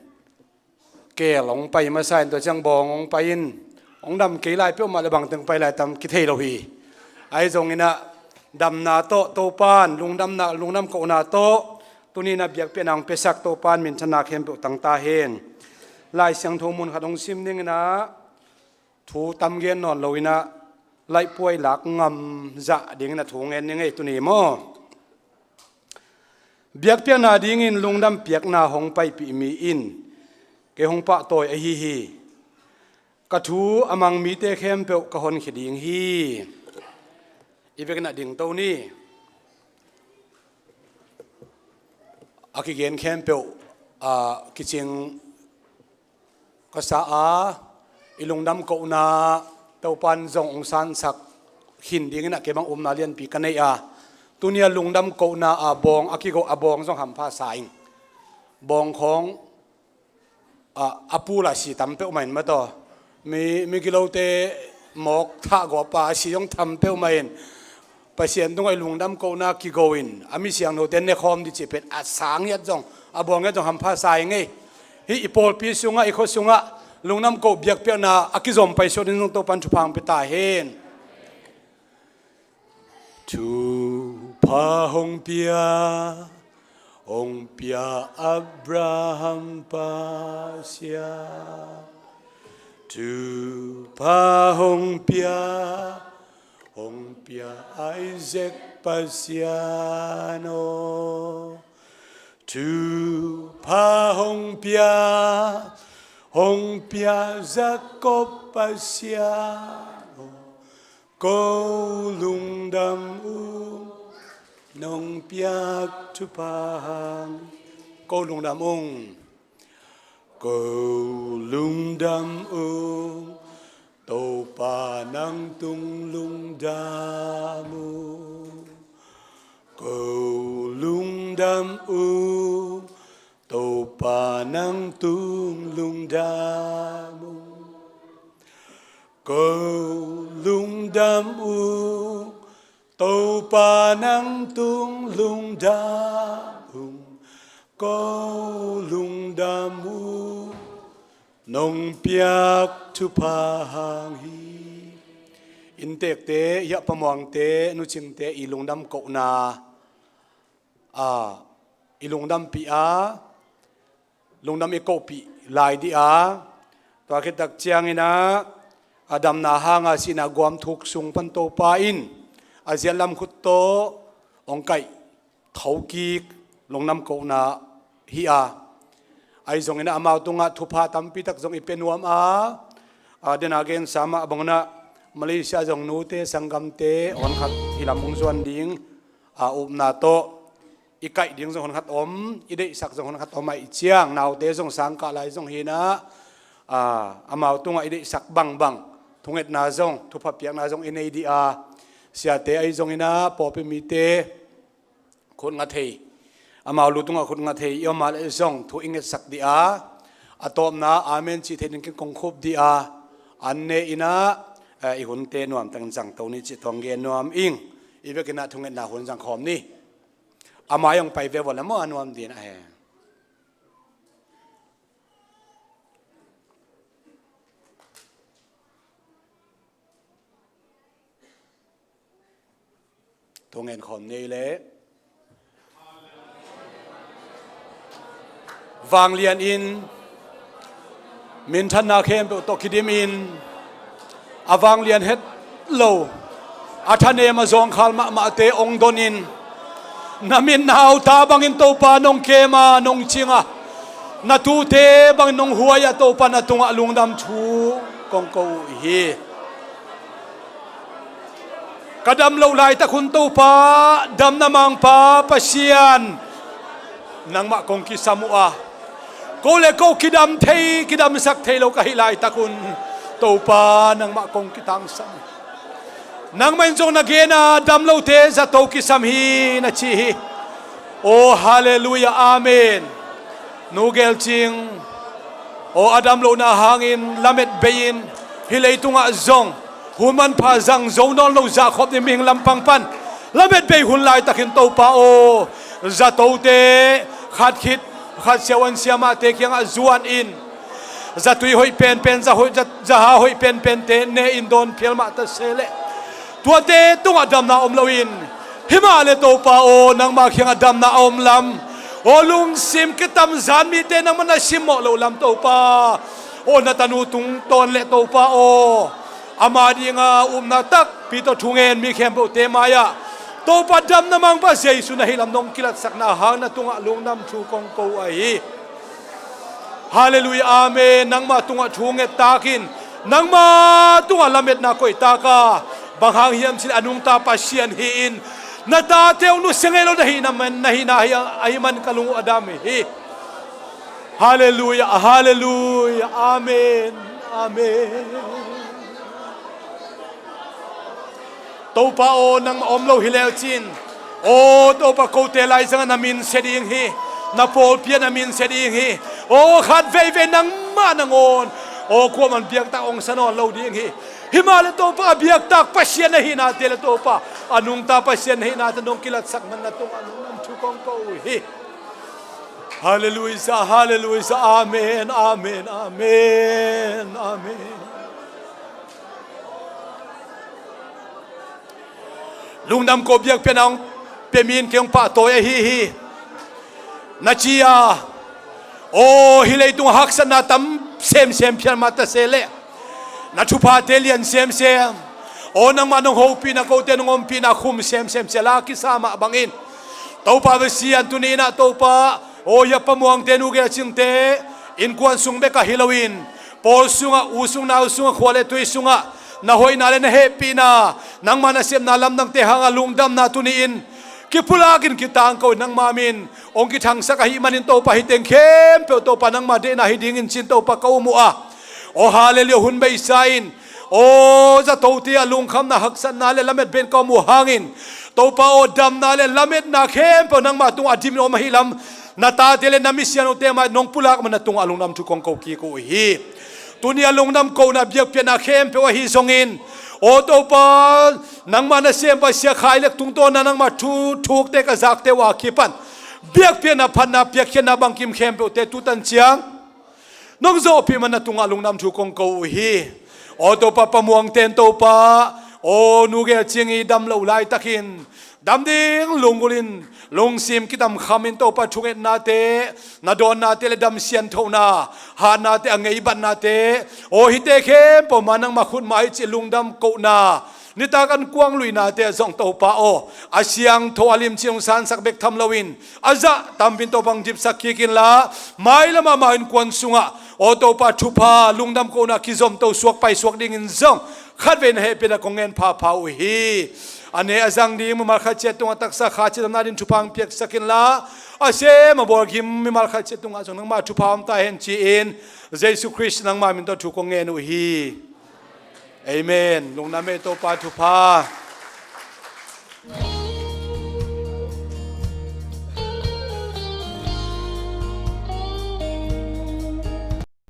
keel hong pai masa in, tua ciang bawng hong pai in, hong dam kei lai peuhmah le bangteng pai lai tam kithei lo hi. Ahi zongin ah damna tawh Topa'n lungdamna, lungdam kohna tawh tuni in ah biakpiakna hong piasak Topa'n minthanna khempeuh tang ta hen. Lai Siangtho mun khat hong sim ning in ah, thu tam gen nawn lo in ah, laihpuai lak ngam zah ding in ah thu ngen ning ei tuni maw. Biakpiakna dingin lungdam piakna hong paipih mi in kei hong pahtawi ahi hi. Ka thu a mang mite khempeuh ka honkhia ding hi. I vekin ah dingto ni. A kigen khempeuh, ah, kicing ka sa a, i lungdam kohna Topan zong hong sansak khin dingin ah kei bang upna lianpi ka nei a. Tuni a lungdam kohna a bawng a kigo a bawng zong hampha sa ing. Bawng khawng a, a pul a si tam peuhmah in mataw. Mi, migilote mawk thah gawp a si zong tam peuhmah in. Pasian tungah i lungdam kohna kigo in a mi siangthote nekhawm dih cih pen a sang hiat zong a bawng hiat zong hampha sa ing ei. Hih i pawlpi sungah i khua sungah lungdam koh biakpiakna a kizom paisuak ding zong Topan thupha hong pia ta hen. Thupha hong pia, hong pia Abraham Pasian. Thupha hong pia, hong pia Isaac Pasian aw. Thupha hong pia, hong pia Jacob Pasian aw. Ko lungdam ung, nong piak thupha hang. Ko lungdam ung. Ko lungdam ung, Topa nang tung lungdam ung. Ko lungdam ung, Topa nang tung lungdam ung. Ko lungdam ung, Topa nang tung lungdam ung. Ko lungdam ung, nong piak thupha hang hi. Inntekte, hiah pamuangte, nucingte i lungdam kohna a, i lungdampih a, lungdam i kohpih lai dih a, tua khit tak ciangin ah, a damna hanga sihna guam thuk sung pan Topa in a ziat lam khut tawh hong kaih thokik lungdam kohna hi a. Ahi zongin ah amau tungah thupha tampi tak zong i pia nuam a, a, dena gensa mah bangin ah Malaysia zong nute sanggamte hon khat hi lam hong zuan ding a upna tawh i kaih ding zong hon khat om, i deihsak zong hon khat om ahih ciang, naute zong sangkah lai zong hi in ah, a, amau tungah i deihsak bangbang thungetna zong, thupha piakna zong i nei dih a, siate ahi zongin ah pawlpi mite khut nga thei, amau lu tungah khut nga thei i om a leh zong thu i ngetsak dih a, a tawpna amen cih theih dingin kong khup dih a, an ne in ah, eh, i hunte nuamtakin zangto ni cih tawh gen nuam ing. I vekin ah thungetna hun zangkhawm ni. A mai hong pai ve vawh la maw, a nuam ding a he. Thungen khawm nei le. Vanglian in minthanna khempeuh tawh kidim in, a vanglian het lo, a thanem a zawngkhal mahmahte ong don in, na mit na au ta bangin Topa nong kem a, nong cing a, na tute bangin nong huai a, Topa na tungah lungdam thu kong ko uh hi. Ka dam loh laitak hun Topa, damna mangpa Pasian, nangmah kong kisam uh a, ko le ko kidam thei, kidamsak thei lo ka hih laitak hun Topa, nangmah kong kitangsam. Nangmah in zong na gen a, dam lote zato kisam hi na ci hi. Aw, halleluiah, amen. Nu Gelcing, aw, a dam lohna hangin lamet bei in, hih leitungah zong hun manpha zang zo nawn lo zahkhop ding mihing lampang pan lamet bei hun laitakin Topa aw, zatote khat khit khat siavuan siamahte kiangah zuan in, zatui hoih penpen, za hoih, za, zaha hoih penpente ne in dawn phial mah ta se leh, tuate tungah damna om loin, himah le Topa aw, nangma kiangah damna a om lam, aw, lungsim kitam zan mite nangmah na simmawh loh lam Topa, Aw, na tanu tungtawn le Topa aw, ama dinga upna takpi tawh thungen mi khempeuhte mai-ah Topa damna mangpa Jesu na hihlam nong kilatsakna hang na tungah lungdam thu kong ko uh ahi. Halleluiah, amen. Nangmah tungah thu ngettakin, nangmah tungah lametna koihtaka, bang hang hiam cih leh a nungta Pasian hi-in, na tate uh nusia ngei lo na hihna man, na hihna ahi, ahi man ka lung uh a dam hi. Halleluiah, halleluiah, amen, amen. Topa aw, nangmah om lo hi lecin, aw Topa, kote laizangah na min sia ding hi. Na pawlpi ah na min sia ding hi. Aw khat veivei nangmah nangawn, aw kuaman biaktak hong sa nawn lo ding hi. Himahleh Topa, a biaktak Pasian na hihnate le Topa, a nungta Pasian na hihnate nong kilatsak man na tungah lungdam thu kong ko uh hi. Halleluiah, halleluiah, amen, amen, amen, amen. Lungdam ko, biakpiakna hong pia mi in kei hong pahtawi ahi hi. Na ci a, aw hih leitung haksatna tam semsem phial mah ta se leh, na thuphate lian semsem. Aw nangmah nong hopihna, kote nong ompihna khum semsem sia la kisa mah bangin, Topa Pasian, tuni in ah Topa, aw hia Pa Muangte, Nu Gelcingte innkuan sung bek ahi loin, pawl sungah, u sung nau sungah, khua le tui sungah na hoihna le na hehpihna, nangmah nasepna lamdangte hanga lungdamna tuni in kipulakin kitangko in, nangmah min hong kithangsak ahih manin Topa, hih teng khempeuh Topa nangmah deihna hi dingin ci-in Topa ka um uh a. Aw halleluiah, hun beisa in, aw zatote a lungkhamna, haksatna le lamet ben ka om uh hangin, Topa aw, damna le lametna khempeuh nangmah tungah a dimin om ahih lam, na tate le na misiangthote mai nong pulak man na tungah lungdam thu kong ko kik uh hi. Tuni a lungdam kohna, biakpiakna khempeuh ahi zongin, aw Topa, nangmah nasempa Sia Khai Lek tungtawna nangmah thu thukte ka zakte uh a kipan biakpiakna, phatna, piakkhiatna bangkim khempeuhte tutan ciang nong zawhpih man na tungah lungdam thu kong ko uh hi. Aw Topa, Pa Muangte in Topa, aw Nu Gelcing i dam loh laitakin, dam ding lunggulh in, lungsim kidamkham in Topa, thungetnate, na dawnnate le dam sianthona, hatnate, a ngeibatnate, aw hihte khempeuh mah nangmah khutmah hi cih lungdam kohna, nitak an kuang luihnate ah zong Topa aw, a siangtho a limci hong sansak bek tham loin, a zah tampin Topa hong dipsak kik inla, mailam ah amau innkuan sungah aw Topa, thupha, lungdam kohna kizomto suak paisuak dingin zong khatvei na hehpihna kong ngen phapha uh hi. A ne a zang ding mimal khat ciat tungah taksa kha cidamna ding thupha hong piaksak inla, a sem a bawl gim mimal khat ciat tungah zong nangmah thupha om ta hen ci-in, Jesu Khrist nangmah min tawh thu kong ngen uh hi. Amen. Lungdam ei, Topa thupha.